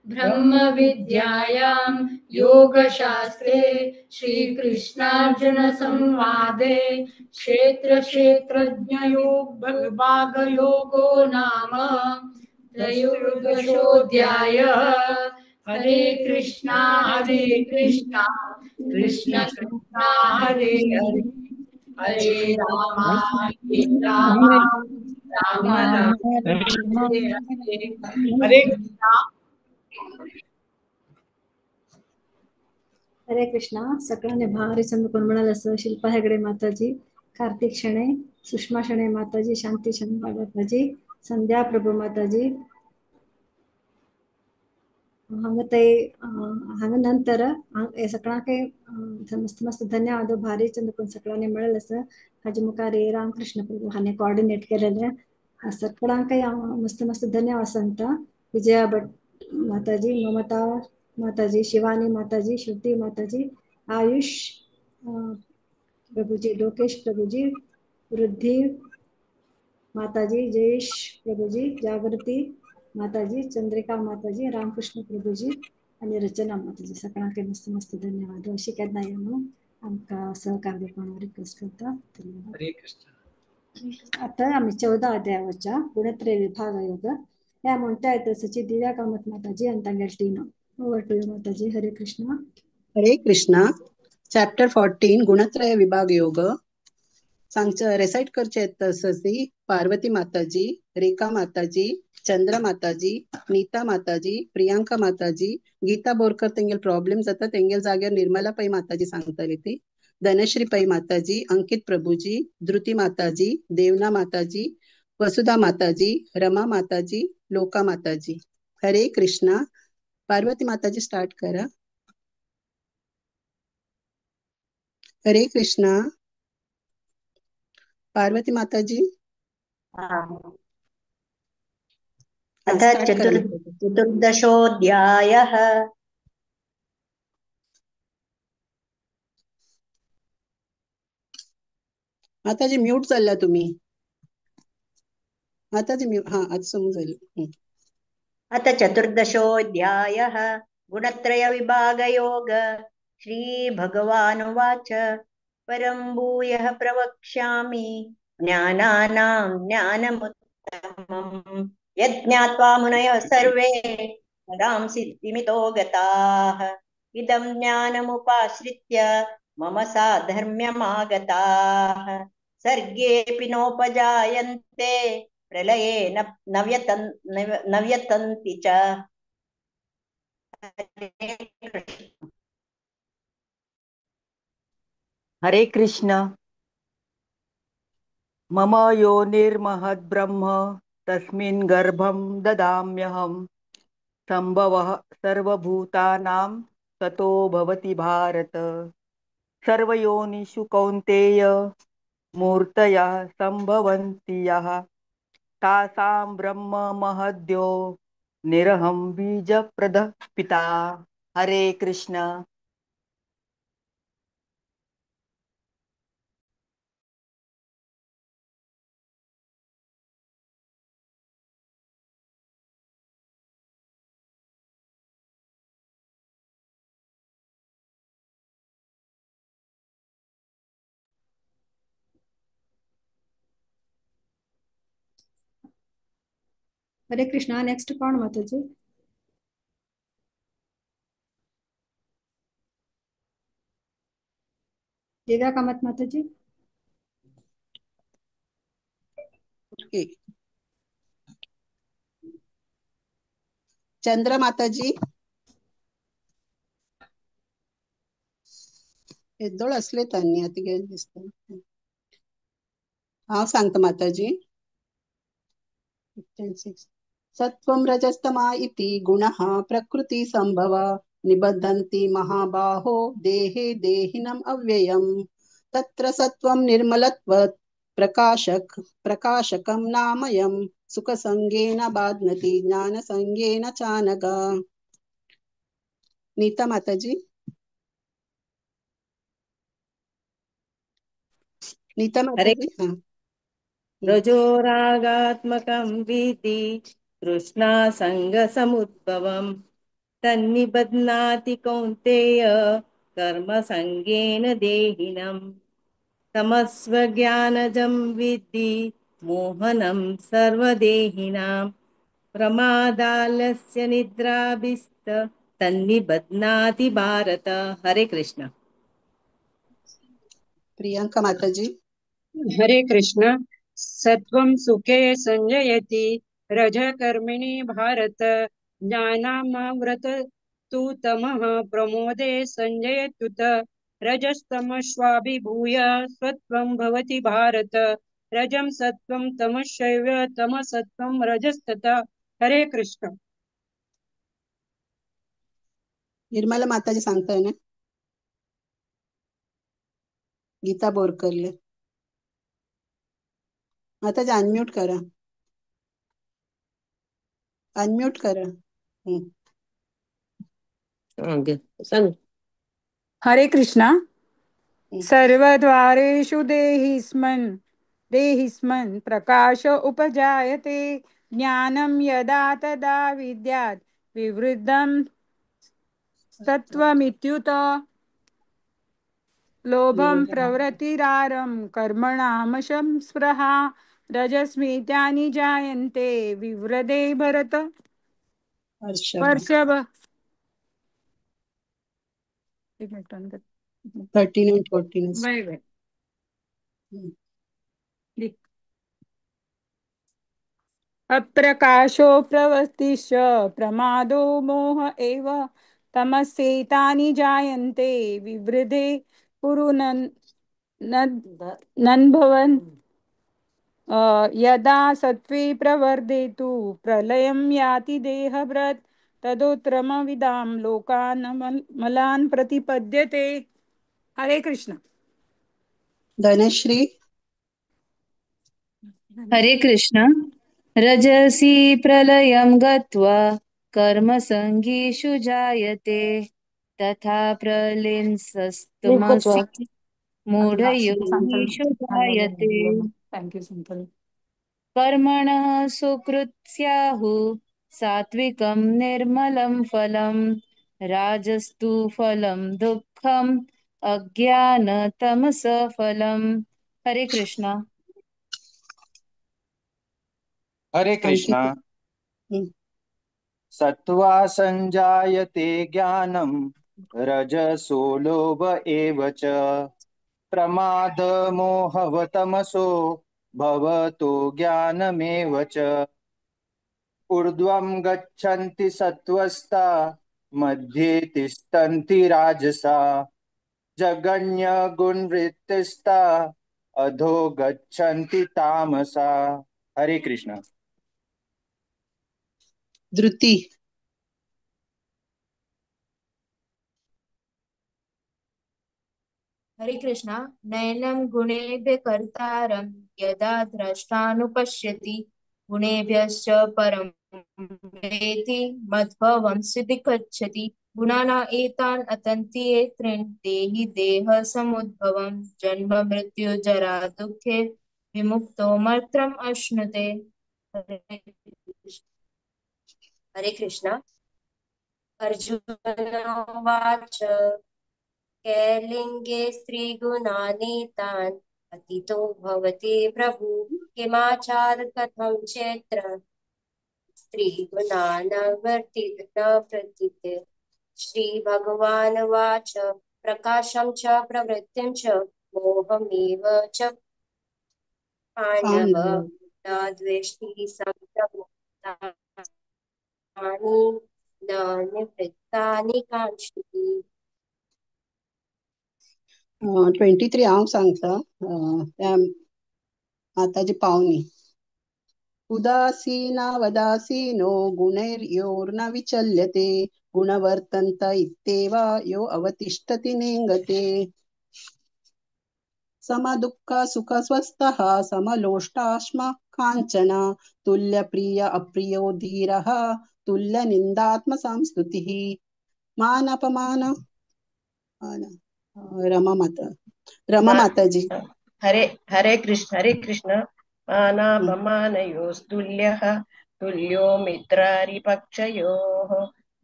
ब्रह्मविद्यायां योगशास्त्रे श्रीकृष्णार्जुनसंवादे क्षेत्रक्षेत्रज्ञयोगविभागयोगो नाम त्रयोदशोऽध्यायः। हरे कृष्णा हरे कृष्णा कृष्ण कृष्णा हरे हरे हरे राम हरे राम राम राम हरे हरे। हरे कृष्णा। हरे कृष्णा। सगळ्यांनी भारी चंद कोण म्हणाल असं शिल्पा हेगडे माताजी, कार्तिक शणे, सुषमा शणे माताजी, शांती शणे माताजी, संध्या प्रभू माताजी। हांगा ते हांगा नंतर सगळ्यांक मस्त मस्त धन्यवाद। भारी चंद कोण सगळ्यांनी मेळ्ळें आसा। हाजे मुखार रामकृष्ण प्रभू हांणी कोऑर्डिनेट केलेले सगळ्यांक हांव मस्त मस्त धन्यवाद सांगता। विजया भट माताजी, ममता माताजी, शिवानी माताजी, श्रुति माताजी, आयुष प्रभुजी, लोकेश प्रभुजी, वृद्धि माताजी, जयेश प्रभुजी, जागृती माताजी, चंद्रिका माताजी, रामकृष्ण प्रभुजी आणि रचना माताजी। सगळ्यांक मस्त मस्त धन्यवाद। अशी केन्ना येवन आमकां सहकार दिवपाक रिक्वेस्ट करता। धन्यवाद। हरे कृष्ण। आता आमी 14 अध्यायाच्या गुणत्रय विभाग योग ह्या म्हणटा येता सची दिव्या कामत माताजी आनी तांगेले team. Over to you Mataji. Hare Krishna. Hare Krishna. Chapter 14 गुणत्रय विभाग योग सांगचे रेसाइट करचे तसं पार्वती माताजी, रेखा माताजी, चंद्र माताजी, नीता माताजी, प्रियांका माताजी, गीता बोरकर तेंगेल प्रॉब्लेम जाता तेंगेल जाग्यार निर्मला पै माताजी सांगताली ती, धनश्री पै माताजी, अंकित प्रभुजी, धृती माताजी, देवना माताजी, वसुधा माताजी, रमा माताजी, लोका माताजी। हरे कृष्णा। पार्वती माताजी स्टार्ट करा। हरे कृष्णा। पार्वती माताजी अथ चतुर्दशोऽध्यायः। माताजी म्यूट चालला तुम्ही। माताजी म्यूट। हा आज समजलं। अथ चतुर्दशोऽध्यायः गुणत्रयविभागयोग। श्रीभगवानुवाच परं भूयः प्रवक्ष्यामि ज्ञानानां ज्ञानमुत्तमम् यज्ञात्वा मुनयः सर्वे परां सिद्धिमितो गताः। इदं ज्ञानमुपाश्रित्य मम साधर्म्यमागताः। सर्गेऽपि नोपजायन्ते प्रलये नव्यतन्ति च। हरे कृष्ण। मम योनिर्महद्ब्रह्म तस्मिन् गर्भं ददाम्यहं। संभवः सर्वभूतानां ततो भवति भारत। सर्वयोनिषु कौन्तेय मूर्तयः संभवन्ति यः तासां ब्रह्म महद्यो निरहं बीजप्रदः पिता। हरे कृष्ण। हरे कृष्णा। नेक्स्ट कोण माताजी? दिव्या कामत माताजी। ओके, चंद्र माताजी। येदोळ असले त्यांनी आता गेले दिसता। हांव सांगता माताजी। 6 सत्वं रजस्तमा इति गुणः प्रकृति संभव निबध्नन्ति महाबाहो देहे देहिनम् अव्ययम् तत्र सत्वं निर्मलत्वात् प्रकाशक प्रकाशकं नामयं सुखसंगेन बाध्नति ज्ञानसंगेन चानघ। नीता माताजी। नीता हरे माताजी। हाँ। रजोरागात्मकं विद्धि तृष्णासङ्गसमुद्भवं तन्निबध्नाति कौन्तेय कर्मसङ्गेन देहिनम्। तमस्वज्ञानजं विद्धि मोहनं सर्वदेहिनां प्रमादालस्य निद्राभिस्त तन्निबध्नाति भारत। हरे कृष्ण। प्रियंका माताजी। हरे कृष्ण। सत्वं सुखे संजयति रजः कर्मिणि भारत ज्ञानामाव्रत तु तमः प्रमोदे संजयत्युत रजस्तमश्वाभिभूय सत्वं भवति भारत रजं सत्वं तमश्चैव तमसत्वं रजस्तथा। हरे कृष्ण। निर्मला माताजी सांगताय ना? गीता बोरकरले। माताजी अनम्यूट करा। अनम्यूट करा। सांग। हरे कृष्णा। सर्वद्वारेषु देहिस्मन् देहिस्मन् प्रकाश उपजायते ज्ञानं यदा तदा विद्यात् विवृद्धं सत्त्वमित्युत लोभं प्रवृत्तिरारं कर्मणामशं स्पृहा रजस्मितानि जायन्ते विवृदे भरत वर्षभ। वर्षभ। एक मिनिट ऑन कर। 13 and 14. Bye bye. अप्रकाशो प्रवृत्तिश्च प्रमादो मोह एव तमस्येतानि जायन्ते विवृधे कुरु नन्भवन् यदा सत्त्वे प्रवर्धे तु प्रलयं याति देहभृत् तदोत्तरमविदां लोकान् मलान् प्रतिपद्यते। हरे कृष्ण। धनश्री। हरे कृष्ण। रजसि प्रलयं गत्वा कर्मसङ्गीषु जायते तथा प्रलिंसस्तमसि मूढयोनिषु जायते। Thank you संतल। कर्मणः सुकृत् स्याहुः सात्विकं निर्मलं फलं राजस्तु फलं दुःखम् अज्ञानतमसः फलम्। हरे कृष्णा। हरे कृष्णा। सत्त्वा संजायते ज्ञानं रजसो लोभ एव च प्रमाद मोहवतमसो भवतो ज्ञानमेव च। ऊर्ध्वं गच्छन्ति सत्त्वस्ता मध्ये तिष्ठन्ति राजसा जघन्य गुणवृत्तिस्ता अधो गच्छन्ति तामसा। हरे कृष्ण। धृति। हरे कृष्णा। नयनं गुणेभ्य कर्तारं यदा द्रष्टानुपश्यति गुणेभ्यश्च परं वेति मद्भवं सिद्धिगच्छति। गुणाना एतान् अतन्ति त्रीन् देहि देह समुद्भवं जन्म मृत्यु जरा दुःखे विमुक्तो मर्त्रम् अश्नुते। हरे कृष्णा। अर्जुन उवाच कैलिंगे स्त्रीगुणानेतान् अतीतो भवति प्रभु किमाचार कथं चेत्र स्त्रीगुणान् न वर्तिते। श्री भगवानुवाच प्रकाशं च प्रवृत्तिं च मोहमेव च पाण्डव न द्वेष्टि सम्प्रवृत्तानि न निवृत्तानि काङ्क्षति। 23 हांव सांगता त्या माताजी पावनी। उदासीना वदासीनो गुणैर्योर्न विचल्यते गुणवर्तन्त इत्येव यो अवतिष्ठति नेङ्गते। समदुःख सुख स्वस्थः समलोष्टाश्म काञ्चन तुल्यप्रिय अप्रियो धीरः तुल्यनिन्दात्म संस्तुतिः। मान अपमान। रमा माता, रमा माताजी। हरे हरे कृष्ण हरे कृष्ण। मानापमानयोस्तुल्यः तुल्यो मित्रारिपक्षयोः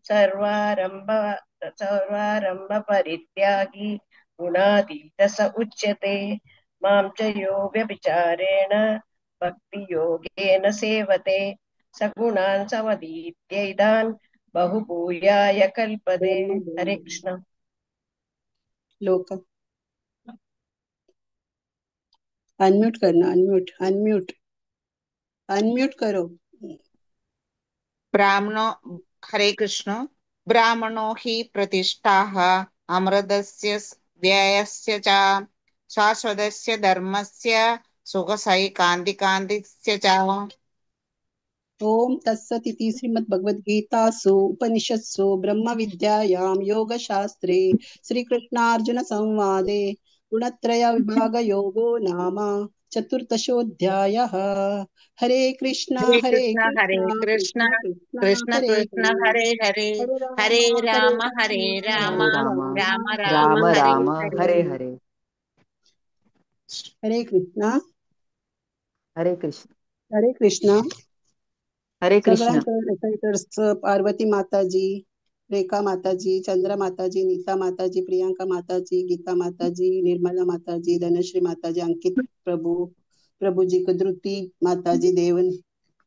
सर्वारंभ सर्वारंभ परित्यागी गुणातीत स उच्यते। मां च यो व्यभिचारेण भक्तियोगेन सेवते सगुणान् समतीत्यैतान् बहुभूयाय कल्पते। हरे कृष्ण। लोक अनम्यूट करना, अनम्यूट अनम्यूट अनम्यूट करो। ब्राह्मणो हरे कृष्ण। ब्राह्मणो हि प्रतिष्ठाः अमृतस्य व्ययस्य च शाश्वतस्य धर्मस्य सुखसैकान्तिकान्तिस्य च। ओम तत्सदिति श्रीमद्भगवद्गीतासु उपनिषत्सु ब्रह्म विद्यायां योगशास्त्रे श्रीकृष्णार्जुन संवादे गुणत्रय विभाग योगो नाम चतुर्दशोऽध्यायः। हरे कृष्णा हरे हरे कृष्ण हरे कृष्णा कृष्ण कृष्ण कृष्ण कृष्ण हरे कृष्ण हरे हरे हरे हरे हरे राम राम हरे हरे राम राम हरे राम राम राम राम हरे राम हरे। हरे हरे। हरे कृष्णा हरे कृष्ण हरे कृष्णा। हरे कृष्ण। सगळ्यांचं रेसायटर्स पार्वती माताजी, रेखा माताजी, चंद्र माताजी, नीता माताजी, प्रियंका माताजी, गीता माताजी, निर्मला माताजी, धनश्री माताजी, अंकित प्रभु प्रभुजी क, धृति माताजी, देवन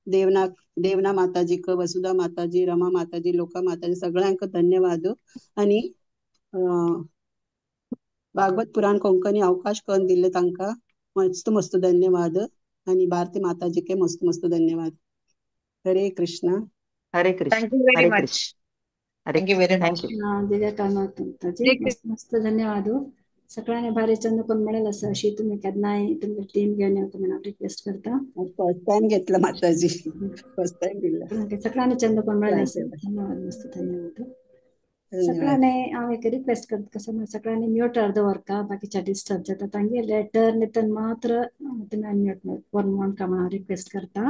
देवना देवना माताजी क, वसुधा माताजी, रमा माताजी, लोका माताजी सगळ्यांक धन्यवाद। आणि भागवत पुराण कोंकणी अवकाश करून दिले तांका मस्त मस्त धन्यवाद। आणि भारती माताजी के मस्त मस्त धन्यवाद। हरे कृष्णा। हरे Krishna thank you very Hare much. Krishna Hare thank you very thank much. You. Divya Kamat माताजी मस्त मस्त धन्यवाद। सगळ्यांनी भारी चंद कोण मिळेल असं अशी तुम्ही केन्नाय तुमची टीम घेवन येवंक म्हण हांव रिक्वेस्ट करता। फर्स्ट टाइम घेतला माताजी, फर्स्ट टाइम दिला। सगळ्यांनी चंद कोण मिळेल thank असं you, धन्यवाद, मस्त धन्यवाद। धन्यवाद। सगळ्यांनी हांव एक रिक्वेस्ट करता कसं म्हळ्यार सगळ्यांनी म्यूट दवरता बाकीच्या डिस्टर्ब जाता तांगे लेटर नितन मात्र तुमी अनम्यूट करून म्हण का म्हण हांव रिक्वेस्ट करता।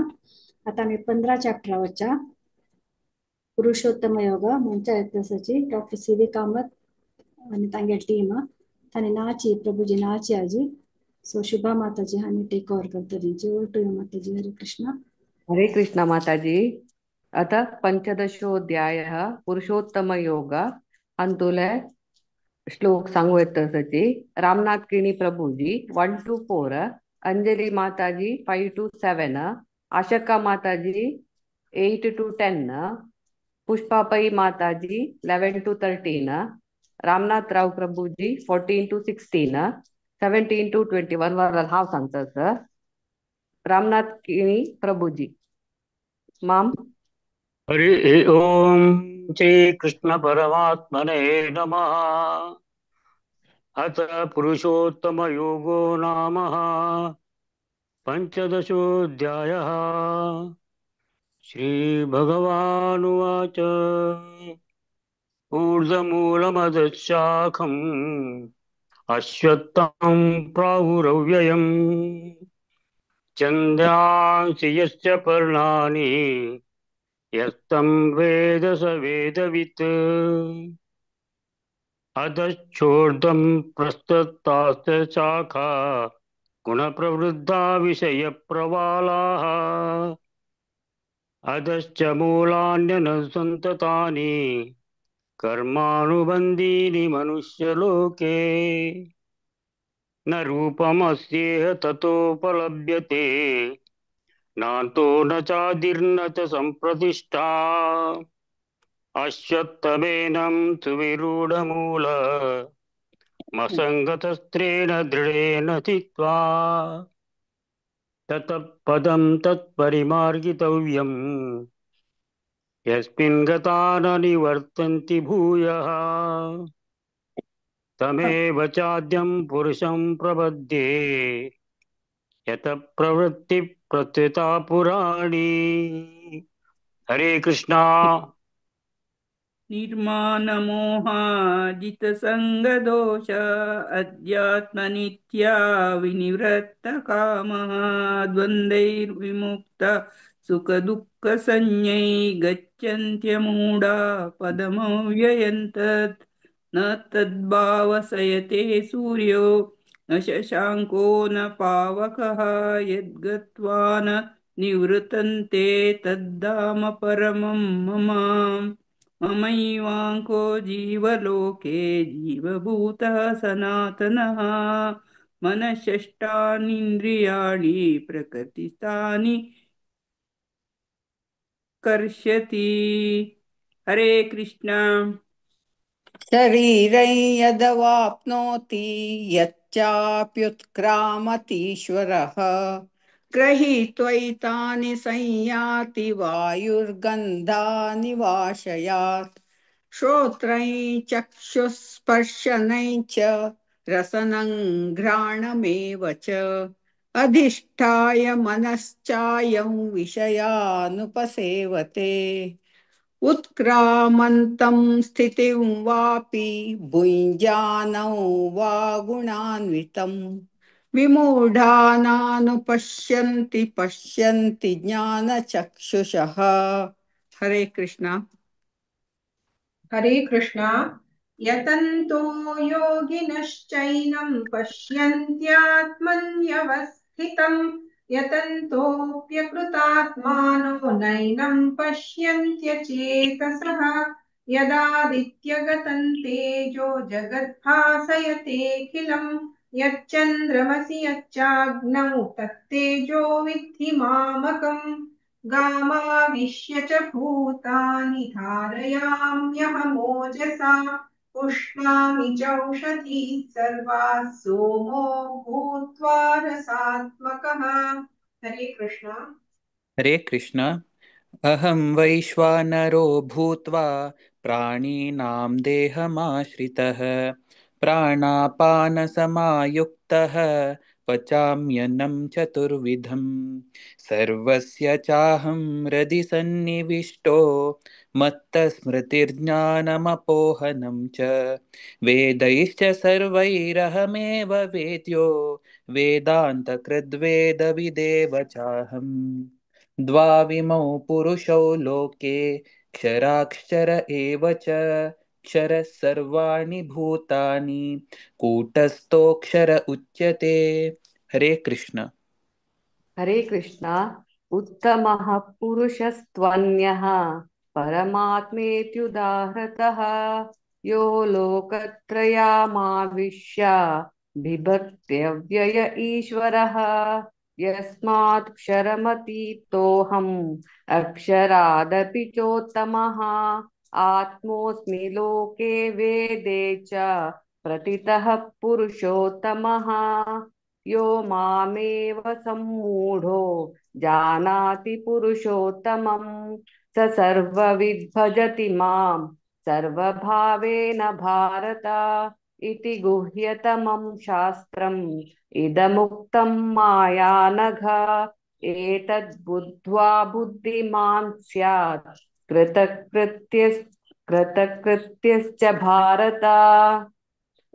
आता आमी 15 चॅप्टरा वच्या पुरुषोत्तम योग म्हणच्या येतसाची डॉक्टर सी व्ही कामत आनी तांगे टीम तांणी नाची प्रभुजी नाची आजी सो शुभा माताजी हांणी टेक ओवर करता तेंची। Over to you Mataji. Hare Krishna. Hare Krishna Mataji. अथ पंचदशोऽध्यायः पुरुषोत्तम योग अंतुले श्लोक सांगू येतसची Ramnath Kini Prabhuji 1 to 4, Anjali Mataji 5 to 7, Ashaka Mataji 8 to 10, Pushpapai Mataji 11 to 13, Ramnath Rao Prabhuji 14 to 16, 17 to 21 वर हांव सांगता सर। रामनाथ किणी प्रभुजी माम। हरि ओम श्री कृष्ण परमात्मने नमः। अथ पुरुषोत्तम योगो नाम पंचदशोऽध्यायः। श्री भगवानुवाच ऊर्ध्वमूलमधशाखम् अश्वत्थं प्राहुरव्ययम्। छन्दांसि यस्य पर्णानि यस्तं वेद स वेदवित्। अधश्चोर्ध्वं प्रस्तुताश्च शाखा गुणप्रवृद्धा विषयप्रवालाः। अधश्च मूलान्यनुसन्ततानि कर्मानुबन्धीनि मनुष्यलोके। न रूपमस्येह ततोपलभ्यते नान्तो न चादिर्न च सम्प्रतिष्ठा। अश्वत्थमेनं सुविरूढमूलमसङ्गतस्त्रेण दृढेन चित्वा ततः पदं तत्परिमार्गितव्यम् यस्मिन् गता न निवर्तन्ति भूयः। तमेव चाद्यं पुरुषं प्रपद्ये यतः प्रवृत्तिः प्रत्युता पुराणी। हरे कृष्णा। निर्माणमोहाजितसङ्गदोष अध्यात्मनित्या विनिवृत्तकामः द्वन्द्वैर्विमुक्ता सुखदुःखसंज्ञै गच्छन्त्यमूढा पदमव्ययन्तत्। न तद्भावसयते सूर्यो न शशाङ्को न पावकः यद्गत्वा न निवृतन्ते तद्धाम परमं मम। ममैवाङ्को जीवलोके जीवभूतः सनातनः। मनःषष्ठानीन्द्रियाणि प्रकृतिस्थानि कर्षति। हरे कृष्णा। शरीरं यदवाप्नोति यच्चाप्युत्क्रामतीश्वरः गृहीत्वैतानि संयाति वायुर्गन्धानि वाशयात्। श्रोत्रं चक्षुस्पर्शनं च रसनं घ्राणमेव च अधिष्ठाय मनश्चायं विषयानुपसेवते। उत्क्रामन्तं स्थितिं वापि भुञ्जानौ वा गुणान्वितं विमूढानानुपश्यन्ति पश्यन्ति ज्ञानचक्षुषः। हरे कृष्णा। हरे कृष्णा। यतन्तो योगिनश्चैनं पश्यन्त्यात्मन्यवस्थितं यतन्तोऽप्यकृतात्मानो नैनं पश्यन्त्यचेतसः। यदादित्यगतं तेजो जगद्भासयतेऽखिलं यच्चन्द्रमसि यच्चाग्नौ तत्तेजो विद्धि मामकम्। गामाविश्य च भूतानि धारयाम्यहमोजसा पुष्णामि चौषधीः सर्वाः सोमो भूत्वा रसात्मकः। हरे कृष्णा। हरे कृष्ण। अहं वैश्वानरो भूत्वा प्राणिनां देहमाश्रितः प्राणापानसमायुक्तः पचाम्यन्नं चतुर्विधं। सर्वस्य चाहं हृदि सन्निविष्टो मत्तस्मृतिर्ज्ञानमपोहनं च वेदैश्च सर्वैरहमेव वेद्यो वेदान्तकृद्वेदविदेव चाहम्। द्वाविमौ पुरुषौ लोके क्षराक्षर एव च क्षरः सर्वाणि भूतानि कूटस्थोऽक्षर उच्यते। हरे कृष्ण। हरे कृष्णा। उत्तमः पुरुषस्त्वन्यः परमात्मेत्युदाहृतः यो लोकत्रयामाविश्य बिभर्त्यव्यय ईश्वरः। यस्मात् क्षरमतीतोऽहम् अक्षरादपि चोत्तमः आत्मोऽस्मि लोके वेदे च प्रतितः पुरुषोत्तमः। यो मामेव सम्मूढो जानाति पुरुषोत्तमं स सर्वविद् भजति मां सर्वभावेन भारत इति गुह्यतमं शास्त्रम् इदमुक्तं माया नघ। एतद् बुद्ध्वा बुद्धिमान् स्यात् कृतकृत्यश्च भारत।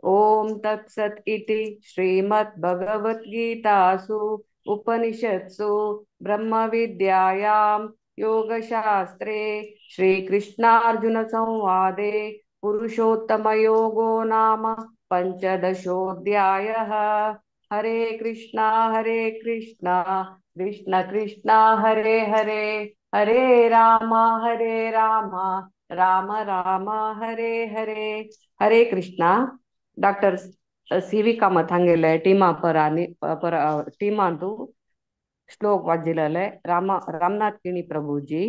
ॐ तत्सत् इति श्रीमद्भगवद्गीतासु उपनिषत्सु ब्रह्मविद्यायां योगशास्त्रे श्रीकृष्णार्जुनसंवादे पुरुषोत्तमयोगो नाम पञ्चदशोऽध्यायः। हरे कृष्णा कृष्ण कृष्ण हरे हरे, हरे राम राम राम हरे हरे। हरे Krishna. Doctor C V Kamath हांगेले टीमा पर आनी पर टीमांतु श्लोक वाजिलेले रामनाथ किणी प्रभुजी,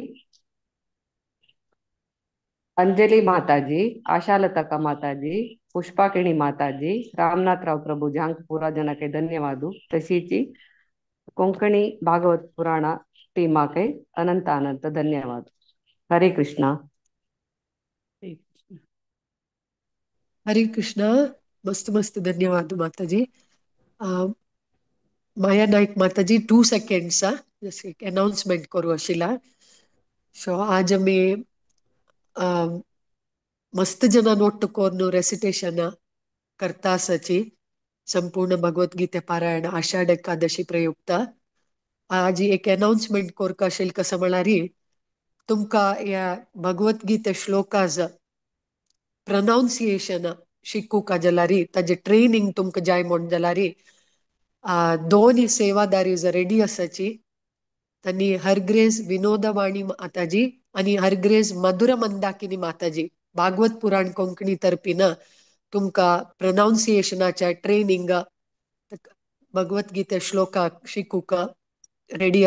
अंजलि माताजी, आशालतका माताजी, पुष्पा किणी माताजी, रामनाथराव प्रभुजी हांक पुरा जनके धन्यवाद। तशीची कोंकणी भागवत पुराण टीमाके अनंत अनंत धन्यवाद। हरे कृष्णा। हरे कृष्णा। मस्त मस्त धन्यवाद माताजी। माया नाईक माताजी 2 सेकंड्स जसे एक अनाउन्समेंट करू अशिला। सो आज आमी मस्त जनान ಒಟ್ಟು कोर्नु रेसिटेशन करता आसाची संपूर्ण भगवद्गीते पारायण आषाढ एकादशी प्रयुक्त। आज एक अनाउन्समेंट कोरका अशेल कसं म्हळ्यार तुमकां ह्या भगवद्गीते श्लोकाज प्रनाउन्सिएशन शिकूंक जाल्यार ताजें ट्रेनिंग तुमकां जाय म्हूण जाल्यार दोन सेवादारी जर रेडी आसाची तांणी हरग्रेज विनोदवाणी माताजी आनी हरग्रेज मधुर मंदाकिनी माताजी भागवत पुराण कोंकणी तर्फीन तुमकां प्रनाउन्सिएशनाच्या ट्रेनिंग भगवद्गीते श्लोकाक शिकूंक रेडी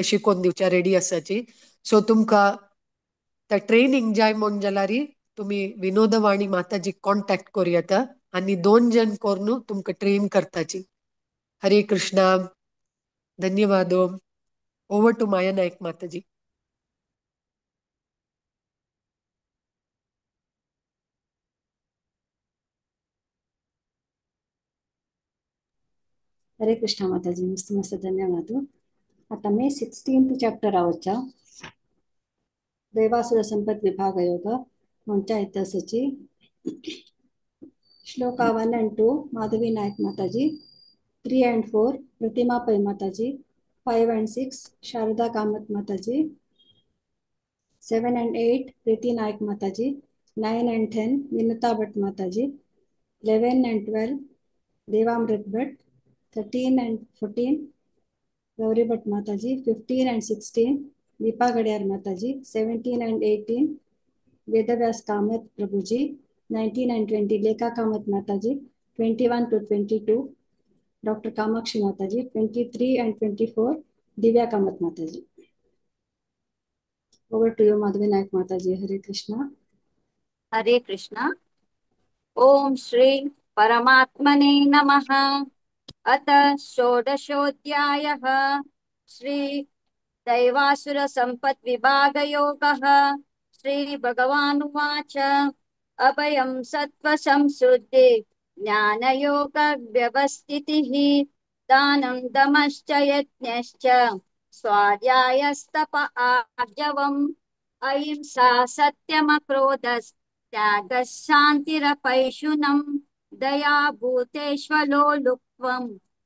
शिकोवन दिवच्या रेडी आसाची। सो तुमकां त्या ट्रेनिंग जाय म्हूण जाल्यार तुमी विनोदवाणी माताजी कॉन्टॅक्ट करूं येता आनी दोन जण करून तुमकां ट्रेन करताची। हरे कृष्णा। धन्यवाद। ओवर टू माया नाईक माताजी। हरे कृष्णा माताजी, मस्त मस्त धन्यवाद। आता मी 16th chapter आहोत दैवासुर संपद विभाग योग म्हणच्या इतिहासाची। Shloka 1 and 2 Madhavi Naik Mataji, 3 and 4 Pratima Pai Mataji, 5 and 6 Sharada Kamat Mataji, 7 and 8 Preeti Naik Mataji, 9 and 10 Vinata Bhatt Mataji, 11 and 12 Devamrit Bhatt, 13 and 14 Gauri Bhatt Mataji, 15 and 16 Deepa Gadiyar Mataji, 17 and 18 Vedavyas Kamat Prabhuji, 19 and 20 Lekha Kamat Mataji, 21 to 22 Dr. Kamakshi Mataji, 23 and 24 Divya Kamat Mataji. Over to you Madhavi Naik Mataji. Hare Krishna. Hare Krishna. Om Shri परमात्मने नमः। अथ षोडशोऽध्यायः श्री दैवासुर संपत् विभाग योगः। श्री भगवानुवाच अभयं सत्व संशुद्धि ज्ञानयोग व्यवस्थितिः दानं दमश्च यज्ञश्च स्वाध्यायस्तप आर्जवम् अहिंसा सत्यमक्रोधस्त्यागः शान्तिरपैशुनम् दया भूतेष्वलोलुप्त्वं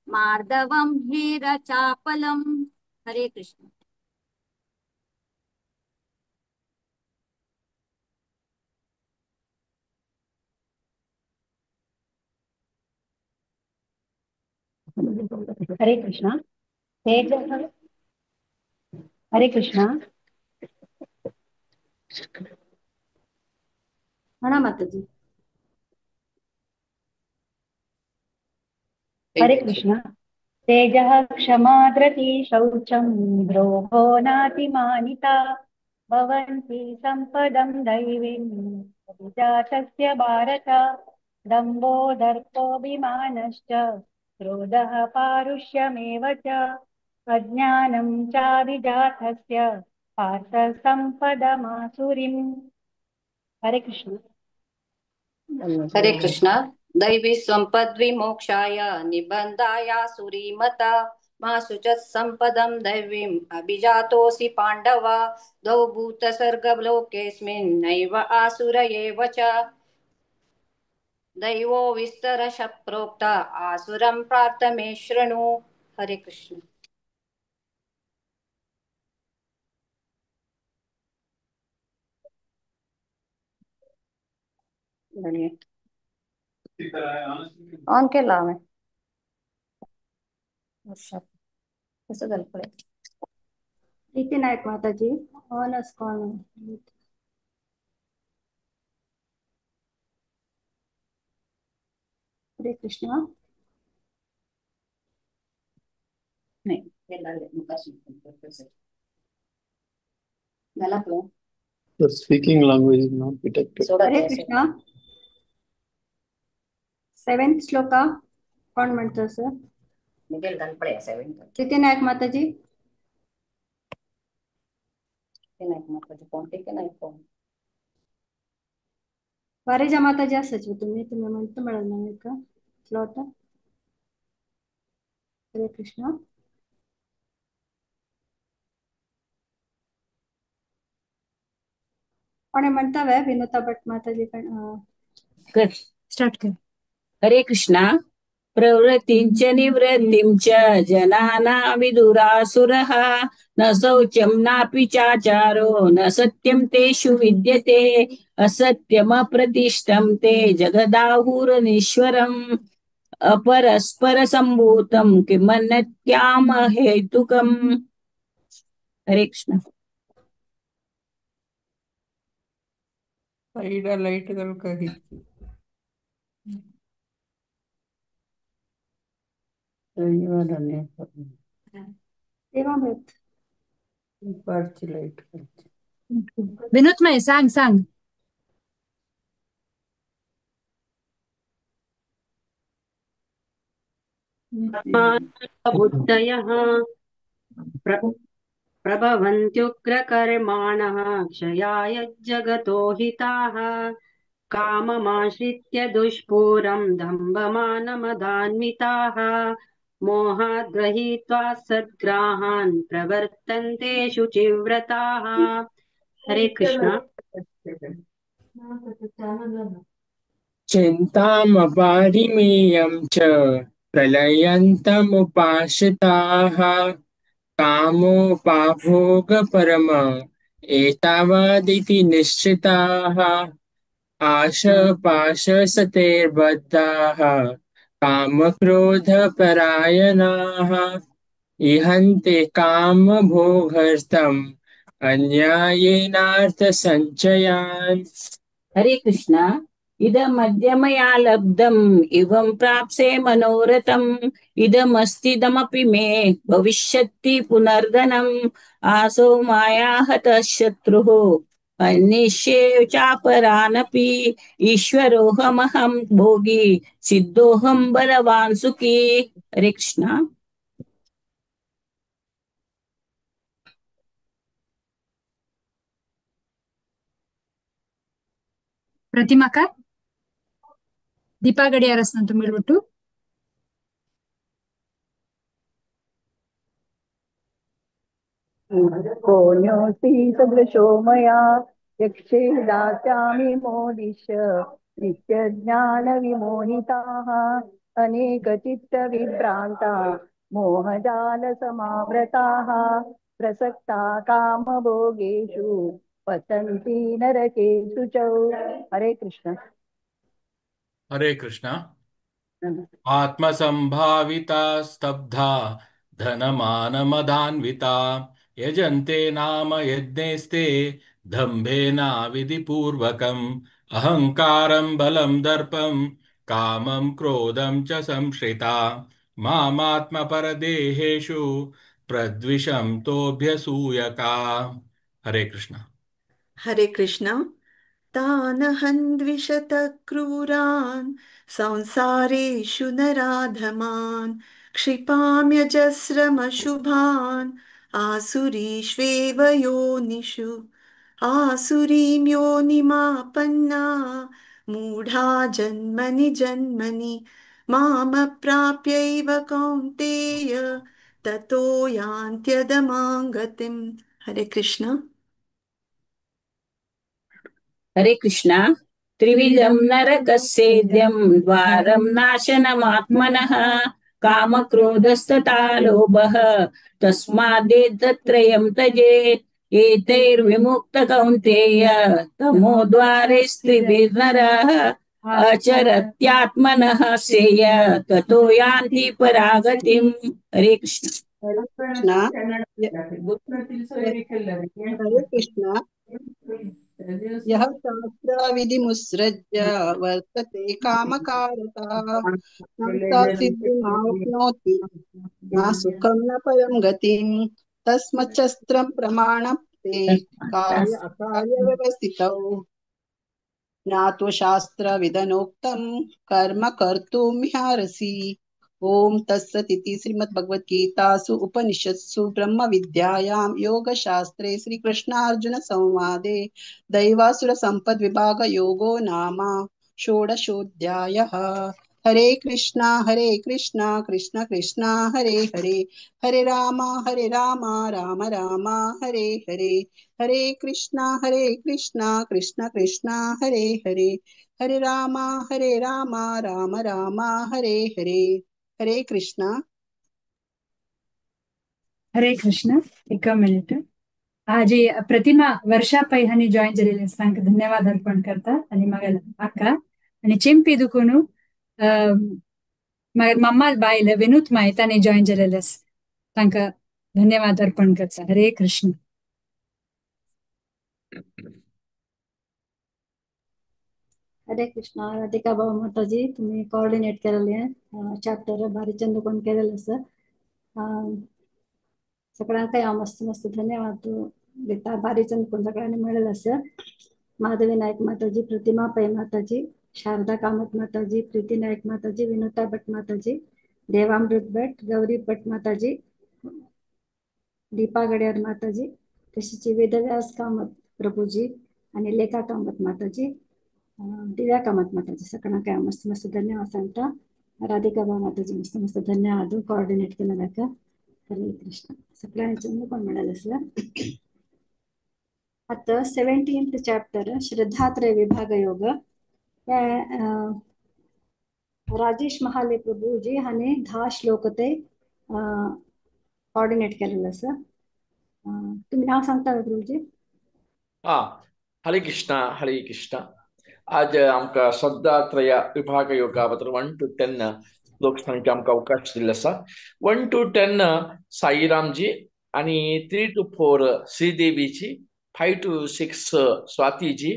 मार्दवं ह्रीरचापलम्। हरे कृष्ण। हरे कृष्णा। तेज हरे कृष्णा। म्हणा माताजी। हरे कृष्णा। तेजः क्षमा धृति शौचं द्रोहो नातिमानिता भवन्ति संपदं दैवीं अभिजातस्य भारत। दम्भो दर्पोऽभिमानश्च क्रोधः पारुष्यमेव च अज्ञानं चाभिजातस्य पार्थ संपदमासुरीम्। हरे कृष्ण। हरे कृष्ण। दैवी संपद्विमोक्षाय निबन्धाय सुरीमता मा शुच संपदं दैवीम् अभिजातोऽसि पाण्डव। द्वौ भूतसर्गलोकेऽस्मिन् नैव आसुर एव च। दैवो विस्तरशः प्रोक्त आसुरं प्रार्थ मे शृणु। हरे कृष्ण। ऑन केला हांवें। कसं जालें पळय। प्रीती नायक माताजी ऑन कोण। हरे कृष्ण। नाही झाला पळय। The speaking language is not detected. सोडा हरे ते कृष्ण। सेवेंथ श्लोका कोण म्हणतो सर? निघेल घाल पळय सेव्हन। प्रीती नायक माताजी। नायक माताजी कोण? ठीक आहे, नायक कोण? वारेजा माताजी असायची तुम्ही तुम्ही म्हणतो मिळाल ना एक श्लोक। हरे कृष्ण। कोणे म्हणतावे? विनोता भट माताजी पण कर स्टार्ट कर। हरे कृष्णा। प्रवृत्तिं च निवृत्तिं च जनाना विदुरासुरः न शौचं नापि चाचारो न सत्यं तेषु विद्यते असत्यमप्रतिष्ठं ते जगदाहुरनीश्वरम् अपरस्परसम्भूतं किमन्यत्यामहेतुकम्। हरे कृष्ण। ಸೈಡ ಲೈಟ್ಗಳು ಕಹಿ देवामृत दुपारची लाईट. विनोद सांग सांग। बुद्धयः प्रभवन्त्युग्रकर्माणः क्षयाय जगतो हिताः काममाश्रित्य दुष्पूरं दम्भमानमदान्विताः मोहाद्गृहीत्वा सद्ग्राहान् प्रवर्तन्ते शुचिव्रताः। हरे कृष्ण। चिन्तामपारिमेयं च प्रलयन्तमुपाश्रिताः कामोपाभोगपरम एतावदिति निश्चिताः आशपाशसतेर्बद्धाः कामक्रोधपरायणाः इहन्ते कामभोगार्थम् अन्यायेनार्थसञ्चयान्। हरे कृष्ण। इदमद्य मया लब्धम् इवं प्राप्से मनोरथम् इदमस्तिदमपि मे भविष्यति पुनर्धनम् आसौ माया हतः शत्रुः अन्यिष्ये चापरानपि ईश्वरोऽहमहं भोगी सिद्धोऽहं बलवान् सुखी। हरे कृष्ण। प्रतिमा का दीपा गडियार ಅಂತ ಹೇಳ್ಬಿಟ್ಟು कोऽन्योऽस्ति सदृशो मया यक्षे दास्यामि मोदिश नित्यज्ञानविमोहिताः अनेकचित्तविभ्रान्ता मोहजालसमावृताः प्रसक्ता कामभोगेषु पतन्ति नरकेषु च। हरे कृष्ण। हरे कृष्ण। आत्मसंभाविता स्तब्धा धनमानमदान्विता यजन्ते नाम यज्ञैस्ते दम्भेनाविधिपूर्वकम् अहंकारं बलं दर्पं कामं क्रोधं च संश्रिता मामात्मपरदेहेषु प्रद्विषन्तोऽभ्यसूयका। हरे कृष्ण। हरे कृष्ण। तानहं द्विषतः क्रूरान् संसारेषु नराधमान् क्षिपाम्यजस्रमशुभान् आसुरीष्वेव योनिषु आसुरीं योनिमापन्ना मूढा जन्मनि जन्मनि मामप्राप्यैव कौन्तेय ततो यान्त्यधमां गतिम्। हरे कृष्ण। हरे कृष्णा। त्रिविधं नरकस्येद्यं द्वारं नाशनमात्मनः कामक्रोधस्तथा लोभः तस्मादेतत्त्रयं त्यजेत्। एतैर्विमुक्त कौन्तेय तमो द्वारैस्त्रिभिर्नरः अचरत्यात्मनः सेय ततो यान्ति परागतिम्। हरे कृष्ण। हरे कृष्ण। हरे कृष्ण। यः शास्त्रविधिमुत्सृज्य वर्तते कामकारतः न सिद्धिमाप्नोति न सुखं न परं गतिं तस्मच्छस्त्रं प्रमाणं ते कार्य अकार्य व्यवस्थितौ। ज्ञातु शास्त्रविदनोक्तं कर्म कर्तुमिहारसि। ओम तत्सदिति श्रीमद्भगवद्गीतासु उपनिषत्सु ब्रह्मविद्यायां योगशास्त्रे श्रीकृष्णार्जुन संवादे दैवासुर संपद विभाग योगो नाम षोडशोऽध्यायः। हरे कृष्णा कृष्ण कृष्ण हरे हरे, हरे राम राम राम हरे हरे, हरे कृष्णा कृष्ण कृष्ण हरे हरे, हरे राम राम राम हरे हरे। हरे कृष्णा। हरे कृष्ण। एक मिनिट। आजी प्रतिमा वर्षा पै हांणी जॉईन जालेली आसा, तांकां धन्यवाद अर्पण करता. आनी मागीर आका आनी चिंपी दुकून मागीर मम्मा बायल विनूत माय तांणी जॉईन जालेले आसा, तांकां धन्यवाद अर्पण करता. हरे कृष्ण. हरे कृष्ण. राधिका बाबा माताजी, तुम्ही कोऑर्डिनेट केलेले चॅप्टर भारी चंद कोण केलेलं आसा. सगळ्यांक हांव मस्त मस्त धन्यवाद दिता. भारी चंद कोण सगळ्यांनी मेळिल्लें आसा. माधवी नायक माताजी, प्रतिमा पै माताजी, शारदा कामत माताजी, प्रीती नायक माताजी, विनोता भट माताजी, देवामृत भट, गौरी भट माताजी, दीपा गड्यार माताजी, तशीच वेदव्यास कामत प्रभूजी आणि लेखा कामत माताजी, दिव्या कामत माताजी, सगळ्यांक हांव मस्त मस्त धन्यवाद सांगता. राधिका बा माताजी मस्त मस्त धन्यवाद कोऑर्डिनेट केला ताका. हरे कृष्ण. सगळ्यांनी चंद कोण म्हणाले आसा. आतां 17th chapter श्रद्धात्रय विभाग योग. राजेश महाले प्रभूजी हांणी 10 श्लोक ते कोऑर्डिनेट केलेले आसा. तुम्ही नाव सांगता प्रभूजी? हा, हरे कृष्णा हरे कृष्णा. आज आमकां श्रद्धात्रय विभाग योगा बद्दल 1 to 10 श्लोक सांगचे आमकां अवकाश दिल्लो आसा. 1 to 10 साईरामजी आनी 3 to 4 श्रीदेवीची, 5 to 6 स्वातीजी,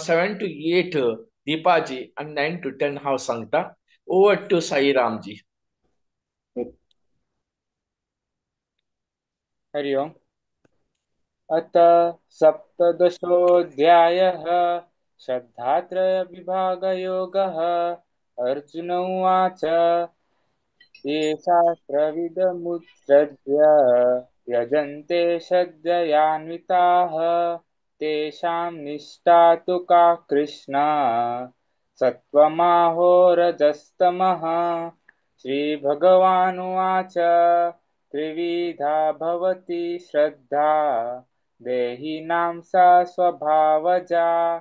7 to 8 दीपाजी आनी 9 to 10 हांव सांगता. Over to Sairamji. हरि ओम. अत सप्तदशोऽध्यायः श्रद्धात्रय विभागयोगः. अर्जुन उवाच, ये शास्त्रविदमुत्सृज्य यजन्ते श्रद्धयान्विताः तेषां निष्ठा तु का कृष्ण सत्त्वमाहो रजस्तमः. श्रीभगवानुवाच, त्रिविधा भवति श्रद्धा देहिनां सा स्वभावजा,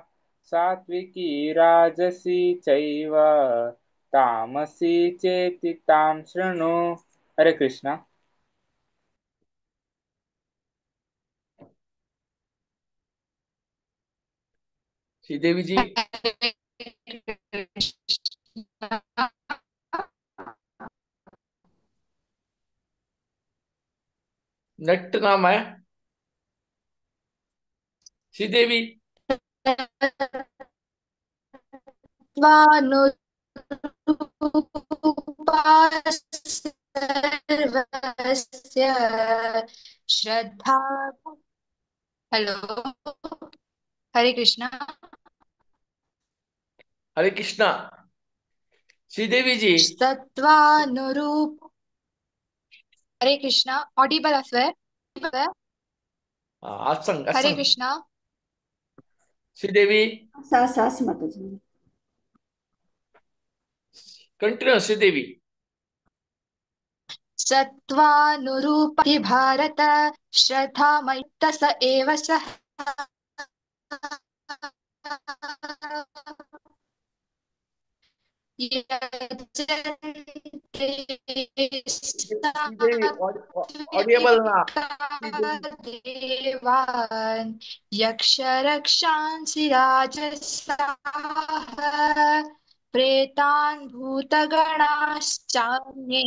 सात्विकी राजसी चैव तामसी चेति तां शृणु. हरे कृष्णा. श्रीदेवी जी. नट नाम है श्रीदेवी. सर्वस्य श्रद्धा. हेलो, हरे कृष्णा. हरे कृष्णा. श्रीदेवी जी. सत्वानुरूप. हरे कृष्णा. ऑडिबल आसवे? आज हरे कृष्णा. श्रीदेवी. सास माताजी. कंटिन्यू श्रीदेवी. सत्त्वानुरूपि भारत श्रद्धामयि स एव सः यजन्ते श्रीदेवी ऑडिएबल ना. सात्विका देवान् यक्षरक्षांसि राजसाः प्रेतान् भूतगणाश्चान्ये।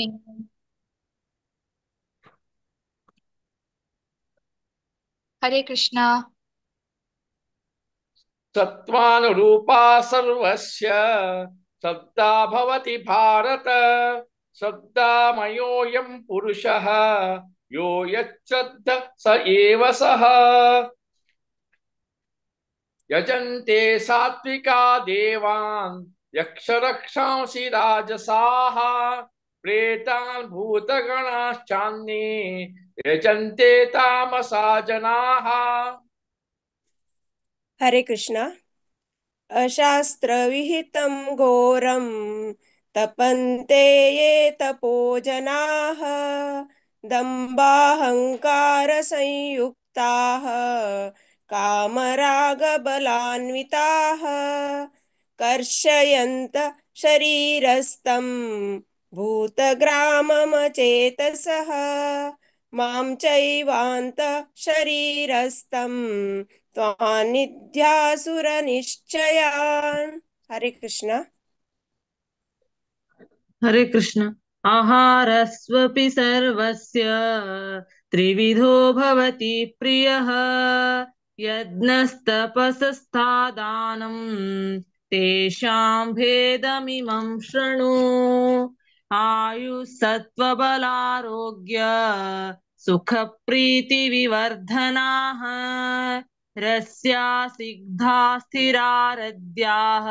हरे कृष्णा। सत्त्वानुरूपा सर्वस्य श्रद्धा भवति भारत श्रद्धामयोऽयं पुरुषः यो यच्छ्रद्ध स एव सः। यजन्ते सात्विका देवान् यक्षरक्षांसि राजसाः प्रेतान् भूतगणाश्चान्ये यजन्ते तामसा जनाः। हरे कृष्णा। अशास्त्रविहितं घोरं तपन्ते ये तपो जनाः दम्भाहङ्कारसंयुक्ताः कामरागबलान्विताः कर्षयन्त शरीरस्थं भूतग्राममचेतसः मां चैवान्त शरीरस्थं त्वानिध्यासुरनिश्चयान्। हरे कृष्णा। हरे कृष्ण। आहारस्वपि सर्वस्य त्रिविधो भवति प्रियः यज्ञस्तपसस्था दानं तेषां भेदमिमं शृणु। आयुः सत्त्वबलारोग्य सुखप्रीतिविवर्धनाः रस्या सिग्धा स्थिरारद्याः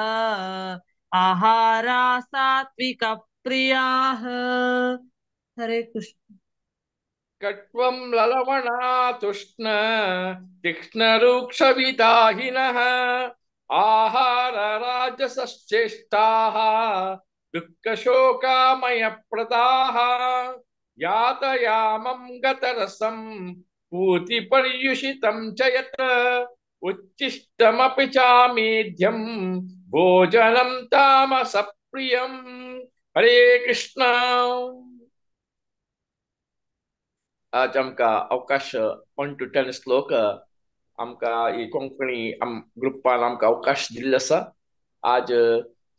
आहारा सात्विकप्रियाः। हरे कृष्ण। कट्वं ललवणातुष्ण तीक्ष्णरूक्षविदाहिनः आहार राजसश्चेष्टाः दुःखशोकामयप्रदाः यातयामं गतरसं पूतिपर्युषितं च यत् उच्छिष्टमपि चामेध्यं भोजनं तामसप्रियम्। हरे कृष्ण। आज आमकां अवकाश 1 to 10 श्लोक आमकां ही कोंकणी ग्रुपान आमकां अवकाश दिल्लो आसा। आज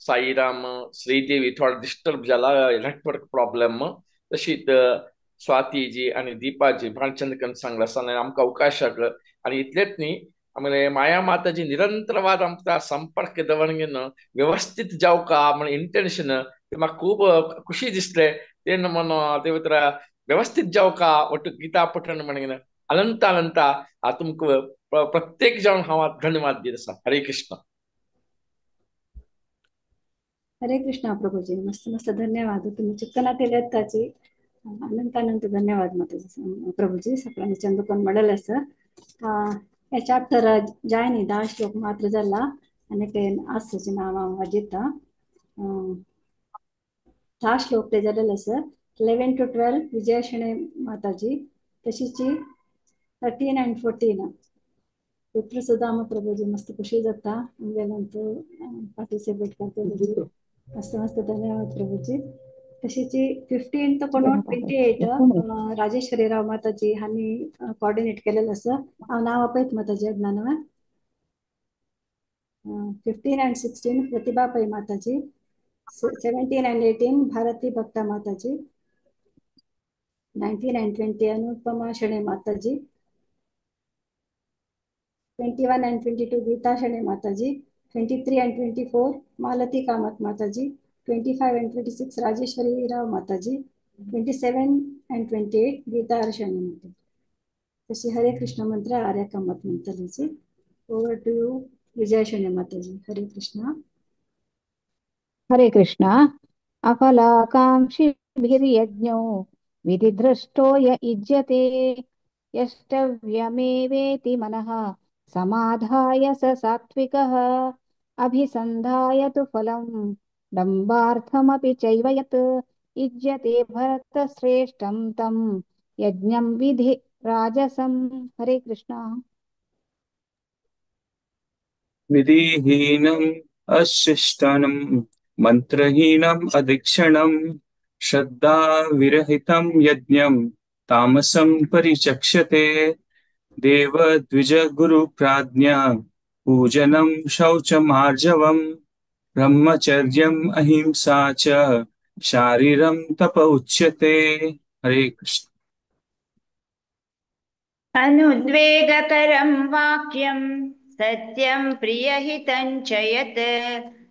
साईराम श्रीदेवी थोडो डिस्टर्ब जाला नेटवर्क प्रॉब्लम, तशीच स्वातीजी आनी दीपाजी भालचंद्रकन सांगला आसा आनी आमकां अवकाशाक आनी इतलेंच न्ही आमगे माया माताजी निरंतरवाद आमकां संपर्क दवरून व्यवस्थीत जावका म्हण इंटेन्शन ते म्हाका खूब खुशी दिसले. तेन्ना म्हण ते भितर व्यवस्थीत जावका ಒಟ್ಟು गीता पठण म्हणून अनंत अनंत तुमकां प्रत्येक जावन हांव धन्यवाद दीत आसा. हरे कृष्ण. हरे कृष्णा प्रभूजी, मस्त मस्त धन्यवाद. तुम्ही चिकना केल्यात ताची अनंत अनंत धन्यवाद माताजी प्रभूजी. सगळ्यांनी चंदकोन म्हणलें आसा. हे चॅप्टर जायनी 10 श्लोक मात्र जाला आनी ते आसाची नांव हांव वाजयता. 10 श्लोक ते जालेले आसा. 11 to 12 Vijaya Shenoy Mataji, तशीच 13 and 14 Viprasudama Prabhuji. मस्त खुशी जाता आमगेल्यांत पार्टिसिपेट करता. मस्त मस्त धन्यवाद प्रभूजी. तशीच 15 to 28 Rajeshwari Rao Mataji हांणी कॉर्डिनेट केलेलं आसा. हांव नांव आपयत माताजी अज्ञानवा. 15 and 16 Pratibha Pai Mataji, 17 and 18 Bharati Bhakta Mataji, 19 and 20 Anupama Shenoy Mataji, 21 and 22 Geeta Shenoy Mataji, 23 and 24 Malati Kamath Mataji, 25 and 26 Rajeshwari Rao Mataji, 27 and 28 Geeta Shenoy Mataji. तशी हरे कृष्ण मंत्र Arya Kamat म्हणटलीची. Over to you Vijaya Shenoy Mataji. Hare Krishna. Hare Krishna. अफलाकांक्षिभिर्यज्ञो विधिदृष्टो य इज्यते यष्टव्यमेवेति मनः समाधाय स सात्विकः अभिसन्धाय तु फलं दम्भार्थमपि चैव यत् इज्यते भरतश्रेष्ठं तं यज्ञं विधि राजसं. हरे कृष्ण. विधिहीनम् अशिष्टनं मन्त्रहीनम् अदीक्षणं श्रद्धाविरहितं यज्ञं तामसं परिचक्षते। देवद्विजगुरुप्राज्ञा पूजनं शौचमार्जवं ब्रह्मचर्यम् अहिंसा च शारीरं तप उच्यते। हरे कृष्ण। अनुद्वेगकरं वाक्यं सत्यं प्रियहितं च यत्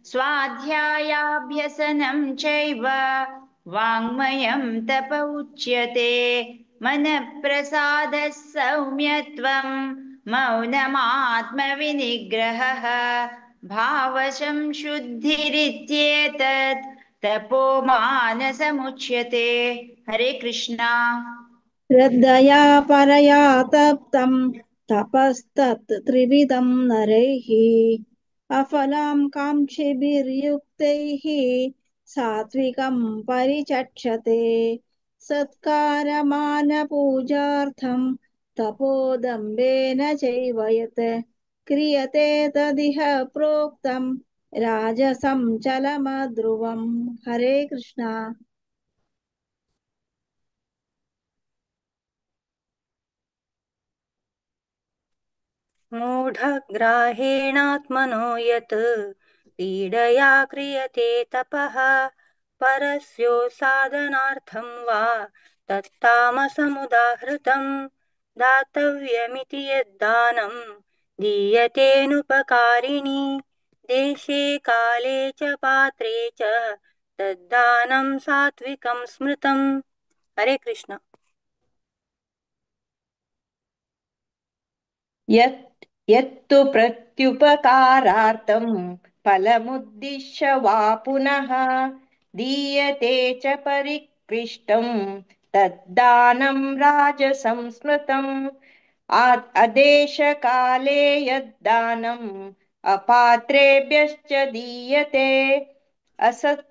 स्वाध्यायाभ्यसनं चैव वाङ्मयं तप उच्यते। मनःप्रसादः सौम्यत्वं मौनमात्मविनिग्रहः भावसंशुद्धिरित्येतत् तपो मानसमुच्यते। हरे कृष्णा। श्रद्धया परया तप्तं तपस्तत् त्रिविधं नरैः अफलां काङ्क्षिभिर्युक्तैः सात्विकं परिचक्षते। सत्कारमानपूजार्थं तपोदम्भेन चैव यत् क्रियते तदिह प्रोक्तं राजसं चलमध्रुवम्। हरे कृष्णा। मूढग्राहेणात्मनो यत् पीडया क्रियते तपः परस्यो साधनार्थं वा तत्तामसमुदाहृतं। दातव्यमिति यद्दानं दीयतेऽनुपकारिणि देशे काले च पात्रे च तद्दानं सात्विकं स्मृतम्। हरे कृष्ण। यत् यत्तु प्रत्युपकारार्थं फलमुद्दिश्य वा पुनः दीयते च परिक्लिष्टं तद्दानं राजसंस्मृतम्। अदेशकाले यद्दानम् अपात्रेभ्यश्च दीयते असत्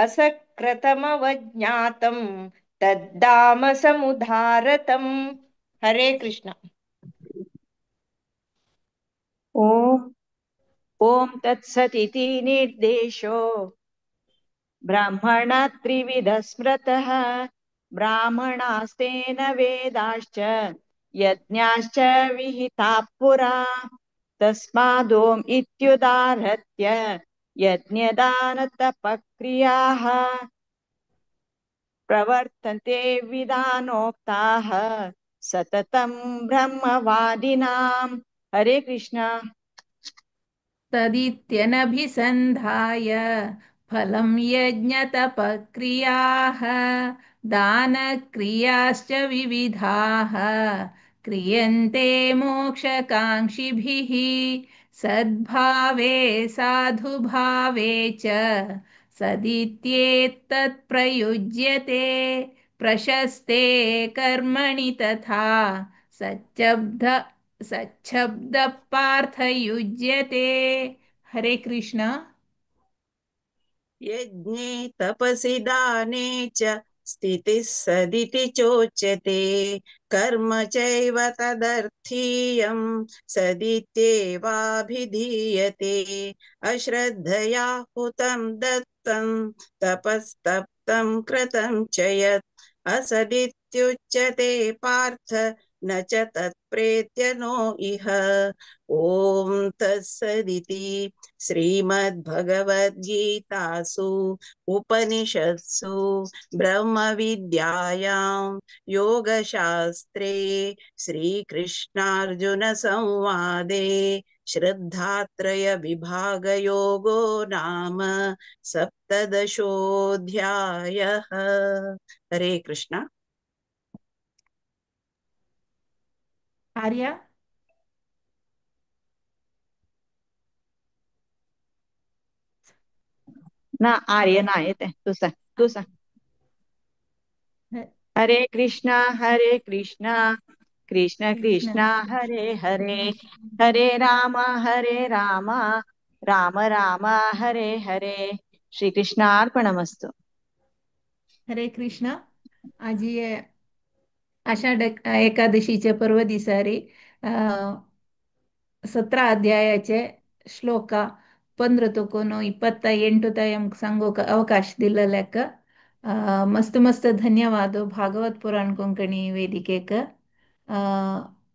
असकृतमवज्ञातं तद्दामसमुदाहृतम्। हरे कृष्ण। ॐ ॐ तत्सदिति निर्देशो ब्राह्मण त्रिविधः स्मृतः। ब्राह्मणास्तेन वेदाश्च यज्ञाश्च विहिताः पुरा। तस्मादोम् इत्युदाहृत्य यज्ञदानतपक्रियाः प्रवर्तन्ते विधानोक्ताः सततं ब्रह्मवादिनाम्। हरे कृष्ण। तदित्यनभिसन्धाय फलं यज्ञतपक्रियाः दानक्रियाश्च विविधाः क्रियन्ते मोक्षकाङ्क्षिभिः। सद्भावे साधुभावे च सदित्येतत् प्रयुज्यते। प्रशस्ते कर्मणि तथा सच्चब्द सच्छब्दपार्थयुज्यते। हरे कृष्ण। यज्ञे तपसि दाने च स्थितिः सदिति चोच्यते। कर्म चैव तदर्थीयं सदित्येवाभिधीयते। अश्रद्धया हुतं दत्तं तपस्तप्तं कृतं च यत् असदित्युच्यते पार्थ न च तत्प्रेत्य नो इह। ॐ तत्सदिति श्रीमद्भगवद्गीतासु उपनिषत्सु ब्रह्मविद्यायां योगशास्त्रे श्रीकृष्णार्जुनसंवादे श्रद्धात्रयविभागयोगो नाम सप्तदशोऽध्यायः। हरे कृष्ण। आर्या। ना आर्य ना येते, तू सांग तू सांग। हरे कृष्णा हरे कृष्णा कृष्ण कृष्ण हरे हरे हरे राम राम राम हरे हरे। श्री कृष्णार्पणमस्तु। हरे कृष्ण। आजी आषाढ एकादशीच्या पर्व दिसारी 17 अध्यायाचे ಶ್ಲೋಕ 15 ತಕೊನು 28 ತಯ ಸಂಗೋಕ ಅವಕಾಶ ದಿಲ್ಲ ಲೆಕ್ಕ. ಮಸ್ತ್ ಮಸ್ತ್ ಧನ್ಯವಾದ ಭಾಗವತ್ ಪುರಾಣ ಕೊಂಕಣಿ ವೇದಿಕೆಕ.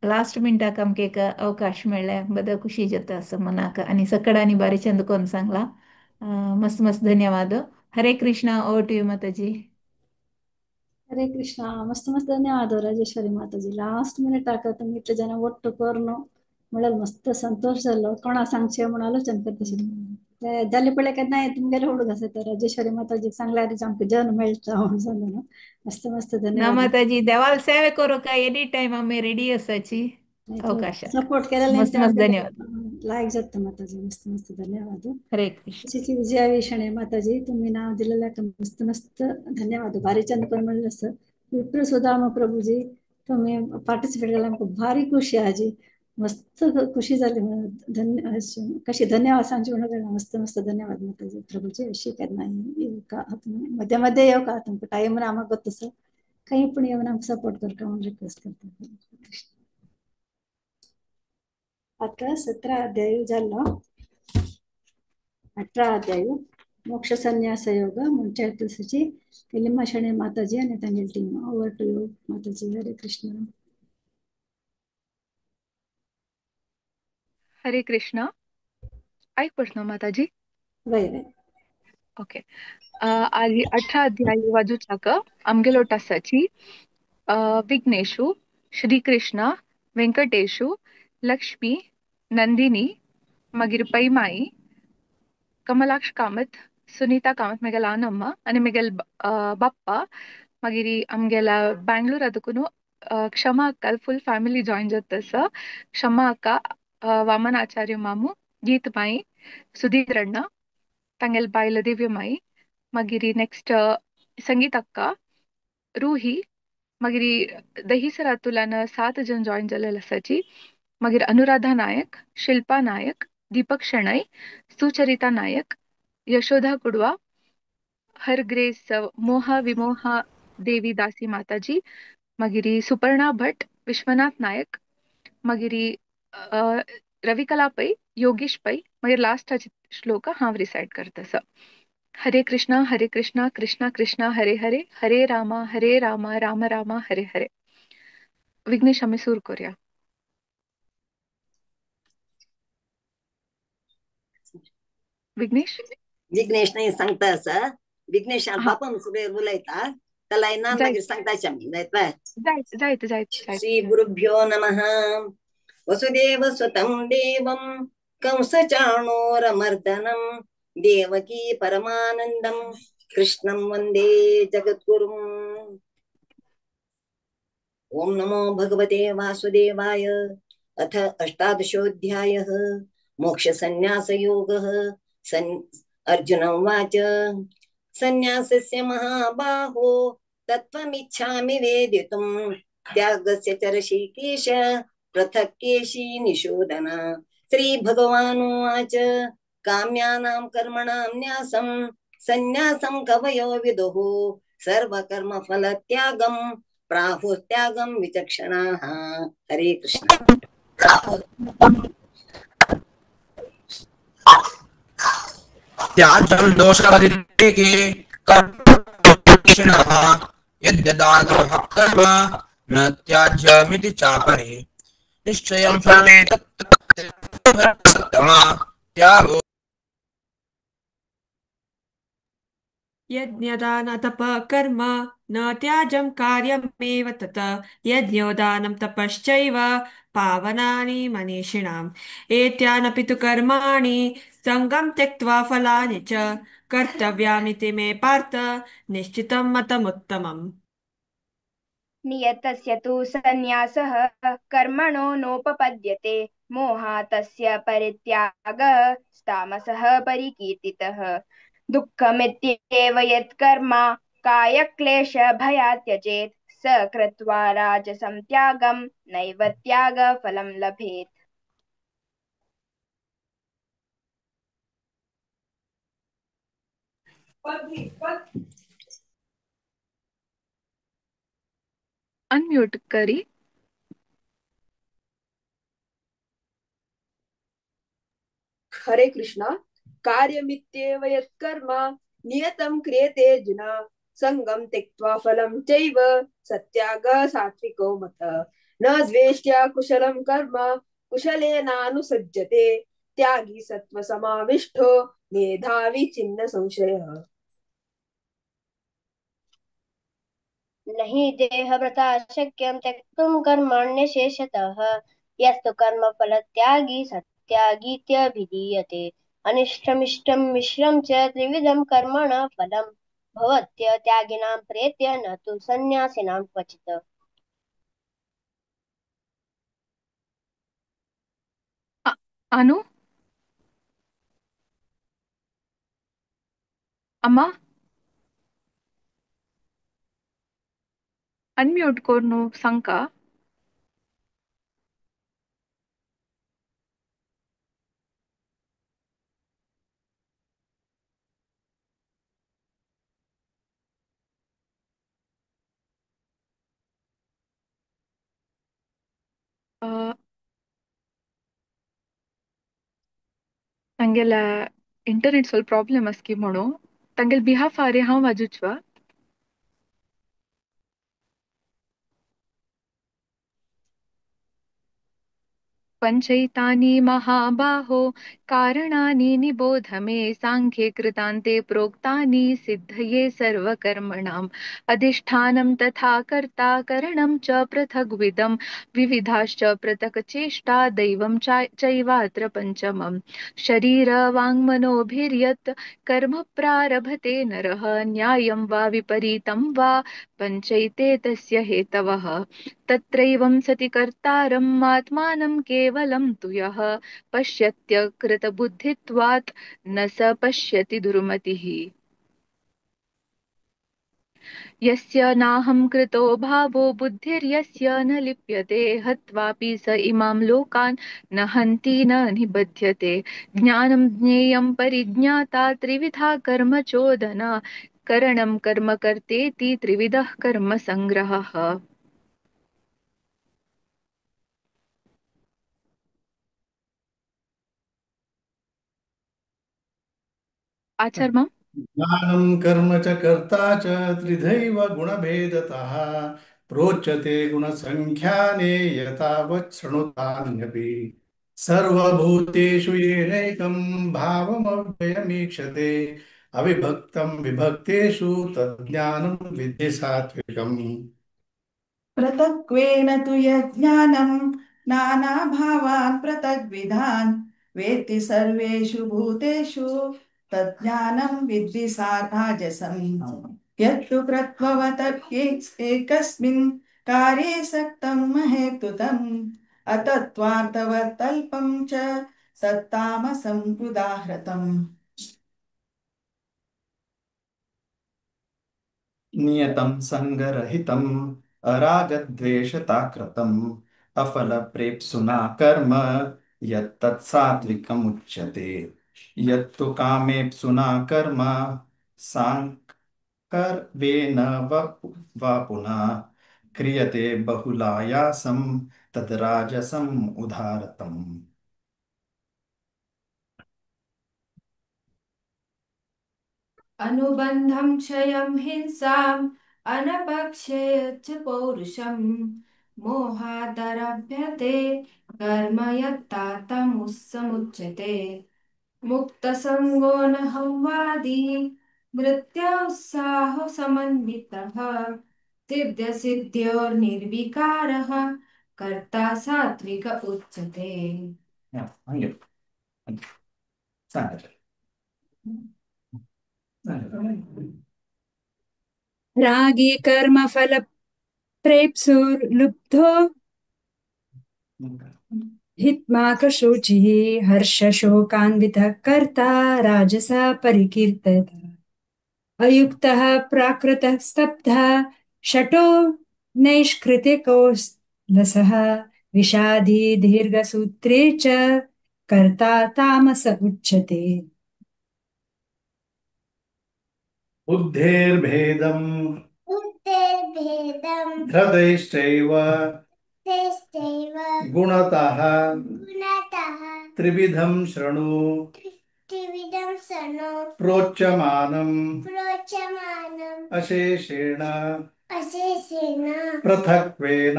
ಲಾಸ್ಟ್ ಮಿನಿಟಾक आमकां एक अवकाश मेळ्ळे, बद खुशी जाता असं मनाक आणि सकडानी बारी चंद कोण सांगला. मस्त मस्त धन्यवाद. हरे Krishna. Over to you Mataji. Hare Krishna. मस्त मस्त ಧನ್ಯವಾದ ರಾಜೇಶ್ವರಿ ಮಾತಾಜಿ. ಲಾಸ್ಟ್ ಮಿನಿಟ್ ಆಕ तुमी इतले ಜನ ಒಟ್ಟು कोरून म्हणल्यार मस्त संतोष जाल्लो. कोणा सांगचें म्हूण आलोचन करता जाले पळय केन्नाय तुमगेले हुडूक आसा तर राजेश्वरी माताजीक सांगल्यार आमकां जन मेळटा म्हणून सांगून मस्त मस्त ना धन्यवाद. माताजी, देवाल सेवे करूं काय एनी टायम आमी रेडी आसाची अवकाशाक. सपोर्ट केलेले मस्त मस्त धन्यवाद. लायक जाता माताजी. मस्त मस्त धन्यवाद. हरे कृष्ण. श्री विजया शणे माताजी, तुम्ही नाव दिलेल्या मस्त मस्त धन्यवाद. भारी चंद कर म्हणलं असं विप्र सुदामा प्रभूजी, तुम्ही पार्टिसिपेट केला आमकां भारी खुशी आजी. मस्त खुशी जाली. धन्य कशी धन्यवाद सांगची म्हणून मस्त मस्त धन्यवाद माताजी. प्रभूजी अशी केन्ना येवका मध्ये मध्ये येवका, तुमकां टायम आमकां गोत्त काही पण येवन आमकां सपोर्ट करता म्हणून रिक्वेस्ट करता. आता 17 अध्याय जाल्लो. 18 अध्याय मोक्ष संन्यास योग म्हणच्या दिसाची लिम्मा शणे माताजी आणि तांगेली team. Over to you Mataji. Hare Krishna. Hare Krishna. ऐक प्रश्न माताजी. वय वय. ओके. आज 18 अध्याय वाजूचाक आमगेलो टासाची विघ्नेशु, श्रीकृष्ण, वेंकटेशु, लक्ष्मी, नंदिनी, मागीर पैमाई, कमलाक्ष कामत, सुनीता कामत मेगेल आनम्मा आनी मेगेल बाप्पा, मागीर आमगेला बँगलोरा देखून क्षमा अक्का फुल फॅमिली जॉईन जाता आसा. क्षमा अक्का, वामन आचार्य मामू, गीत माई, सुधीर अण्णा, तांगेल बायल दिव्य माई, मागीर नेक्स्ट संगीत अक्का, रूही, मागीर दहीसरातुल्यान 7 जण जॉईन जाल्ले आसाची. मागीर अनुराधा नायक, शिल्पा नायक, दीपक शणै, सुचरिता नायक, यशोधा कुडवा, हर ग्रेस, मोहा विमोहा देवी दासी माताजी, मागीर सुपर्णा भट, विश्वनाथ नायक, मागीर रविकला पै, योगेश पै, मागीर लास्टाचे श्लोक हांव रिसायट करता आसा. हरे कृष्णा हरे कृष्णा कृष्णा कृष्णा हरे हरे, हरे रामा हरे रामा राम रामा हरे हरे. विघ्नेश आमी सुरू करूया. विघ्नेश. विघ्नेश नाही सांगता असा. विघ्नेश बापन सुबेर उलयता त्याला ना मागीर सांगता आमी. जायत जायत जायत जायत. श्री गुरुभ्यो नमः. वसुदेव सुतं देवं कंसचाणूरमर्दनं देवकी परमानंदं कृष्णं वंदे जगद्गुरुं. ओम नमो भगवते वासुदेवाय. अथ अष्टादशोऽध्यायः मोक्षसंन्यासयोगः. अर्जुन उवाच संन्यासस्य महाबाहो तत्त्वमिच्छामि वेदितुं त्यागस्य च ऋषिकेश पृथक् केशी निषूदन. श्री भगवानुवाच काम्यानां कर्मणां न्यासं संन्यासं कवयो विदुः सर्वकर्मफलत्यागं प्राहुस्त्यागं विचक्षणाः. हरे कृष्ण. त्याज्यं दोषादिके कर्मणः यद्यदानः कर्म न त्याज्यमिति चापरे निश्चयं फलमेतत् त्यागो. यज्ञदान तप कर्म न त्याज्यं कार्यमेव तत् यज्ञोदानं तपश्चैव पावनानि मनीषिणाम्. एत्यानपि तु कर्माणि सङ्गं त्यक्त्वा फलानि च कर्तव्यानिति मे पार्थ निश्चितं मतमुत्तमम्. नियतस्य तु सन्न्यासः कर्मणो नोपपद्यते मोहातस्य परित्यागः तामसः परिकीर्तितः. दुःखमित्येव यत्कर्म कायक्लेशभयात् त्यजेत् स कृत्वा राजसं त्यागं नैव त्यागफलं लभेत्. अनम्यूट करी. हरे कृष्णा. कार्यमित्येव यत्कर्म नियतं क्रियते अर्जुन, संगम त्यक्त्वा फलं चैव सत्याग सात्विको मत. न द्वेष्ट्या कुशलं कर्म कुशलेनानुसज्जते, त्यागी सत्व समाविष्टो मेधावी छिन्न संशयः. नहि देहव्रता शक्यं त्यक्तुं कर्माण्यशेषतः, यस्तु कर्मफलत्यागी सत्यागीत्यभिधीयते. अनिष्टमिष्टं मिश्रं च त्रिविधं कर्मणः फलं भवत्य त्यागिनां प्रेत्य न तु संन्यासिनां क्वचित्. अनु अम्मा अनम्यूट कोरनु सांगका. तांगेल्या इंटरनेट ಸ್ವಲ್ಪ प्रॉब्लेम आसकी म्हणून तांगेल बिहाफारे हांव वाजूचवा. पंचैतानि महाबाहो कारणानि निबोध मे, सांख्ये कृतान्ते प्रोक्तानि सिद्धये सर्वकर्मणाम्. अधिष्ठानं तथा कर्ता करणं च पृथग्विदं, विविधाश्च पृथक् चेष्टा दैवं चैवात्र पंचमम्. शरीर वाङ्मनोभिर्यत् कर्म प्रारभते नरः, न्यायं वा विपरीतं वा पंचैते तस्य हेतवः. तत्रैवं सति कर्तारम् आत्मानं केवलं तु यः पश्यत्यकृतबुद्धित्वात् न स पश्यति दुर्मतिः. यस्य नाहं कृतो भावो बुद्धिर्यस्य न लिप्यते, हत्वापि स इमां लोकान् न हन्ति न निबध्यते. ज्ञानं ज्ञेयं परिज्ञाता त्रिविधा कर्म चोदना, करणं कर्म कर्तेति त्रिविधः कर्म संग्रहः. आचार्य माम. ज्ञानं कर्म च कर्ता च त्रिधैव गुणभेदतः, प्रोच्यते गुणसङ्ख्याने यथावत् शृणुतान्यपि. सर्वभूतेषु येनैकं भावमव्ययमीक्षते, अविभक्तं विभक्तेषु तज्ज्ञानं विद्धि सात्विकम्. पृथक्त्वेन तु यज्ञानं नानाभावान् पृथग्विधान् वेत्ति सर्वेषु भूतेषु तज्ज्ञानं विद्धि साराजसम्. यत्तु कृत्ववत एकस्मिन् कार्ये सक्तं महेतुतम् अतत्त्वार्थवत्तल्पं च तत्तामसम् उदाहृतम्. नियतं सङ्गरहितम् अरागद्वेषताकृतम् अफलप्रेप्सुना कर्म यत्तत् सात्विकमुच्यते. यत्तु कामेप्सुना कर्म साङ्कर्वेण वा पुनः क्रियते बहुलायासं तद्राजसम् उदाहृतम्. अनुबन्धं क्षयं हिंसाम् अनपक्षेय च पौरुषं मोहादरभ्यते कर्म यत्तातमुस्समुच्यते. मुक्तसङ्गो न संवादी मृत्योत्साहो समन्वितः सिद्ध्यसिद्ध्योर्निर्विकारः कर्ता सात्विक उच्यते. हंगे सांगा. रागी कर्मफल प्रेप्सुर्लुब्धो हित्माकशुचिः हर्षशोकान्वितः कर्ता राजसा परिकीर्तितः. अयुक्तः प्राकृतः स्तब्धः शटो नैष्कृतिको लसः विषादी दीर्घसूत्रे च कर्ता तामस उच्यते. बुद्धेर्भेदं धृतैश्चैव गुणतः त्रिविधं शृणु। त्रिविधं शृणु। प्रोच्यमानं। प्रोच्यमानं। अशेषेण। अशेषेण। पृथक्त्वेन।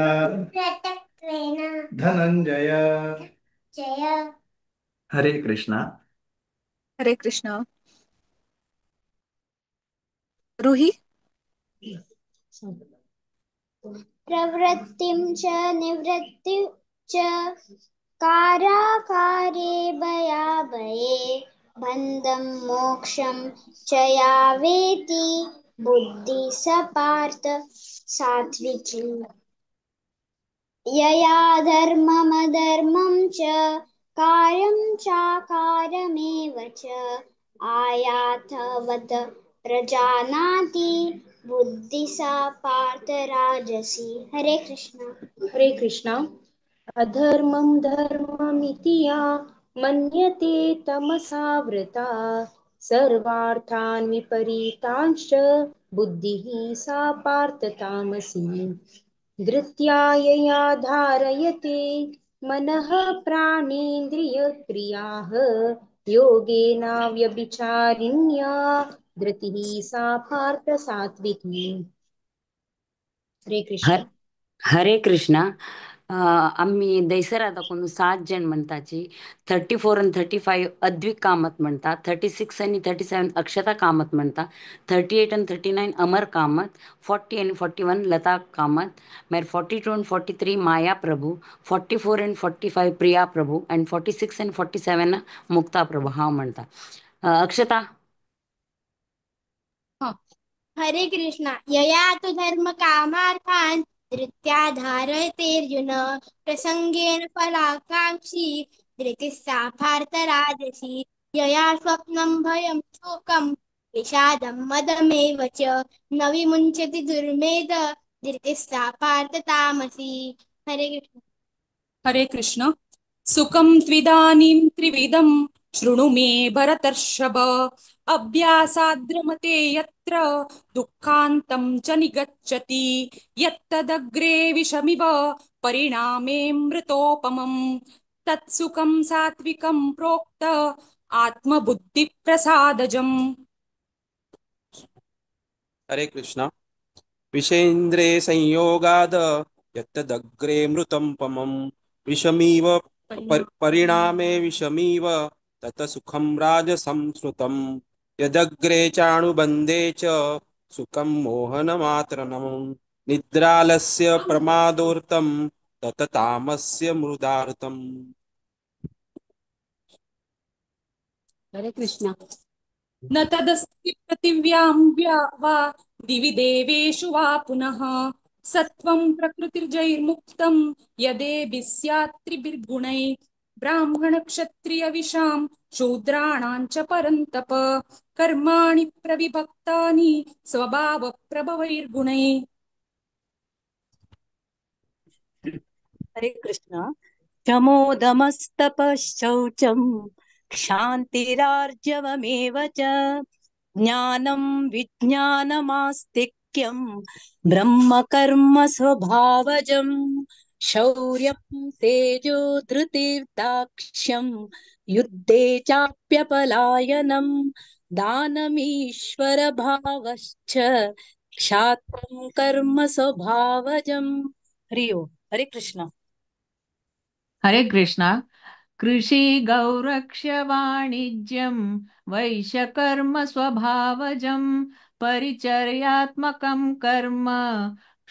पृथक्त्वेन। धनंजय। जय। हरे कृष्णा। हरे कृष्णा। रूही। प्रवृत्तिं च निवृत्तिं च काराकारे भयाभये बन्धं मोक्षं च या वेति बुद्धिः स पार्थ सात्विकी। यया धर्ममधर्मं च कार्यं चाकारमेव च आयातवत् प्रजानाति बुद्धि सा पार्थ राजसी। हरे कृष्णा। हरे कृष्णा। अधर्मं धर्ममिति या मन्यते तमसावृता सर्वार्थान् विपरीतांश्च बुद्धिः सा पार्थ तामसी। धृत्या यया धारयते मनः प्राणेन्द्रियक्रियाः योगेनाव्यभिचारिण्या धृतिः सा पार्थ सात्विकी। हरे कृष्ण। हरे कृष्णा। आम्ही दैसरा दाखवून 7 जण म्हणताची। 34 आणि 35 अद्विक कामत म्हणतात। 36 आणि 37 अक्षता कामत म्हणतात। 38 आणि 39 अमर कामत। 40 आणि 41 लता कामत। मागीर 42 आणि 43 माया प्रभू। 44 आणि 45 प्रिया प्रभू आणि 46 आणि 47 मुक्ता प्रभू हांव म्हणता। अक्षता। हरे कृष्णा। यया तु धर्म कामार्थान् धृत्या धारयतेऽर्जुन प्रसङ्गेन फलाकाङ्क्षी धृतिः सा पार्थ राजसी। यया स्वप्नं भयं शोकं विषादं मदमेव च न विमुञ्चति दुर्मेध धृतिः सा पार्थ तामसी। हरे कृष्ण। हरे कृष्ण। सुखं त्विदानीं त्रिविधं शृणु मे भरतर्षभ अभ्यासाद्रमते यत्र दुःखान्तं च निगच्छति यत्तदग्रे विषमिव परिणामे मृतोपमं तत्सुखं सात्विकं प्रोक्त आत्मबुद्धिप्रसादजम्। हरे कृष्णा। विषेन्द्रे संयोगाद यत्तदग्रे मृतं पमं विषमीव परिणामे विषमीव तत सुखं राजसंस्मृतं यदग्रे चाणुबन्धे च सुखं मोहनमात्रनं निद्रालस्य प्रमादोर्तं तत तामस्य मृदार्तम्। हरे कृष्णा। न तदस्ति पृथिव्यां वा दिवि देवेषु वा पुनः सत्त्वं प्रकृतिर्जैर्मुक्तं यदेभिः स्यात् त्रिभिर्गुणैः ब्राह्मणक्षत्रियविषां शूद्राणां च परन्तप कर्माणि प्रविभक्तानि स्वभावप्रभवैर्गुणैः। हरे कृष्ण। शमोदमस्तपश्शौचं क्षान्तिरार्जवमेव च ज्ञानं विज्ञानमास्तिक्यं ब्रह्मकर्म स्वभावजं शौर्यं तेजो धृतिर्दाक्ष्यं युद्धे चाप्यपलायनं दानमीश्वरभावश्च क्षात्रं कर्म स्वभावजं। हरि ओम। हरे कृष्ण। हरे कृष्ण। कृषि गौरक्ष वाणिज्यं वैश्यकर्म स्वभावजं परिचर्यात्मकं कर्म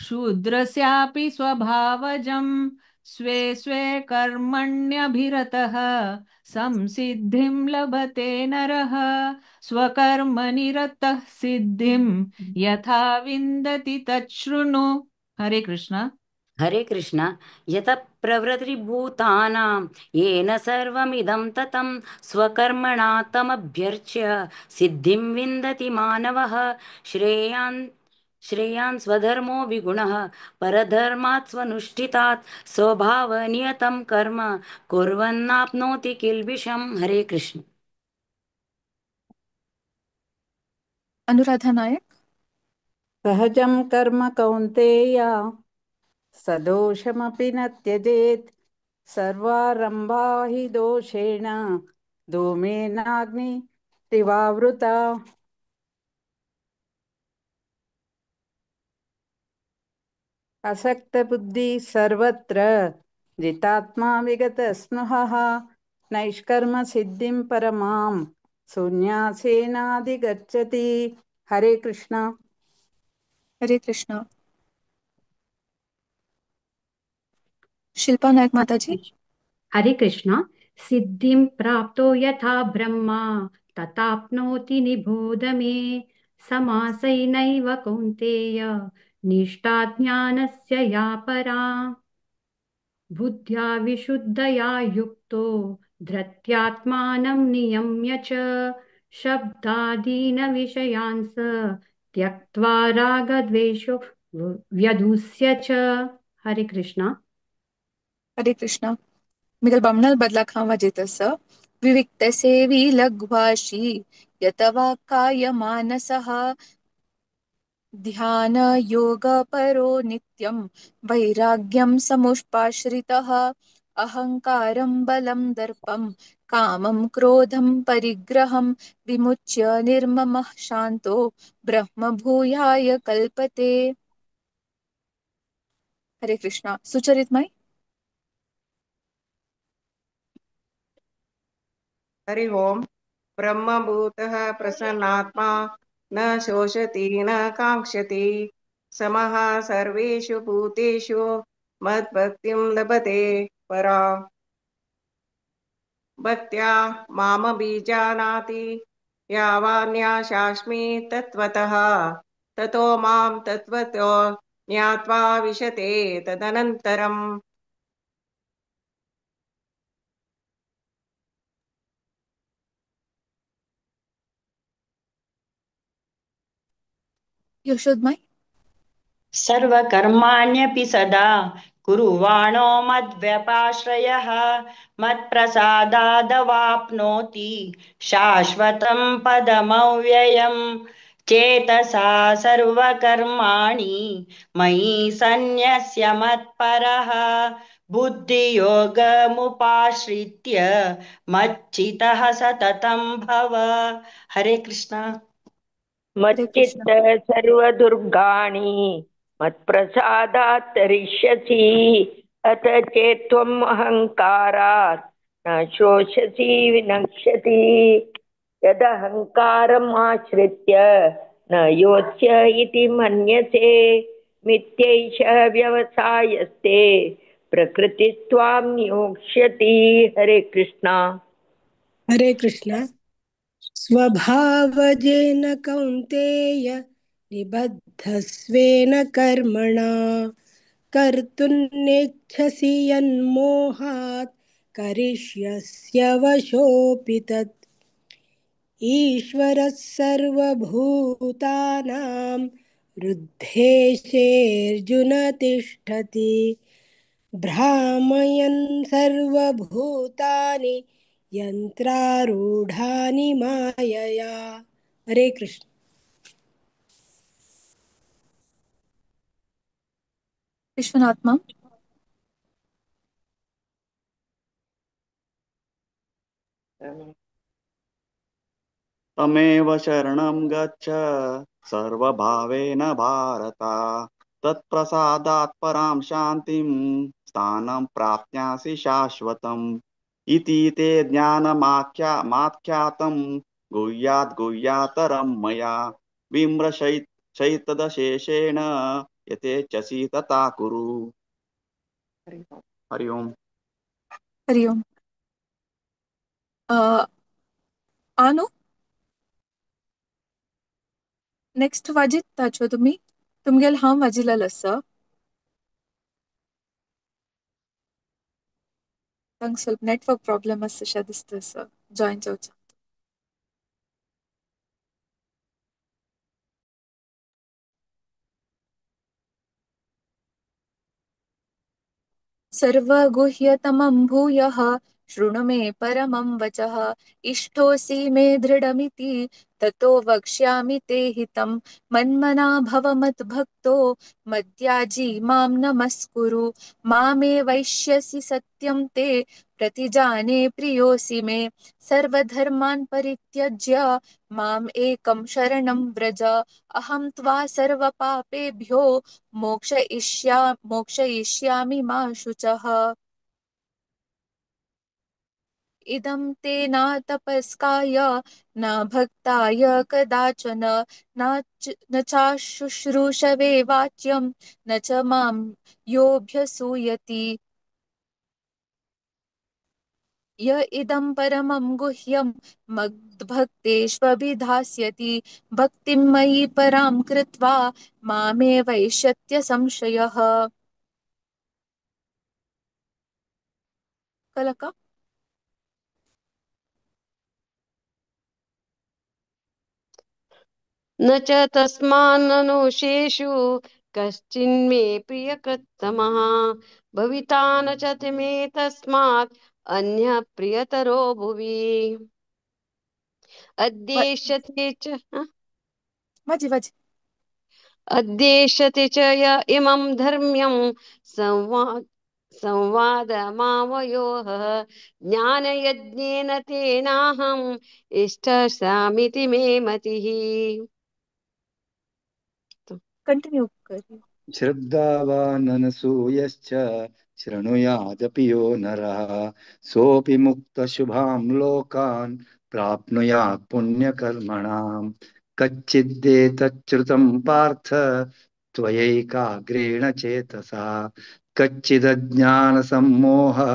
शूद्रस्यापि स्वभावजं स्वे स्वे कर्मण्यभिरतः संसिद्धिं लभते नरः स्वकर्मनिरतः सिद्धिं यथा विन्दति तच्छृणु। हरे कृष्ण। हरे कृष्ण। यतः प्रवृत्तिभूतानां येन सर्वमिदं ततं स्वकर्मणा तमभ्यर्च्य सिद्धिं विन्दति मानवः। श्रेयान् श्रेयान् स्वधर्मो विगुणः परधर्मात् स्वनुष्ठितात् स्वभावनियतं कर्म कुर्वन्नाप्नोति किल्बिषम्। हरे कृष्ण। अनुराधा नायक। सहजं कर्म कौन्तेय सदोषमपि न त्यजेत् सर्वारम्भा हि दोषेण धूमेनाग्नि तिवावृता। असक्तबुद्धि सर्वत्र जितात्मा विगतस्पृहः नैष्कर्म सिद्धिं परमां शून्यासेनाधिगच्छति। हरे कृष्णा। हरे कृष्णा। शिल्पा नायक माताजी। हरे कृष्णा। सिद्धिं प्राप्तो यथा ब्रह्मा तथाप्नोति निबोध मे समासैनैव कौन्तेय निष्ठा ज्ञानस्य या परा। बुद्ध्या विशुद्धया युक्तो धृत्यात्मानं नियम्य च शब्दादीन विषयान् स त्यक्त्वा रागद्वेषो व्यधुस्य च। हरे कृष्णा। हरे कृष्णा। मिगल बमनल बदला खावा जेतस विविक्त सेवी लघ्वाशी यत वा काय मानसः ध्यान योग परो नित्यं वैराग्यं समुष्पाश्रितः अहंकारं बलं दर्पं कामं क्रोधं परिग्रहं विमुच्य निर्ममः शान्तो ब्रह्मभूयाय कल्पते। हरे कृष्णा। सुचरित माई। हरि ओम। ब्रह्मभूतः प्रसन्नात्मा न शोषति न कांक्षति समः सर्वेषु भूतेषु मद्भक्तिं लभते परा। भक्त्या मामभिजानाति यावान्याशास्मि तत्त्वतः ततो मां तत्त्वतो ज्ञात्वा विशते तदनन्तरम्। यशोदमाई। सर्वकर्माण्यपि सदा कुर्वाणो मद्व्यपाश्रयः मत्प्रसादादवाप्नोति शाश्वतं पदमव्ययम्। चेतसा सर्वकर्माणि मयि सन्न्यस्य मत्परः बुद्धियोगमुपाश्रित्य मच्चितः सततं भव। हरे कृष्णा। हरे कृष्णा। मच्चित्त सर्वदुर्गाणि मत्प्रसादात् तरिष्यसि अथ चेत्त्वम् अहङ्कारात् न शोषसि विनश्यति। यदहङ्कारम् आश्रित्य न योत्स्य इति मन्यसे मिथ्यैष व्यवसायस्ते प्रकृतिस्त्वां नियोक्ष्यति। हरे कृष्णा। हरे कृष्णा। स्वभावजेन कौन्तेय निबद्धस्वेन कर्मणा कर्तुन्नेच्छसि यन्मोहात् करिष्यस्य वशोऽपि तत्। ईश्वरः सर्वभूतानां हृद्देशेऽर्जुन तिष्ठति भ्रामयन् सर्वभूतानि यन्त्रारूढानि मायया। हरे कृष्ण। विश्वनाथ माम। तमेव शरणं गच्छ सर्वभावेन भारत तत्प्रसादात् परां शान्तिं स्थानं प्राप्स्यासि शाश्वतम्। इति ते ज्ञानमाख्यातं गुह्यात् गुह्यातरं मया विमृशैतदशेषेण यथेच्छसि तथा कुरु। हरि ओम। हरि ओम। आनु नेक्स्ट वाजिताचो तुमी तुमगेल हांव वाजिलेलो आसा। तांकां ಸ್ವಲ್ಪ नेटवर्क प्रॉब्लेम आसा अशें दिसता आसा जॉईन जावचा। सर्वगुह्यतमं भूयः शृणु मे परमं वचः। इष्टोऽसि मे दृढमिति ततो वक्ष्यामि ते हितं। मन्मना भव मद्भक्तो मद्याजी मां नमस्कुरु। मामे वैश्यसि सत्यं ते प्रतिजाने प्रियोऽसि मे। सर्वधर्मान् परित्यज्य माम् एकं शरणं व्रज। अहं त्वा सर्वपापेभ्यो मोक्षयिष्यामि मा शुचः। इदं ते न तपस्काय न भक्ताय कदाचन, न चाशुश्रूषवे वाच्यं न च मां योऽभ्यसूयति। य इदं परमं गुह्यं मद्भक्तेष्वभिधास्यति। भक्तिं मयि परां कृत्वा मामे वैश्यत्य संशयः। कलका। न च तस्मान्ननुशेषु कश्चिन्मे प्रियकृत्तमः, भविता न च मे तस्मात् अन्यः प्रियतरो भुवि। अद्येष्यते च वाजी वाजी अद्येष्यते च य इमं धर्म्यं संवादमावयोः ज्ञानयज्ञेन तेनाहम् इष्टस्यामिति मे मतिः। कंटिन्यू करिए। श्रद्धावाननसूयश्च शृणुयादपि यो नरः, सोऽपि मुक्तशुभां लोकान् प्राप्नुयात् पुण्यकर्मणाम्। कच्चिदेतच्छ्रुतं पार्थ त्वयैकाग्रेण चेतसा, कच्चिदज्ञानसम्मोहः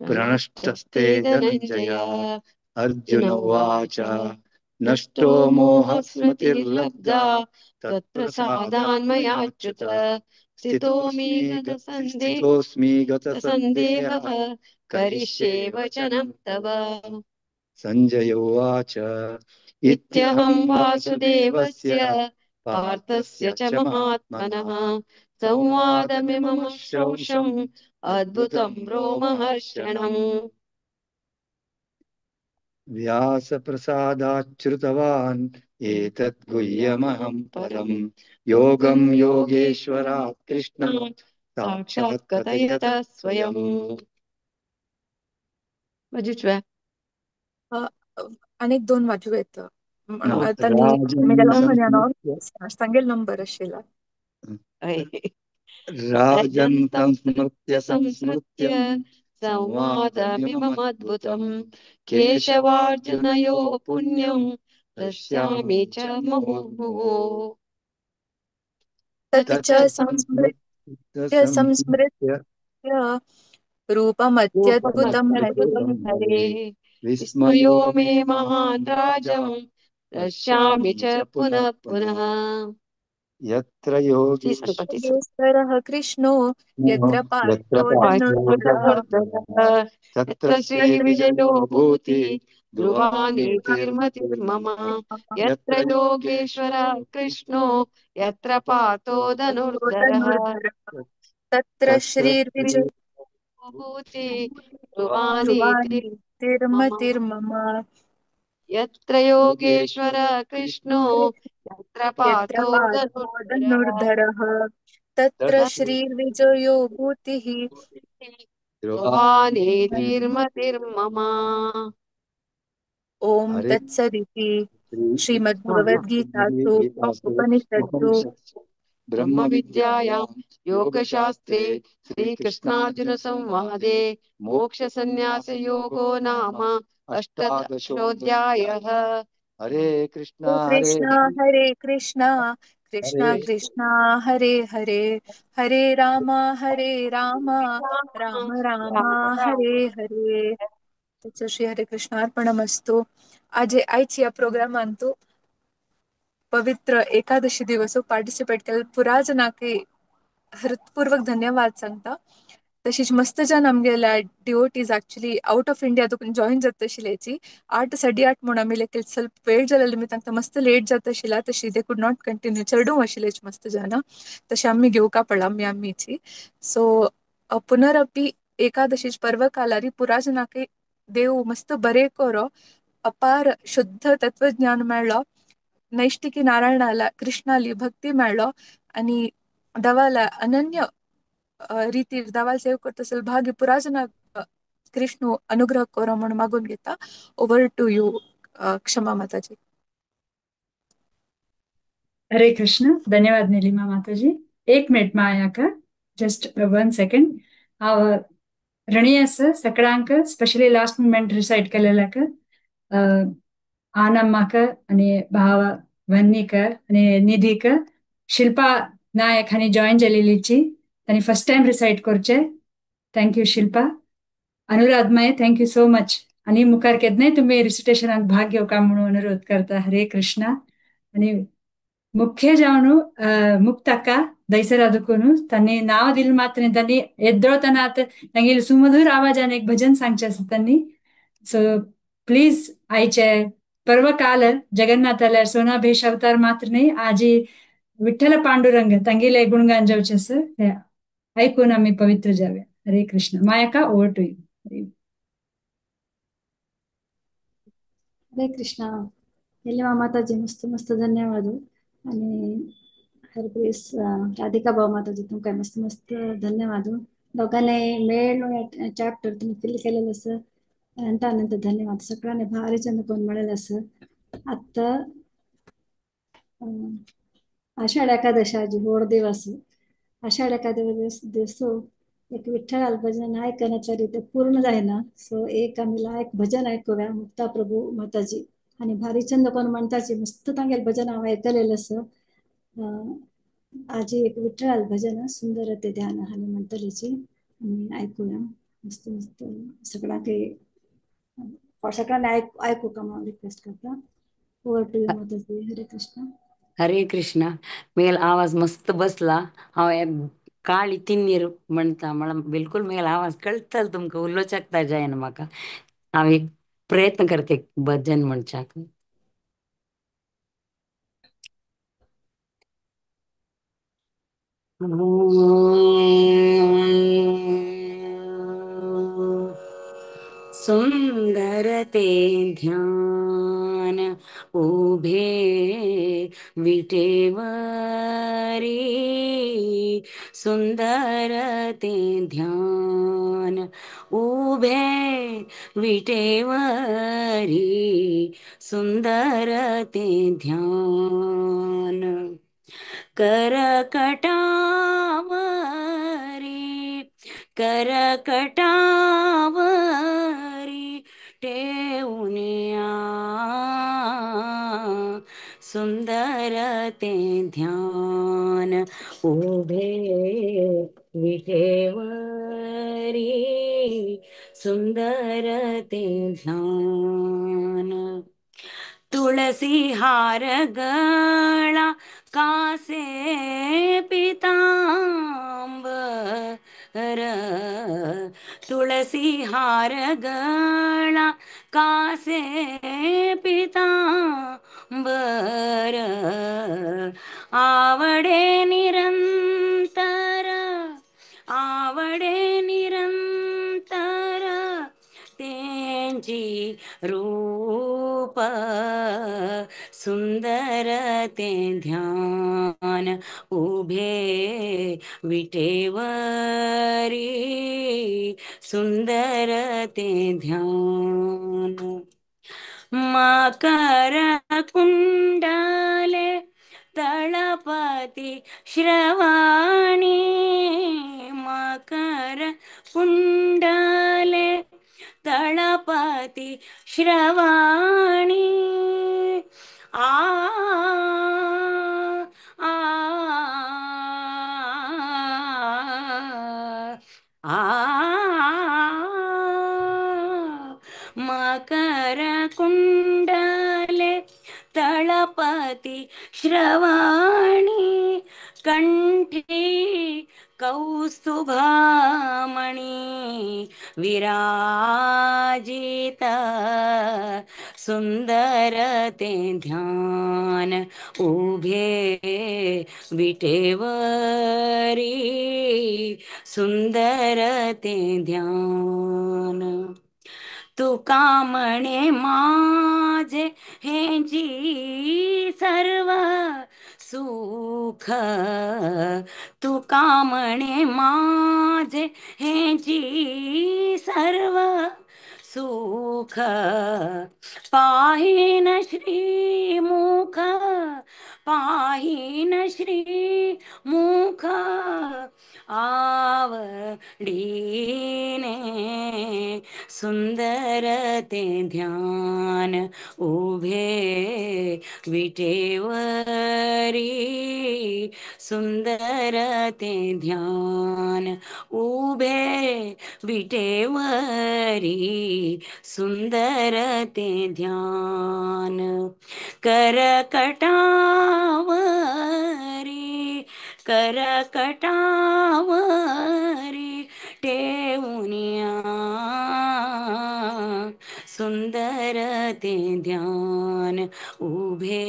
प्रणष्टस्ते धनञ्जय। अर्जुन उवाच, नष्टो मोहस्मृतिर्लब्धा तत्प्रसादान्मयाच्युत, स्थितोऽस्मि स्थितोऽस्मि गतसन्देहः करिष्ये वचनं तव। सञ्जय उवाच, इत्यहं वासुदेवस्य पार्थस्य च महात्मनः संवादमिमं श्रौषम् अद्भुतं रोमहर्षणम्। व्यासप्रसादाच्युतवान् एतद् गुह्यमहं परं योगं योगेश्वरात् कृष्णात् साक्षात् कथयत स्वयम्। बाजूच वे. अनेक दोन वाजू येत हा, आतां राजन् आमी म्हण्या संस्मृत्य सांगेल नंबर आशिल्ला. राजन् संस्मृत्य संस्मृत्य संस्मृत्यं संवादमिममद्भुतं संवादमिममद्भुतं केशवार्जुनयो केशवार्जुनयो पुण्यं पुण्यं पश्यामि पश्यामि च च मुहुर्मुहुः। मुहुर्मुहुः। तत् तच्च च संस्मृत्य संस्मृत्य संस्मृत्य संस्मृत्य रूपमत्यद्भुतं हरे। रूपमद्भुतं रूपमत्यद्भुतं हरे हरे विस्मयो विस्मयो मे मे महान् महान् राजं राजं पश्यामि पश्यामि च च पुनः पुनः पुनः। पुनः। यत्र योगेश्वरो योगेश्वरः कृष्णो यत्र यत्र पार्थो पार्थो धनुर्धरः धनुर्धरः यत्र तत्र श्रीविजयो श्रीविजयो भूति भूति ध्रुवानीतिर्मतिर्मम। ध्रुवानीतिर्मतिर्मम। यत्र यत्र योगेश्वरः योगेश्वरः कृष्णो कृष्णो यत्र पार्थो धनुर्धरः धनुर्धरः तत्र तत्र श्रीर्विजयो भूति ध्रुवानीतिर्मम। ध्रुवानीतिर्मतिर्मम। यत्र योगेश्वरः कृष्णो यत्र यत्र पार्थो पार्थो धनुर्धरः धनुर्धरः तत्र तत्र श्रीर्विजयो भूतिः ध्रुवानीतिर्मतिर्मम। ॐ हरे तत्सदिति श्री श्रीमद्भगवद्गीतासु भगवद्गीतासु उपनिषत्सु उपनिषत्सु ब्रह्मविद्यायां ब्रह्मविद्यायां योगशास्त्रे योगशास्त्रे श्रीकृष्णार्जुनसंवादे श्रीकृष्णार्जुनसंवादे मोक्षसंन्यासयोगो मोक्षसंन्यासयोगो नाम नाम अष्टादशोऽध्यायः। अष्टादशोऽध्यायः। हरे कृष्णा हरे कृष्ण हरे कृष्ण कृष्ण हरे कृष्ण हरे हरे, हरे राम हरे राम राम राम हरे हरे। त्याचं श्री हरे कृष्णार्पणमस्तु। आज आयची या प्रोग्रामांतु पवित्र एकादशी दिवस पार्टिसिपेट केल्ले पुरा जनांक हृत्पूर्वक धन्यवाद सांगता। तशीच मस्त जन आमगेल्या devotees actually out of India तुका जॉईन जाता आशिल्ल्याची 8 8:30 म्हूण आमी लेगीत ಸ್ವಲ್ಪ वेळ जालेले निमित्तान तांकां मस्त लेट जाता आशिल्ला, तशी they could not continue चेडूं आशिल्लेच मस्त जाणां, तशें आमी घेवका पडला आमी आमीची। सो पुनरपि एकादशीच पर्व कालारी पुराजनाक देव मस्त बरे करो, अपार शुद्ध तत्वज्ञान मेळ्ळो, नैष्टिकी नारायणाला कृष्णाली भक्ती मेळ्ळो आणि दवाला अनन्य रीतीर दवाल सेव करता असेल भाग्य पुराजनाक कृष्ण अनुग्रह करो म्हणून मागून घेता. ओवर टू you क्षमा माताजी. हरे कृष्ण. धन्यवाद निलिमा माताजी. एक मिनिट मायाका, जस्ट वन सेकंड. हांव ऋणी आसा सगळ्यांक, स्पेशली लास्ट मुमेंट रिसायट केलेल्याक, आनम्माक आनी भाव वन्नीक आनी निधीक, शिल्पा नायक हांणी जॉईन जालेलीची तांणी फर्स्ट टायम रिसायट करचे. Thank you Shilpa. अनुराधमाय thank you so much. आनी मुखार केन्नाय तुमी रिसिटेशनात भाग घेवका म्हणून अनुरोध करता. हरे कृष्णा. आनी मुख्य जावन मुक्ताका दैसरादकून तांणी नाव दिलें मात्र न्ही, तांणी येद्दोळतना तांगेले सुमधूर आवाजान एक भजन सांगचें आसा तांणी. सो प्लीज आयचे पर्वकाल जगन्नाथाल्या सोनाभेश अवतार मात्र न्ही, आजी विठ्ठल पांडुरंग तांगेले गुणगान जावचें आसा, ते ऐकून आमी पवित्र जावया. हरे कृष्ण. मायका, over to you. Hare Krishna. Nilima माताजी मस्त मस्त धन्यवाद. आणि हरप्रेस राधिका भाऊ माताजी तुमकां मस्त मस्त धन्यवाद. दोगांनी मेळून चॅप्टर तुम्ही फिल केलेलं आसा, अनंत अनंत धन्यवाद. सगळ्यांनी भारी चंद कोण मिळेल असं. आता आषाढ एकादशी आजी व्हड दिवस. आषाढ एकादशी दिवस एक विठ्ठलाल भजन ऐकण्याच्या रीते पूर्ण जायना. सो एक आमी लायक भजन ऐकूया मुक्ता प्रभू माताजी आणि भारी चंद कोण म्हणताची मस्त तांगेल भजन हांव आयकलेलं आसा. आजी एक विठ्ठलाल भजन सुंदर ते ध्यान हांवें म्हणटलीची आमी ऐकूया. मस्त मस्त सगळ्यांक सगळ्यांनी ऐकू का म्हणून रिक्वेस्ट करता. ओवर टू you माताजी. हरे कृष्ण. हरे कृष्णा. मेल आवाज मस्त बसला. हांव काळी तिन्नीर म्हणटा म्हळ्यार बिलकुल मेल आवाज कळटलो तुमकां, उलोवच्याक जायना म्हाका. हांव एक प्रयत्न करते भजन म्हणच्याक. सुंदर ते ध्यान उभे विटेवरी, सुंदर ते ध्यान उभे विटेवरी, सुंदर ते ध्यान करकटावरी, करकटावरी ठेवूनिया, सुंदर ते ध्यान उभे विठेवरी, सुंदर ते ध्यान तुळसी हार गळा कासे पितांबर, तुळसी हार गळा कासे पितांबर, आवडे निरंतर, आवडे निरंतर तेंची रूप, सुंदर ते ध्यान उभे विटेवरी, सुंदर ते ध्यान मकर कुंडले तळपती श्रवणी, मकर कुंडले तळपती श्रवणी, आ आ आ मकर कुंडले तळपती श्रवणी, कंठी कौस्तुभमणि विराजित सुंदर ते ध्यान उभे विटेवरी सुंदर ते ध्यान। तुका म्हणे माझे हे जी सर्व सुख, तुका म्हणे माझे हे जी सर्व सुख, पाहिन श्रीमुख, पाहिन श्रीमुख आवडीने सुंदर ते ध्यान उभे विटेवरी सुंदर ते ध्यान उभे विटेवरी सुंदर ते ध्यान। करकटावरी करकटावरी ठेवूनिया सुंदर ते ध्यान उभे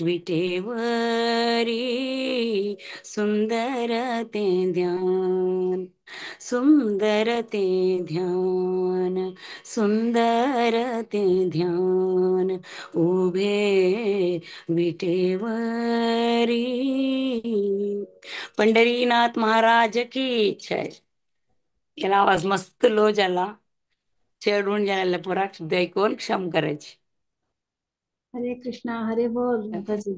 विटेवरी सुंदर ते ध्यान, सुंदर ते ध्यान, सुंदर ते ध्यान उभे विटेवरी। पंढरीनाथ महाराज की जय। याला आवाज मस्त लो जाला, चढून जायला पोराक ऐकून क्षम करायची। हरे कृष्णा हरे बोल माताजी।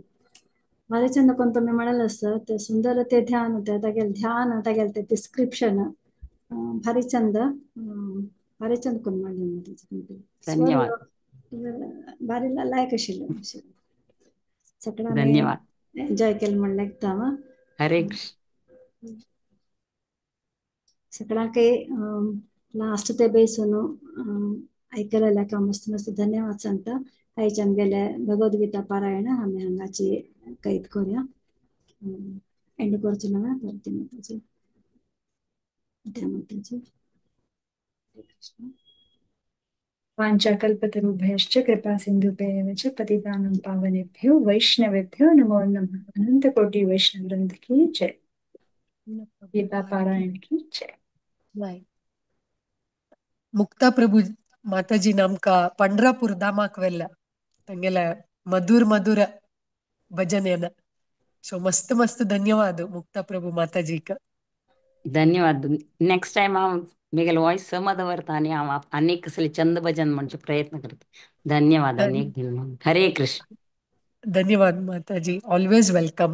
भारी चंद कोण तुम्ही म्हणाल असं ते सुंदर ते ध्यान होते तागेल ध्यान तागेल ते डिस्क्रिप्शन भारी चंद, भारी चंद कोण म्हणले माताजी। धन्यवाद, भारी लायक आशिल्लें सगळ्यांनी धन्यवाद। एन्जॉय केलें म्हणलें एकदम। हरे कृष्ण। सगळ्यांकय लास्ट ते बेसून आयकलेल्याक मस्त मस्त धन्यवाद सांगता। आयचे आमगेले भगवद्गीता पारायण आमी हांगाची कैद करूया। एंड करचो ना परती माताजी। जय माताजी। हरे कृष्ण। वाञ्छाकल्पतरुभ्यश्च कृपा सिन्धुभ्येव च पतितानां पावनेभ्यो वैष्णवेभ्यो नमो नमः। अनंत कोटि वैष्णव वृंद की जय। गीता पारायण की जय। मुक्ता प्रभु माताजी नामका पंढरापूर धामाक वेल्ला ತಂಗೆಲ ಮಧುರ ಮಧುರ ಭಜನೆಯನ್ನ ಸೊ ಮಸ್ತ್ ಮಸ್ತ್ ಧನ್ಯವಾದ ಮುಕ್ತಾ ಪ್ರಭು ಮಾತಾಜಿ का। धन्यवाद। नेक्स्ट टाइम हांव मेगेलो वॉयस सम दवरता आनी हांव आनीक कसले चंद भजन म्हणचे प्रयत्न करता। धन्यवाद अनेक. हरे कृष्ण. धन्यवाद माताजी, ऑलवेज welcome.